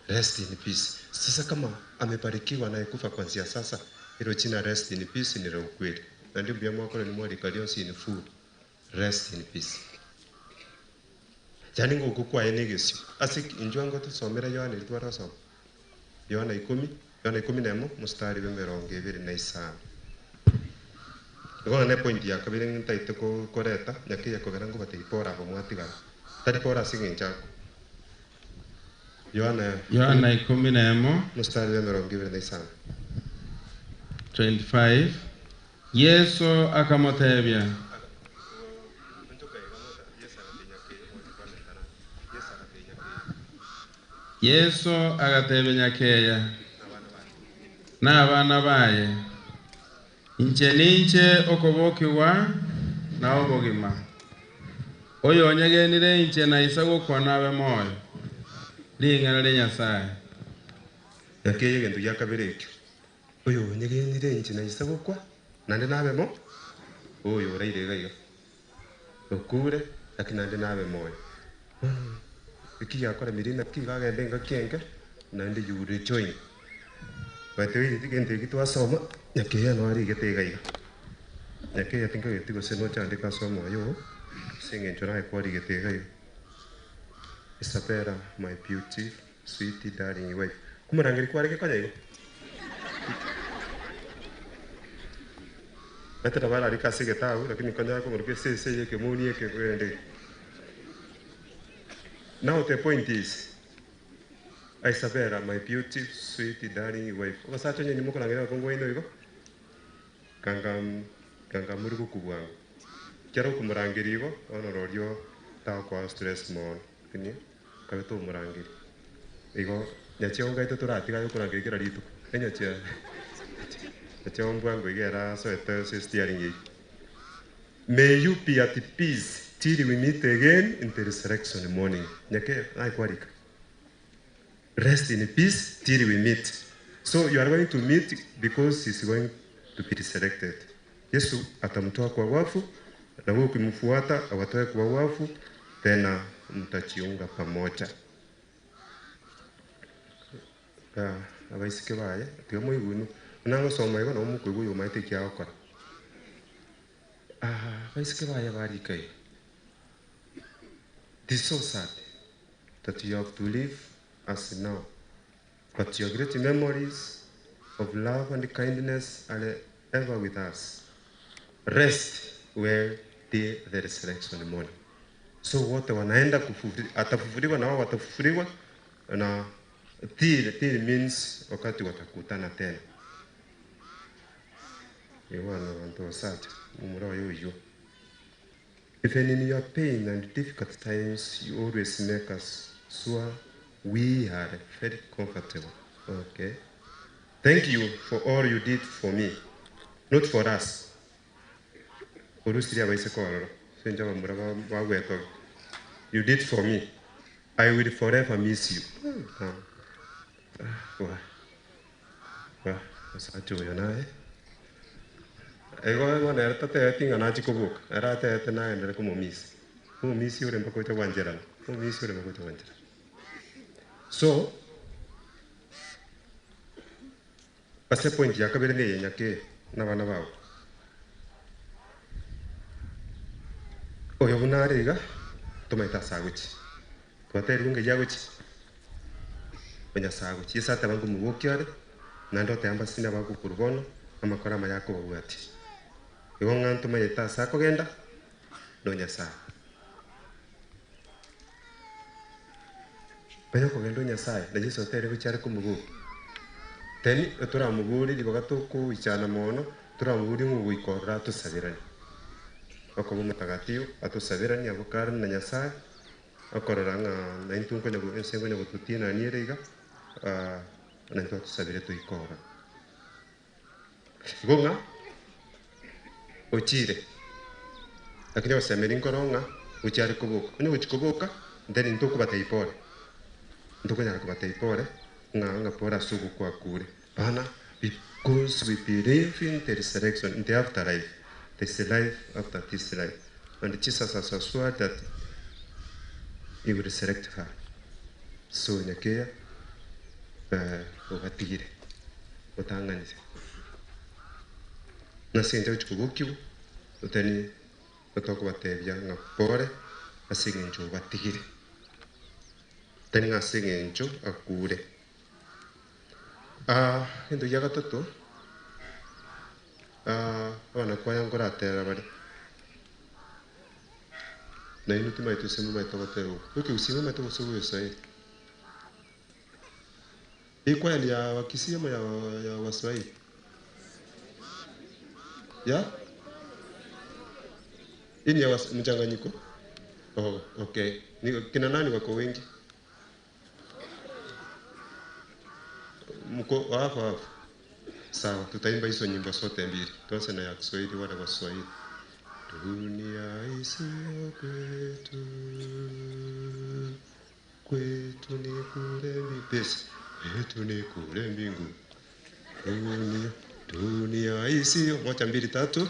Rest in peace. Sasa kama amebarikiwa anayekufa kuanzia sasa, hilo jina rest in peace ni la ukweli. Naende mbuya mwakora nimwarika rionsi in full. Rest in peace. Yaani ngokwa kwaye negesio. Ase ki? Inchuo ango tosomere Yohana erio tware gosoma. Yohana ikomi, Yohana 11 mstari bwa 25. Igo ng'a ne point ya kabere ntaete ko koreta, nyakeya kogera ngobatebie pore aba mwatigara. Tari pore ase eng'encho akwo. Yohana
Yohana 11.
Mstari bwa 25.
25, Yeso akamotebia. Yeso agatebia nyakeya na abana baye, Inche ninche okobokigwa na obogima. Oyonyegenire inche naisa gokwa nabe moyo. Ring'ana ria Nyasae.
Nyakeya egento gia kabere ekio, Oyonyegenire inche naisa gokwa naende nabe mo, oyo oraire iga iga. Okure, lakini naende nabe moyo. Bono eki giakoremeire naki iga agende engaki enke, naende you will rejoin. By the way egento eki twasoma, nyakeya noo arigete iga iga. Nyakeya tinkageti gose nochandeke ase omoyo oo, ase eng'encho naye kwarigete iga iga. Isabella my beauty, sweet darling wife. Komorangeri kwarenge konya igo? Petero bararike ase egetabu, lakini konyara komoroka esese eye ekemoni eke korende iga. Now the point is, Isabella my beauty, sweet, darling wife. Abasacha onye inwe mokorangeria abakungu baino igo, ganga ganga muri gokwa bwango. Ekero okomorangeria igo, bono rorio tagokoa stress mono, lakini kabe tomorangeria. Igo nyachionga aito toratiga aye okorangeria kera rituko, enyachia nyachionga bwango iga ere asoete ase steering eyio. May you be at peace till we meet again in the resurrection morning. Nyake naye kwarika. Rest in peace till we meet. So you are going to meet because he's going to be resurrected. Yesu atamtoa kwa wafu na wewe ukimfuata awatoe kwa wafu tena mtajiunga pamoja. Ah, abaiseke baye tiga moigwe inwe. Buna ngosoma igo nabo mokoigwa oyo omaete eki agokora. Ah, abaiseke baye barika iga. It is so sad that you have to leave us now, but your great memories of love and kindness are ever with us. Rest well till the resurrection morning. So wote wanaenda kufufuri, atafufuliwa na wao watafufuliwa na till, till means wakati watakutana tena. Ewana bantu basacha mumura oyo oywo. Even in your pain and difficult times, you always make us sure we are very comfortable. Okay. Thank you for all you did for me, not for us. Orusirie abaiseke ororo, ase inche abamura ba- bagwetogia. You did for me. I will forever miss you. Ah, ah, wa, wa, omosacha oyo naye. Igo bono ere tatebeti ng'a nachie koboka, ere atebete nagenderere komomisi. Omomisi ore mpaka oche gwancherana, omomisi ore mpaka oche gwancherana. So, ase epoint ya kabere neye nyakeye na abana bao. Oyo buna are iga, tomaete ase agochia. Twatebiwe ng'ai agochia? Onye ase agochia. Yeso ateba nkomobokia ore, naende oteba mbasesenie abagokorwa bono, amakoro amaya akobabwatia. Igo ng'a ntomanyete ase akogenda, no Nyasae. Onye okogenda o Nyasae, na Yeso otere gochia are komobokia. Then toramoborie ribaga tokoichana mono, toramoborie ng'a ogoika ororo atosaberanie. Okoba omotagatifu, atosaberanie abwo kare na Nyasae, okorora ng'a naintwe nkonya ense nkonya gototienania ere iga, naintwe atosabere toike ororo. Igo ng'a ochire, lakini ogosemeria nkoro ng'a gochia are koboka. Onye gochia koboka, then ntokobatebia pore, ntokonyara kobatebia pore ng'a ng'a pore ase ogokwa kure. Bana, because we believe in the resurrection, in the afterlife, there is a life after this life, and Jesus has assured that he will resurrect her. So nyakeya eh, obatigire otang'anire nase engencho ogochia kobokigwa otani otokobatebia ng'a pore ase eng'encho obatigire tari ng'a ase eng'encho akure. Ah, egento gia gatato, ah, abanakwaya nkoratera bare, nainwe timanyeti gose momanyete gotera oko, ekegusii momanyete gose ogeswahili? Ekwaya ni ya wakisii ama ya ya waswahili? Ya? Hii ni ya was, mchanganyiko? Oh, okay. Ni kina nani wako wengi? Mko hapo hapo? Sawa, tutaimba hizo nyimbo zote mbili. Tuanze na ya Kiswahili wale wa Kiswahili. Dunia isiyo kwetu, kwetu ni kule mbinguni, kwetu ni kule mbingu. Dunia, dunia isiyo moja, mbili, tatu.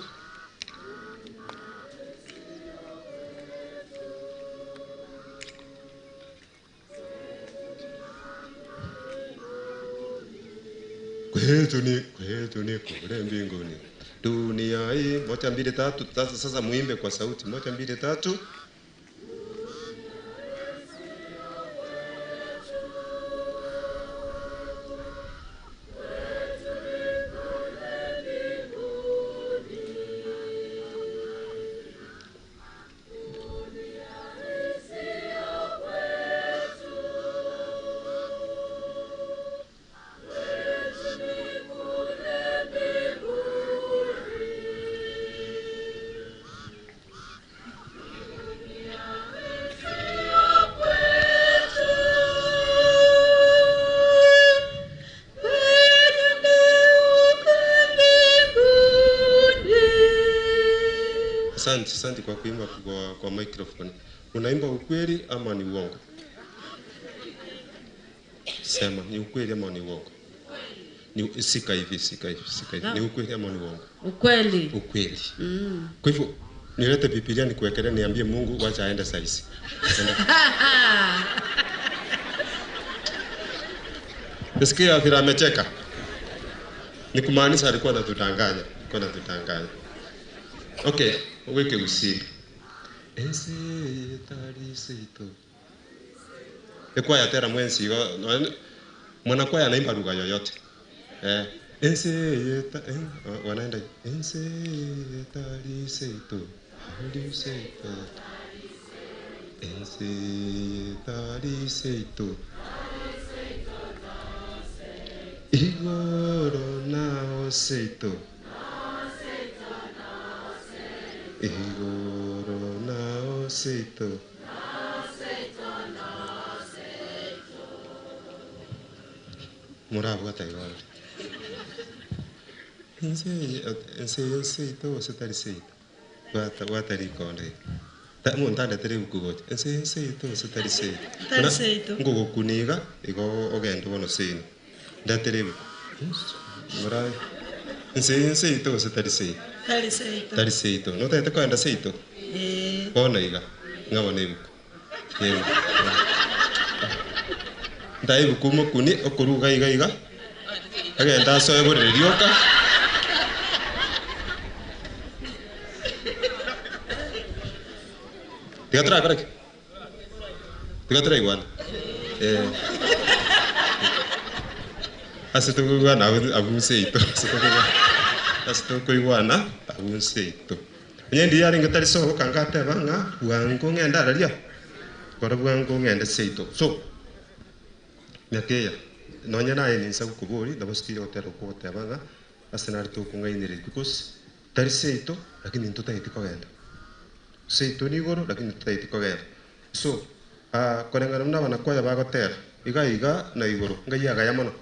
Kwetu ni kwetu ni kule mbinguni. Dunia hii moja, mbili, tatu. Sasa sasa muimbe kwa sauti moja, mbili, tatu. Asante, asante kwa kuimba kwa, kwa microphone. Unaimba ukweli ama ni uongo? Sema, ni ukweli ama ni uongo? Ni sika hivi, sika hivi, sika hivi. Ni ukweli ama ni uongo?
Ukweli.
Ukweli.
Mm.
Kwa hivyo nilete Biblia nikuwekelee niambie Mungu wacha aende saizi. Enda. Nisikia vile amecheka. Ni kumaanisha alikuwa anatudanganya, alikuwa anatudanganya. Okay, uweke usiri. Ese tariseito. Ekwaya tera mwensi mwanakwaya anaimba lugha yoyote. Eh, ese ta eh, wanaenda ese tariseito. Tariseito. Ese tariseito. Igoro nao seito. Igoro nao seito. Murabwata igoro. Ense ense seito gose tari seito. Bwata bwata rikonde. Ta omonto andetere ebuku gocha. Ense seito gose tari seito.
Tari seito.
Ngogokuniga igo ogende bono seino. Ndetere ebuku. Murabe. Ense seito gose tari seito.
Tari seito.
Tari seito. Notagete kogenda seito?
Eh.
Bono iga. Ng'abona ebuku. Yego. Ntae ebuku omokuni okoruga iga iga. Agenda asoe borere rioka. Tiga torakora ki? Tiga toraigwana? Eh. Ase tokoigwana abwo abwo seito. Ase tokoigwana. Ase tokoigwana abwo seito. Onye ndiyo arenge tari sobo kanga ateba ng'a bwango ng'ende araria. Kora bwango ng'ende seito. So nyakeya nonye naye ninsa gokobori nabo sitire gotera okogoteba ng'a ase nare tokong'ainereria because tari seito lakini ntotagete kogenda. Seito nigoro lakini totagete kogenda. So ah, koreng'ana buna abanakwaya bagotera iga iga na igoro ngai agaya mono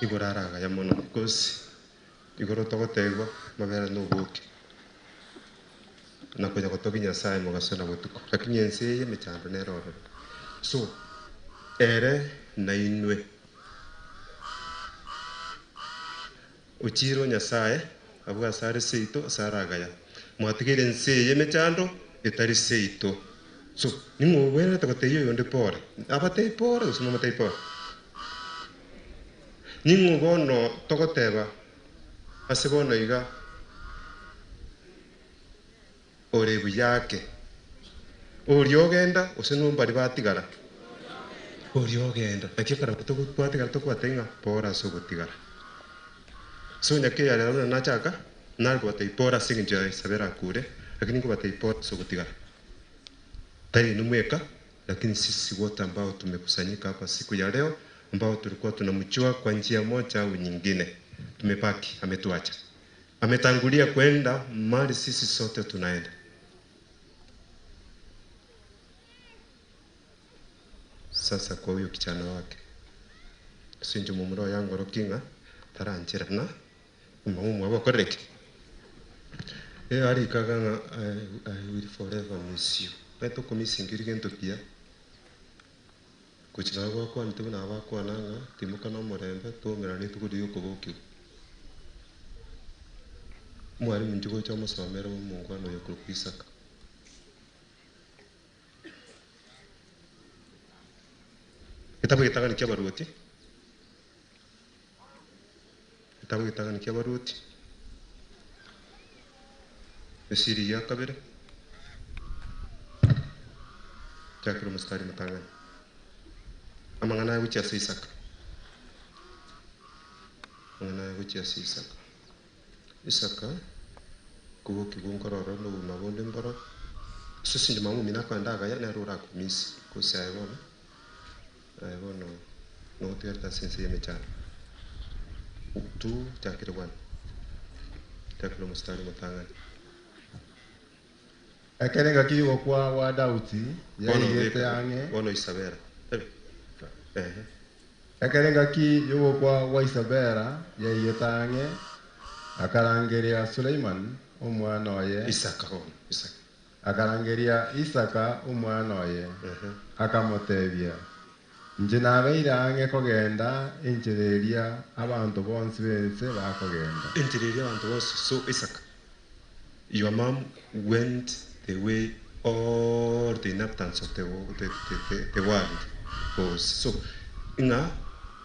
igoro aragaya mono because igoro togotegwa mabere na oboke na konya gotogia Nyasaye mogaso na botuko lakini ense eye emechando nere ororo. So ere na inwe ochire Nyasaye abwo ase are seito ase aragaya mwatigeire ense eye emechando etari seito. So ning'o obwenerete gotebia oyonde pore abatebie pore gose momotebie pore? Ning'o bono togoteba ase bono iga ore buya ake oria ogenda gose nombari batigara oria ogenda naki ekero twatigara tokobatebia ng'a pore ase ogotigara. So nyakeya rero buna nachaka nare kobatebia pore ase eng'encho ya Isabella akure lakini nkobatebia pore ase ogotigara. Tari inwe mweka lakini sisi wote ambao tumekusanyika hapa siku ya leo ambao tulikuwa tunamjua kwa njia moja au nyingine, tumebaki, ametuacha, ametangulia kwenda mali sisi sote tunaenda. Sasa kwa huyo kijana wake Ase inche omomura oye angorokie ng'a tarancherana mama omwabo okorire ki? Eh arikaga ng'a I will forever miss you. Omanyete okomissinga gento kiya, gochia nabo gwakwanete buna abakwana ng'a timoka na omorembe twaumerana rituko riria okobokiwa. Omwalimu inche gocha omosomere omongwana oyo okorokwa Isaka. Getabu egetang'ani ki'abaruoti, Getabu egetang'ani ki'abaruoti, esiri ya kabere, chakera omositari omotang'ani. Amang'ana aya gochia ase Isaka, amang'ana aya gochia ase Isaka. Isaka, kobokigwa nkororo na obogima bonde mboro, ase esinto mama omino akoenda agaya nere orakomisi, gose aye bono, aye bono nogotigarete ase ense y'emechando. Tu chakire bwana, chakire omositari omotang'ani.
Ekero engaki y'ogokwa gwa Daudi
Bono
yaigete
beka,
ang'e.
bono Isabela, ebe, ehe.
Ekero engaki y'ogokwa gwa Isabela yaigete ang'e, akarangeria Suleimani, omwana oye.
Isaka bono, Isaka.
Akarangeria Isaka, omwana oye, akamotebia, Inche nabeire ang'e kogenda enchera eria abanto bonsi b'ense bakogenda.
Enchera eria abanto bonsi, so Isaka, your mum went the way all the inhabitants of the, the, the, the, the world goes. So, ng'a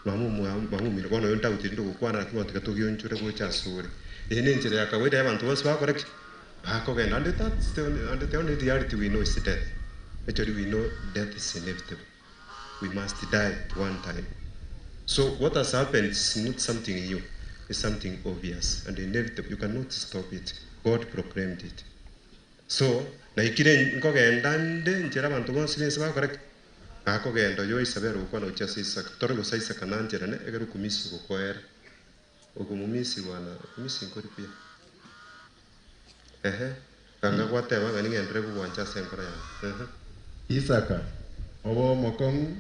mama omwabo, mama omino bono oyo Daudi rende ogokwana lakini bono tiga togionchore gocha asore. Eye nenchera ya kawaida y'abanto bonsi bakora ki? Bakogenda. And that's the only, and the only reality we know is death. Actually we know death is inevitable. We must die at one time. So what has happened is not something new, it's something obvious and inevitable. You cannot stop it. God proclaimed it. So, naikire nkogenda nde nchera abanto bonsi b'ense bakora ki? Bakogenda oyo Isabel ogokwana gochia ase Isaka. Tore gose Isaka nancherane ekero okomisi gokoera. Okomomisi bwana, okomisi nkori buya. Ehe, ganga gwateba ng'a ning'enderere gogwancha ase enkoro yane. Ehe.
Isaka, obe omokong'u,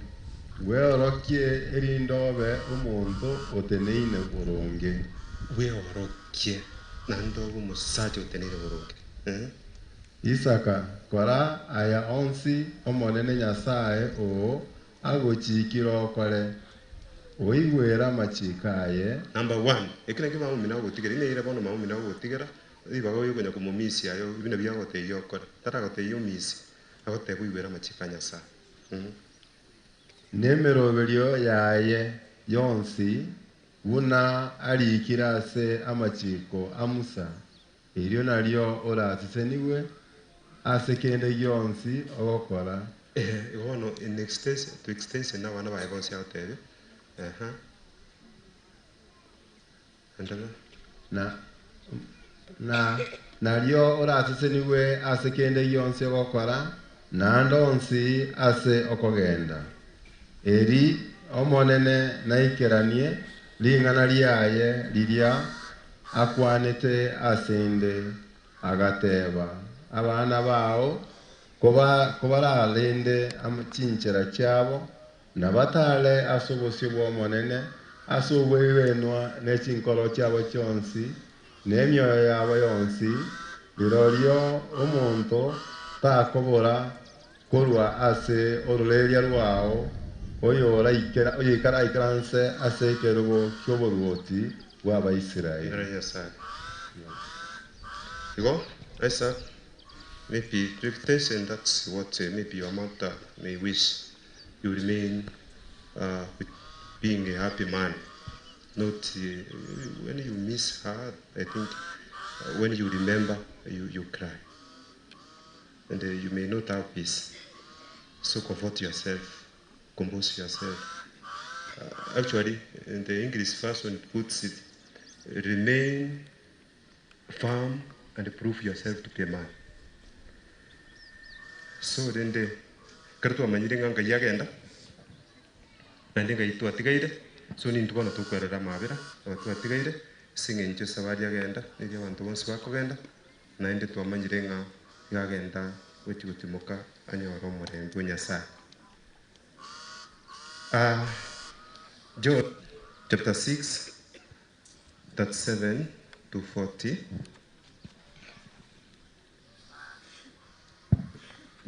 bweorokie erinde obe omonto oteneine boronge.
Bweorokie, naende obe omosacha oteneine boronge. Ehe.
Isaka, kora aya onsi Omonene Nyasae oo agochiikire okore, oigwere amachiiko aye.
Number one, eki nakio mama omino agogotigera, ime ere bono mama omino agogotigera, ribaga oye okonya komomisia aye buna biria agotebia okore, taragotebia omisi, agotebia oigwere amachiiko a Nyasaye.
Nemeroberio yaye yonsi, buna ariikire ase amachiiko a Musa, Erio nario orasesenigwe ase kende gionsi ogokora.
Eeh, igo bono in extension, to extension na abana baye bonsi agotebia, ehe. Endelea.
Na, na nario orasesenigwe ase kende gionsi ogokora, naende onsi ase okogenda. Eri Omonene naikeranie ring'ana riaye riria akwanete ase 'nde, agateeba, Abana bao kobararende chinchera chiabo, na batare ase obosio bw'Omonene ase obwegenwa ne chinkoro chiabo chionsi, na emioyo yabo yonsi, rirorio omonto takobora korwa ase ororeria rwao oyoraikaranse ase ekerogo ki'oboruoti bw'Abaisraeli.
Igoro Nyasae. Igo, Isaac, maybe to that's what maybe your mother may wish you remain with being a happy man not when you miss her I think when you remember you, you cry and you may not have peace so comfort yourself compose yourself actually in the English version it puts it remain firm and prove yourself to be a man. So rende ekero twamanyire ng'a ngai agenda, naende ngai twatigaire, so nintwe bono tokwerera amabera aba twatigaire, ase eng'encho esabari agenda, neria abanto bonsi bakogenda, naende twamanyire ng'a iga agenda gochia gotimoka anyore omorembe o Nyasaye. John. Chapter 6, 37 to 40.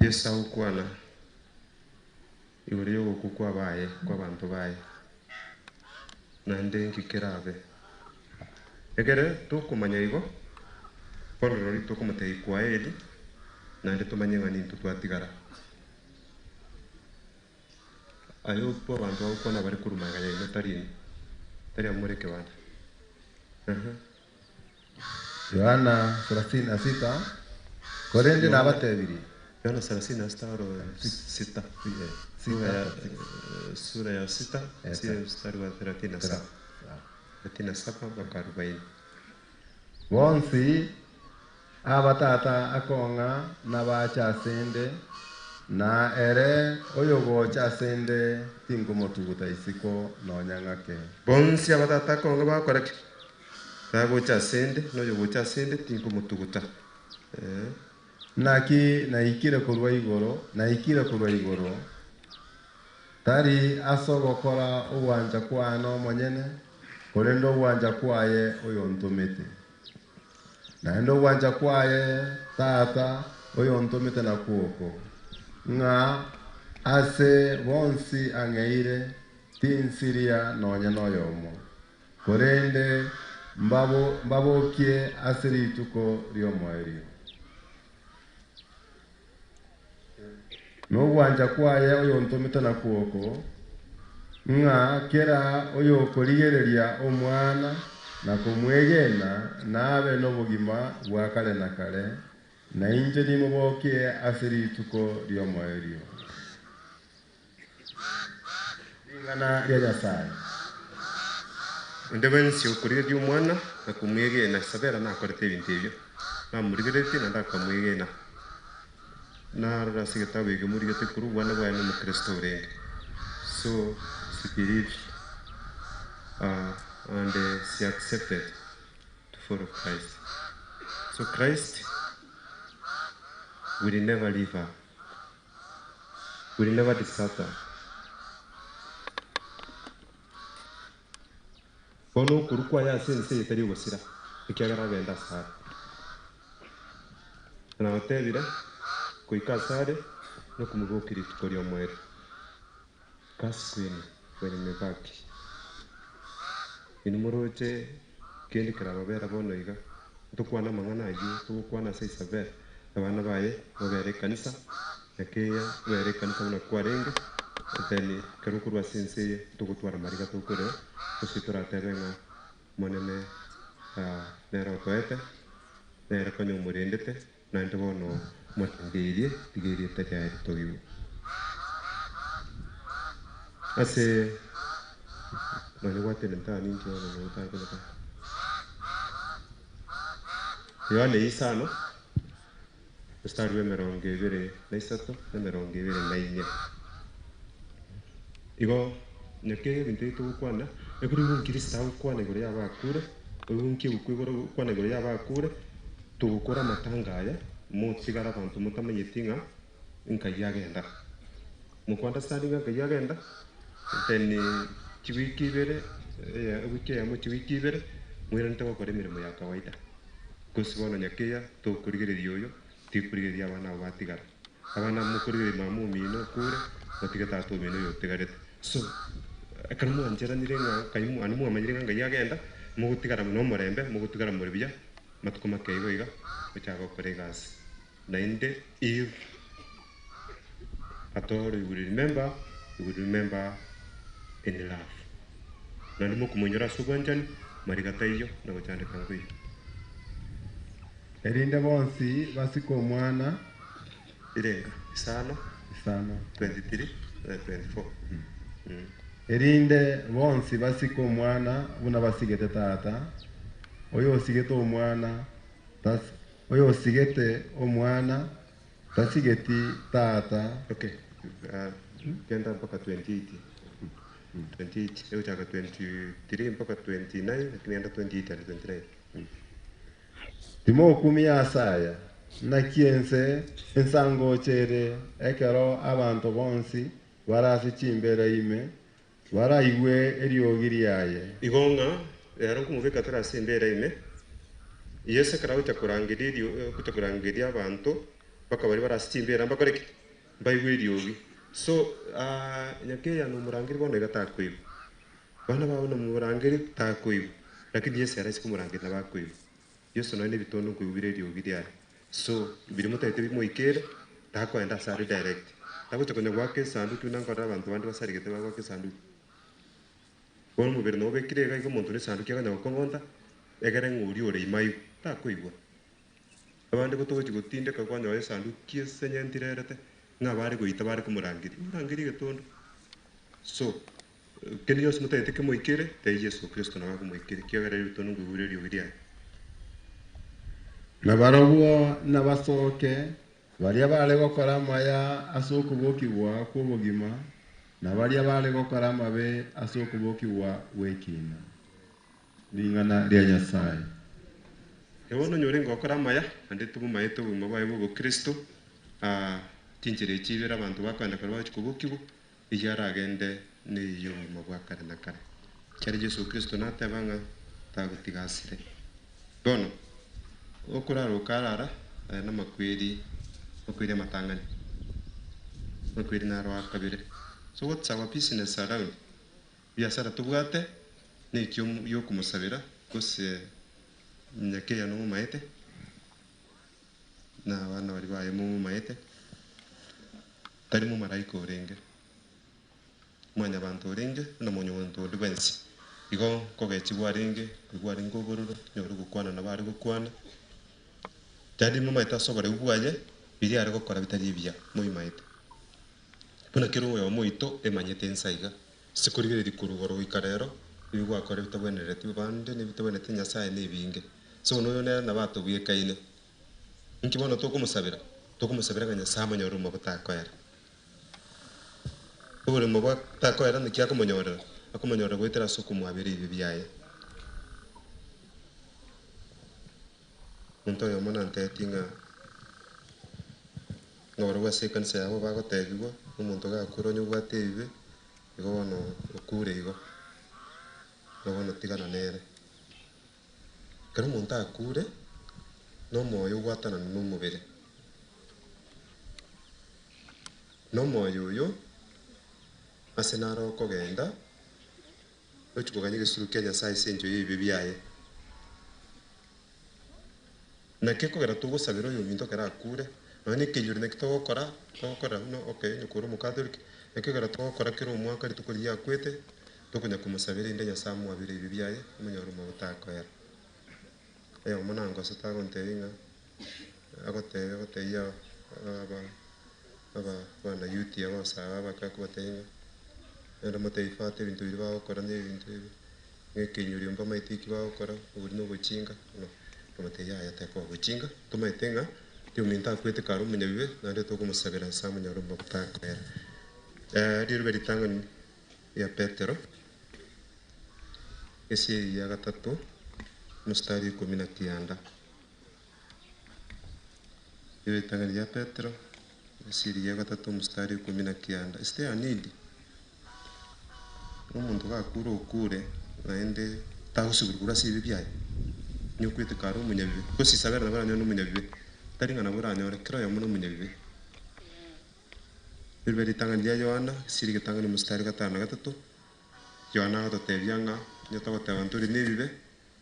Yeso agokwana igoro y'ogokwa kwabaye kw'abanto baye, naende inki kerabe? Ekere tokomanya igo, bono rirorio tokomotebia kwaeri, naende tomanye ng'a nintwe twatigara. Aye okwo abanto bagokwana bare korwa magega yaino tari inwe, tari abwo more ekebanda. Ehe.
Yohana 36, Korende nabatebirie.
Yohana 36 oro sita. Sura ya sura ya sita kuanzia mstari wa 37. 37 mpaka 40.
Bonsi aba Tata akong'a nabache asende, na ere oyogocha asende tinkomotuguta isiko nonya ng'ake.
Bonsi aba Tata akong'a bakora ki? Bagocha asende, na oyogocha asende tinkomotuguta. Eh.
Naki naikire korwa igoro, naikire korwa igoro, tari ase ogokora ogwancha kwane omonyene, korende ogwancha kwaye oyontomete. Naende ogwancha kwaye Tata oyontomete nakwo oko, ng'a ase bonsi ang'eire tinsiria nonya noyomo, korende mbabokie ase rituko ri'omoerio. Nogwancha kwaye oyontomete nakwo oko, ng'a kera oyokorigereria Omwana na komwegena nabe nobogima bwa kare na kare, na inche nimobokie ase rituko ri'omoerio. Ring'ana ria Nyasae.
Onde bwensi okorigereria Omwana na komwegena, Isabela nakorete ebinto ebio, namorigereretie naende akamwegena. Narora ase egetabu eke morigete korwa obwana bwaye nomokristo orenge. So she believed and she accepted to follow Christ. So Christ will never leave her. Will never desert her. Bono okorua kwaye ase ense eye tari ogosira, ekiagera agenda asare. Na otebire, Goika asare nokomobokia rituko ri'omoerio. Kasi kwenu wenye mebaki, inwe moroche kende kerababera bono iga, ntokwane amang'ana ayio togokwana ase Isabel, abana baye babere ekanisa, na keya obere ekanisa buna kwarenge, then ekero okorwa ase ense eye ntogotwara mariga tokorera, gose toratebe ng'a Omonene nere otoete, nere konya omorendete, naende bono omotengeirie, tiga erieta riaye ritogigwe. Ase nonya gwatenenete aa ninki bono notare konyakora? Yohana isano, mstari bwa 23 na 24. Igo naki ebinto ebi togokwana, ekero omonkristo agokwana igoro y'abakure, oyo nki egokwa igoro gokwana igoro y'abakure, togokora amatanga aya, motigare abanto motamanyeti ng'a nkai agenda. Moko understanding ng'a nkai agenda, then chiwiki ibere, ewiki eyemo chiwiki ibere, moiranete gokora emeremo ya kawaida. Gose bono nyakeya tokorigereria oyo, tikorigereria abana abo batigara. Abana mokorigereria mama omino okure, motige tata omino oyo otigarete. So, ekero mwancheranire ng'a nkai naende mwamanyire ng'a nkai agenda, mogotigara nomorembe, mogotigara more buya, matuko make igo iga, mochake gokora egasi. Naende if at all you will remember, you will remember in love. Naende mokomoinyora ase obwanchani, mariga taiyo na gochandeka nkoiyo.
Erinde bonsi basike Omwana.
Irenga, isano,
Isano.
23 na 24. Mm.
Erinde bonsi basike Omwana buna basigete Tata. Oyosigete Omwana tas oyosigete Omwana tasigeti Tata.
Okay, uh, genda mpaka 28. 28, egochaka 23 mpaka 29, lakini genda 28 and 29.
Timokumia ase aya, naki ense ensangocha ere ekero abanto bonsi bare ase chimbeera ime Baraigwe eriogi riaye.
Igo ng'a ere nkomobeka tore ase embeera ime, Yeso ekero agocha korangeria erio agocha korangeria abanto, mpaka baria bare ase chimbeera mbakore ki? Mbaigwe eriogi. So nyakeya nomorangeri bono iga takoigwa. Bana bao nomorangeri takoigwa, lakini Yeso ere ase komorangeria nabo akoigwa. Yeso nonya nebitondo nkoigwa bire eriogi riaye. So biria motagete bimoikere, takoenda ase are direct. Tagocha konya goaka esanduki buna nkorora abanto bande basaregete bagoaka esanduki. Bono omobere nabo obekire iga iga omonto nesanduki akonya gokong'onta, egere ng'a oria ore ime aigwe, takoigwa. Abande gotogochi gotindeka kwanyora esanduki esenyentire erete, ng'a bare goita bare komorangeria, morangerie egetondo. So, kende gionsi motagete kemoikere, tebia Yeso Kristo nabo akomoikera, ekiagera ere ebitondo nkoigure eriogi riaye.
Na barobwo nabasoke, baria bare gokora amaya ase okobokigwa kw'obogima, na baria bare gokora amabe ase okobokigwa gw'ekina. Ring'ana ria Nyasae.
Ee bono onyore ngokora amaya, naende tobomaete obogima bwaye bw'obokristo, chinchera echi ibere abanto bakoenda korwa bagochia kobokigwa, eyio aragende neyio y'obogima bwa kare na kare. Ekiagera Yeso Kristo nateba ng'a tagotiga asire. Bono, okorara okarara, aya namakweri, amakweri amatang'ani, amakweri naro a kabere. So what's our business around? Biasara tobwate nekio giokomosabera gose nyakeya nomomaete, na abana baria baye momomaete, tari momaraika orenge, mwanyabanto orenge buna monyabanto onde bwensi. Igo nkogechigwa arenge, koigwa arenge obororo, tonyore gokwana nabo are gokwana, tari momaete ase oboreu bwaye, biria are gokora bitari ebiya, moimaete. Buna kera oyomo oito emanyete inse aiga, ase korigereria korwa igoro goika rero, ebi gwakora bitabwenereti bande na ebitabwenereti Nyasae nebinge. Ase bono oyo nere nabo atobwekaine. Inki bono tokomosabera? Tokomosabera ng'a Nyasae amonyorere omoba takoera. Oboremo bwa takoera naki akomonyorera? Akomonyorera goetera ase okomwabera ebibe biaye. Omonto oyomo nantebetie ng'a Ng'a barabwo ase ekanisa yabo bagotebigwa, Omonto gakure onye obwate ebibe, igo bono okure igo, igo bono tigana nere. Ekero omonto akure, na omoyo ogwatanana na omobere, na omoyo oyo ase naro okogenda, ochi koganya egesuru kia Nyasae ase enchera y'ebibe biaye. Naki ekogera togosabera oyominto ekero akure, nonya na ekenyoro naki togokora, togokora buna okay onye kore omokatoliki, naki ekero togokora kera omwaka rituko riria akwete, tokonya komosabera erinde Nyasae amwabere ebibe biaye, omonyore omogote akoera. Oyomo nangosete agontebia ng'a, agotebia agotebia aba aba abana youth aba abasae abake akobatebia ng'a, naende motebie fata ebinto biria bagokora na ebinto ebi. Ng'ekeinyorio mbamaete eki bagokora, oboria nobochinga, no nkamotebia yaya tekoba bochinga, tomaete ng'a riominto akwete kare omonyabibe, naende tokomosabera ase amonyore amaguta akoera. Riruba ritang'ani ria Petero, esieri ya gatato, omositari ikomi na kianda. Riruba ritang'ani ria Petero, esieri ya gatato, omositari ikomi na kianda. Is there a need? Omonto gakure okure, naende tagosibwa korwa ase ebibe biaye, onye okwete kare omonyabibe, gose Isabela nabo aranyore nomonyabibe, tari ng'a nabo oranyore, kera oyomo nomonyabibe. Riruba ritang'ani ria Yohana, esiri egetang'ani omositari gatano na gatato, Yohana agototebia ng'a onye togoteba ntori nebibe,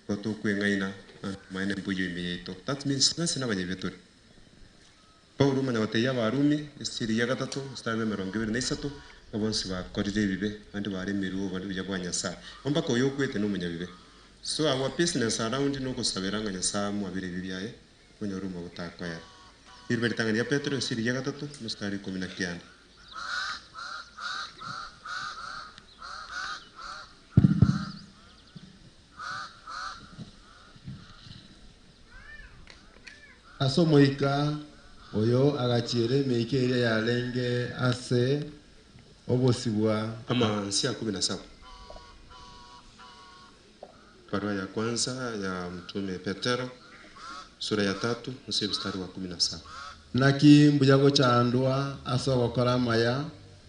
igo tokweng'aina, naende obomaene mboiyo ime yaito. That means twensi nabanyabibe tore. Paulo omanya gotebia Abarumi, esiri ya gatato, omositari bw'emerongo ebere na isato, ng'a bonsi bakorire ebibe, naende baremirwe obuya bwa Nyasae. Bo mpaka oyo okwete nomonyabibe. So our business around nogosabera ng'a Nyasae amwabere ebibe biaye, onyore omogote akoera. Riruba ritang'ani ria Petero, esiri ya gatato, omositari ikomi na kianda.
Ase omoika oyo agachiera emeika eria yarenge ase obosibwa.
Amansi a kumi na saba. Barua ya kwanza ya Mtume Petero sura ya tatu ase mstari wa kumi na saba.
Naki mbuya gochandwa ase ogokora amaya,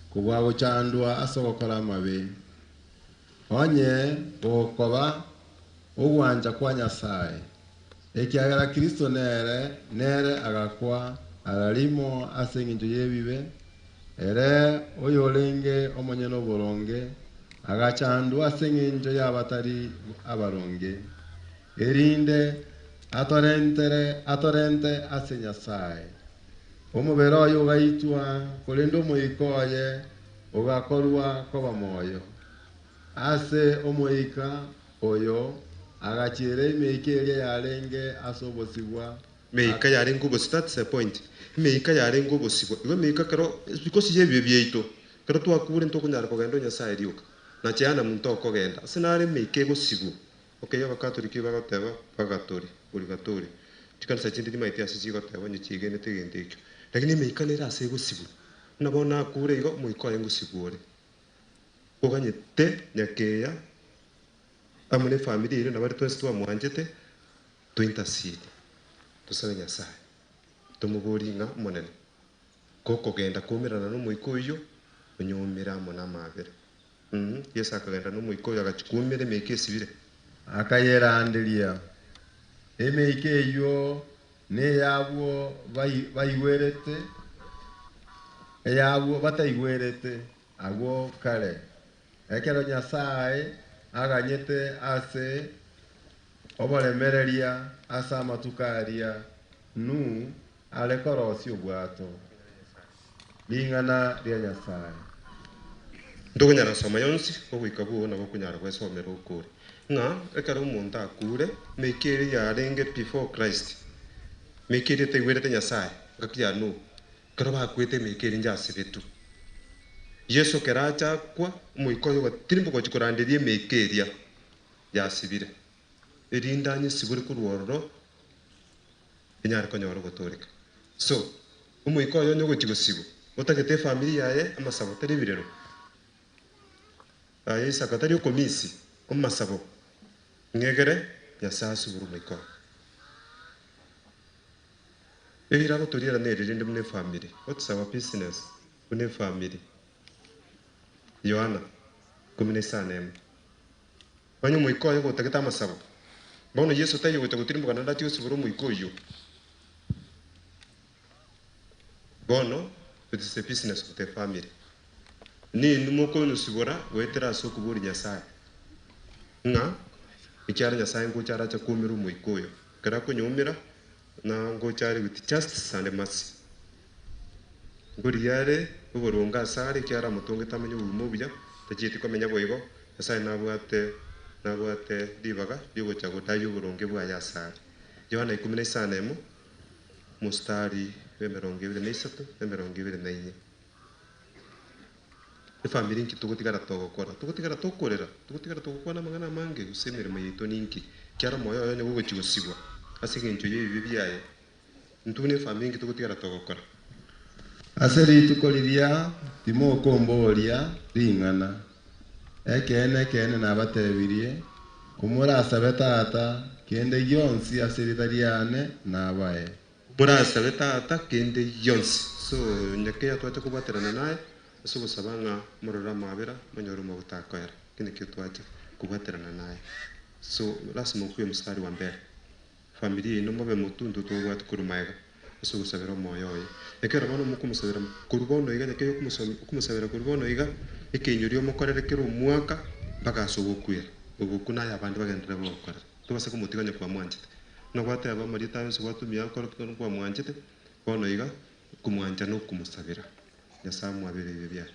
kobua gochandwa ase ogokora amabe. Onye gokoba ogwancha kwa Nyasae, ekiagera Kristo nere nere agakwa ara rimo ase engencho y'ebibe, ere oyorenge omonyene oboronge, agachandwa ase engencho y'abatari abaronge, erinde atorentere atorente ase Nyasae. Omobere oye ogaitwa, korende omoika oye ogakorwa koba moyo. Ase omoika oyo agachiera emeika eria yarenge ase obosibwa.
Emeika yarenge obosibwa, that's the point. Emeika yarenge obosibwa. Igo emeika ekero, because y'ebibe biaito, ekero twakure ntokonyara kogenda o Nyasaye rioka, na Jehanamu ntokogenda. Ase naro emeika egosibwa. Okay, abakatoliki bagoteba pagatori, purigatori, chikanisa chinde timaeti ase chigoteba onye chiegenete egento ekio. Lakini emeika nere ase egosibwa. Buna bono nakure igo, omoika oye ngosibwa ore. Oganyete nyakeya amo ne efamiri eria na baria twensi twamwanchete, to intercede, tosabe Nyasaye, tomoborie ng'a Omonene, gokogenda koumerana nomoika oyio, onyoumere amo namabera. Mh, Yeso akagenda nomoika oyo agachia koumera emeika esibire.
Akayeranderia, Emeika eyio ney'abwo baigwerete, ey'abwo bataigwerete agwo kare, ekero Nyasae aganyete ase oboremereria ase amatuko aria Nuhu are korosia obwato. Ring'ana ria Nyasae.
Ntokonyara gosoma yonsi, ogoika bwoo nabo okonyara gwesomera okore. Ng'a ekero omonto akure, meika eria yarenge before Christ, meika eria etaigwerete Nyasae, engaki ya Nuhu, ekero bakwete emeika eria njasibetwe. Yeso ekero acha akwa, omoika oye ogatirimboka gochia koranderia emeika eria yasibire, erinde anyesibore korwa ororo, enyare konyora ogotooreka. So, omoika oye onye ogochia gosibwa, otagete efamiri yaye amasabo tari ebirero. Aye Isaka tari okomisi, amasabo, ng'egere Nyasae asibore omoika oye. Eira agotoriera neri rende buna efamiri, what's our business buna efamiri? Yohana, 15. Onye omoika oye gotagete amasabo, bono Yeso taiyo gocha gotirimboka naende achie gosibora omoika oyio. Bono it is a business of the family. Ninwe mokonyosibora goetera ase okoboria Nyasae, ng'a ekiagera Nyasae ngocha arache koumera omoika oyo. Ekero akonyoumera, na ngocha are with justice and mercy. Nkorigia are oboronge asare, ekiagera amotongete amenye obogima obuya, tachieti komenya boigo, Nyasae nabwate nabwate ribaga riogocha godai oboronge bwaye asare. Yohana ikomi na isano emo, omostari bw'emerongo ebere na isato, na emerongo ebere na inye. Efamiri nki togotigara togokora? Togotigara tokorera, togotigara togokwana amang'ana amange gose emeremo yaito ninki? Ekiagera omoyo oye nigo ogochia gosibwa ase eng'encho y'ebibe biaye. Intwe buna efamiri inki togotigara togokora?
Ase rituko riria timokomboria ring'ana. Ekeene, ekeene, nabatebirie, komorasabe Tata kende gionsi ase erieta riane, nabae.
Morasabe Tata kende gionsi. So nyakeya twacha kobwaterana naye ase ogosaba ng'a morore amabera, monyore omogoto akoera. Ekio nakio twacha kobwaterana naye. So lasima okwe omstari wa mbere. Familia yaino mobe motunto tobwati korwa magega ase ogosabera omoyo oye. Ekero bono mokomosabera korwa bono iga nyakeyo okomosabera korwa bono iga, ekeinyorio omokorere kera omwaka mpaka ase ogokwera. Ogoku naye abande bagenderere gogokorera. Tobasa komotiga onye kwamwanchete. Buna gwateba amarieta aye onsi gwatumia akore ki kwamwanchete, bono iga komwancha nokomosabera. Nyasae amwabere ebibe biaye.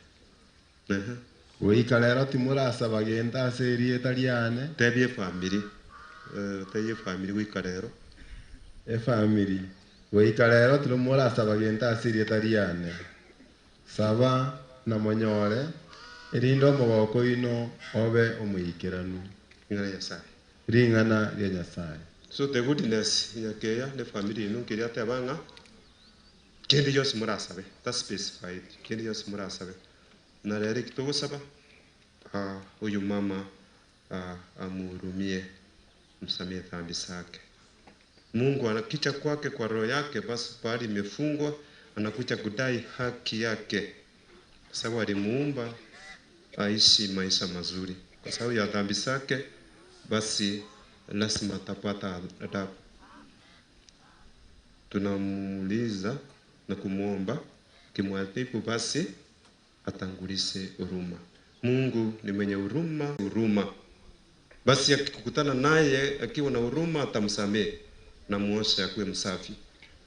Ehe.
Goika rero timorasaba gento ase erieta riane.
Tebia efamiri, tebia efamiri goika rero.
Efamiri, goika rero timorasaba gento ase erieta riane. Saba, na monyore, erinde omogoko oino obe omoikeranu.
Ring'ana ria Nyasae.
Ring'ana ria Nyasae.
So the goodness nyakeya ne efamiri ino nkeria ateba ng'a kende gionsi morasabe, ta specified, kende gionsi morasabe. Na rero eki togosaba, huyu mama amuhurumie, amsamee dhambi zake. Mungu anakicha kwake kwa roho yake, basi pahali imefungwa, anakuja kudai haki yake, kwa sababu alimuumba aishi maisha mazuri. kwa sababu ya dhambi zake, basi lazima atapata adhabu. Tunamuuliza na kumwomba kimwadhibu, basi atangulize huruma. Mungu ni mwenye huruma, huruma. Basi akikutana naye akiwa na huruma atamsamehe na muoshe akuwe msafi.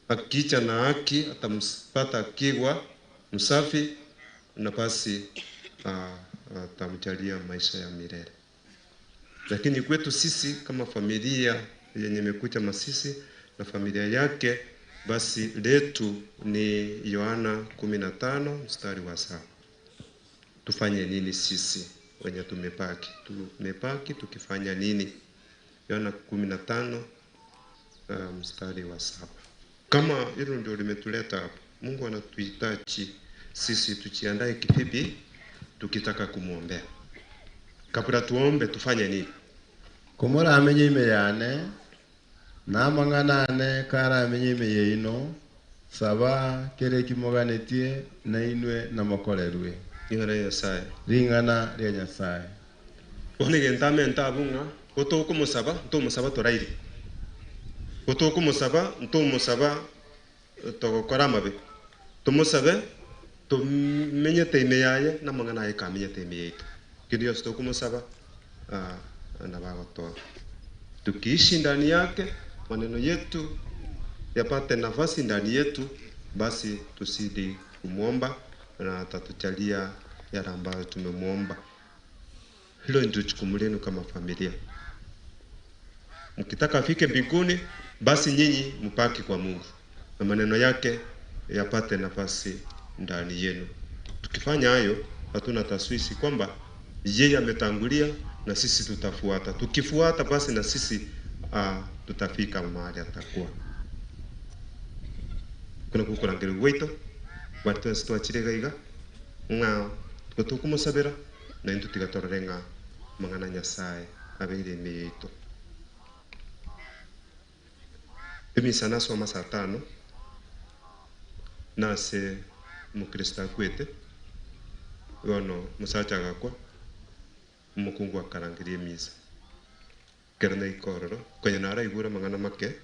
Akicha na haki atampata akiwa msafi, na basi atamjalia maisha ya milele. Lakini kwetu sisi kama familia yenye imekuja Masisi na familia yake, basi letu ni Yohana 15 mstari wa 7. Tufanye nini sisi wenye tumebaki? Tumebaki tukifanya nini? Yohana 15 mstari wa 7. Kama hilo ndio limetuleta hapa, Mungu anatuhitaji sisi tujiandae kivipi tukitaka kumwombea. Kabla tuombe tufanye nini?
Komoramenye ime yane namang'ana ane karamenye ime yeino saba kere kimoganetie na inwe namokorerwe.
Ring'ana ria Nyasaye.
Ring'ana ria Nyasaye.
Bono egento amente abwo ng'a gotokomosaba ntomosaba toraire, gotokomosaba ntomosaba togokora amabe, tomosabe tomenyete ime yaye na amang'ana aye kamenyete ime yaito. Kende gionsi tokomosaba nabo agotoa. Tukiishi ndani yake, maneno yetu yapate nafasi ndani yetu, basi tuzidi kumwomba na atatujalia yale ambayo tumemwomba. Hilo ndio jukumu lenu kama familia. Mkitaka afike mbinguni, basi nyinyi mpaki kwa Mungu na maneno yake yapate nafasi ndani yenu. Tukifanya hayo, hatuna taswisi kwamba yeye ametangulia na sisi tutafuata. Tukifuata basi na sisi tutafika mahali atakuwa. Kuna kukurangĩrĩria gwaitũ bari twensi twachire iga iga ng'a gotokomosabera na intwe tiga torore ng'a mang'ana Nyasaye abeire ime yaito. Emisa nasoma saa tano nase omokristo akwete bono omosacha agakwa omokungu akarangeria emisa ekero naika ororo konya naraigure amang'ana make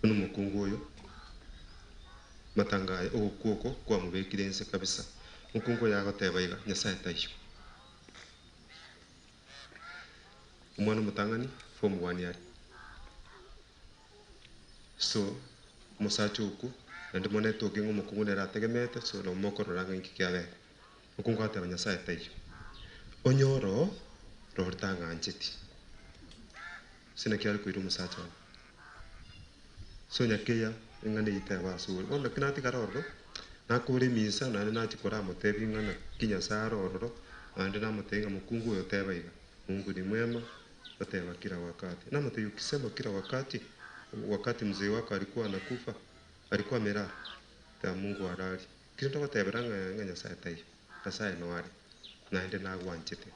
buna omokungu oyo matanga aya ogokwa oko kwamobekire nse kabisa. Omokungu oyo agoteba iga Nyasaye taiyo. Omwana omotang'ani form one are. So omosacha okwo naende mono etoke ng'a omokungu nere ategemete so nabo mokorora ng'a inki kiabere. Omokungu agateba Nyasaye taiyo. Onye oro rori tang'ancheti. Ase naki are koira omosacha one. So nyakeya eng'ana eyio teba ase ore. Bono naki natigara ororo, nakora emisa naende nachia koramotebi ng'a naki Nyasaye are ororo, naende namotebia ng'a mokungu oyo teba iga, Mungu ni mwema, oteba kila wakati. Namotebia ukisema kila wakati, wakati mzee wako alikuwa anakufa, alikuwa amelala? Teba Mungu halali. Kere ndogotebera ng'a ng'a Nyasaye taiyo, Nyasaye noare, naende nagwanchete.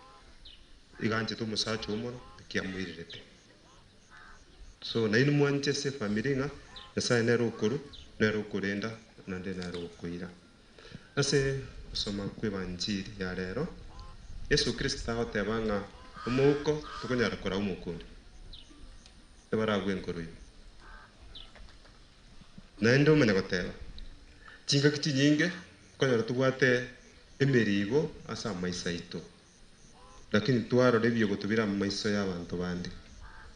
Iga anchete omosacha oo mono, naki amoirerete. So nainwe mwanche ase efamiri ng'a Nyasaye nere okorwa, nere okorenda, naende nere okoira. Ase gosoma kwa ebanchiri ya rero, Yeso Kristo agoteba ng'a omouko tokonyara korwa omokunde, ebaragwe enkoro ime. Naende omanye goteba, chingaki chinyinge okonyora tobwate emeribo ase amaiso aito, lakini twarora ebiogoto bire amaiso ya abanto bande.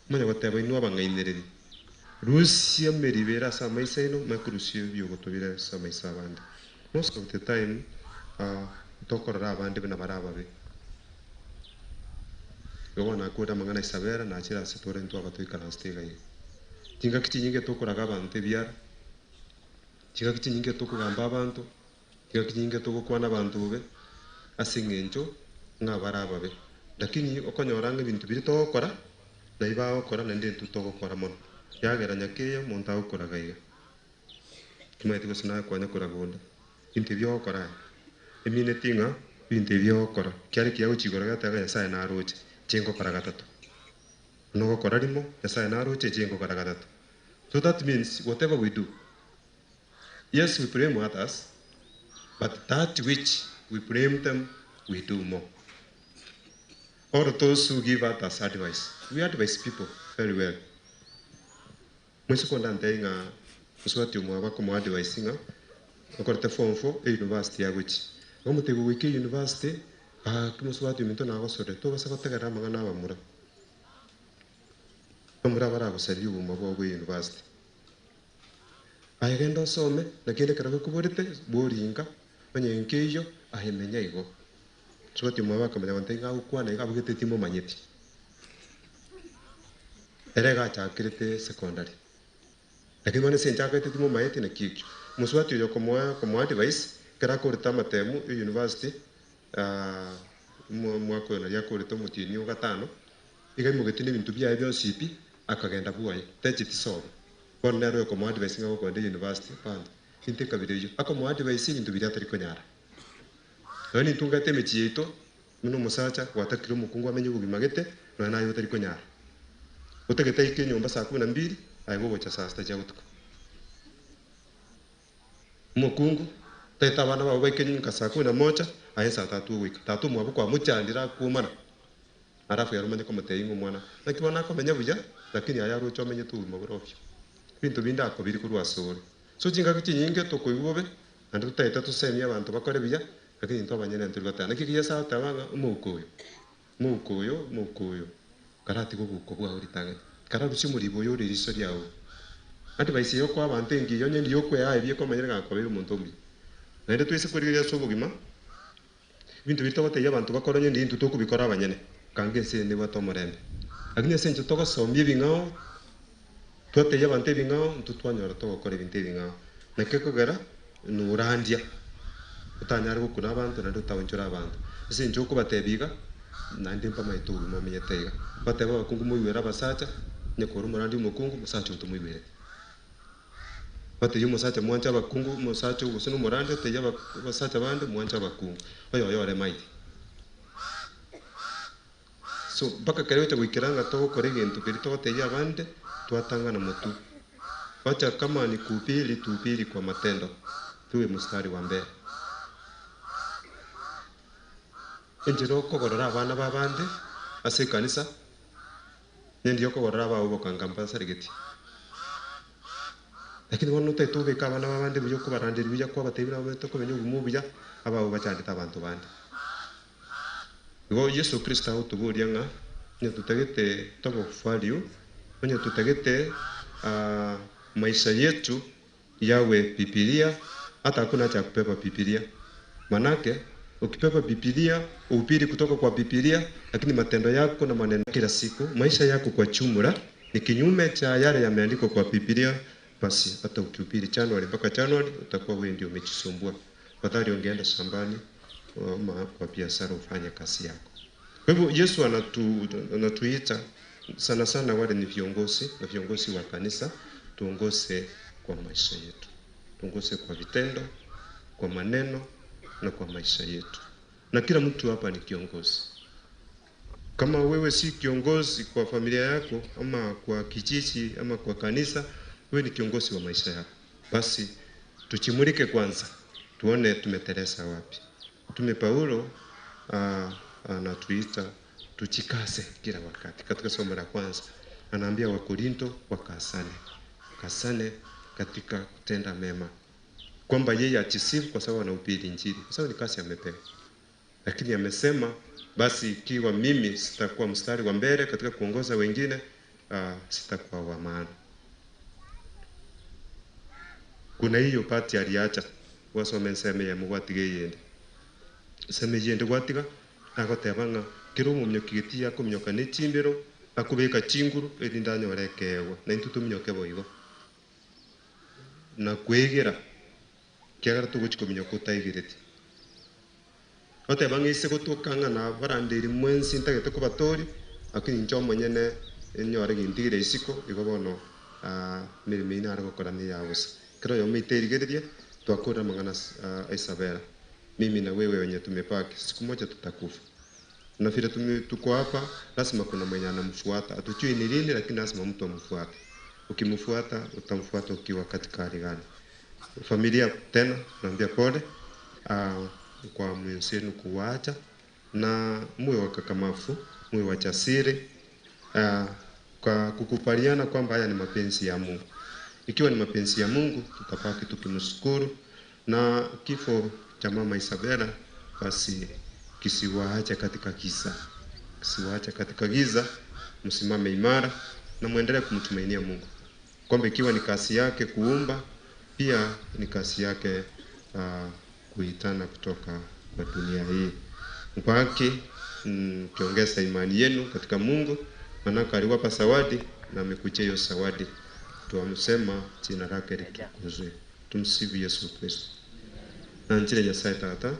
Omanye goteba inwe abang'ainereria, rusia emeribo ere ase amaiso aino, manye korusia ebiogoto bire ase amaiso abande. Most of the time tokorora abande buna bare ababe. Igo bono nakure amang'ana Isabella nachire ase tore intwe aba toikaransete iga iga. Chingaki chinyinge tokoraga abanto ebiara, chingaki chinyinge tokogamba abanto, chingaki chinyinge togokwana abanto bobe, ase eng'encho ng'a bare ababe. Lakini okonyora ng'a ebinto biria togokora, nabi bagokora naende intwe togokora mono. Yagera nyakeya omonto agokoraga iga. Timanyeti gose naye kwanya koraga onde. Ebinto ebi ogokora aye, emineti ng'a ebinto ebi ogokora, kiare kiya gochia igoro geteba ng'a Nyasaye naroche, inche ngokora gatato. Buna ogokora rimo, Nyasaye naroche, inche ngokora gatato. So that means whatever we do, yes we blame others, but that which we blame them, we do more. All those who give others advice, we advise people very well. Moise kondantebia ng'a mosubati omwabo akomoa advice ng'a okorete form four e university agochia. Okamotebia goika e university, gaki mosubati ominto nagosorire tobasa gotegerera amang'ana abamura. Abamura baragosarerie obogima bwao bwa e university. Aye genda osome, naki ere ekero gekoborete, boringa, onye nkeiyo, aye menya igo. Mosubati omwabo akamanya gontebia ng'a agokwana iga abugete timomanyeti. Ere iga achakerete secondary. Lakini bono ase nchakete timomaeti naki ekio. Mosubati oyo okomoa okomoa advice, ekero akorete amatemu ya university, omwaka oyo naria akorete omotienyi o gatano, iga aimogetie na ebinto biaye bionsi pi, akagenda bwoye, techeti sobo. Bono nere oyokomoa advice ng'a gokogenda university, hapana, into ekabira eyio. Akomoa advice ebinto biria atari konyara. Nonya nintungete emechie yaito, buna omosacha gwatakire omokungu amenye obogima gete, nonya naye otari konyara. Otagete aike enyomba saa kumi na mbili, aye gogocha saa sita chia botuko. Omokungu, otagete abana bao baike nka saa kumi na moja, aye saa tatu ogoika. Tata omwabo kwamochandire akwomana, alafu ere omanye komotebia ng'a omwana, naki bono akomenya buya, lakini aye aroche omenyete obogima bore obio. Ebinto binde akobiri korwa asore. So chingaki chinyinge tokoigwa bobe, naende totagete tosemie abanto bakore buya, lakini intwe abanyene ntori goteba. Naki ekiya Yeso agoteba ng'a omouko oyo, omouko oyo, omouko oyo, karatiga obouko bwao ritang'ani, kararusie omoribo oyo ore riso riao. Advice eye okoa abanto engiya onye ndiyo okwea ebi ekomanyire ng'a kwabeire omonto omuya. Naende toise korigereria ase obogima, ebinto biria togotebia abanto bakore onye ndintwe tokobikora abanyene, kanga ense eye nebwate omorembe. Lakini ase eng'encho togosomia ebing'ao, twatebia abanto ebing'ao, intwe twanyora togokora ebinto ebing'ao. Naki ekogera, norandia, otanyare gokuna abanto naende otaonchore abanto. Ase eng'encho okobatebia iga, naende mbamaete obogima omenyete iga. Bateba abakungu moigwere abasacha, onye kore omorandia omokungu, omosacha oo tomoigwereti. Batebia omosacha mwanche abakungu, omosacha oo gose na omorandia otebie aba abasacha bande mwanche abakungu, oyoyo oremairi. So mpaka ekero ogocha goikera ng'a togokora egento keria togotebia abande, twatang'ana motwe. Wacha kama ni kuhubiri, tuhubiri kwa matendo, tuwe mstari wa mbele. Enchera okogorora abana b'abande ase ekanisa, nendiyo okogorora abao bokanga mbasaregeti. Lakini bono otagete obeke abana b'abande buya okobaranderia buya kwabatebia buna bamaete komenya obogima obuya, abao bachandete abanto bande. Igo Yeso Kristo agotoboria ng'a onye totagete tobe of value, onye totagete maisha yetu yawe Bibilia, hata hakuna haja ya kubeba Bibilia. Manake ukibeba Bibilia, uhubiri kutoka kwa Bibilia, lakini matendo yako na maneno kila siku, maisha yako kwa jumla ni kinyume cha yale yameandikwa kwa Bibilia, basi hata ukihubiri January mpaka January utakuwa wewe ndio umejisumbua. Afadhali ungeenda shambani ama kwa biashara ufanye kazi yako. Kwa hivyo Yesu anatu, anatuita sana sana wale ni viongozi na viongozi wa kanisa, tuongoze kwa maisha yetu, tuongoze kwa vitendo, kwa maneno na kwa maisha yetu. Na kila mtu hapa ni kiongozi. Kama wewe si kiongozi kwa familia yako ama kwa kijiji ama kwa kanisa, wewe ni kiongozi wa maisha yako. Basi tuchimulike kwanza, tuone tumeteleza wapi. Mtume Paulo anatuita tujikaze kila wakati. Katika somo la kwanza anaambia Wakorinto wakazane, wakazane katika kutenda mema, kwamba yeye ajisifu kwa sababu anahubiri Injili, kwa sababu ni kazi amepewa. Lakini amesema basi, ikiwa mimi sitakuwa mstari wa mbele katika kuongoza wengine, sitakuwa wa maana. Kuna hiyo pati aliacha wasome ensemo eyemo gwatiga eyende ensemo eyende gwatiga agoteba ng'a kera omominyoki getiya akominyoka ne chimbero akobeka chinguru erinde anyore ekeegwa na intwe tominyoke boigo na kwegera kiagera togochi kominyoka otaigereti. Goteba ng'a ise gotoka ng'a nabarandeiri mwensi ntagete kobatoria, lakini inche omonyene nyore gintigire isiko, igo bono emeremo eyio nare gokora neya bosa. Kera oyomo oito erigererie, twakorire amang'ana a Isabela, mimi na wewe wenye tumebaki, siku moja tutakufa. Na vile tume tuko hapa, lazima kuna mwenye anamfuata. Hatujui ni lini, lakini lazima mtu amfuate. Ukimfuata, utamfuata ukiwa katika hali gani? Familia tena, naambia pole kwa mwenzenu kuwaacha. na muwe wakakamavu, muwe wajasiri kwa kukubaliana kwamba haya ni mapenzi ya Mungu. Ikiwa ni mapenzi ya Mungu, tutabaki tukimshukuru, na kifo cha mama Isabela basi kisiwaache katika giza, kisiwaache katika giza. Msimame imara na muendelee kumtumainia Mungu kwamba ikiwa ni kazi yake kuumba, pia ni kazi yake kuitana kutoka kwa dunia hii. Mbaki mkiongeza imani yenu katika Mungu, manaka aliwapa zawadi na amekujia hiyo zawadi. Twamsema jina lake litukuzwe. Tumsifu Yesu Kristo. Na njira Nyasaye Tata.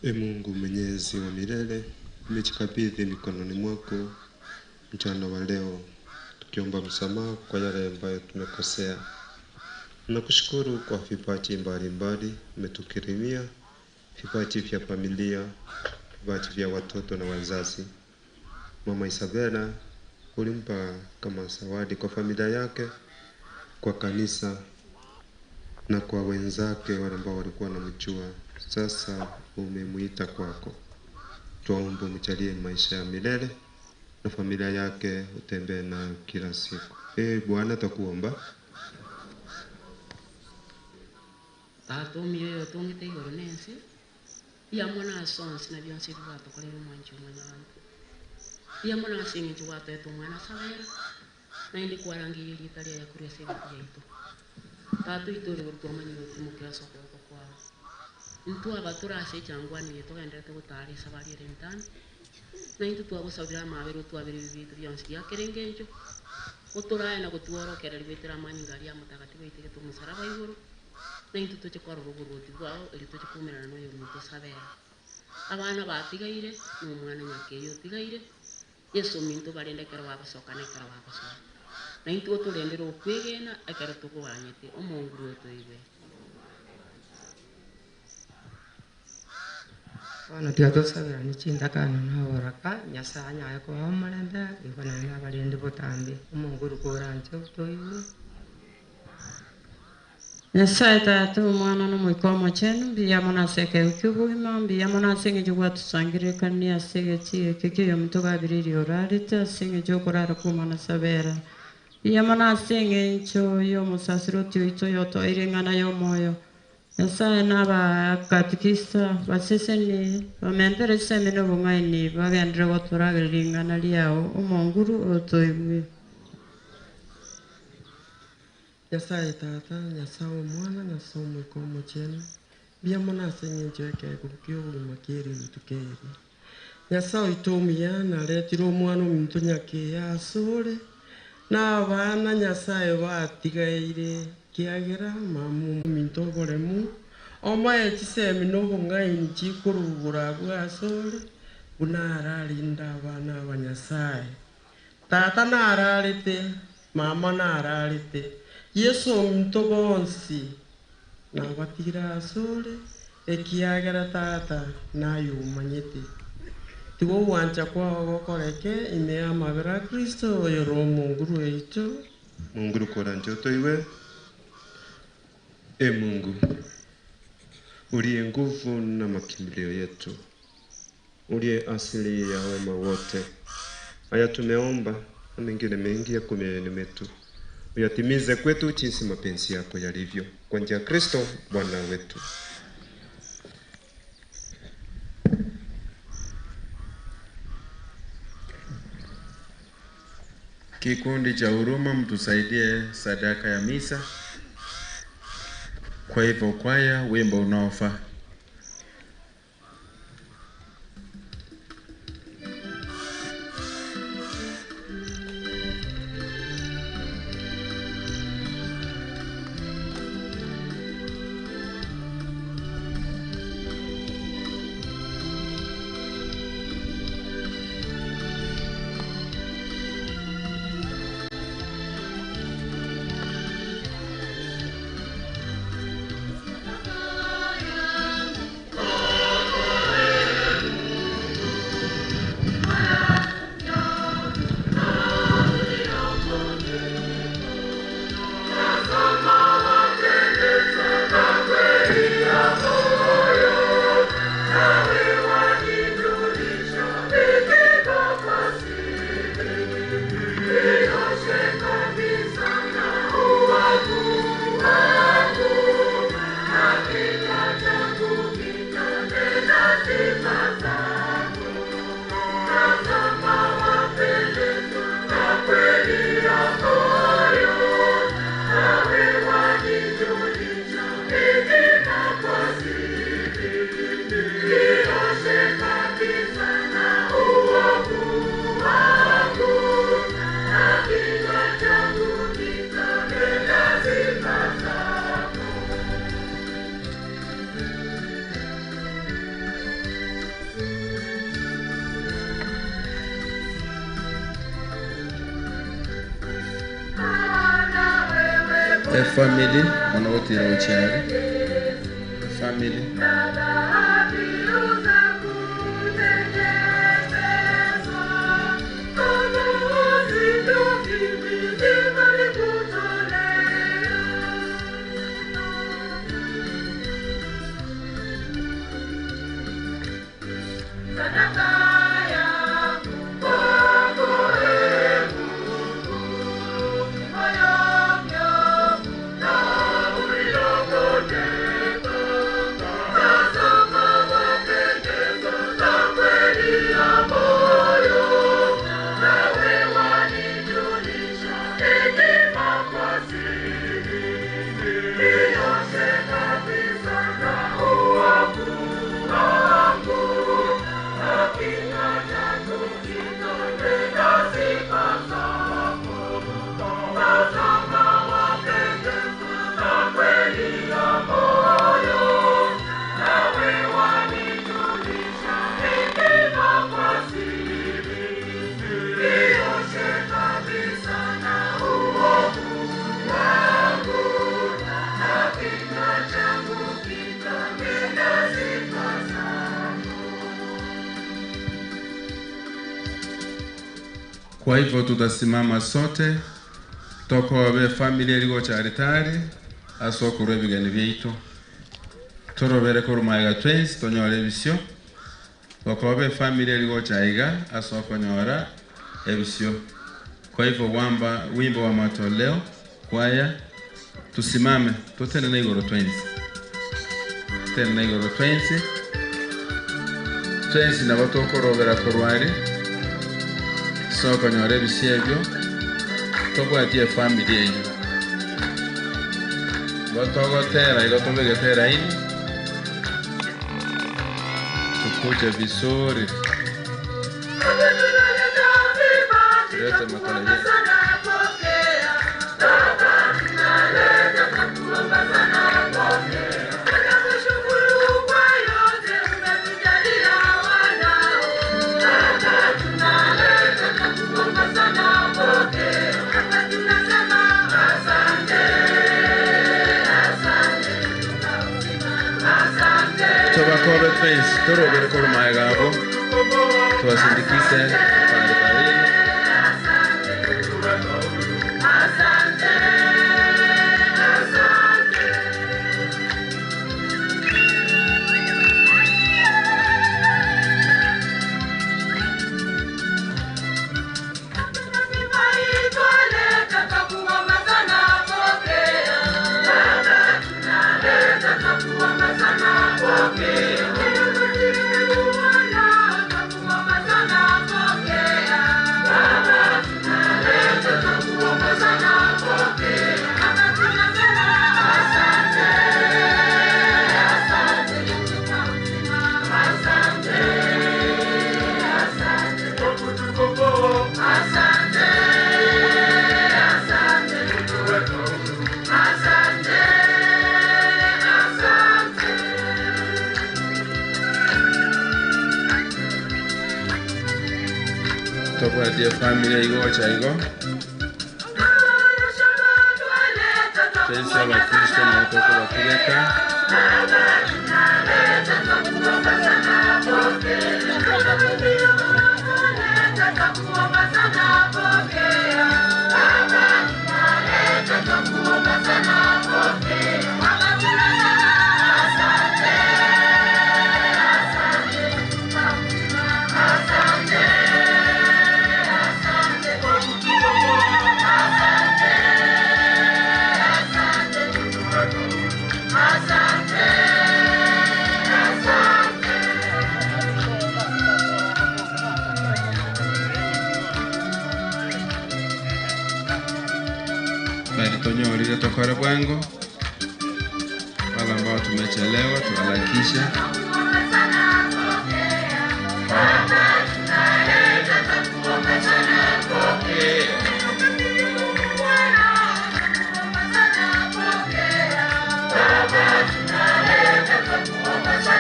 E Mungu mwenyezi wa milele, nimejikabidhi mikononi mwako mchana wa leo, tukiomba msamaha kwa yale ambayo tumekosea. Nakushukuru kwa vipaji mbalimbali umetukirimia, vipaji vya familia, vipaji vya watoto na wazazi. Mama Isabela ulimpa kama zawadi kwa familia yake, kwa kanisa na kwa wenzake wale ambao walikuwa wanamjua. Sasa umemuita kwako, twaomba umjalie maisha ya milele na familia yake utembee nayo kila siku. E Bwana, twakuomba
Tata omiyo otongete igoro nense yamwe nase onsi na bionsi ebi gwatokorera omwanchi omwanya bantu yamwe nase eng'encho gwatoete omwana sabera naende kwarangeire erieta riaye korwa ase ebiti yaito. Tata oito ore igoro twamanyire otimokera ase okoboko kwao. Ntwaba tore ase echangwani eye togenderete gotara esabari ere entambe naintwe twagosabire amabere otwabere ebi binto bionsi biakera eng'encho otorae na gotworokereria goetera amanyinga aria amotagatifu aitegete omosalaba igoro naintwe toche kwarora oborwoti bwao erio toche koumerana na oyo omonto osabera. Abana batigaire na omwana nyakeyo otigaire Yeso ominto barende ekero bagosoka na ekero bagosoa. Naintwe otorendere okwegena ekero togwanyete omonguru otoigwe.
Bono tiga tosaberanie chintakana na oboraka, Nyasaye anyare kobaa omorembe, igo naende abarende botambe, omonguru koranche toigwe.
Nyasaye Tata, Omwana na Omoika Omochenu, mbuya mono ase ekeegwa kia obogima, mbuya mono ase eng'encho gwatosangererekania ase egechie eke kia oyominto gabiririe orarete ase eng'encho yokorara kwa Omwana Sabera. Mbuya mono ase eng'encho ya omosasiroti oito oyotoeire eng'ana y'omoyo. Nyasaye na abakatikista baseseni bamentere chisemi na obong'aini bagenderere gotoragereria ring'ana riao omonguru otoigwe.
Nyasaye Tata, Nyasaye Omwana, Nyasaye Omoika Omochenu, mbuya mono ase eng'encho y'ekeegwa kia obogima kia rituko eri. Nyasaye oito omuya naretire omwana ominto nyakeya ase ore, na abana Nyasaye batigaire kiagera mama ominto oboremu, omoe chisemi na obong'aini chikorubora abwo ase ore, buna ararinde abana aba Nyasaye. Tata nararete, mama nararete, Yeso ominto bonsi nabatigire ase ore, ekiagera Tata naye omanyete. Tiga ogwancha kwao gokoreke ime y'amabera a Kristo oyore omonguru oito.
Munguru koranche otoigwe. E Mungu uliye nguvu na makimbilio yetu, uliye asili ya wema wote, haya tumeomba na mengine mengi yako mioyoni mwetu, uyatimize kwetu jinsi mapenzi yako yalivyo, kwa njia ya Kristo Bwana wetu.
Kikundi cha huruma, mtusaidie sadaka ya misa. Kwa hivyo kwaya, wimbo unaofaa. Efamily mono gotira gochia are efamily. Kwa hivyo tutasimama sote tokobe familia erigocha aritari ase okorwa ebigeni biaito torobere korwa twensi tonyore ebisio tokobe familia erigocha iga ase okonyora ebisio. Kwa hivyo wamba wimbo wa matoleo kwaya tusimame totenene igoro twensi tenene igoro twensi twensi nabo tokorobera korwa sokonyora ebisio ebio tobwatie efamily enyu gotogotera igo tobegete eraini tukuje vizuri tulete matoleo yetu. Tobakobe twensi torobere korwa maega abo tuwasindikize pande barili. Tobwatie familia igocha igo twensi abakristo nabo tokobatugeka bari tonyorire tokore bwango wale ambao tumechelewa tuharakishe. Tuharakishe, tuharakishe, karibu kumaliza.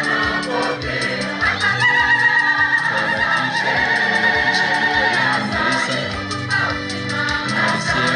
Kumalizia.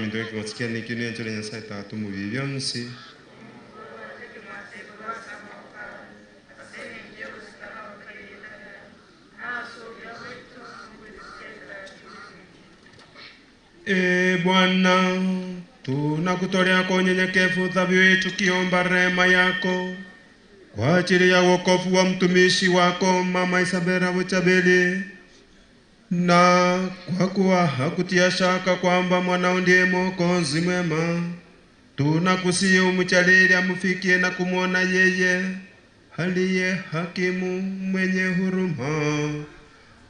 Baminto ekegotsi kiane ekio nenchore Nyasae Tata omobibi bionsi. Ee Bwana, tunakutolea kwa unyenyekevu dhabihu hii tukiomba rehema yako kwa ajili ya wokovu wa mtumishi wako Mama Isabela Buchabeli, na kwa kuwa hakutia shaka kwamba mwanao ndiye Mwokozi mwema, tunakusihi umjalili amfikie na kumwona yeye aliye hakimu mwenye huruma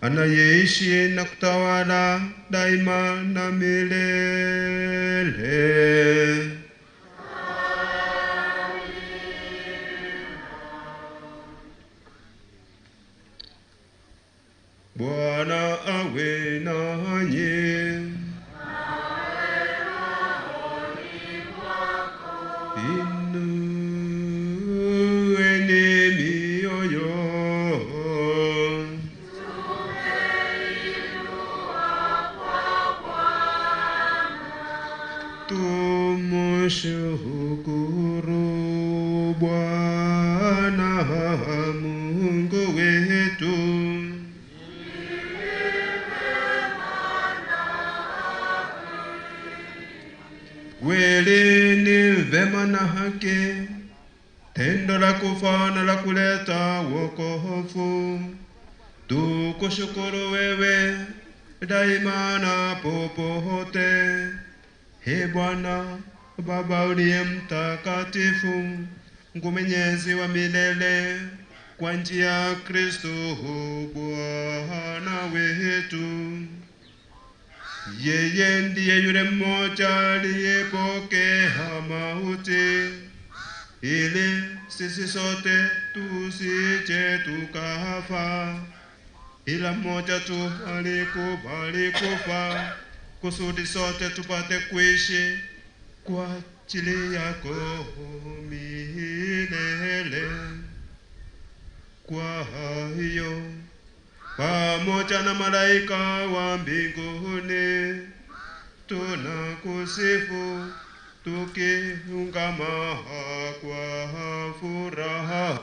anayeishi na kutawala daima na milele. Bwana awe nanyi. Inueni mioyo. Tumshukuru Bwana Mungu wetu. Kweli ni vema na haki, tendo la kufa na la kuleta wokovu. Tukushukuru wewe daima na popote. He Bwana Baba uliye mtakatifu, Mungu mwenyezi wa milele, kwa njia ya Kristo Bwana wetu. Yeye ndiye yule mmoja aliyepokea mauti ili sisi sote tusije tukafa, ila mmoja tu alikubali kufa kusudi sote tupate kuishi kwa ajili yako milele. Kwa hiyo pamoja na malaika wa mbinguni tunakusifu tukiungama kwa furaha.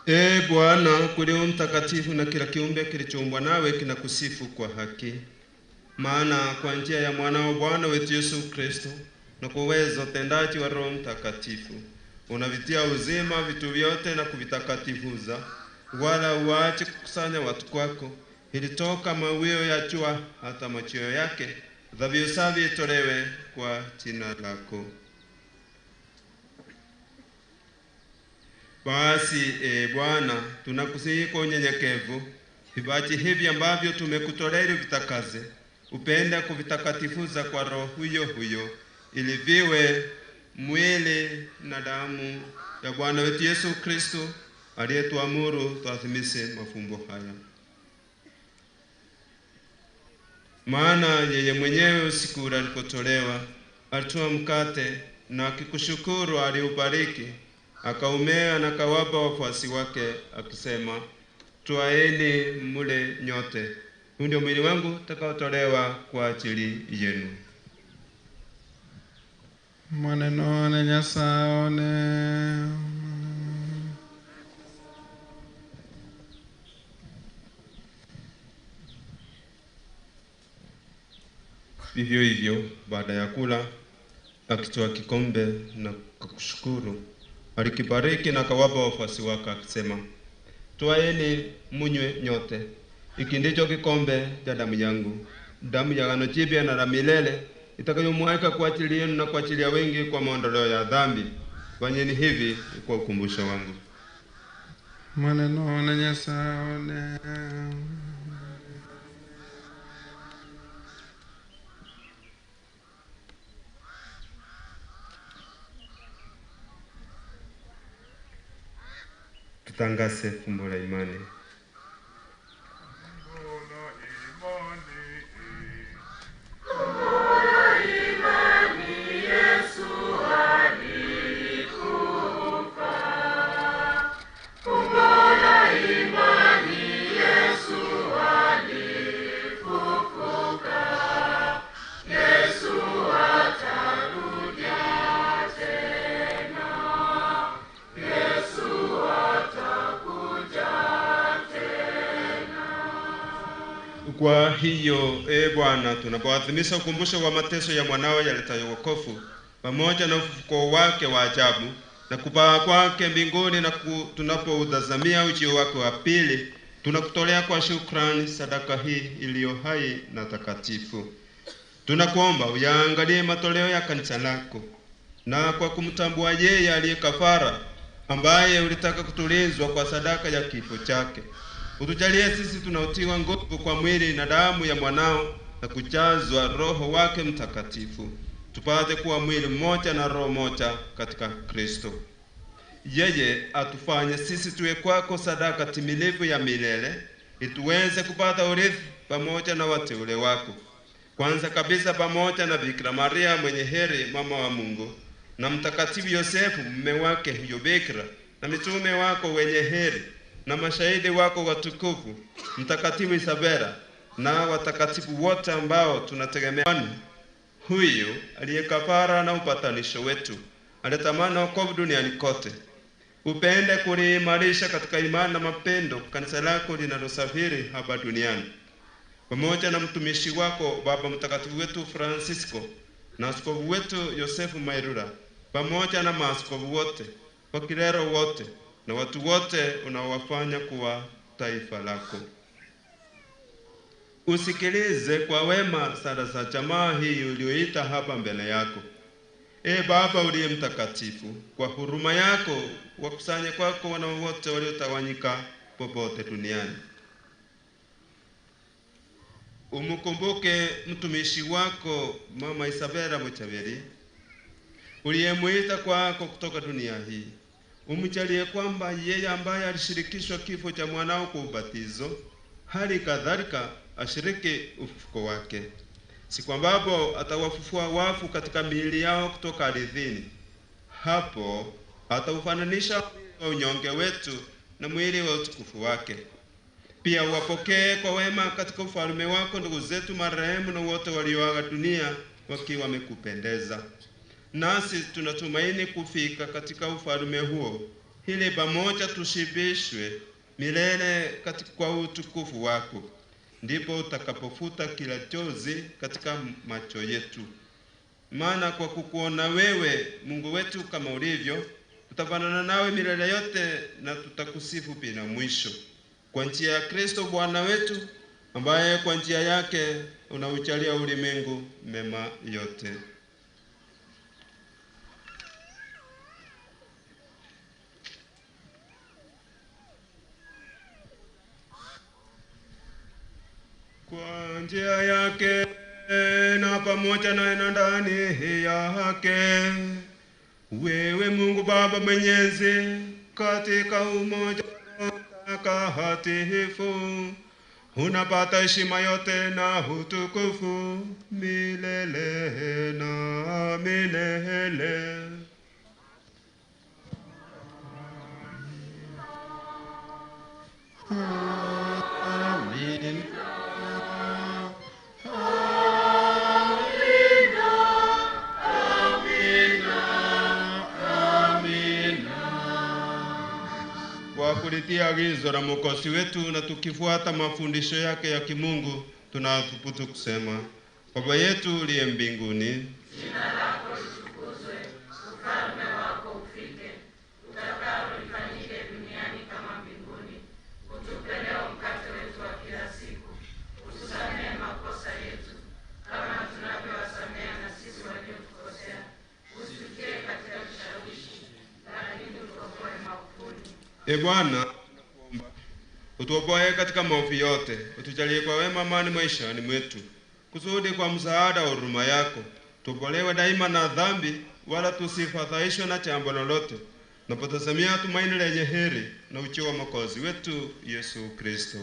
Ee Bwana, kweli u mtakatifu na kila kiumbe kilichoumbwa nawe kinakusifu kwa haki. Maana kwa njia ya mwanao Bwana wetu Yesu Kristo na kwa uwezo tendaji wa Roho Mtakatifu unavitia uzima vitu vyote na kuvitakatifuza, wala uache kukusanya watu kwako, ili toka mawio ya jua hata machweo yake dhabihu safi itolewe kwa jina lako. Basi e Bwana, tunakusihi kwa unyenyekevu, vipaji hivi ambavyo tumekutolea ili vitakaze, upende kuvitakatifuza kwa Roho huyo huyo, ili viwe mwili na damu ya Bwana wetu Yesu Kristo aliyetuamuru tuadhimishe mafumbo haya. Maana yeye mwenyewe usiku ule alipotolewa, alitoa mkate na akikushukuru aliubariki, akaumea na akawapa wafuasi wake akisema, twaeni mule nyote, Huu ndio mwili wangu utakaotolewa kwa ajili yenu.
Omonene one Nyasae one.
Vivyo hivyo, baada ya kula, akitoa kikombe na kushukuru, alikibariki na akawapa wafuasi wake akisema, Twaeni munywe nyote, hiki ndicho kikombe cha damu yangu, damu ya agano jipya na la milele, itakayomwagika kwa ajili yenu na kwa ajili ya wengi kwa maondoleo ya dhambi. Fanyeni hivi kwa ukumbusho wangu.
Omonene one Nyasae one.
Tutangaze fumbo la imani. Kwa hiyo e Bwana, tunapoadhimisha ukumbusho wa mateso ya mwanawe yaletayo wokovu pamoja na ufufuko wake wa ajabu na kupaa kwake mbinguni na tunapoutazamia ujio wake wa pili, tunakutolea kwa shukrani sadaka hii iliyo hai na takatifu. Tunakuomba uyaangalie matoleo ya kanisa lako, na kwa kumtambua yeye aliye kafara, ambaye ulitaka kutulizwa kwa sadaka ya kifo chake, utujalie sisi tunaotiwa nguvu kwa mwili na damu ya mwanao na kujazwa Roho wake Mtakatifu, tupate kuwa mwili mmoja na roho moja katika Kristo. Yeye atufanye sisi tuwe kwako sadaka timilifu ya milele, ili tuweze kupata urithi pamoja na wateule wako, kwanza kabisa pamoja na Bikira Maria mwenye heri, mama wa Mungu, na Mtakatifu Yosefu mume wake huyo Bikira, na mitume wako wenye heri, na mashahidi wako watukufu, Mtakatifu Isabela na watakatifu wote ambao tunategemea. Huyu aliye kafara na upatanisho wetu, alitamani wokovu duniani kote, upende kuliimarisha katika imani na mapendo kanisa lako linalosafiri hapa duniani, pamoja na mtumishi wako Baba Mtakatifu wetu Francisco na askofu wetu Yosefu Mairura, pamoja na maaskofu wote, wakilero wote na watu wote unaowafanya kuwa taifa lako. Usikilize kwa wema sala za jamaa hii uliyoita hapa mbele yako. E Baba uliye mtakatifu, kwa huruma yako wakusanye kwako wana wote waliotawanyika popote duniani. Umkumbuke mtumishi wako Mama Isabela Muchabeli uliyemuita kwako kutoka dunia hii. Umjalie kwamba yeye ambaye alishirikishwa kifo cha mwanao kwa ubatizo, hali kadhalika ashiriki ufufuko wake, siku ambapo atawafufua wafu katika miili yao kutoka ardhini. Hapo ataufananisha mwili wa unyonge wetu na mwili wa utukufu wake. Pia uwapokee kwa wema katika ufalme wako ndugu zetu marehemu na wote walioaga dunia wakiwa wamekupendeza. Nasi tunatumaini kufika katika ufalme huo, ili pamoja tushibishwe milele katika kwa utukufu wako. Ndipo utakapofuta kila chozi katika macho yetu. Maana kwa kukuona wewe Mungu wetu kama ulivyo, tutafanana nawe milele yote na tutakusifu bila mwisho. Kwa njia ya Kristo Bwana wetu, ambaye kwa njia yake unaujalia ulimwengu mema yote. Kwa njia yake na pamoja naye na ndani yake, wewe Mungu Baba Mwenyezi, katika umoja Mtakatifu, unapata heshima yote na utukufu milele na milele.
Amen.
Kwa kulitii agizo la Mwokozi wetu na tukifuata mafundisho yake ya kimungu, tunathubutu kusema: Baba yetu uliye mbinguni,
Jina lako litukuzwe, ufalme wako ufike, utakalo lifanyike duniani kama mbinguni. Utupe leo mkate wetu wa kila siku, utusamehe makosa yetu kama tunavyowasamehe na sisi waliotukosea, usitutie katika kishawishi, lakini utuokoe maovuni.
E Bwana, tunakuomba utuopoe katika maovu yote, utujalie kwa wema amani maishani mwetu, kusudi kwa msaada wa huruma yako tuopolewe daima na dhambi, wala tusifadhaishwe na jambo lolote, napotazamia tumaini lenye heri na ujio wa Mwokozi wetu Yesu Kristo.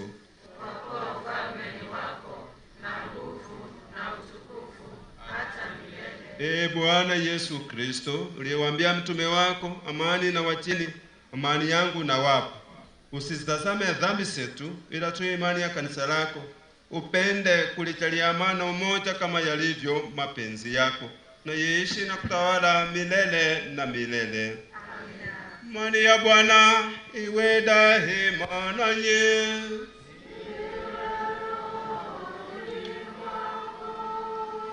Kwa kuwa ufalme ni wako na nguvu na utukufu hata milele.
Ee Bwana Yesu Kristo, uliyewaambia mtume wako, amani na wachini, amani yangu nawapa, usizitazame dhambi zetu, ila tu imani ya kanisa lako, upende kulijalia amani na umoja kama yalivyo mapenzi yako, na yeishi na kutawala milele na milele. Amani ya Bwana iwe daima nanyi.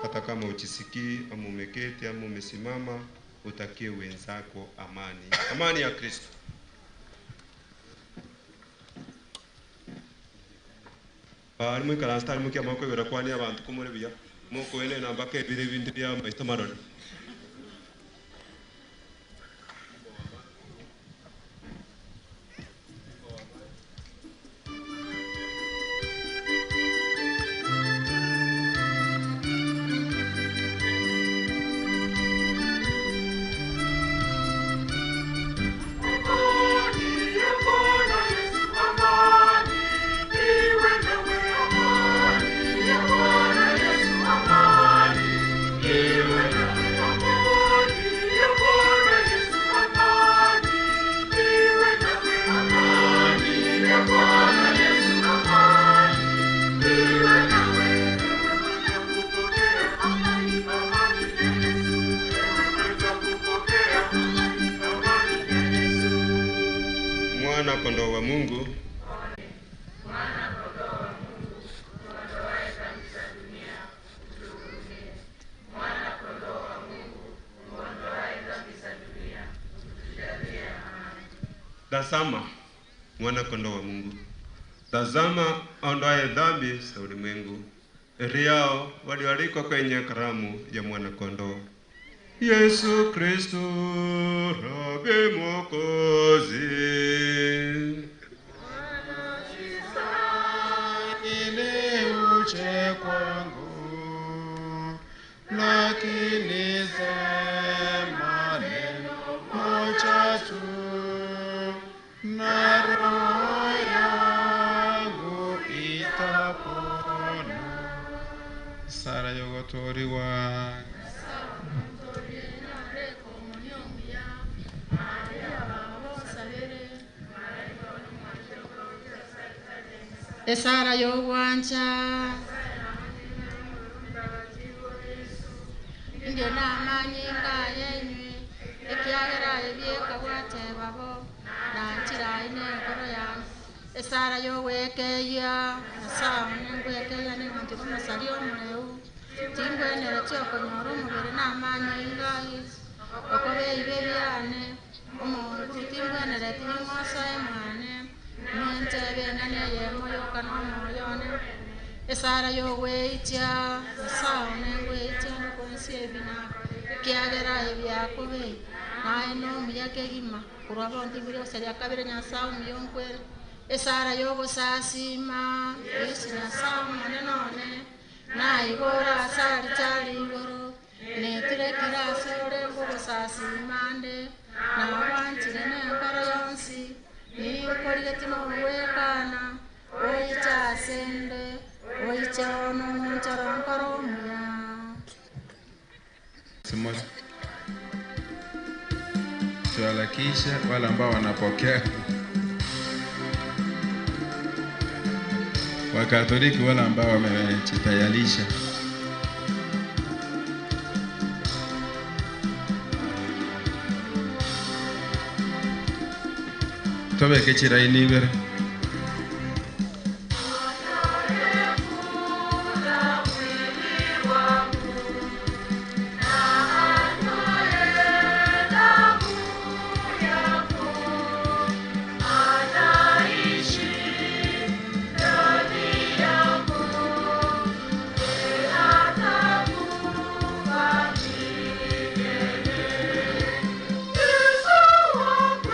Hata kama ujisikii ama umeketi ama umesimama, utakie wenzako amani, amani ya Kristo. Bari mwikaransa tari mukia mwakwibera kwania abantu kumure buya mokoenena mpaka ebire ebinto bia maito marore. Mwana kondoo wa Mungu Tazama mwana kondoo wa Mungu, tazama aondoaye dhambi za ulimwengu. Heri yao walioalikwa kwenye karamu ya mwana kondoo. Yesu Kristo Rabi Mwokozi.
Ili uje kwangu, lakini sema neno moja tu, na roho yangu itapona. Sara yogotoriwa
Esara yogwancha ndio namanyinga yenywe ekiagera ebiekabwate babo nanchira ine enkoro yange esara yogwekeia nyasaye nengwekeia ningonti bomusari omoreu tingwenere chiokonyora omobere namanyinga okoba ebibe biane omonguru tingwenere ting'osoe mwane nentebe eng'ani eyemo yoka nomoyo one esara yogweitia nyasaye nengweitia nokwensi ebina kiagera ebiakobe naye nomuya kegima korwa bonti buri osaria kabere nyasaye omuya onkwere esara yogosasima yesu nyasaye omonene one naigora asari chari igoro neturekire ase orengo ogosasima nde nawanchire nenkoro yonsi ninkorire tinogwekana oicha asende oicha ono monchoro nkoro omuya.
Simoja. Tuharakishe wale ambao wanapokea. Wakatoliki wale ambao wamejitayarisha. Tobeke chiraini ibere.
Yesu wangu,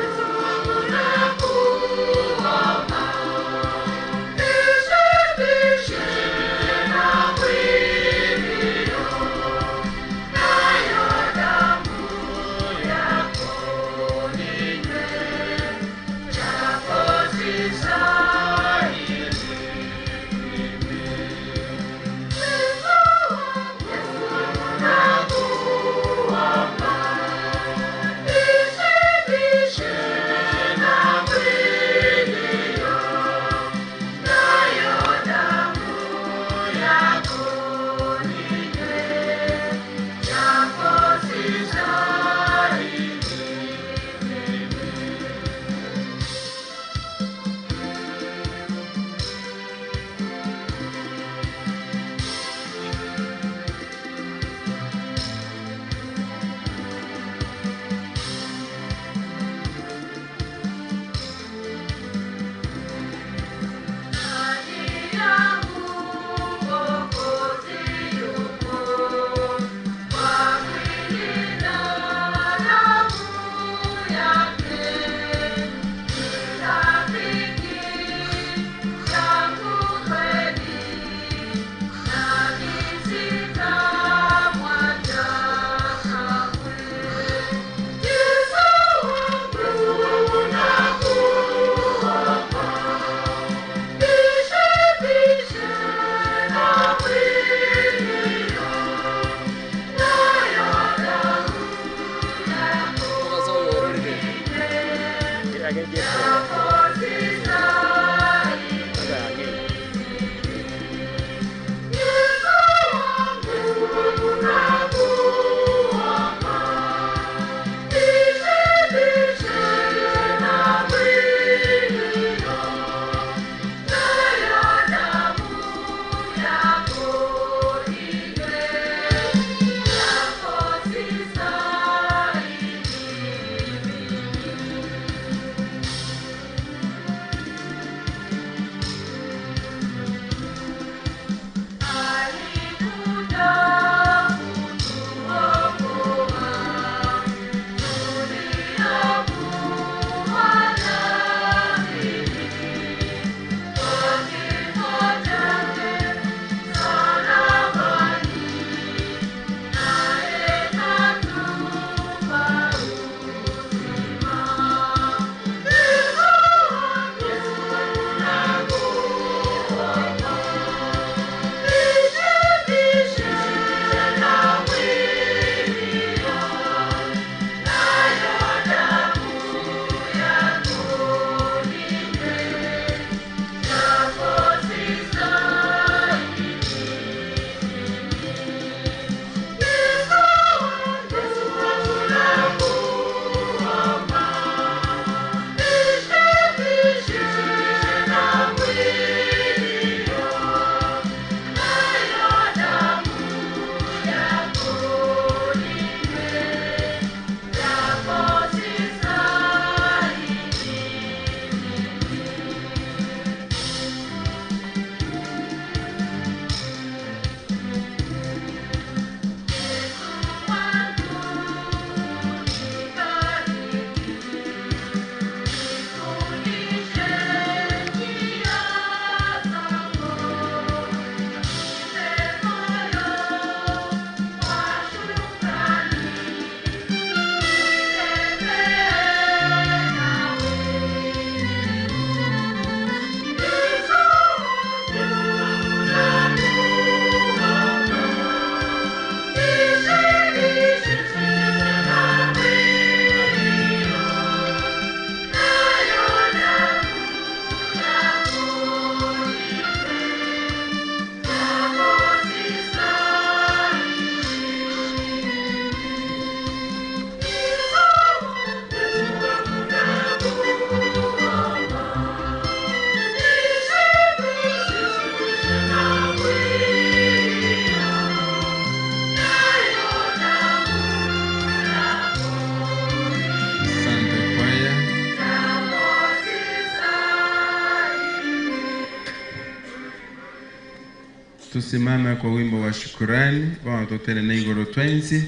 Tusimame kwa wimbo wa shukurani bono totenene igoro twensi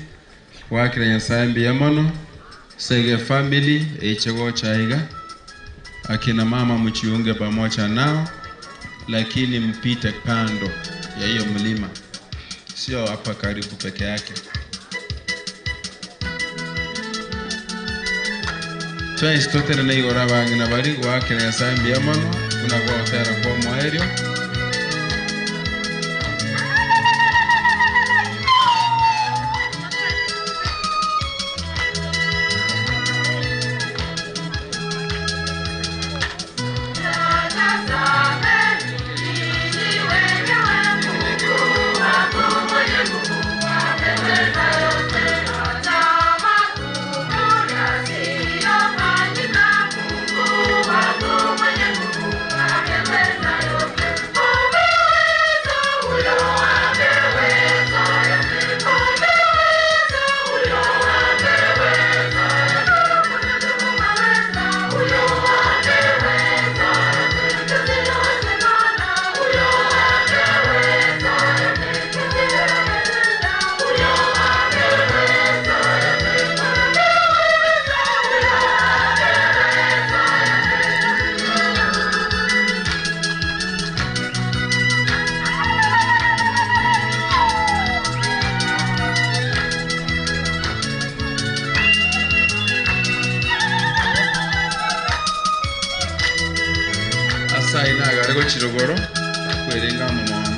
gwakera Nyasaye mbuya mono Sege family eiche gocha iga akina mama mchiunge pamoja nao, lakini mpite kando ya hiyo mlima, sio hapa karibu peke yake. Twensi totenene igoro abang'ina bari gwakera Nyasaye mbuya mono buna gwotera kwa omoerio. Ase ayio nagare gochia rogoro, kwerenga amo mono.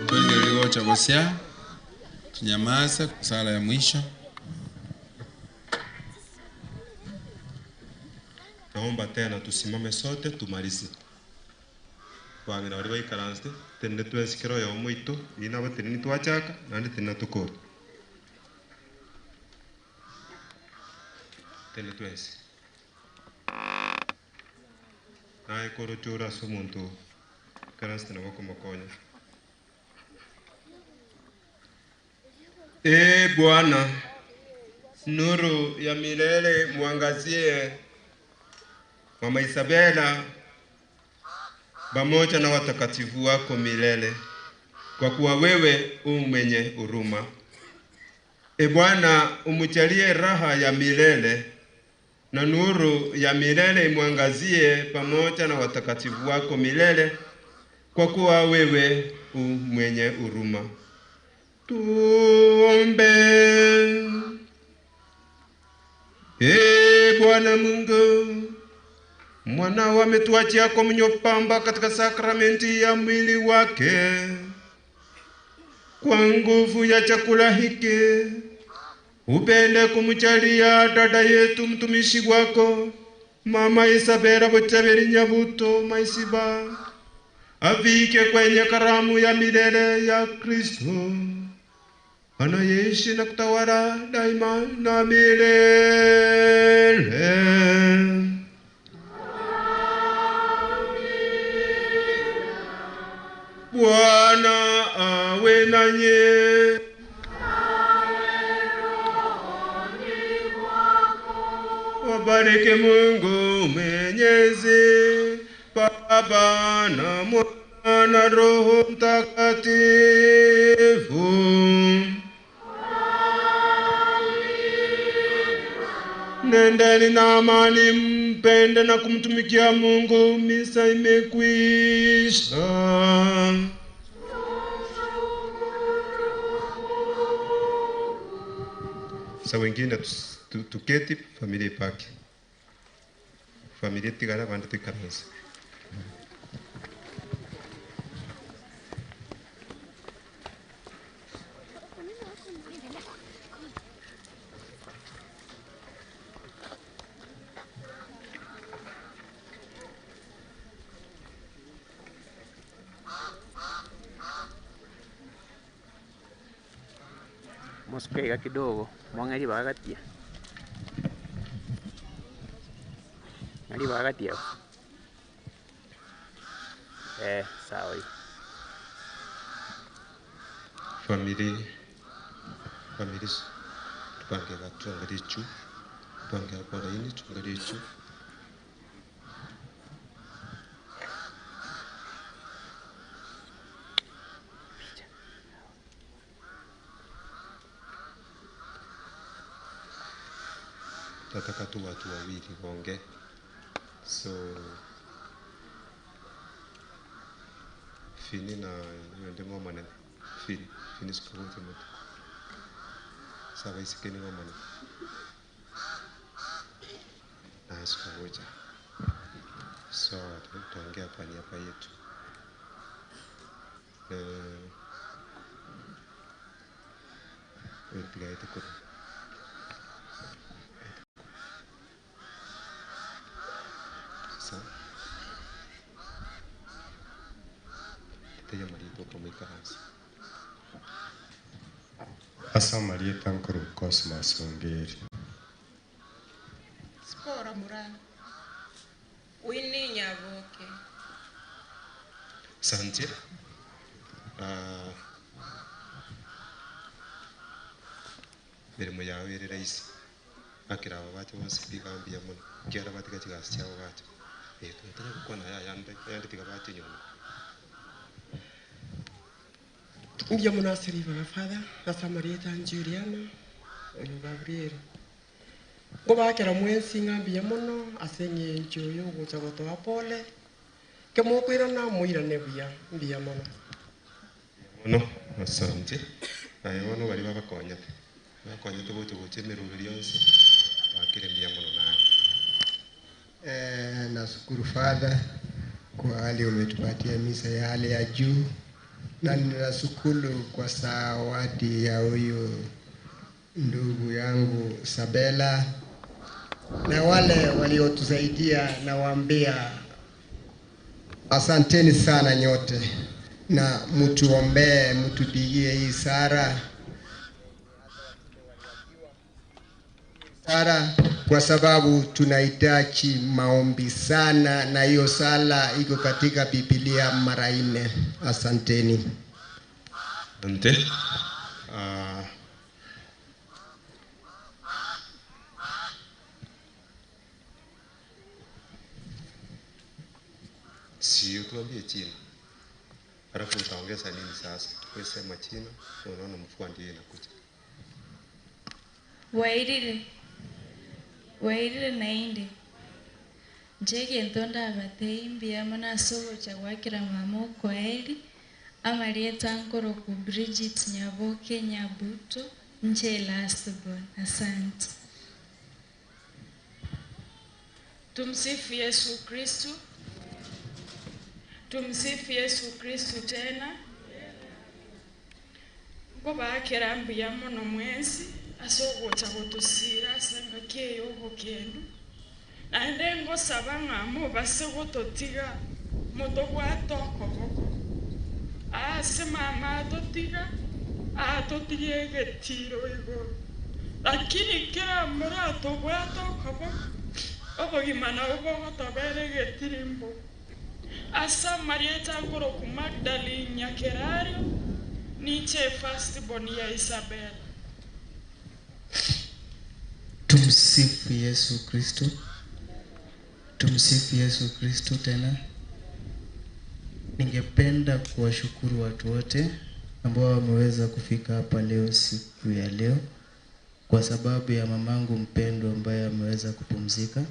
Twengerigocha gosia tunyamaze sala ya mwisho.
Naomba tena tusimame sote tumalize. Bang'ina baria baikaransete, tenene twensi kera oyomo oito, riria nabateneni twachaka, naende tenena tokore. Tenene twensi. Naye koroche ore ase omonto oikaransete nabo okomokonya. Ee Bwana, nuru ya milele mwangazie Mama Isabela pamoja na watakatifu wako milele, kwa kuwa wewe u mwenye huruma. E Bwana, umjalie raha ya milele na nuru ya milele imwangazie pamoja na watakatifu wako milele, kwa kuwa wewe u mwenye huruma. Tuombe. Ee Bwana Mungu, mwanao ametuachia komunyo pamba katika sakramenti ya mwili wake. Kwa nguvu ya chakula hiki upende kumjalia dada yetu mtumishi wako Mama Isabela Bochaberi Nyabuto Maisiba afike kwenye karamu ya milele ya Kristo anayeishi na kutawala daima na milele. Bwana awe nanyi. Wabariki Mungu Mwenyezi, Baba na Mwana na Roho Mtakatifu. Nendeni na amani, mpende na kumtumikia Mungu. Misa imekwisha. Sa wengine tuketi, familia ipaki, familia tigara bandu tuikaranse.
Mosikaiga kidogo mwang'ari bagatia ng'ari bagatia sawa hiyo.
Family family tupange tuangalie juu, tupange hapo laini, tuangalie juu. Nataka tu watu wawili waongee, so Fini na yonde ng'omane Fini Fini sikawote moto sawa isikeni ng'omane na sikawoja, so tutaongea kwa niaba yetu. Tigaete kura sasa teya marito komoikaransa
Asa Marieta Nkuru Cosmas Ongeri.
Sipora Muranga.
Winnie Nyaboke.
Asante. Mirimo yawe ere rahisi akira aba bache bonsi mbiga mbuya mono kiara batiga chigasi chiabo bache twatanya gokwana yayande ayande tiga bache nyuma.
Ndiyo munasiri bana father asa Marieta Juliana oyo Gabriel ngobakera mwensi ng'ambia mono ase eng'encho yogocha gotoa pole kemokwirana moirane buya mbuya mono.
Mono asante. Naye bono bari babakonyete bakonyete gocha gocha emeroberi yonsi bakire mbuya mono naye.
Nashukuru Father kwa hali umetupatia misa ya hali ya juu, na ninashukuru kwa zawadi ya huyu ndugu yangu Sabela na wale waliotusaidia, nawaambia Asanteni sana nyote, na mtuombee, mtupigie hii sara sara, kwa sababu tunahitaji maombi sana, na hiyo sala iko katika Biblia mara nne. Asanteni.
Asante. Ah, si utuambie jina alafu utaongeza nini sasa? Wewe sema jina, na unaona mvua ndio inakuja.
Wairire wairire nainde nche ndabatei mbuya mono ase ogocha gwakera mama okoeri amarieta nkoroku Bridget Nyaboke Nyabuto nche last born asante.
Tumsifu Yesu Kristu. Tumsifu Yesu Kristu tena. Nkobakera mbuya mono mwensi ase ogocha gotusira ase engaki eye obokendu naende ngosaba ng'a mobase gototiga motobwate okoboko ase mama atotiga atotiga egetiro igoro lakini kera moratobwate okoboko obogima nabo bogotobera egetirimbo ase amarieta nkoroku Magdalene Nyakerario ninche first born ya Isabella.
Tumsifu Yesu Kristo. Tumsifu Yesu Kristo tena. Ningependa kuwashukuru watu wote ambao wameweza kufika hapa leo siku ya leo kwa sababu ya mamangu mpendwa ambaye ameweza kupumzika.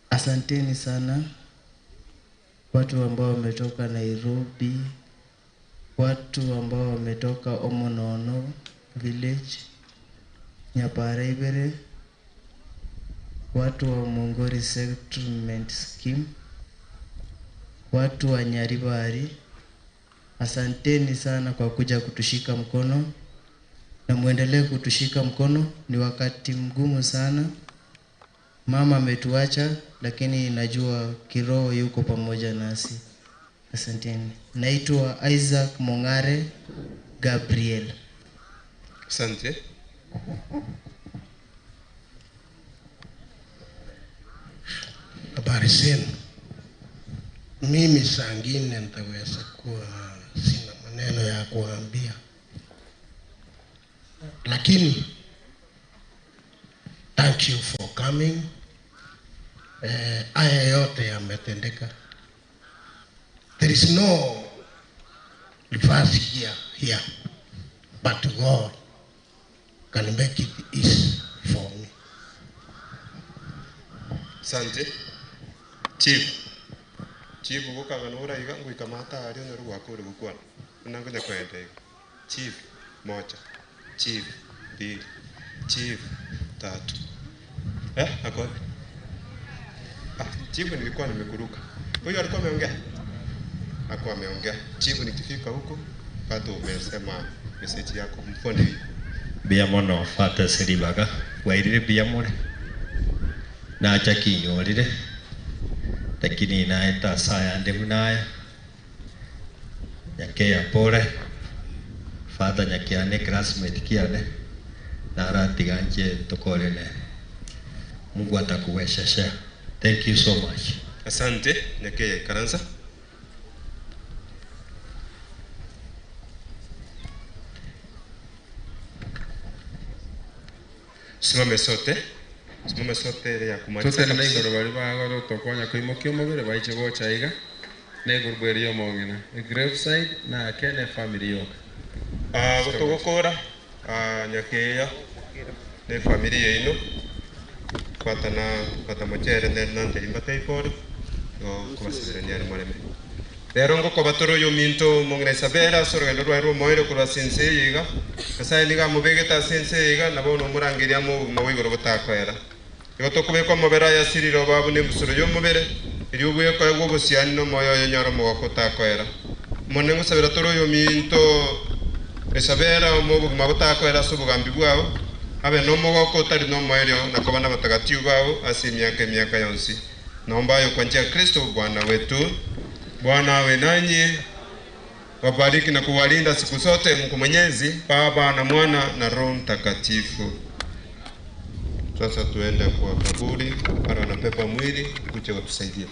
Asanteni sana watu ambao wametoka Nairobi, watu ambao wametoka Omonono village, Nyapareibere, watu wa Mongori Settlement Scheme, watu wa Nyaribari. Asanteni sana kwa kuja kutushika mkono na muendelee kutushika mkono. Ni wakati mgumu sana, mama ametuacha, lakini najua kiroho yuko pamoja nasi. Asanteni. Naitwa Isaac Mong'are Gabriel.
Asante.
Habari zenu. Mimi saa ngine nitaweza kuwa sina maneno ya kuambia, lakini thank you for coming. Eh, haya yote yametendeka. There is no reverse here, here, but God can make it easy for me.
Asante. Chief. Chief gukangana uraiga nguikamata aria onye rwako uri gukwana. Unangonya kwenda iga. Chief moja. Chief mbili. Chief tatu. Eh, ako wapi? Ah, chief nilikuwa nimekuruka. Huyu alikuwa ameongea? Hakuwa ameongea. Chief nikifika huko bado umesema message yako mfundi hii.
Mbia mono fata siribaga wairire mbia more nacha kinyorire lakini naeta saya ndevu naya nyakeya pore father nyakiane classmate kiane naratiga nche tukorene Mungu atakuwezesha. Thank you so much.
Asante Nyakeya Karanza. Simame sote. Simame sote ile ya kumaliza
Totene na
kabisa.
igoro bari bagoro tokonya koimokia omobere baiche gocha iga na igoro bweri omong'ina graveside na akene family yoka.
Ah, gotogokora ah, Nyakeya ne family yaino kwatana kwata mochere ne nante imbatei pore go kubasirania ari moreme rero ngokoba toro oyo minto mong'ina Isabella ase orogendo rwaye rwa omoerio korwa ase ense eye iga Nyasaye nigo amobegete ase ense eye iga nabo nomorangeria amo obogima bwa igoro botakoera igo tokobeka omobere aye asirire obabu na embusuro ya omobere erio obwekoegwa obosiani na omoyo oyo onyore omogoko otakoera mone ngosabera toro oyo minto Isabella omo obogima botakoera ase obogambi bwabo abe na omogoko otari na omoerio na koba na abatagatifu babo ase emiaka emiaka yonsi. Naomba hayo kwa njia ya Kristo Bwana wetu. Bwana awe nanyi, wabariki na kuwalinda siku zote Mungu Mwenyezi, Baba na Mwana na Roho Mtakatifu. Sasa tuende kwa kaburi, wale wanabeba mwili kuja watusaidie.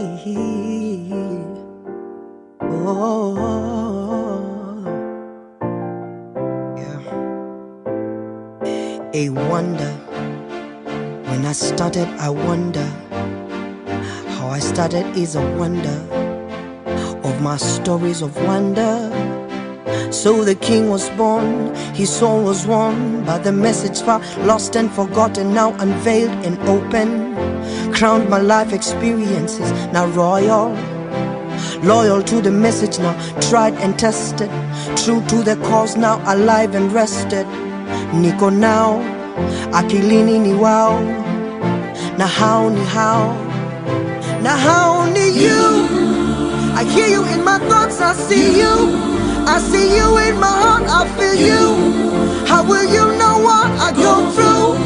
Hey, oh, yeah. A wonder. When I started, I wonder how I started is a wonder of my stories of wonder. So the king was born, his soul was won by the message far lost and forgotten, now unveiled and open. Crowned my life experiences, now royal. Loyal to the message now, tried and tested. True to the cause now, alive and rested. Niko now, akilini ni wao, na how ni how, na how ni you. I hear you in my thoughts, I see you. I see you in my heart, I feel you. How will you know what I go through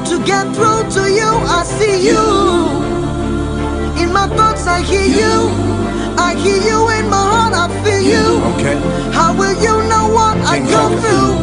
to get through to you? I see you. In my thoughts, I hear you. I hear you in my heart, I feel you.
Okay.
How will you know what I
King
go
Kaka.
through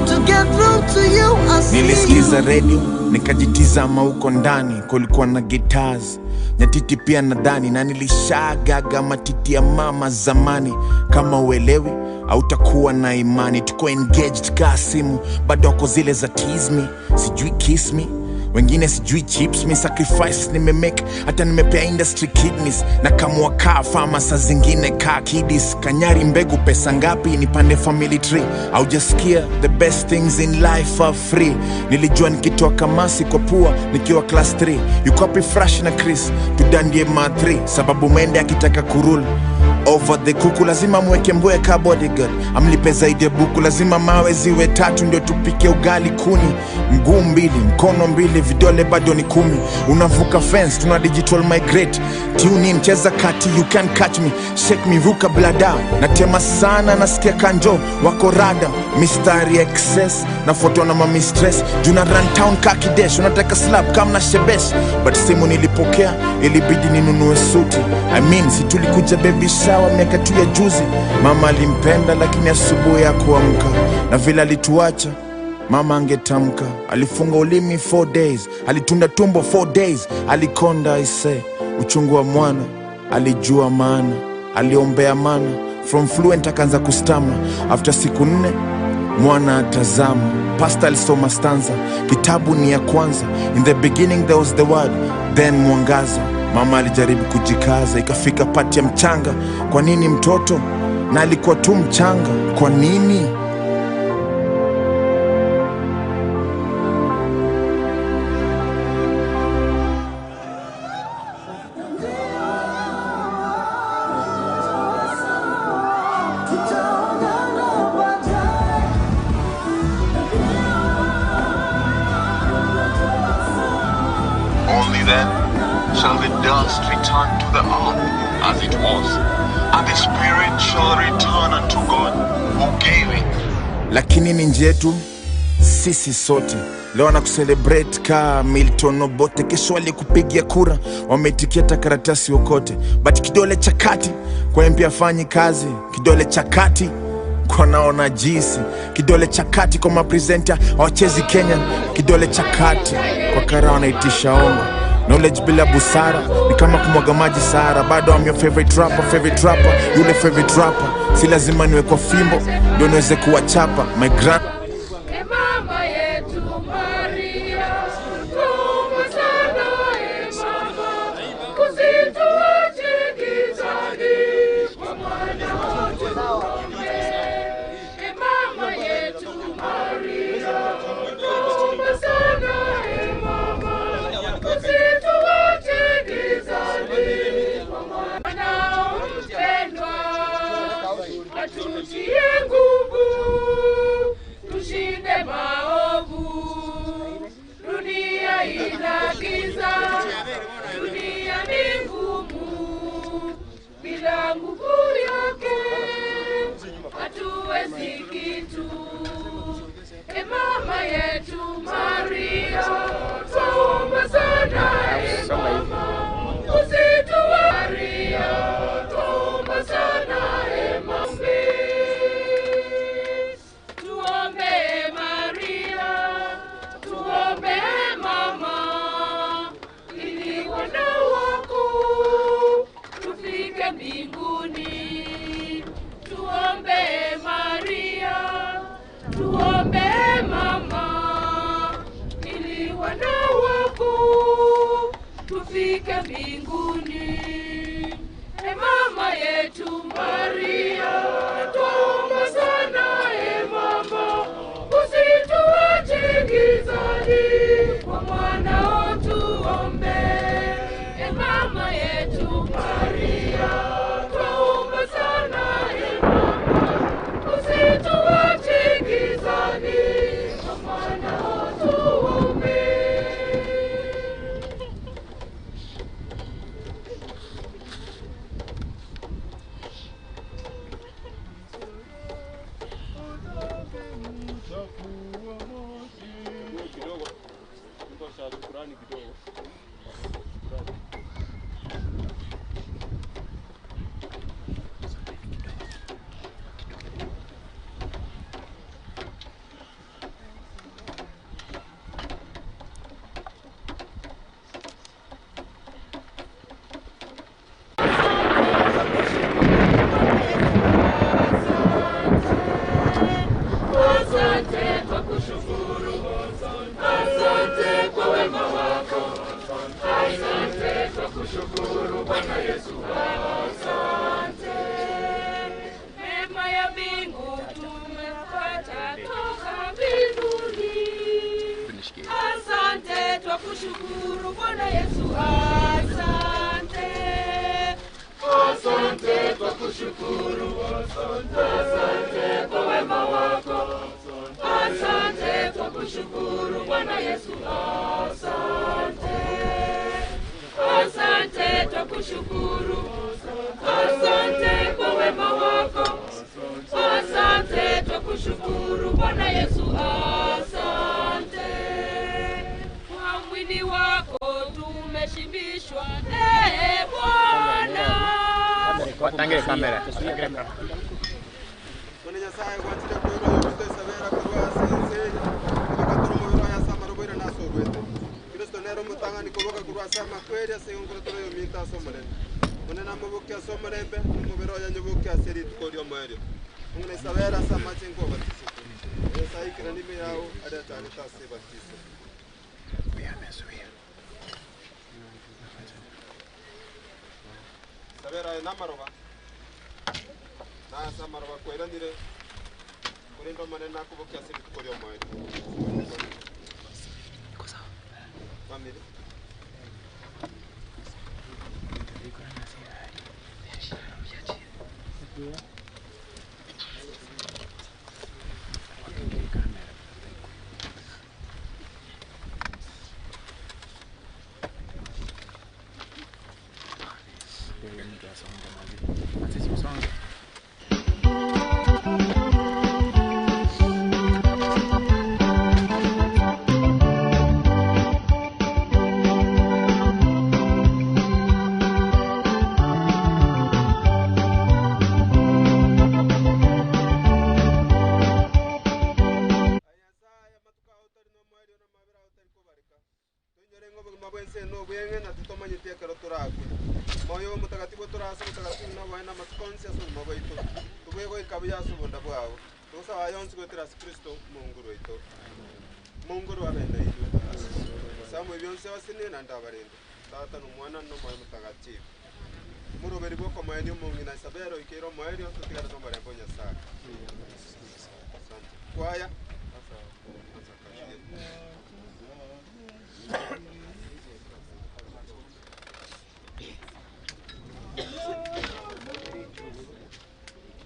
to get through to you? I see you.
Nilisikiza redio nikajitizama huko ndani, kulikuwa na guitars nyatiti pia nadhani, na nilishagaga matiti ya mama zamani. Kama uelewi hautakuwa na imani, tuko engaged kaa simu, bado wako zile za tease me, sijui kiss me wengine sijui chips me sacrifice nimemake hata nimepea industry kidneys na kamua kaa fama saa zingine kaa kidis kanyari mbegu pesa ngapi nipande family tree aujasikia the best things in life are free nilijua nikitoa kamasi kwa pua nikiwa class 3 yukopi fresh na chris tudandie ma 3 sababu mende akitaka kurul over the kuku lazima mweke mbwe ka bodyguard amlipe zaidi ya buku lazima mawe ziwe tatu ndio tupike ugali kuni mguu mbili mkono mbili vidole bado ni kumi unavuka fence tuna digital migrate tune in cheza kati you can catch me shake me ruka blada natema sana nasikia kanjo wako rada mistari excess nafuatwa na mamistress juna run town kakidesh unataka slap kam na shebesh but simu nilipokea ilibidi ninunue suti I mean, si tulikuja baby shower miaka tu ya juzi mama alimpenda lakini asubuhi ya kuamka na vile alituacha mama angetamka alifunga ulimi 4 days alitunda tumbo 4 days alikonda aise uchungu wa mwana alijua maana aliombea mana from fluent akaanza kustama after siku nne mwana atazama pasta alisoma stanza kitabu ni ya kwanza in the beginning there was the word then mwangaza mama alijaribu kujikaza ikafika pati ya mchanga kwa nini mtoto na alikuwa tu mchanga kwa nini
Only then shall the dust return to the earth as it was,
And the spirit shall return unto God who gave it. Lakini ni njetu sisi sote leo na kucelebrate ka Milton Obote, kesho walikupigia kura wameitikia hata karatasi okote, but kidole cha kati kwa MP afanyi kazi, kidole cha kati kwa naona jisi, kidole cha kati kwa mapresenta hawachezi Kenya, kidole cha kati kwa kara wanaitisha ongo. Knowledge bila busara ni kama kumwaga maji Sahara. Bado I'm your favorite rapper, favorite rapper, yule favorite rapper. Si lazima niwe kwa fimbo ndio niweze kuwachapa my grand
E mama yetu Maria, tuombe sana e mama, usituache gizani, kwa mwana tuombe. E mama yetu Maria, tuombe sana e mama, usituache gizani, kwa mwana mpendwa, atutie nguvu tushinde maovu. Dunia ina giza, dunia ni ngumu, bila nguvu yake hatuwezi kitu. E mama yetu Maria, twaomba sana e mama, usituache Maria, twaomba sana e mama. Tuombe Maria, tuombe mama, ili wana wako tufike mbinguni. Tuombe Maria, tuombe mama, ili wana wako tufike mbinguni. E mama yetu Maria, twaomba sana e mama, usituache gizani, kwa mwanao tuombe. E mama yetu Maria, twaomba sana e mama, usituache gizani, kwa mwanao tuombe. Asante kwa kushukuru, asante kwa wema wako, asante kwa kushukuru Bwana Yesu, asante. Mema ya mbingu tumepata toka mbinguni. Asante kwa kushukuru Bwana Yesu, asante. Asante kwa kushukuru, asante kwa wema wako, asante kwa kushukuru Bwana Yesu, asante. Asante kwa kushukuru, asante kwa wema wako, asante kwa kushukuru Bwana Yesu, asante. Kwa mwili wako tumeshibishwa, ee Bwana.
Watangire kamera. Watangire kamera.
Mwene Nyasaye gwachire kwirwo yogutesabera korwa ase ense akatoro omobere oye ase amarobere na ase obwete Kristo nere omotang'ani koboka korwa ase amakweri ase egonkoro yominto ase omorembe monene amoboke ase omorembe omobere oye anyoboke ase rituko ria omoerio omwana isabera ase amache nkobatiso Nyasaye ikera nime yao aria achagete ase ebatiso. Isabera aye namaroba nase amaroba kwairanire korende omonene akobokia ase rituko ria omoerio. Family. Omotakatifu otore ase obotakatifu na oboene amatuko onsi ase obogima bwaito, tobue goika buya ase obonda bwao. Togosaba aya onsi goetera ase Kristo, Omonguru oito. Omonguru abe nainwe. Nyasae omoyo bionsi abasenie naende abarende, Tata na Omwana na Omoyo Omotagatifu. Omoroberi bw'okomoenia omong'ina Isabela oikeire omoerio, totigane nomorembe o Nyasae. Asante. Kwaya. Asa kazi yetu.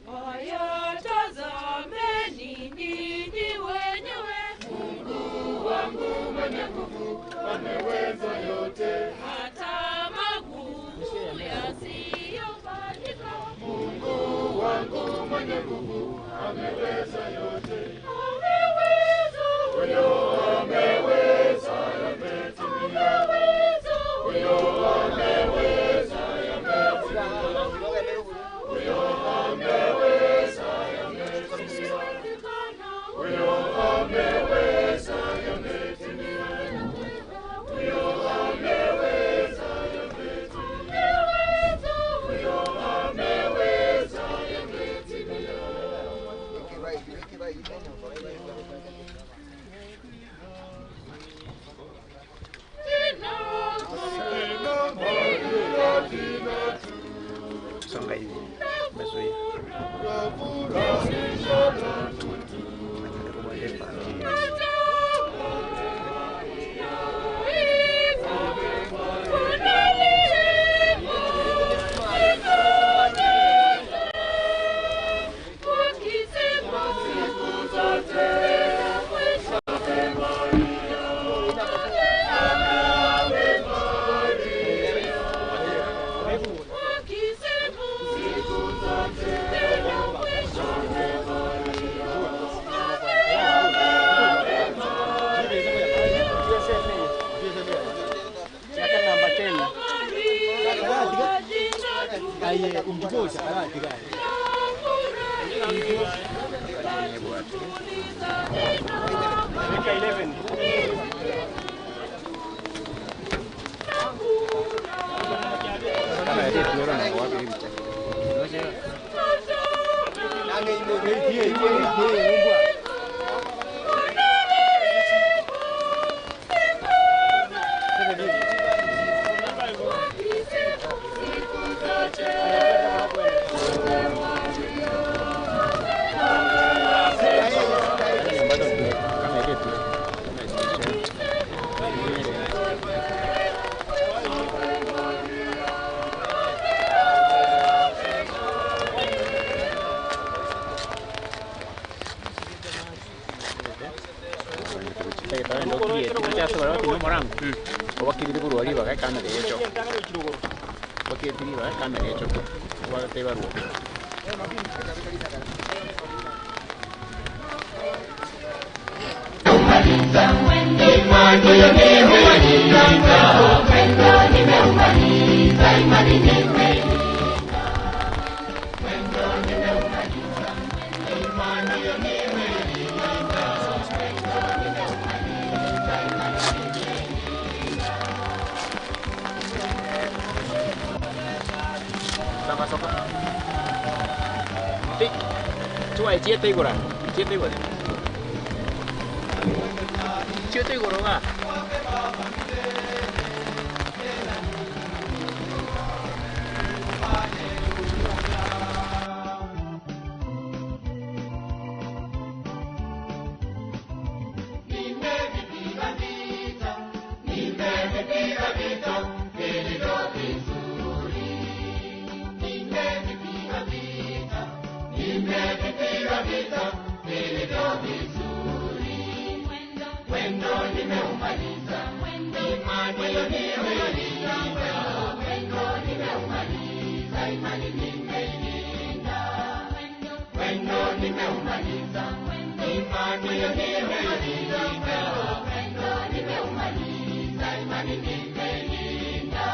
Haya tazameni ninyi wenyewe. Mungu wangu mwenye nguvu ameweza yote, hata magumu yasiyofanyika. Mungu wangu mwenye nguvu ameweza yote, ameweza huyo, ameweza yametimia, ameweza huyo, ameweza yametimia, huyo ameweza yametimia, huyo ameweza yametimia, huyo ameweza yametimia, huyo ameweza yametimia.
Songa hivi. Umezuia. Soka, soka. Ti. Chua, chiete igora. Chiete igora. Chiete igora ga.
Nimevipiga vita, nimevipiga vita vilivyo vizuri. Nimevipiga vita, nimevipiga vita vilivyo vizuri. Mwendo nimeumaliza, imani nimeilinda. Mwendo nimeumaliza, imani nimeilinda. Mwendo nimeumaliza, imani nimeilinda. Mwendo nimeumaliza, imani nimeilinda.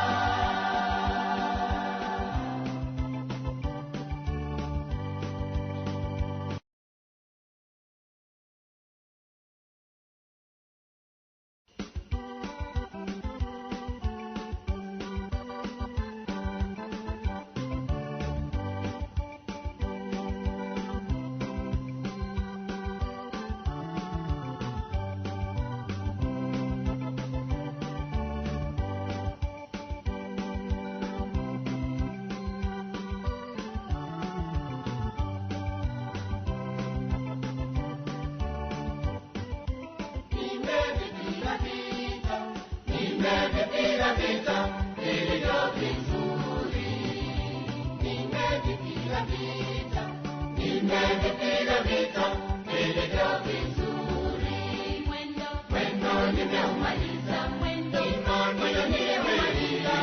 Nimevipiga vita, nimevipiga vita vilivyo vizuri. Mwendo, mwendo nimeumaliza, mwendo, mwendo nimeumaliza,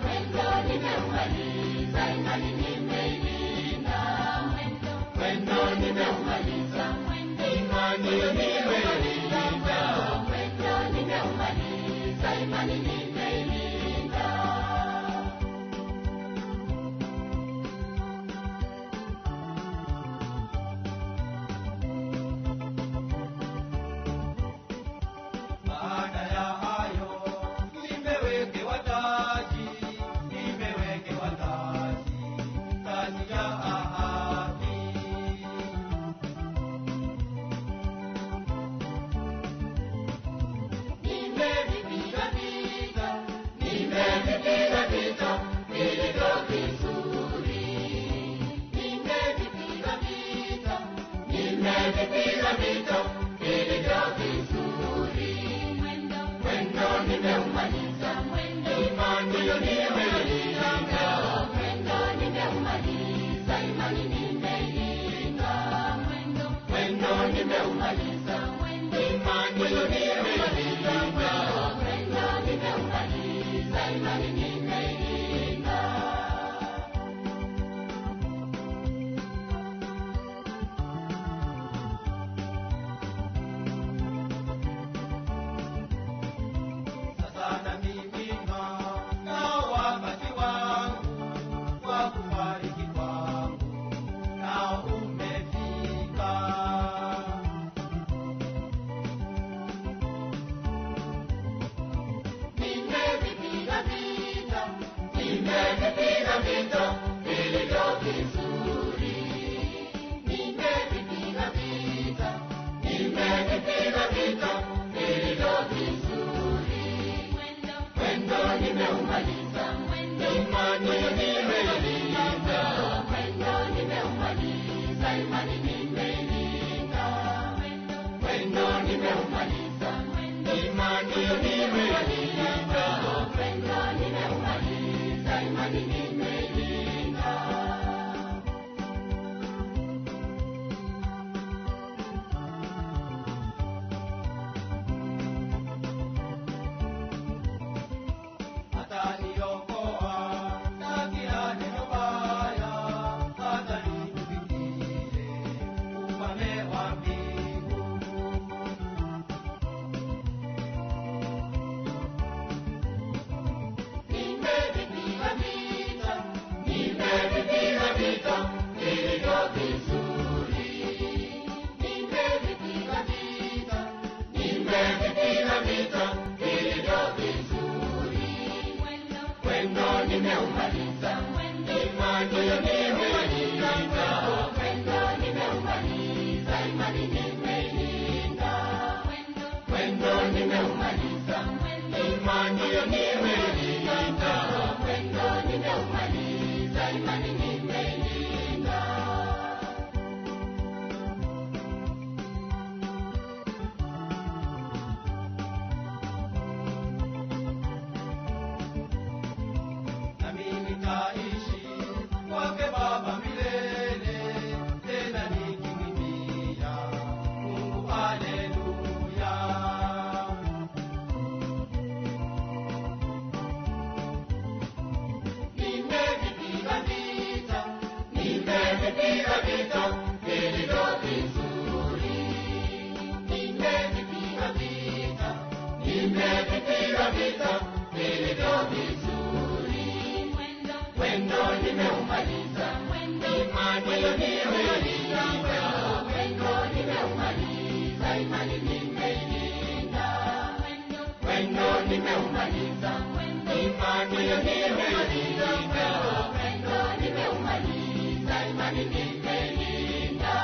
mwendo nimeumaliza, imani nimeilinda. Mwendo, mwendo nimeumaliza, mwendo, imani nimeilinda, mwendo nimeumaliza, imani nimeilinda.
Baada ya hayo nimewekewa taji, nimewekewa taji, taji ya haki.
Nimevipiga vita, nimevipiga vita vilivyo vizuri. Nimevipiga vita, nimevipiga vita vilivyo vizuri. Mwendo, mwendo nimeumaliza, mwendo, imani nimeilinda, mwendo nimeumaliza, imani nimeilinda. Mwendo, mwendo nimeumaliza, mwendo, imani nimeilinda, mwendo nimeumaliza, imani nimeilinda.
Sasa namiminwa na wakati wangu wa kufariki kwangu nao umefika.
Nimevipiga vita, nimevipiga vita vilivyo vizuri. Nimevipiga vita, nimevipiga vita vilivyo vizuri. Mwendo, mwendo nimeumaliza, mwendo, imani nimeilinda, mwendo nimeumaliza, imani nimeilinda. Mwendo, mwendo nimeumaliza, mwendo, imani nimeilinda, mwendo nimeumaliza, imani nimeilinda.
Ataniokoa na kila neno baya, hata nikufikie ufalme wa mbingu.
Nimevipiga vita, nimevipiga vita vilivyo vizuri. Nimevipiga vita, nimevipiga vita vilivyo vizuri. Mwendo, mwendo nimeumaliza, mwendo, imani nimeilinda, mwendo nimeumaliza, imani nimeilinda. Mwendo, mwendo nimeumaliza, mwendo, imani nimeilinda, mwendo nimeumaliza, imani nimeilinda.
Nami nitaishi kwake Baba milele, tena nikimwimbia Mungu haleluya.
Nimevipiga vita, nimevipiga vita vilivyo vizuri. Nimevipiga vita, nimevipiga vita vilivyo vizuri. Mwendo, mwendo nimeumaliza, mwendo, imani nimeilinda, mwendo nimeumaliza, imani nimeilinda. Mwendo, mwendo nimeumaliza, mwendo, imani nimeilinda, mwendo nimeumaliza, imani nimeilinda.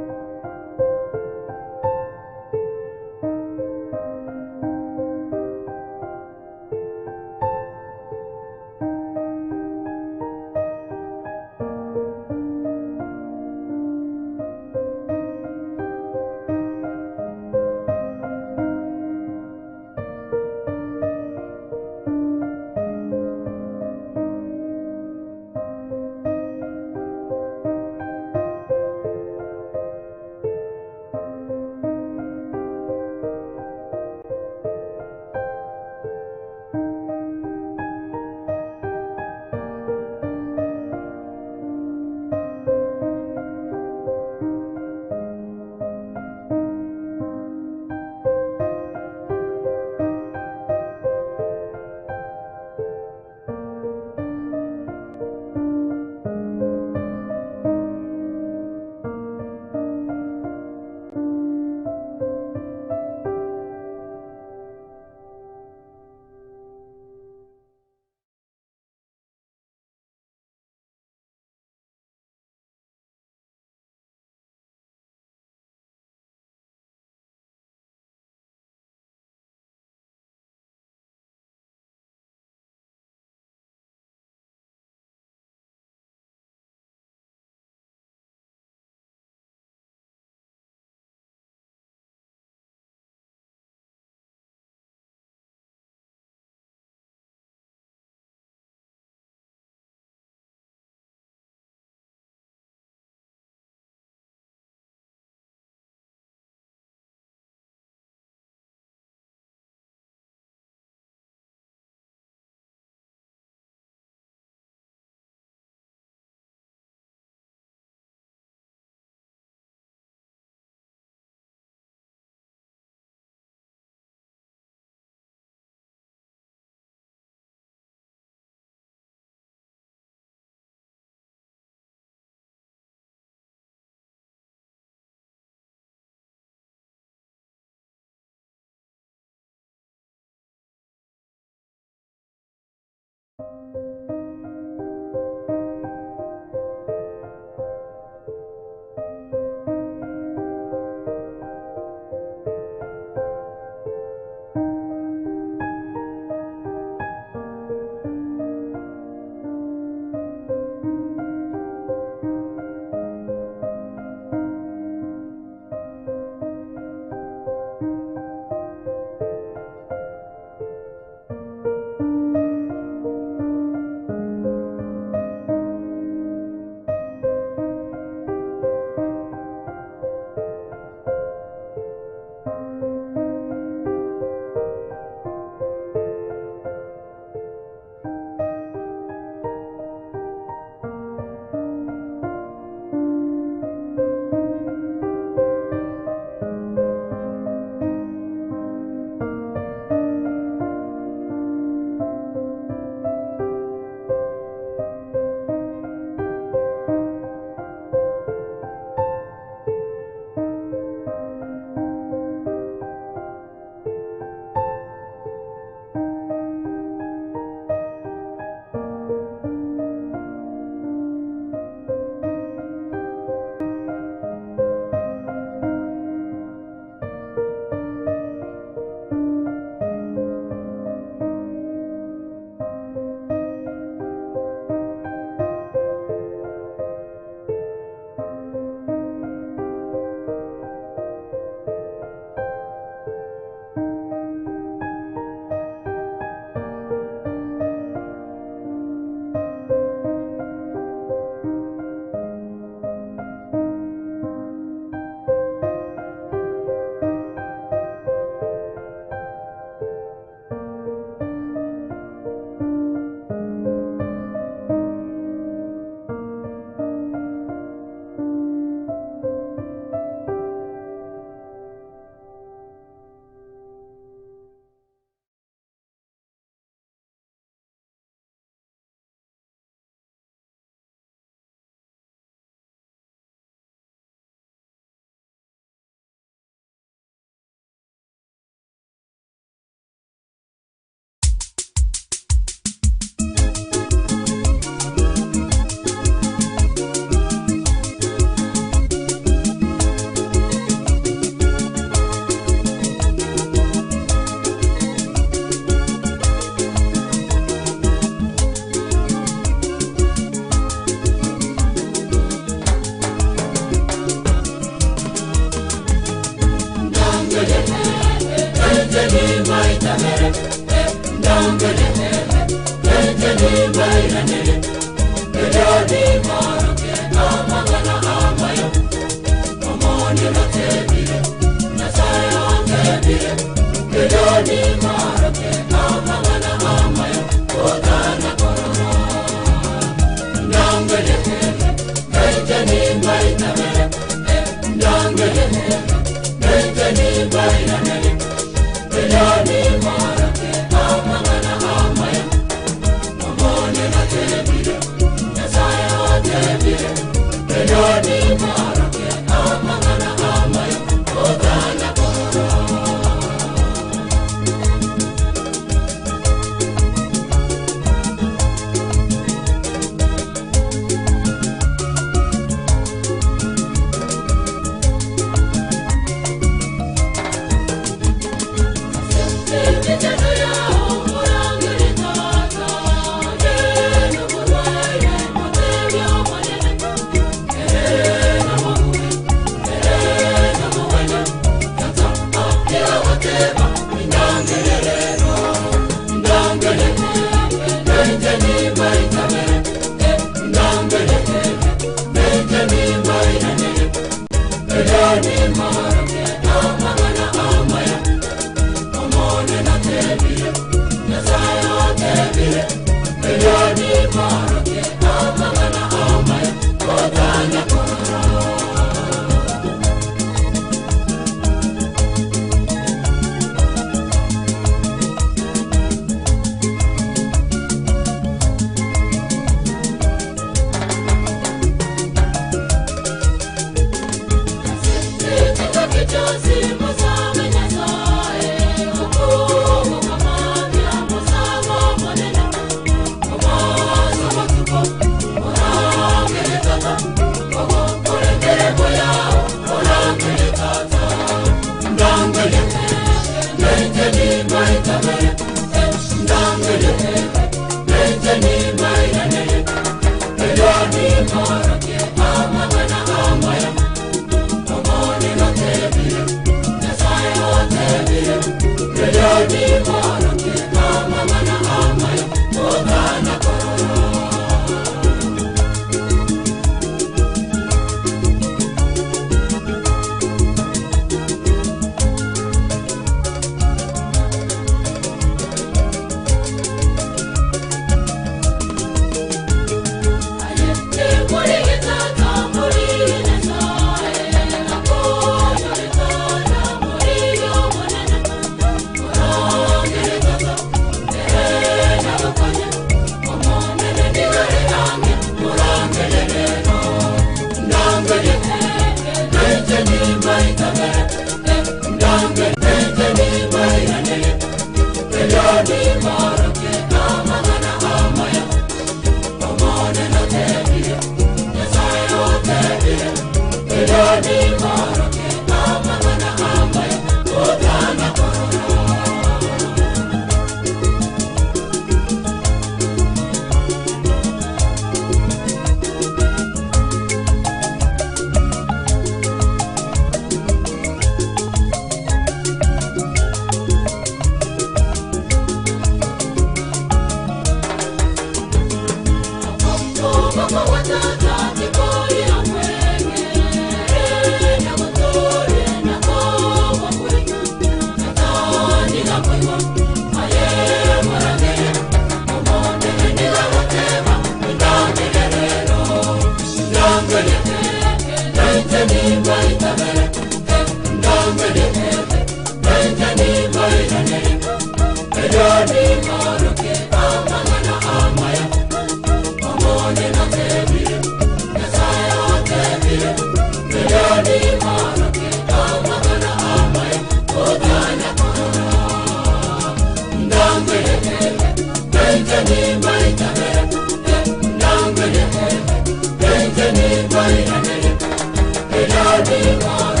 Thank you.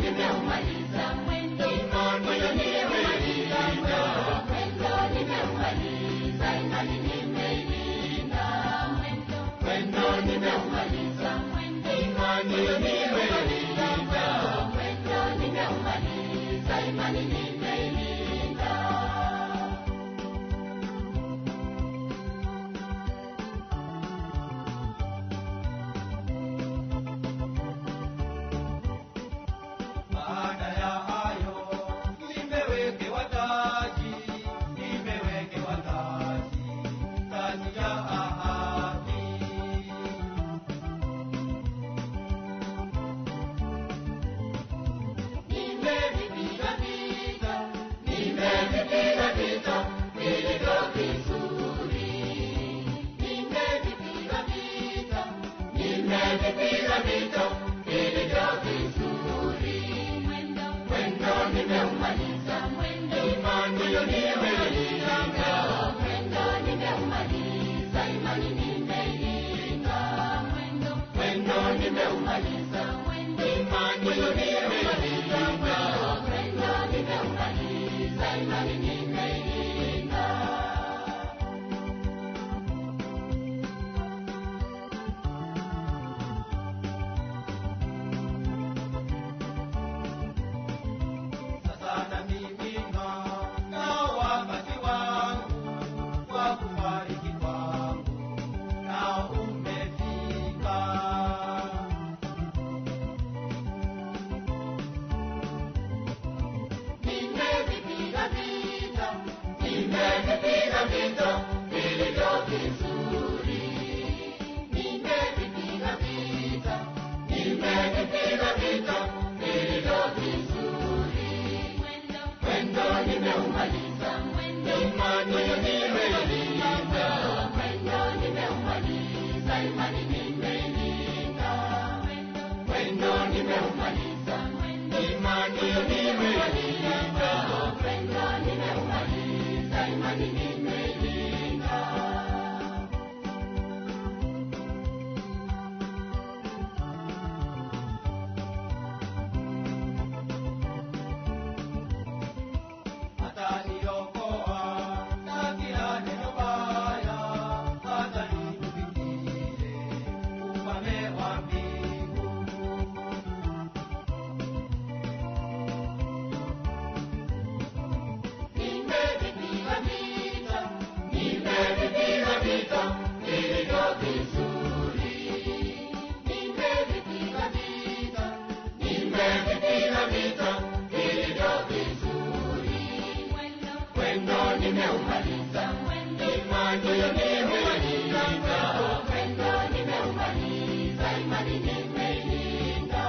nimeumaliza mwendo, mwendo nimeumaliza mwendo, mwendo nimeumaliza, imani nimeilinda mwendo, mwendo nimeumaliza mwendo, imani nimeilinda mwendo, mwendo nimeumaliza, imani nimeilinda.
Baada ya hayo nimewekewa taji, nimewekewa taji, taji ya ahadi.
Nimevipiga vita, nimevipiga vita vilivyo vizuri. Nimevipiga vita, nimevipiga vita vilivyo vizuri. Mwendo, mwendo nimeumaliza, mwendo, imani nimeilinda, mwendo nimeumaliza, imani nimeilinda, mwendo, mwendo nimeumaliza, mwendo, imani nimeilinda, mwendo nimeumaliza, imani nimeilinda.
Sasa namimina na wakati wangu wa kufariki kwangu nao umefika.
Nimevipiga vita, nimevipiga vita vilivyo vizuri. Nimevipiga vita, nimevipiga vita vilivyo vizuri. Mwendo, mwendo nimeumaliza, mwendo, imani nimeilinda, mwendo nimeumaliza, imani nimeilinda, mwendo, mwendo nimeumaliza, mwendo, imani nimeilinda, mwendo nimeumaliza, imani nimeilinda.
Ataniokoa na kila neno baya, hata nikufikie ufalme wa mbingu.
Nimevipiga vita, nimevipiga vita vilivyo vizuri. Nimevipiga vita, nimevipiga vita vilivyo vizuri. Mwendo, mwendo nimeumaliza, mwendo, imani nimeilinda, mwendo nimeumaliza, imani nimeilinda,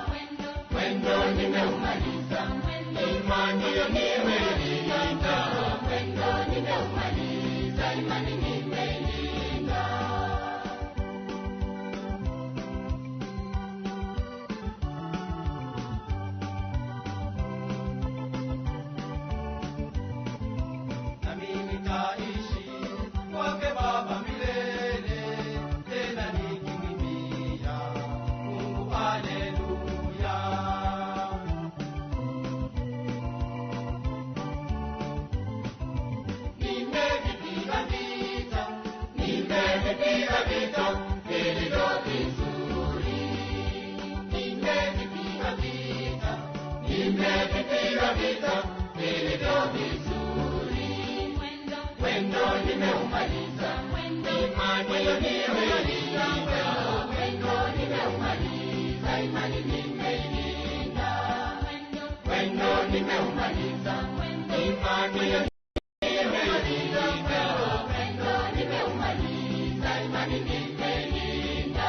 mwendo, mwendo nimeumaliza, mwendo, imani nimeilinda, mwendo nimeumaliza, imani nimeilinda.
Nami nitaishi kwake Baba milele, tena nikimwimbia Mungu haleluya.
Nimevipiga vita, nimevipiga vita vilivyo vizuri. Nimevipiga vita, nimevipiga vita vilivyo vizuri. Mwendo, mwendo nimeumaliza, mwendo, imani nimeilinda, mwendo nimeumaliza, imani nimeilinda, mwendo, mwendo nimeumaliza, mwendo, imani nimeilinda, mwendo nimeumaliza, imani nimeilinda.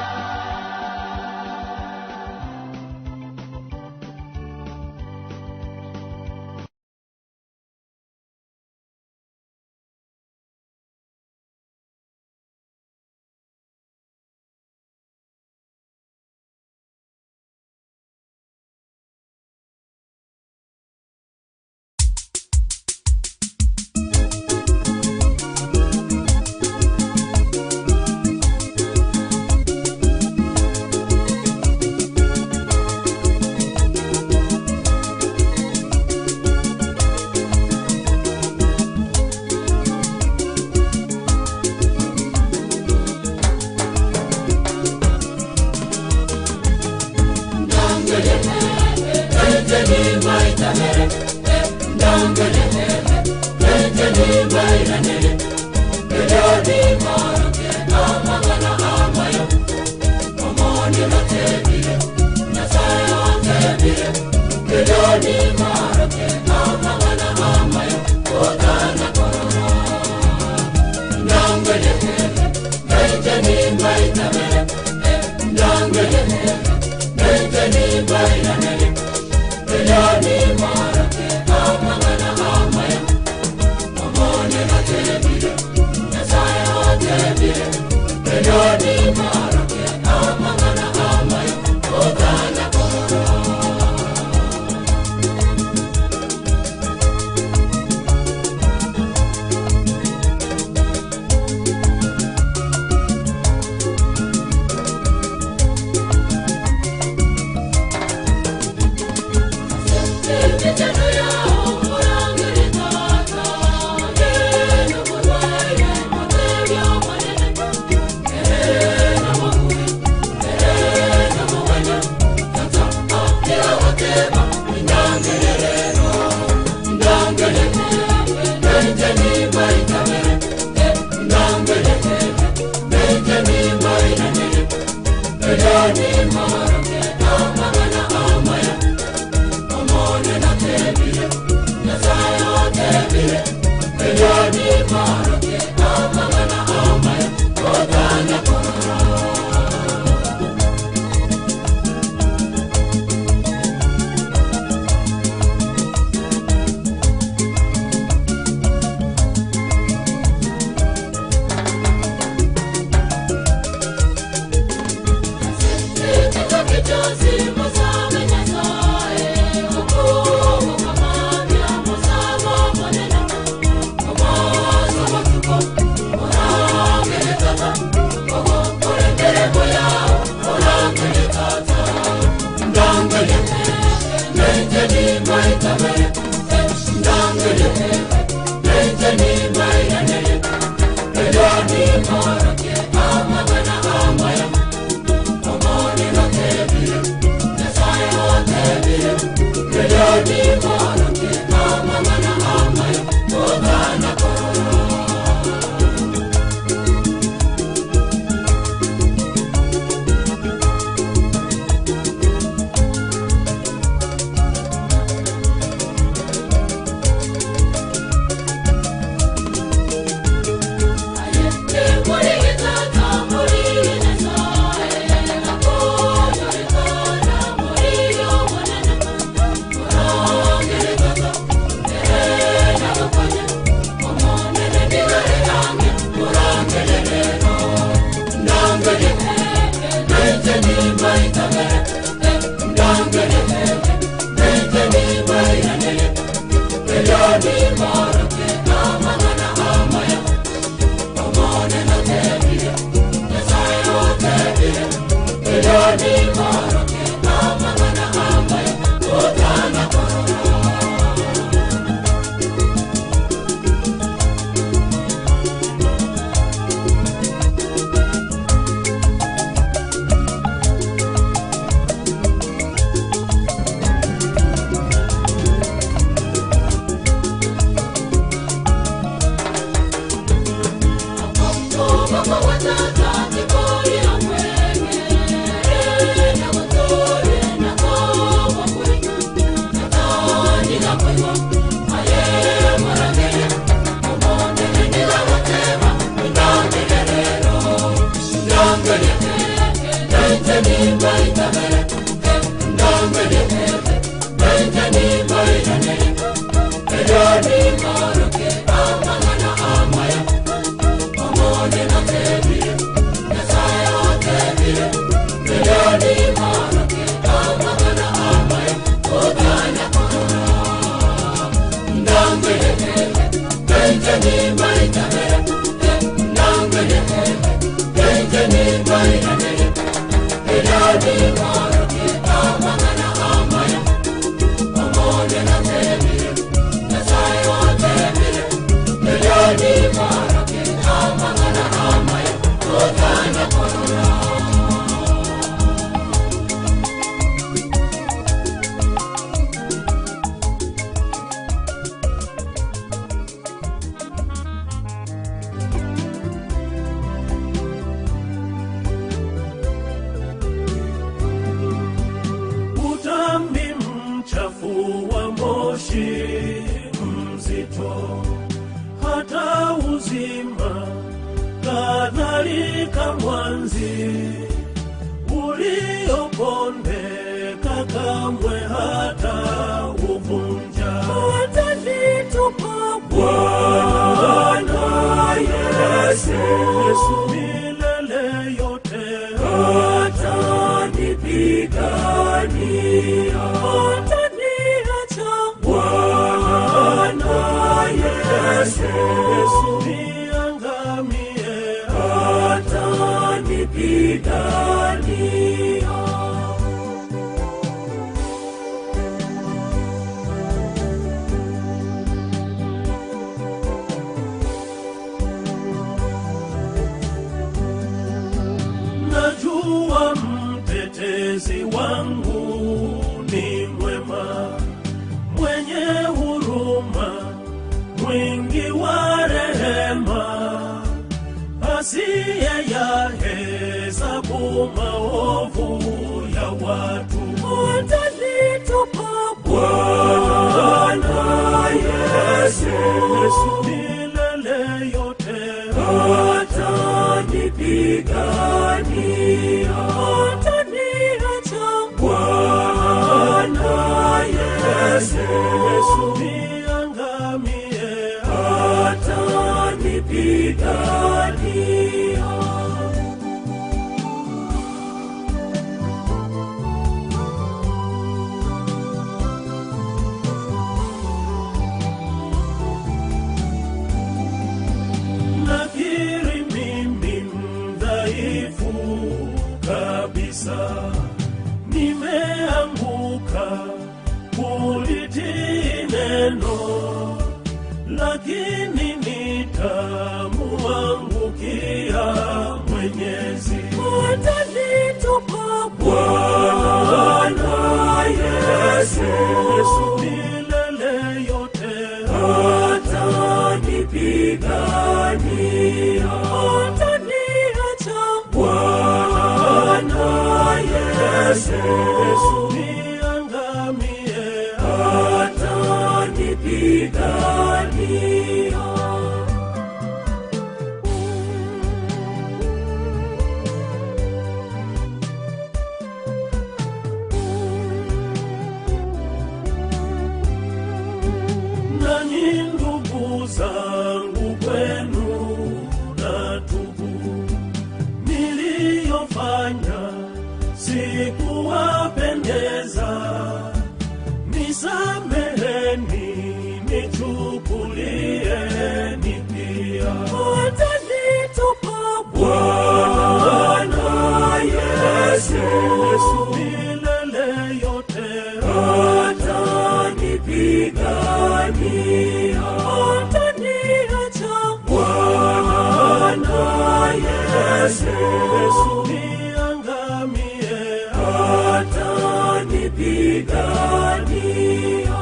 Utambi mchafu wa moshi mzito, hata uzima kadhalika mwanzi uliopondeka kamwe hata uvunja. Atanitupa Bwana Yesu milele yote, atanipigania, ataniacha Bwana Yesu niangamie, atanipigania. Najua mtetezi wangu ni mwema, mwenye huruma, mwingi wa rehema, asiye yahesabu maovu watu. Atanitupa Bwana Yesu milele yote, atanipigania, ataniacha Bwana Yesu niangamie, atanipigania. Nakiri mimi mdhaifu kabisa, nimeanguka kulitii neno, lakini nitamuangukia Mwenyezi. Atanitupa Bwana Yesu milele yote, atanipigania, ataniacha Bwana Yesu niangamie, atanipigania. Nanyi ndugu zangu kwenu natubu, niliyofanya sikuwapendeza, nisameheni, nichukulieni pia. Atanitupa Bwana Yesu milele yote, atanipigania, ataniacha Bwana Yesu niangamie, atanipigania.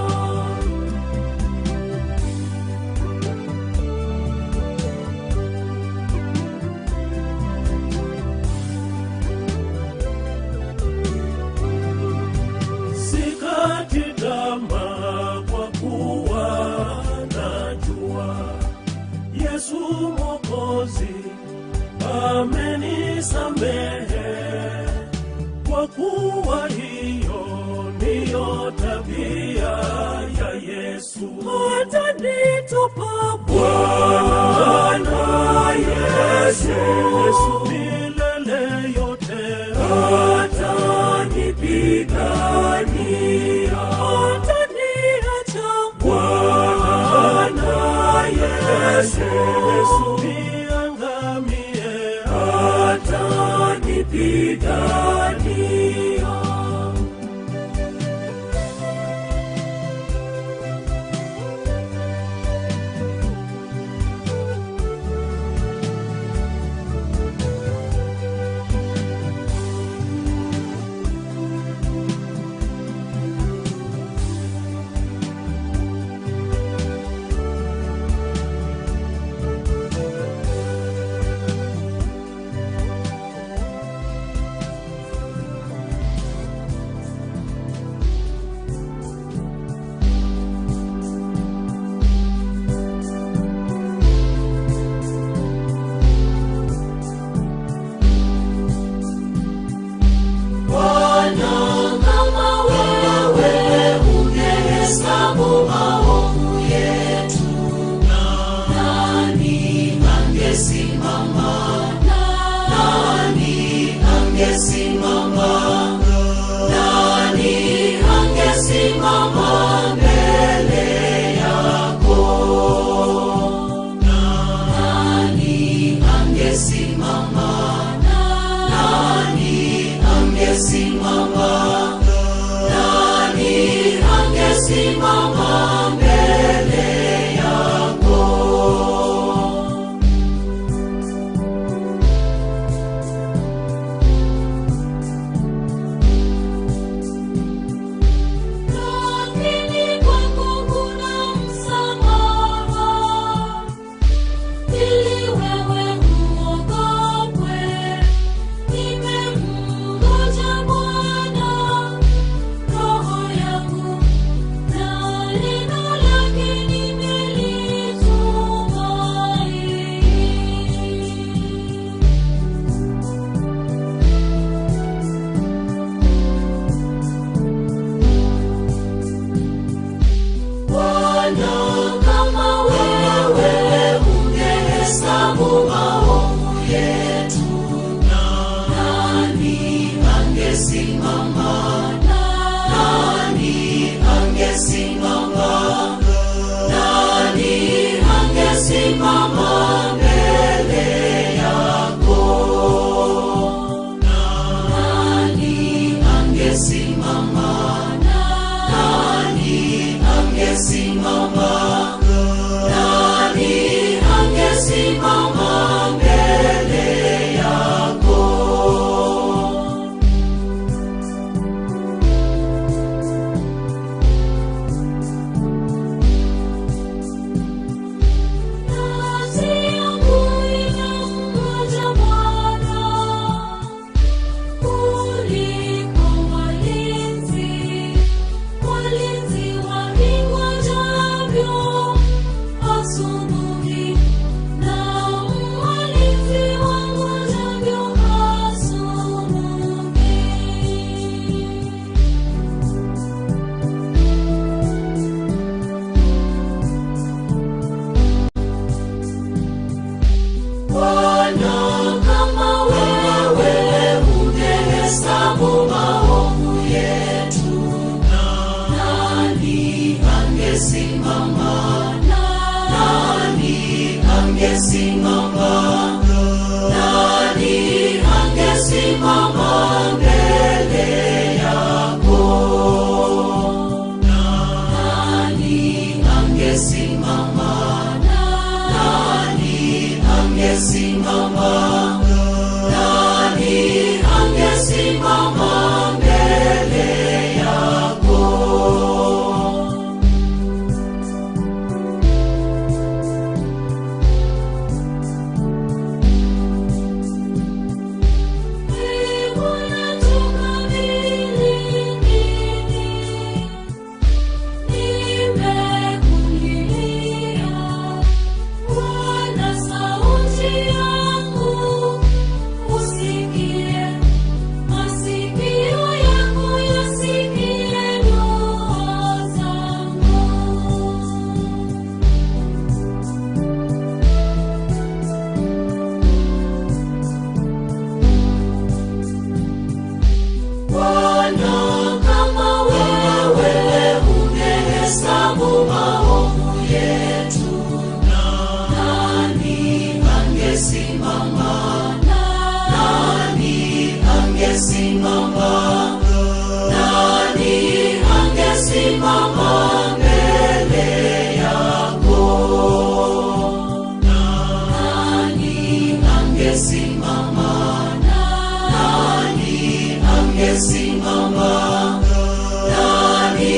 Sikati tamaa kwa kuwa najua Yesu Mwokozi amenisamehe, kwa kuwa hiyo ndiyo tabia ya Yesu. Atanitupa Bwana Yesu milele yote, atanipigania, ataniacha Bwana Yesu niangamie, atanipigania. angesimama? Nani angesimama mbele yako? Nani angesimama? Nani angesimama? Nani angesimama mbele yako? Nafsi yangu inamngoja Bwana kuliko walinzi, walinzi waningojavyo asubuhi, na walinzi wangojavyo asubuhi. Bwana, kama wewe ungehesabu maovu yetu, nani angesimama? Nani angesimama? Nani angesimama mbele yako? Nani angesimama? Nani angesimama? Nani angesimama mbele yako? Ee Bwana, tukabili nimekulilia Bwana, sauti yangu usikie, masikio yako yasikie dua zangu. Bwana, kama wewe ungehesabu maovu yetu, nani angesimama? Nani angesimama? Nani angesimama mbele yako? Nani angesimama? Nani angesimama? Nani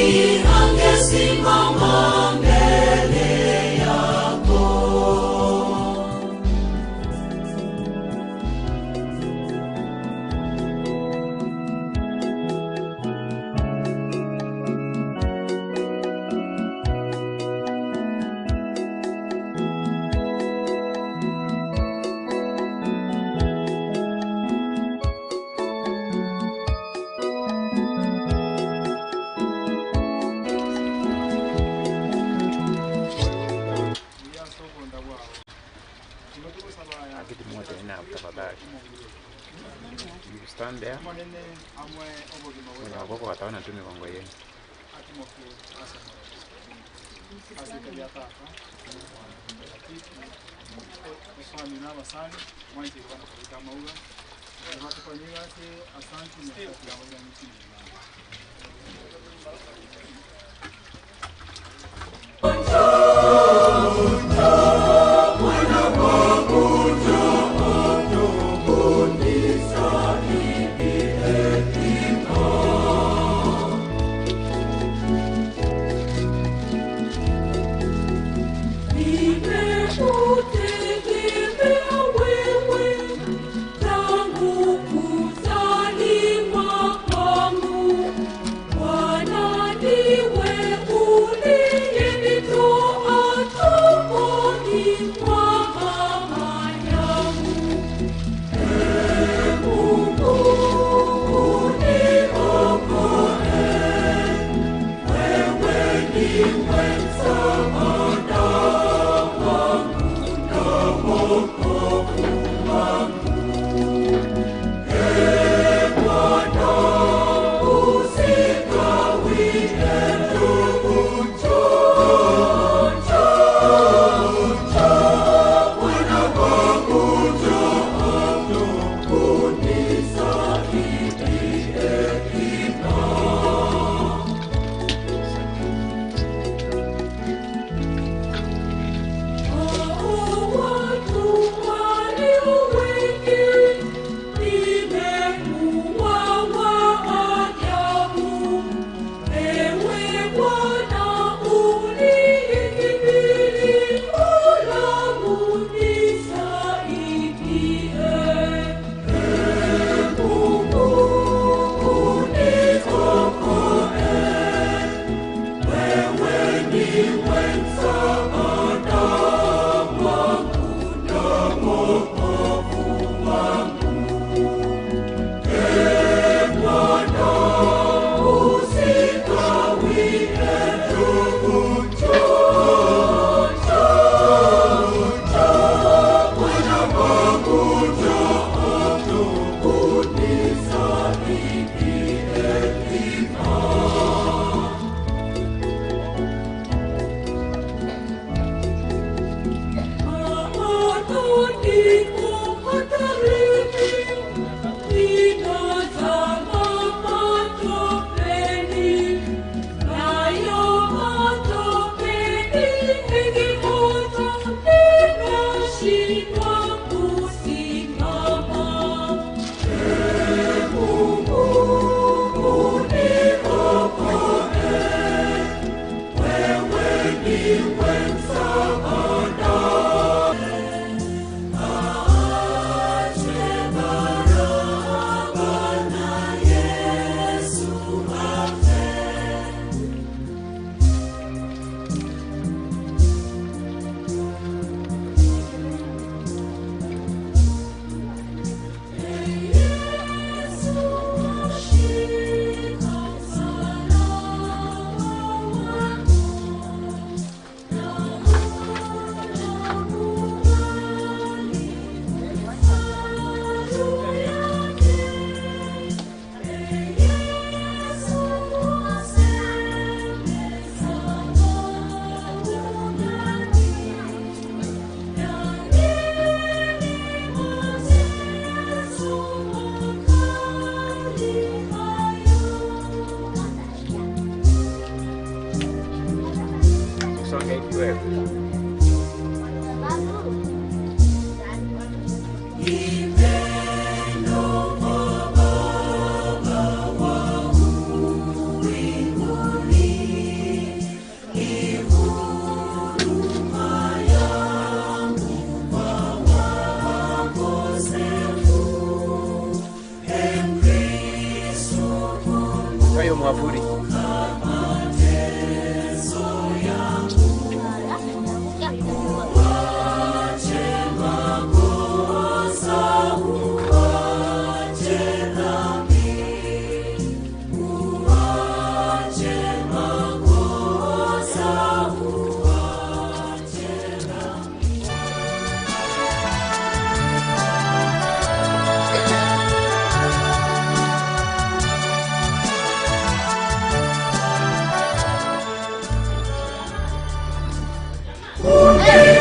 angesimama mbele yako?
Akiti moja ina tafadhali. You stand there. Mwenye wakoko wataona tu migongo yenu.
Nimekutegemea wewe tangu kuzaliwa kwangu.
Kayo mwavuli.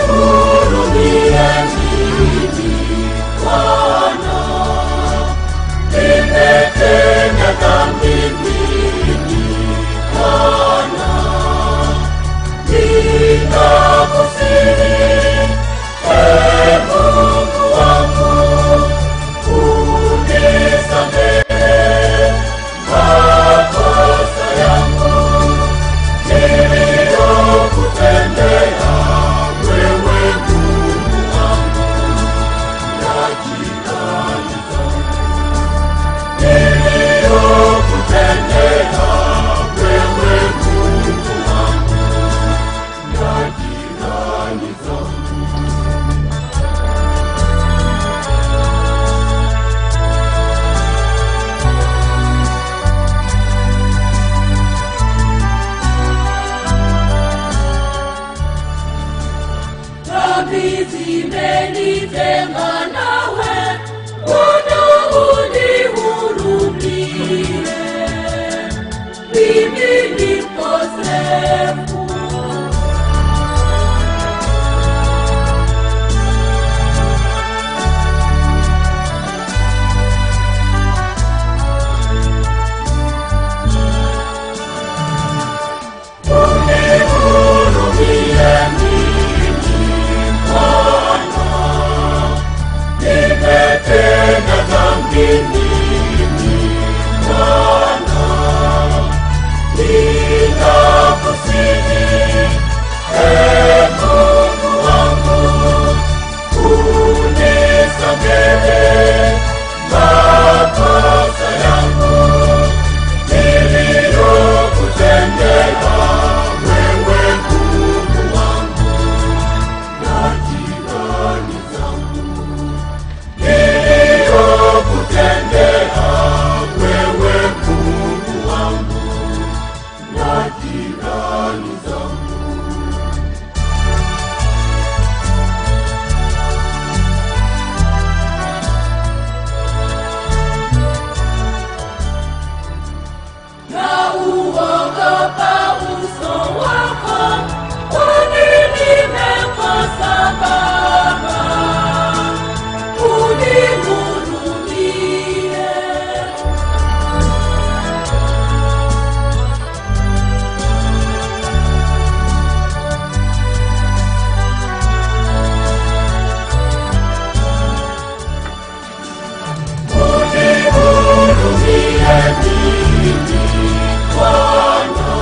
Unihurumie mimi Bwana, nimetenda dhambi mimi Bwana, ninakusihi, Ee Mungu wangu, unisamehe makosa yangu niliyokutendea wewe Mungu wangu na jirani zangu, niliyokutendea wewe Mungu wangu na jirani zangu.
Dhambi zimenitenga nawe, Bwana unihurumie. Mimi ni mkosefu.
Unihurumie mimi Bwana, nimetenda dhambi mimi Bwana, ninakusihi, Ee Mungu wangu, unisamehe makosa yangu niliyokutendea wewe Mungu wangu na jirani zangu, niliyokutendea wewe Mungu wangu na jirani zangu.
Na uogopa uso wako, kwani nimekosa Baba, unihurumie.
Unihurumie mimi Bwana,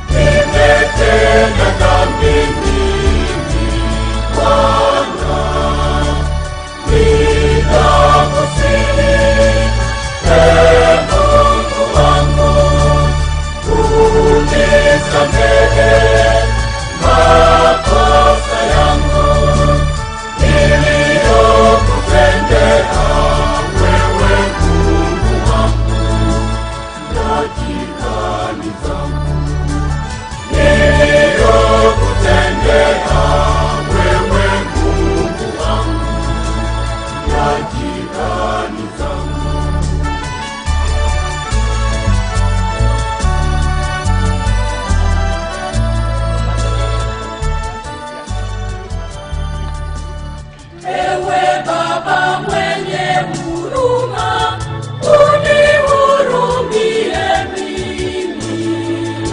nimetenda dhambi mimi Bwana, ninakusihi, Ee Mungu wangu, unisamehe makosa yangu niliyokutendea wewe Mungu wangu na jirani zangu, niliyokutendea wewe Mungu wangu na jirani zangu.
Ewe Baba mwenye huruma, unihurumie mimi.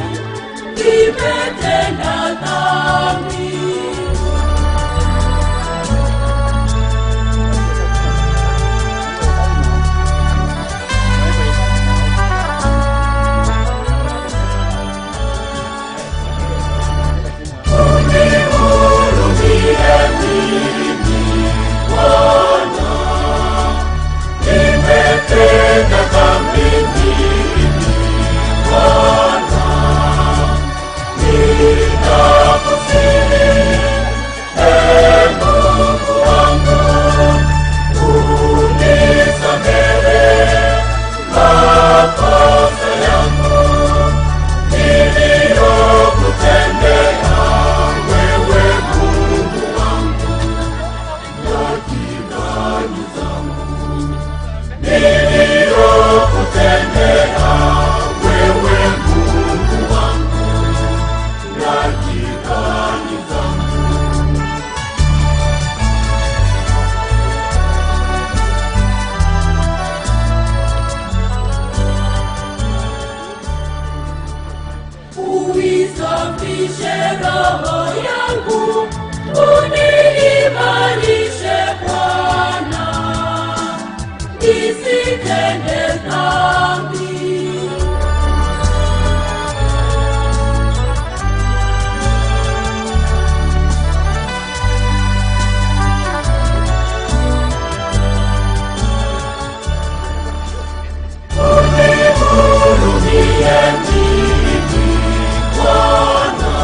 Unisafishe roho yangu, uniimarishe Bwana, nisitende dhambi. Unihurumie mimi Bwana,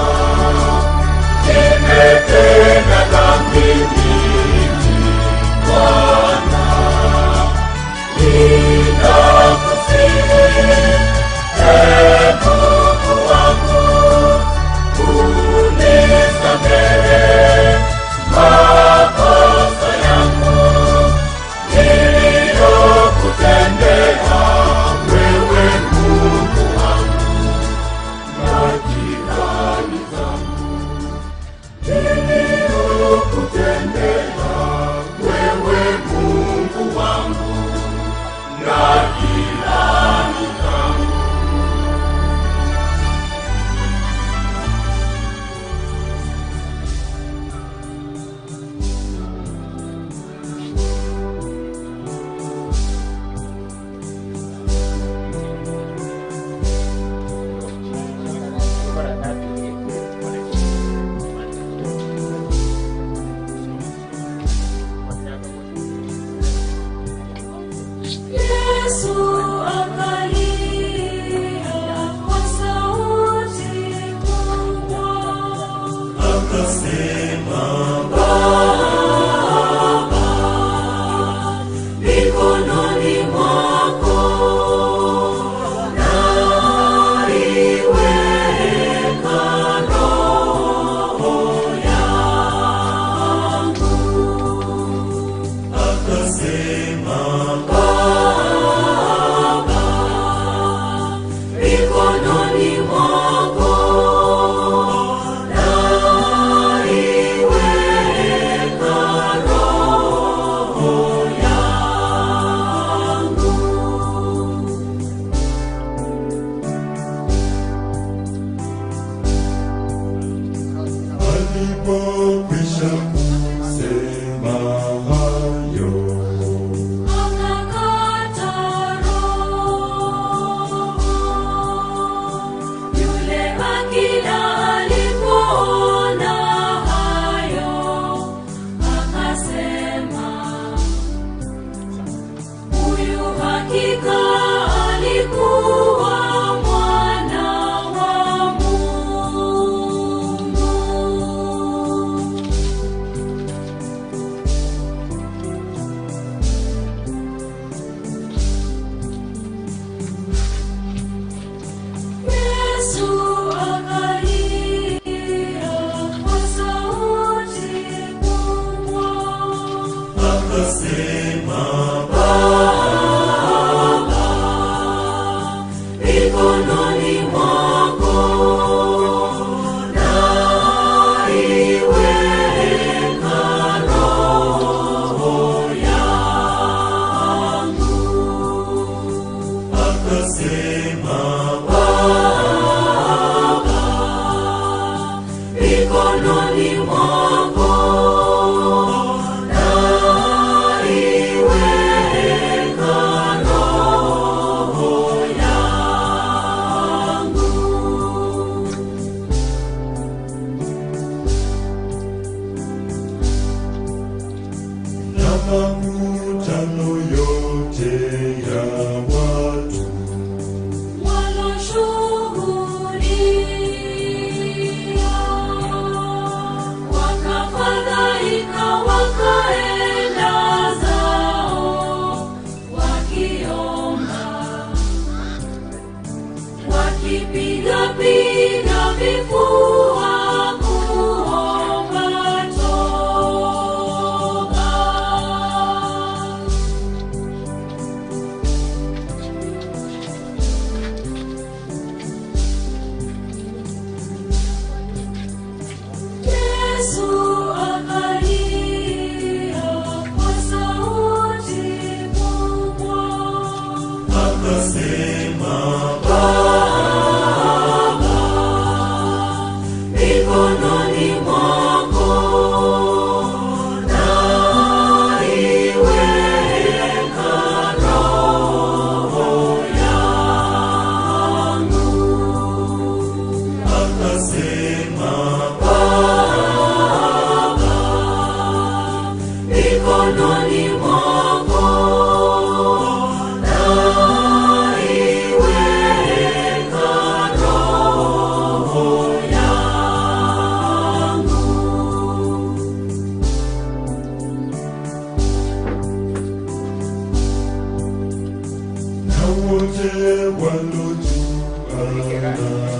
nimetenda dhambi mimi Bwana, ninakusihi ee Mungu wangu, unisamehe makosa yangu niliyokutendea wewe Mungu wangu na jirani zangu, niliyokutendea wewe Mungu wangu na jirani zangu. Yesu akalia kwa sauti kubwa,
Akasema,
Baba, mikononi mwako naiweka roho yangu.
Akasema,
Baba, mikononi mwako naiweka roho yangu.
Alipokwisha kusema hayo,
Akakata roho. Yule akida alipoona hayo, akasema, huyu hakika alikuwa mwana wa Mungu. Yesu akalia kwa sauti kubwa,
akasema,
Baba, mikononi mwako naiweka roho yangu.
Akasema,
Baba, mikononi mwako naiweka roho yangu.
Na makutano yote ya watu
Waloshuhudia wakafadhaika, wakaenda zao wakiomba, wakipigapiga vifua kuomba toba. Yesu akalia kwa sauti kubwa,
akasema,
Baba,
Bwana.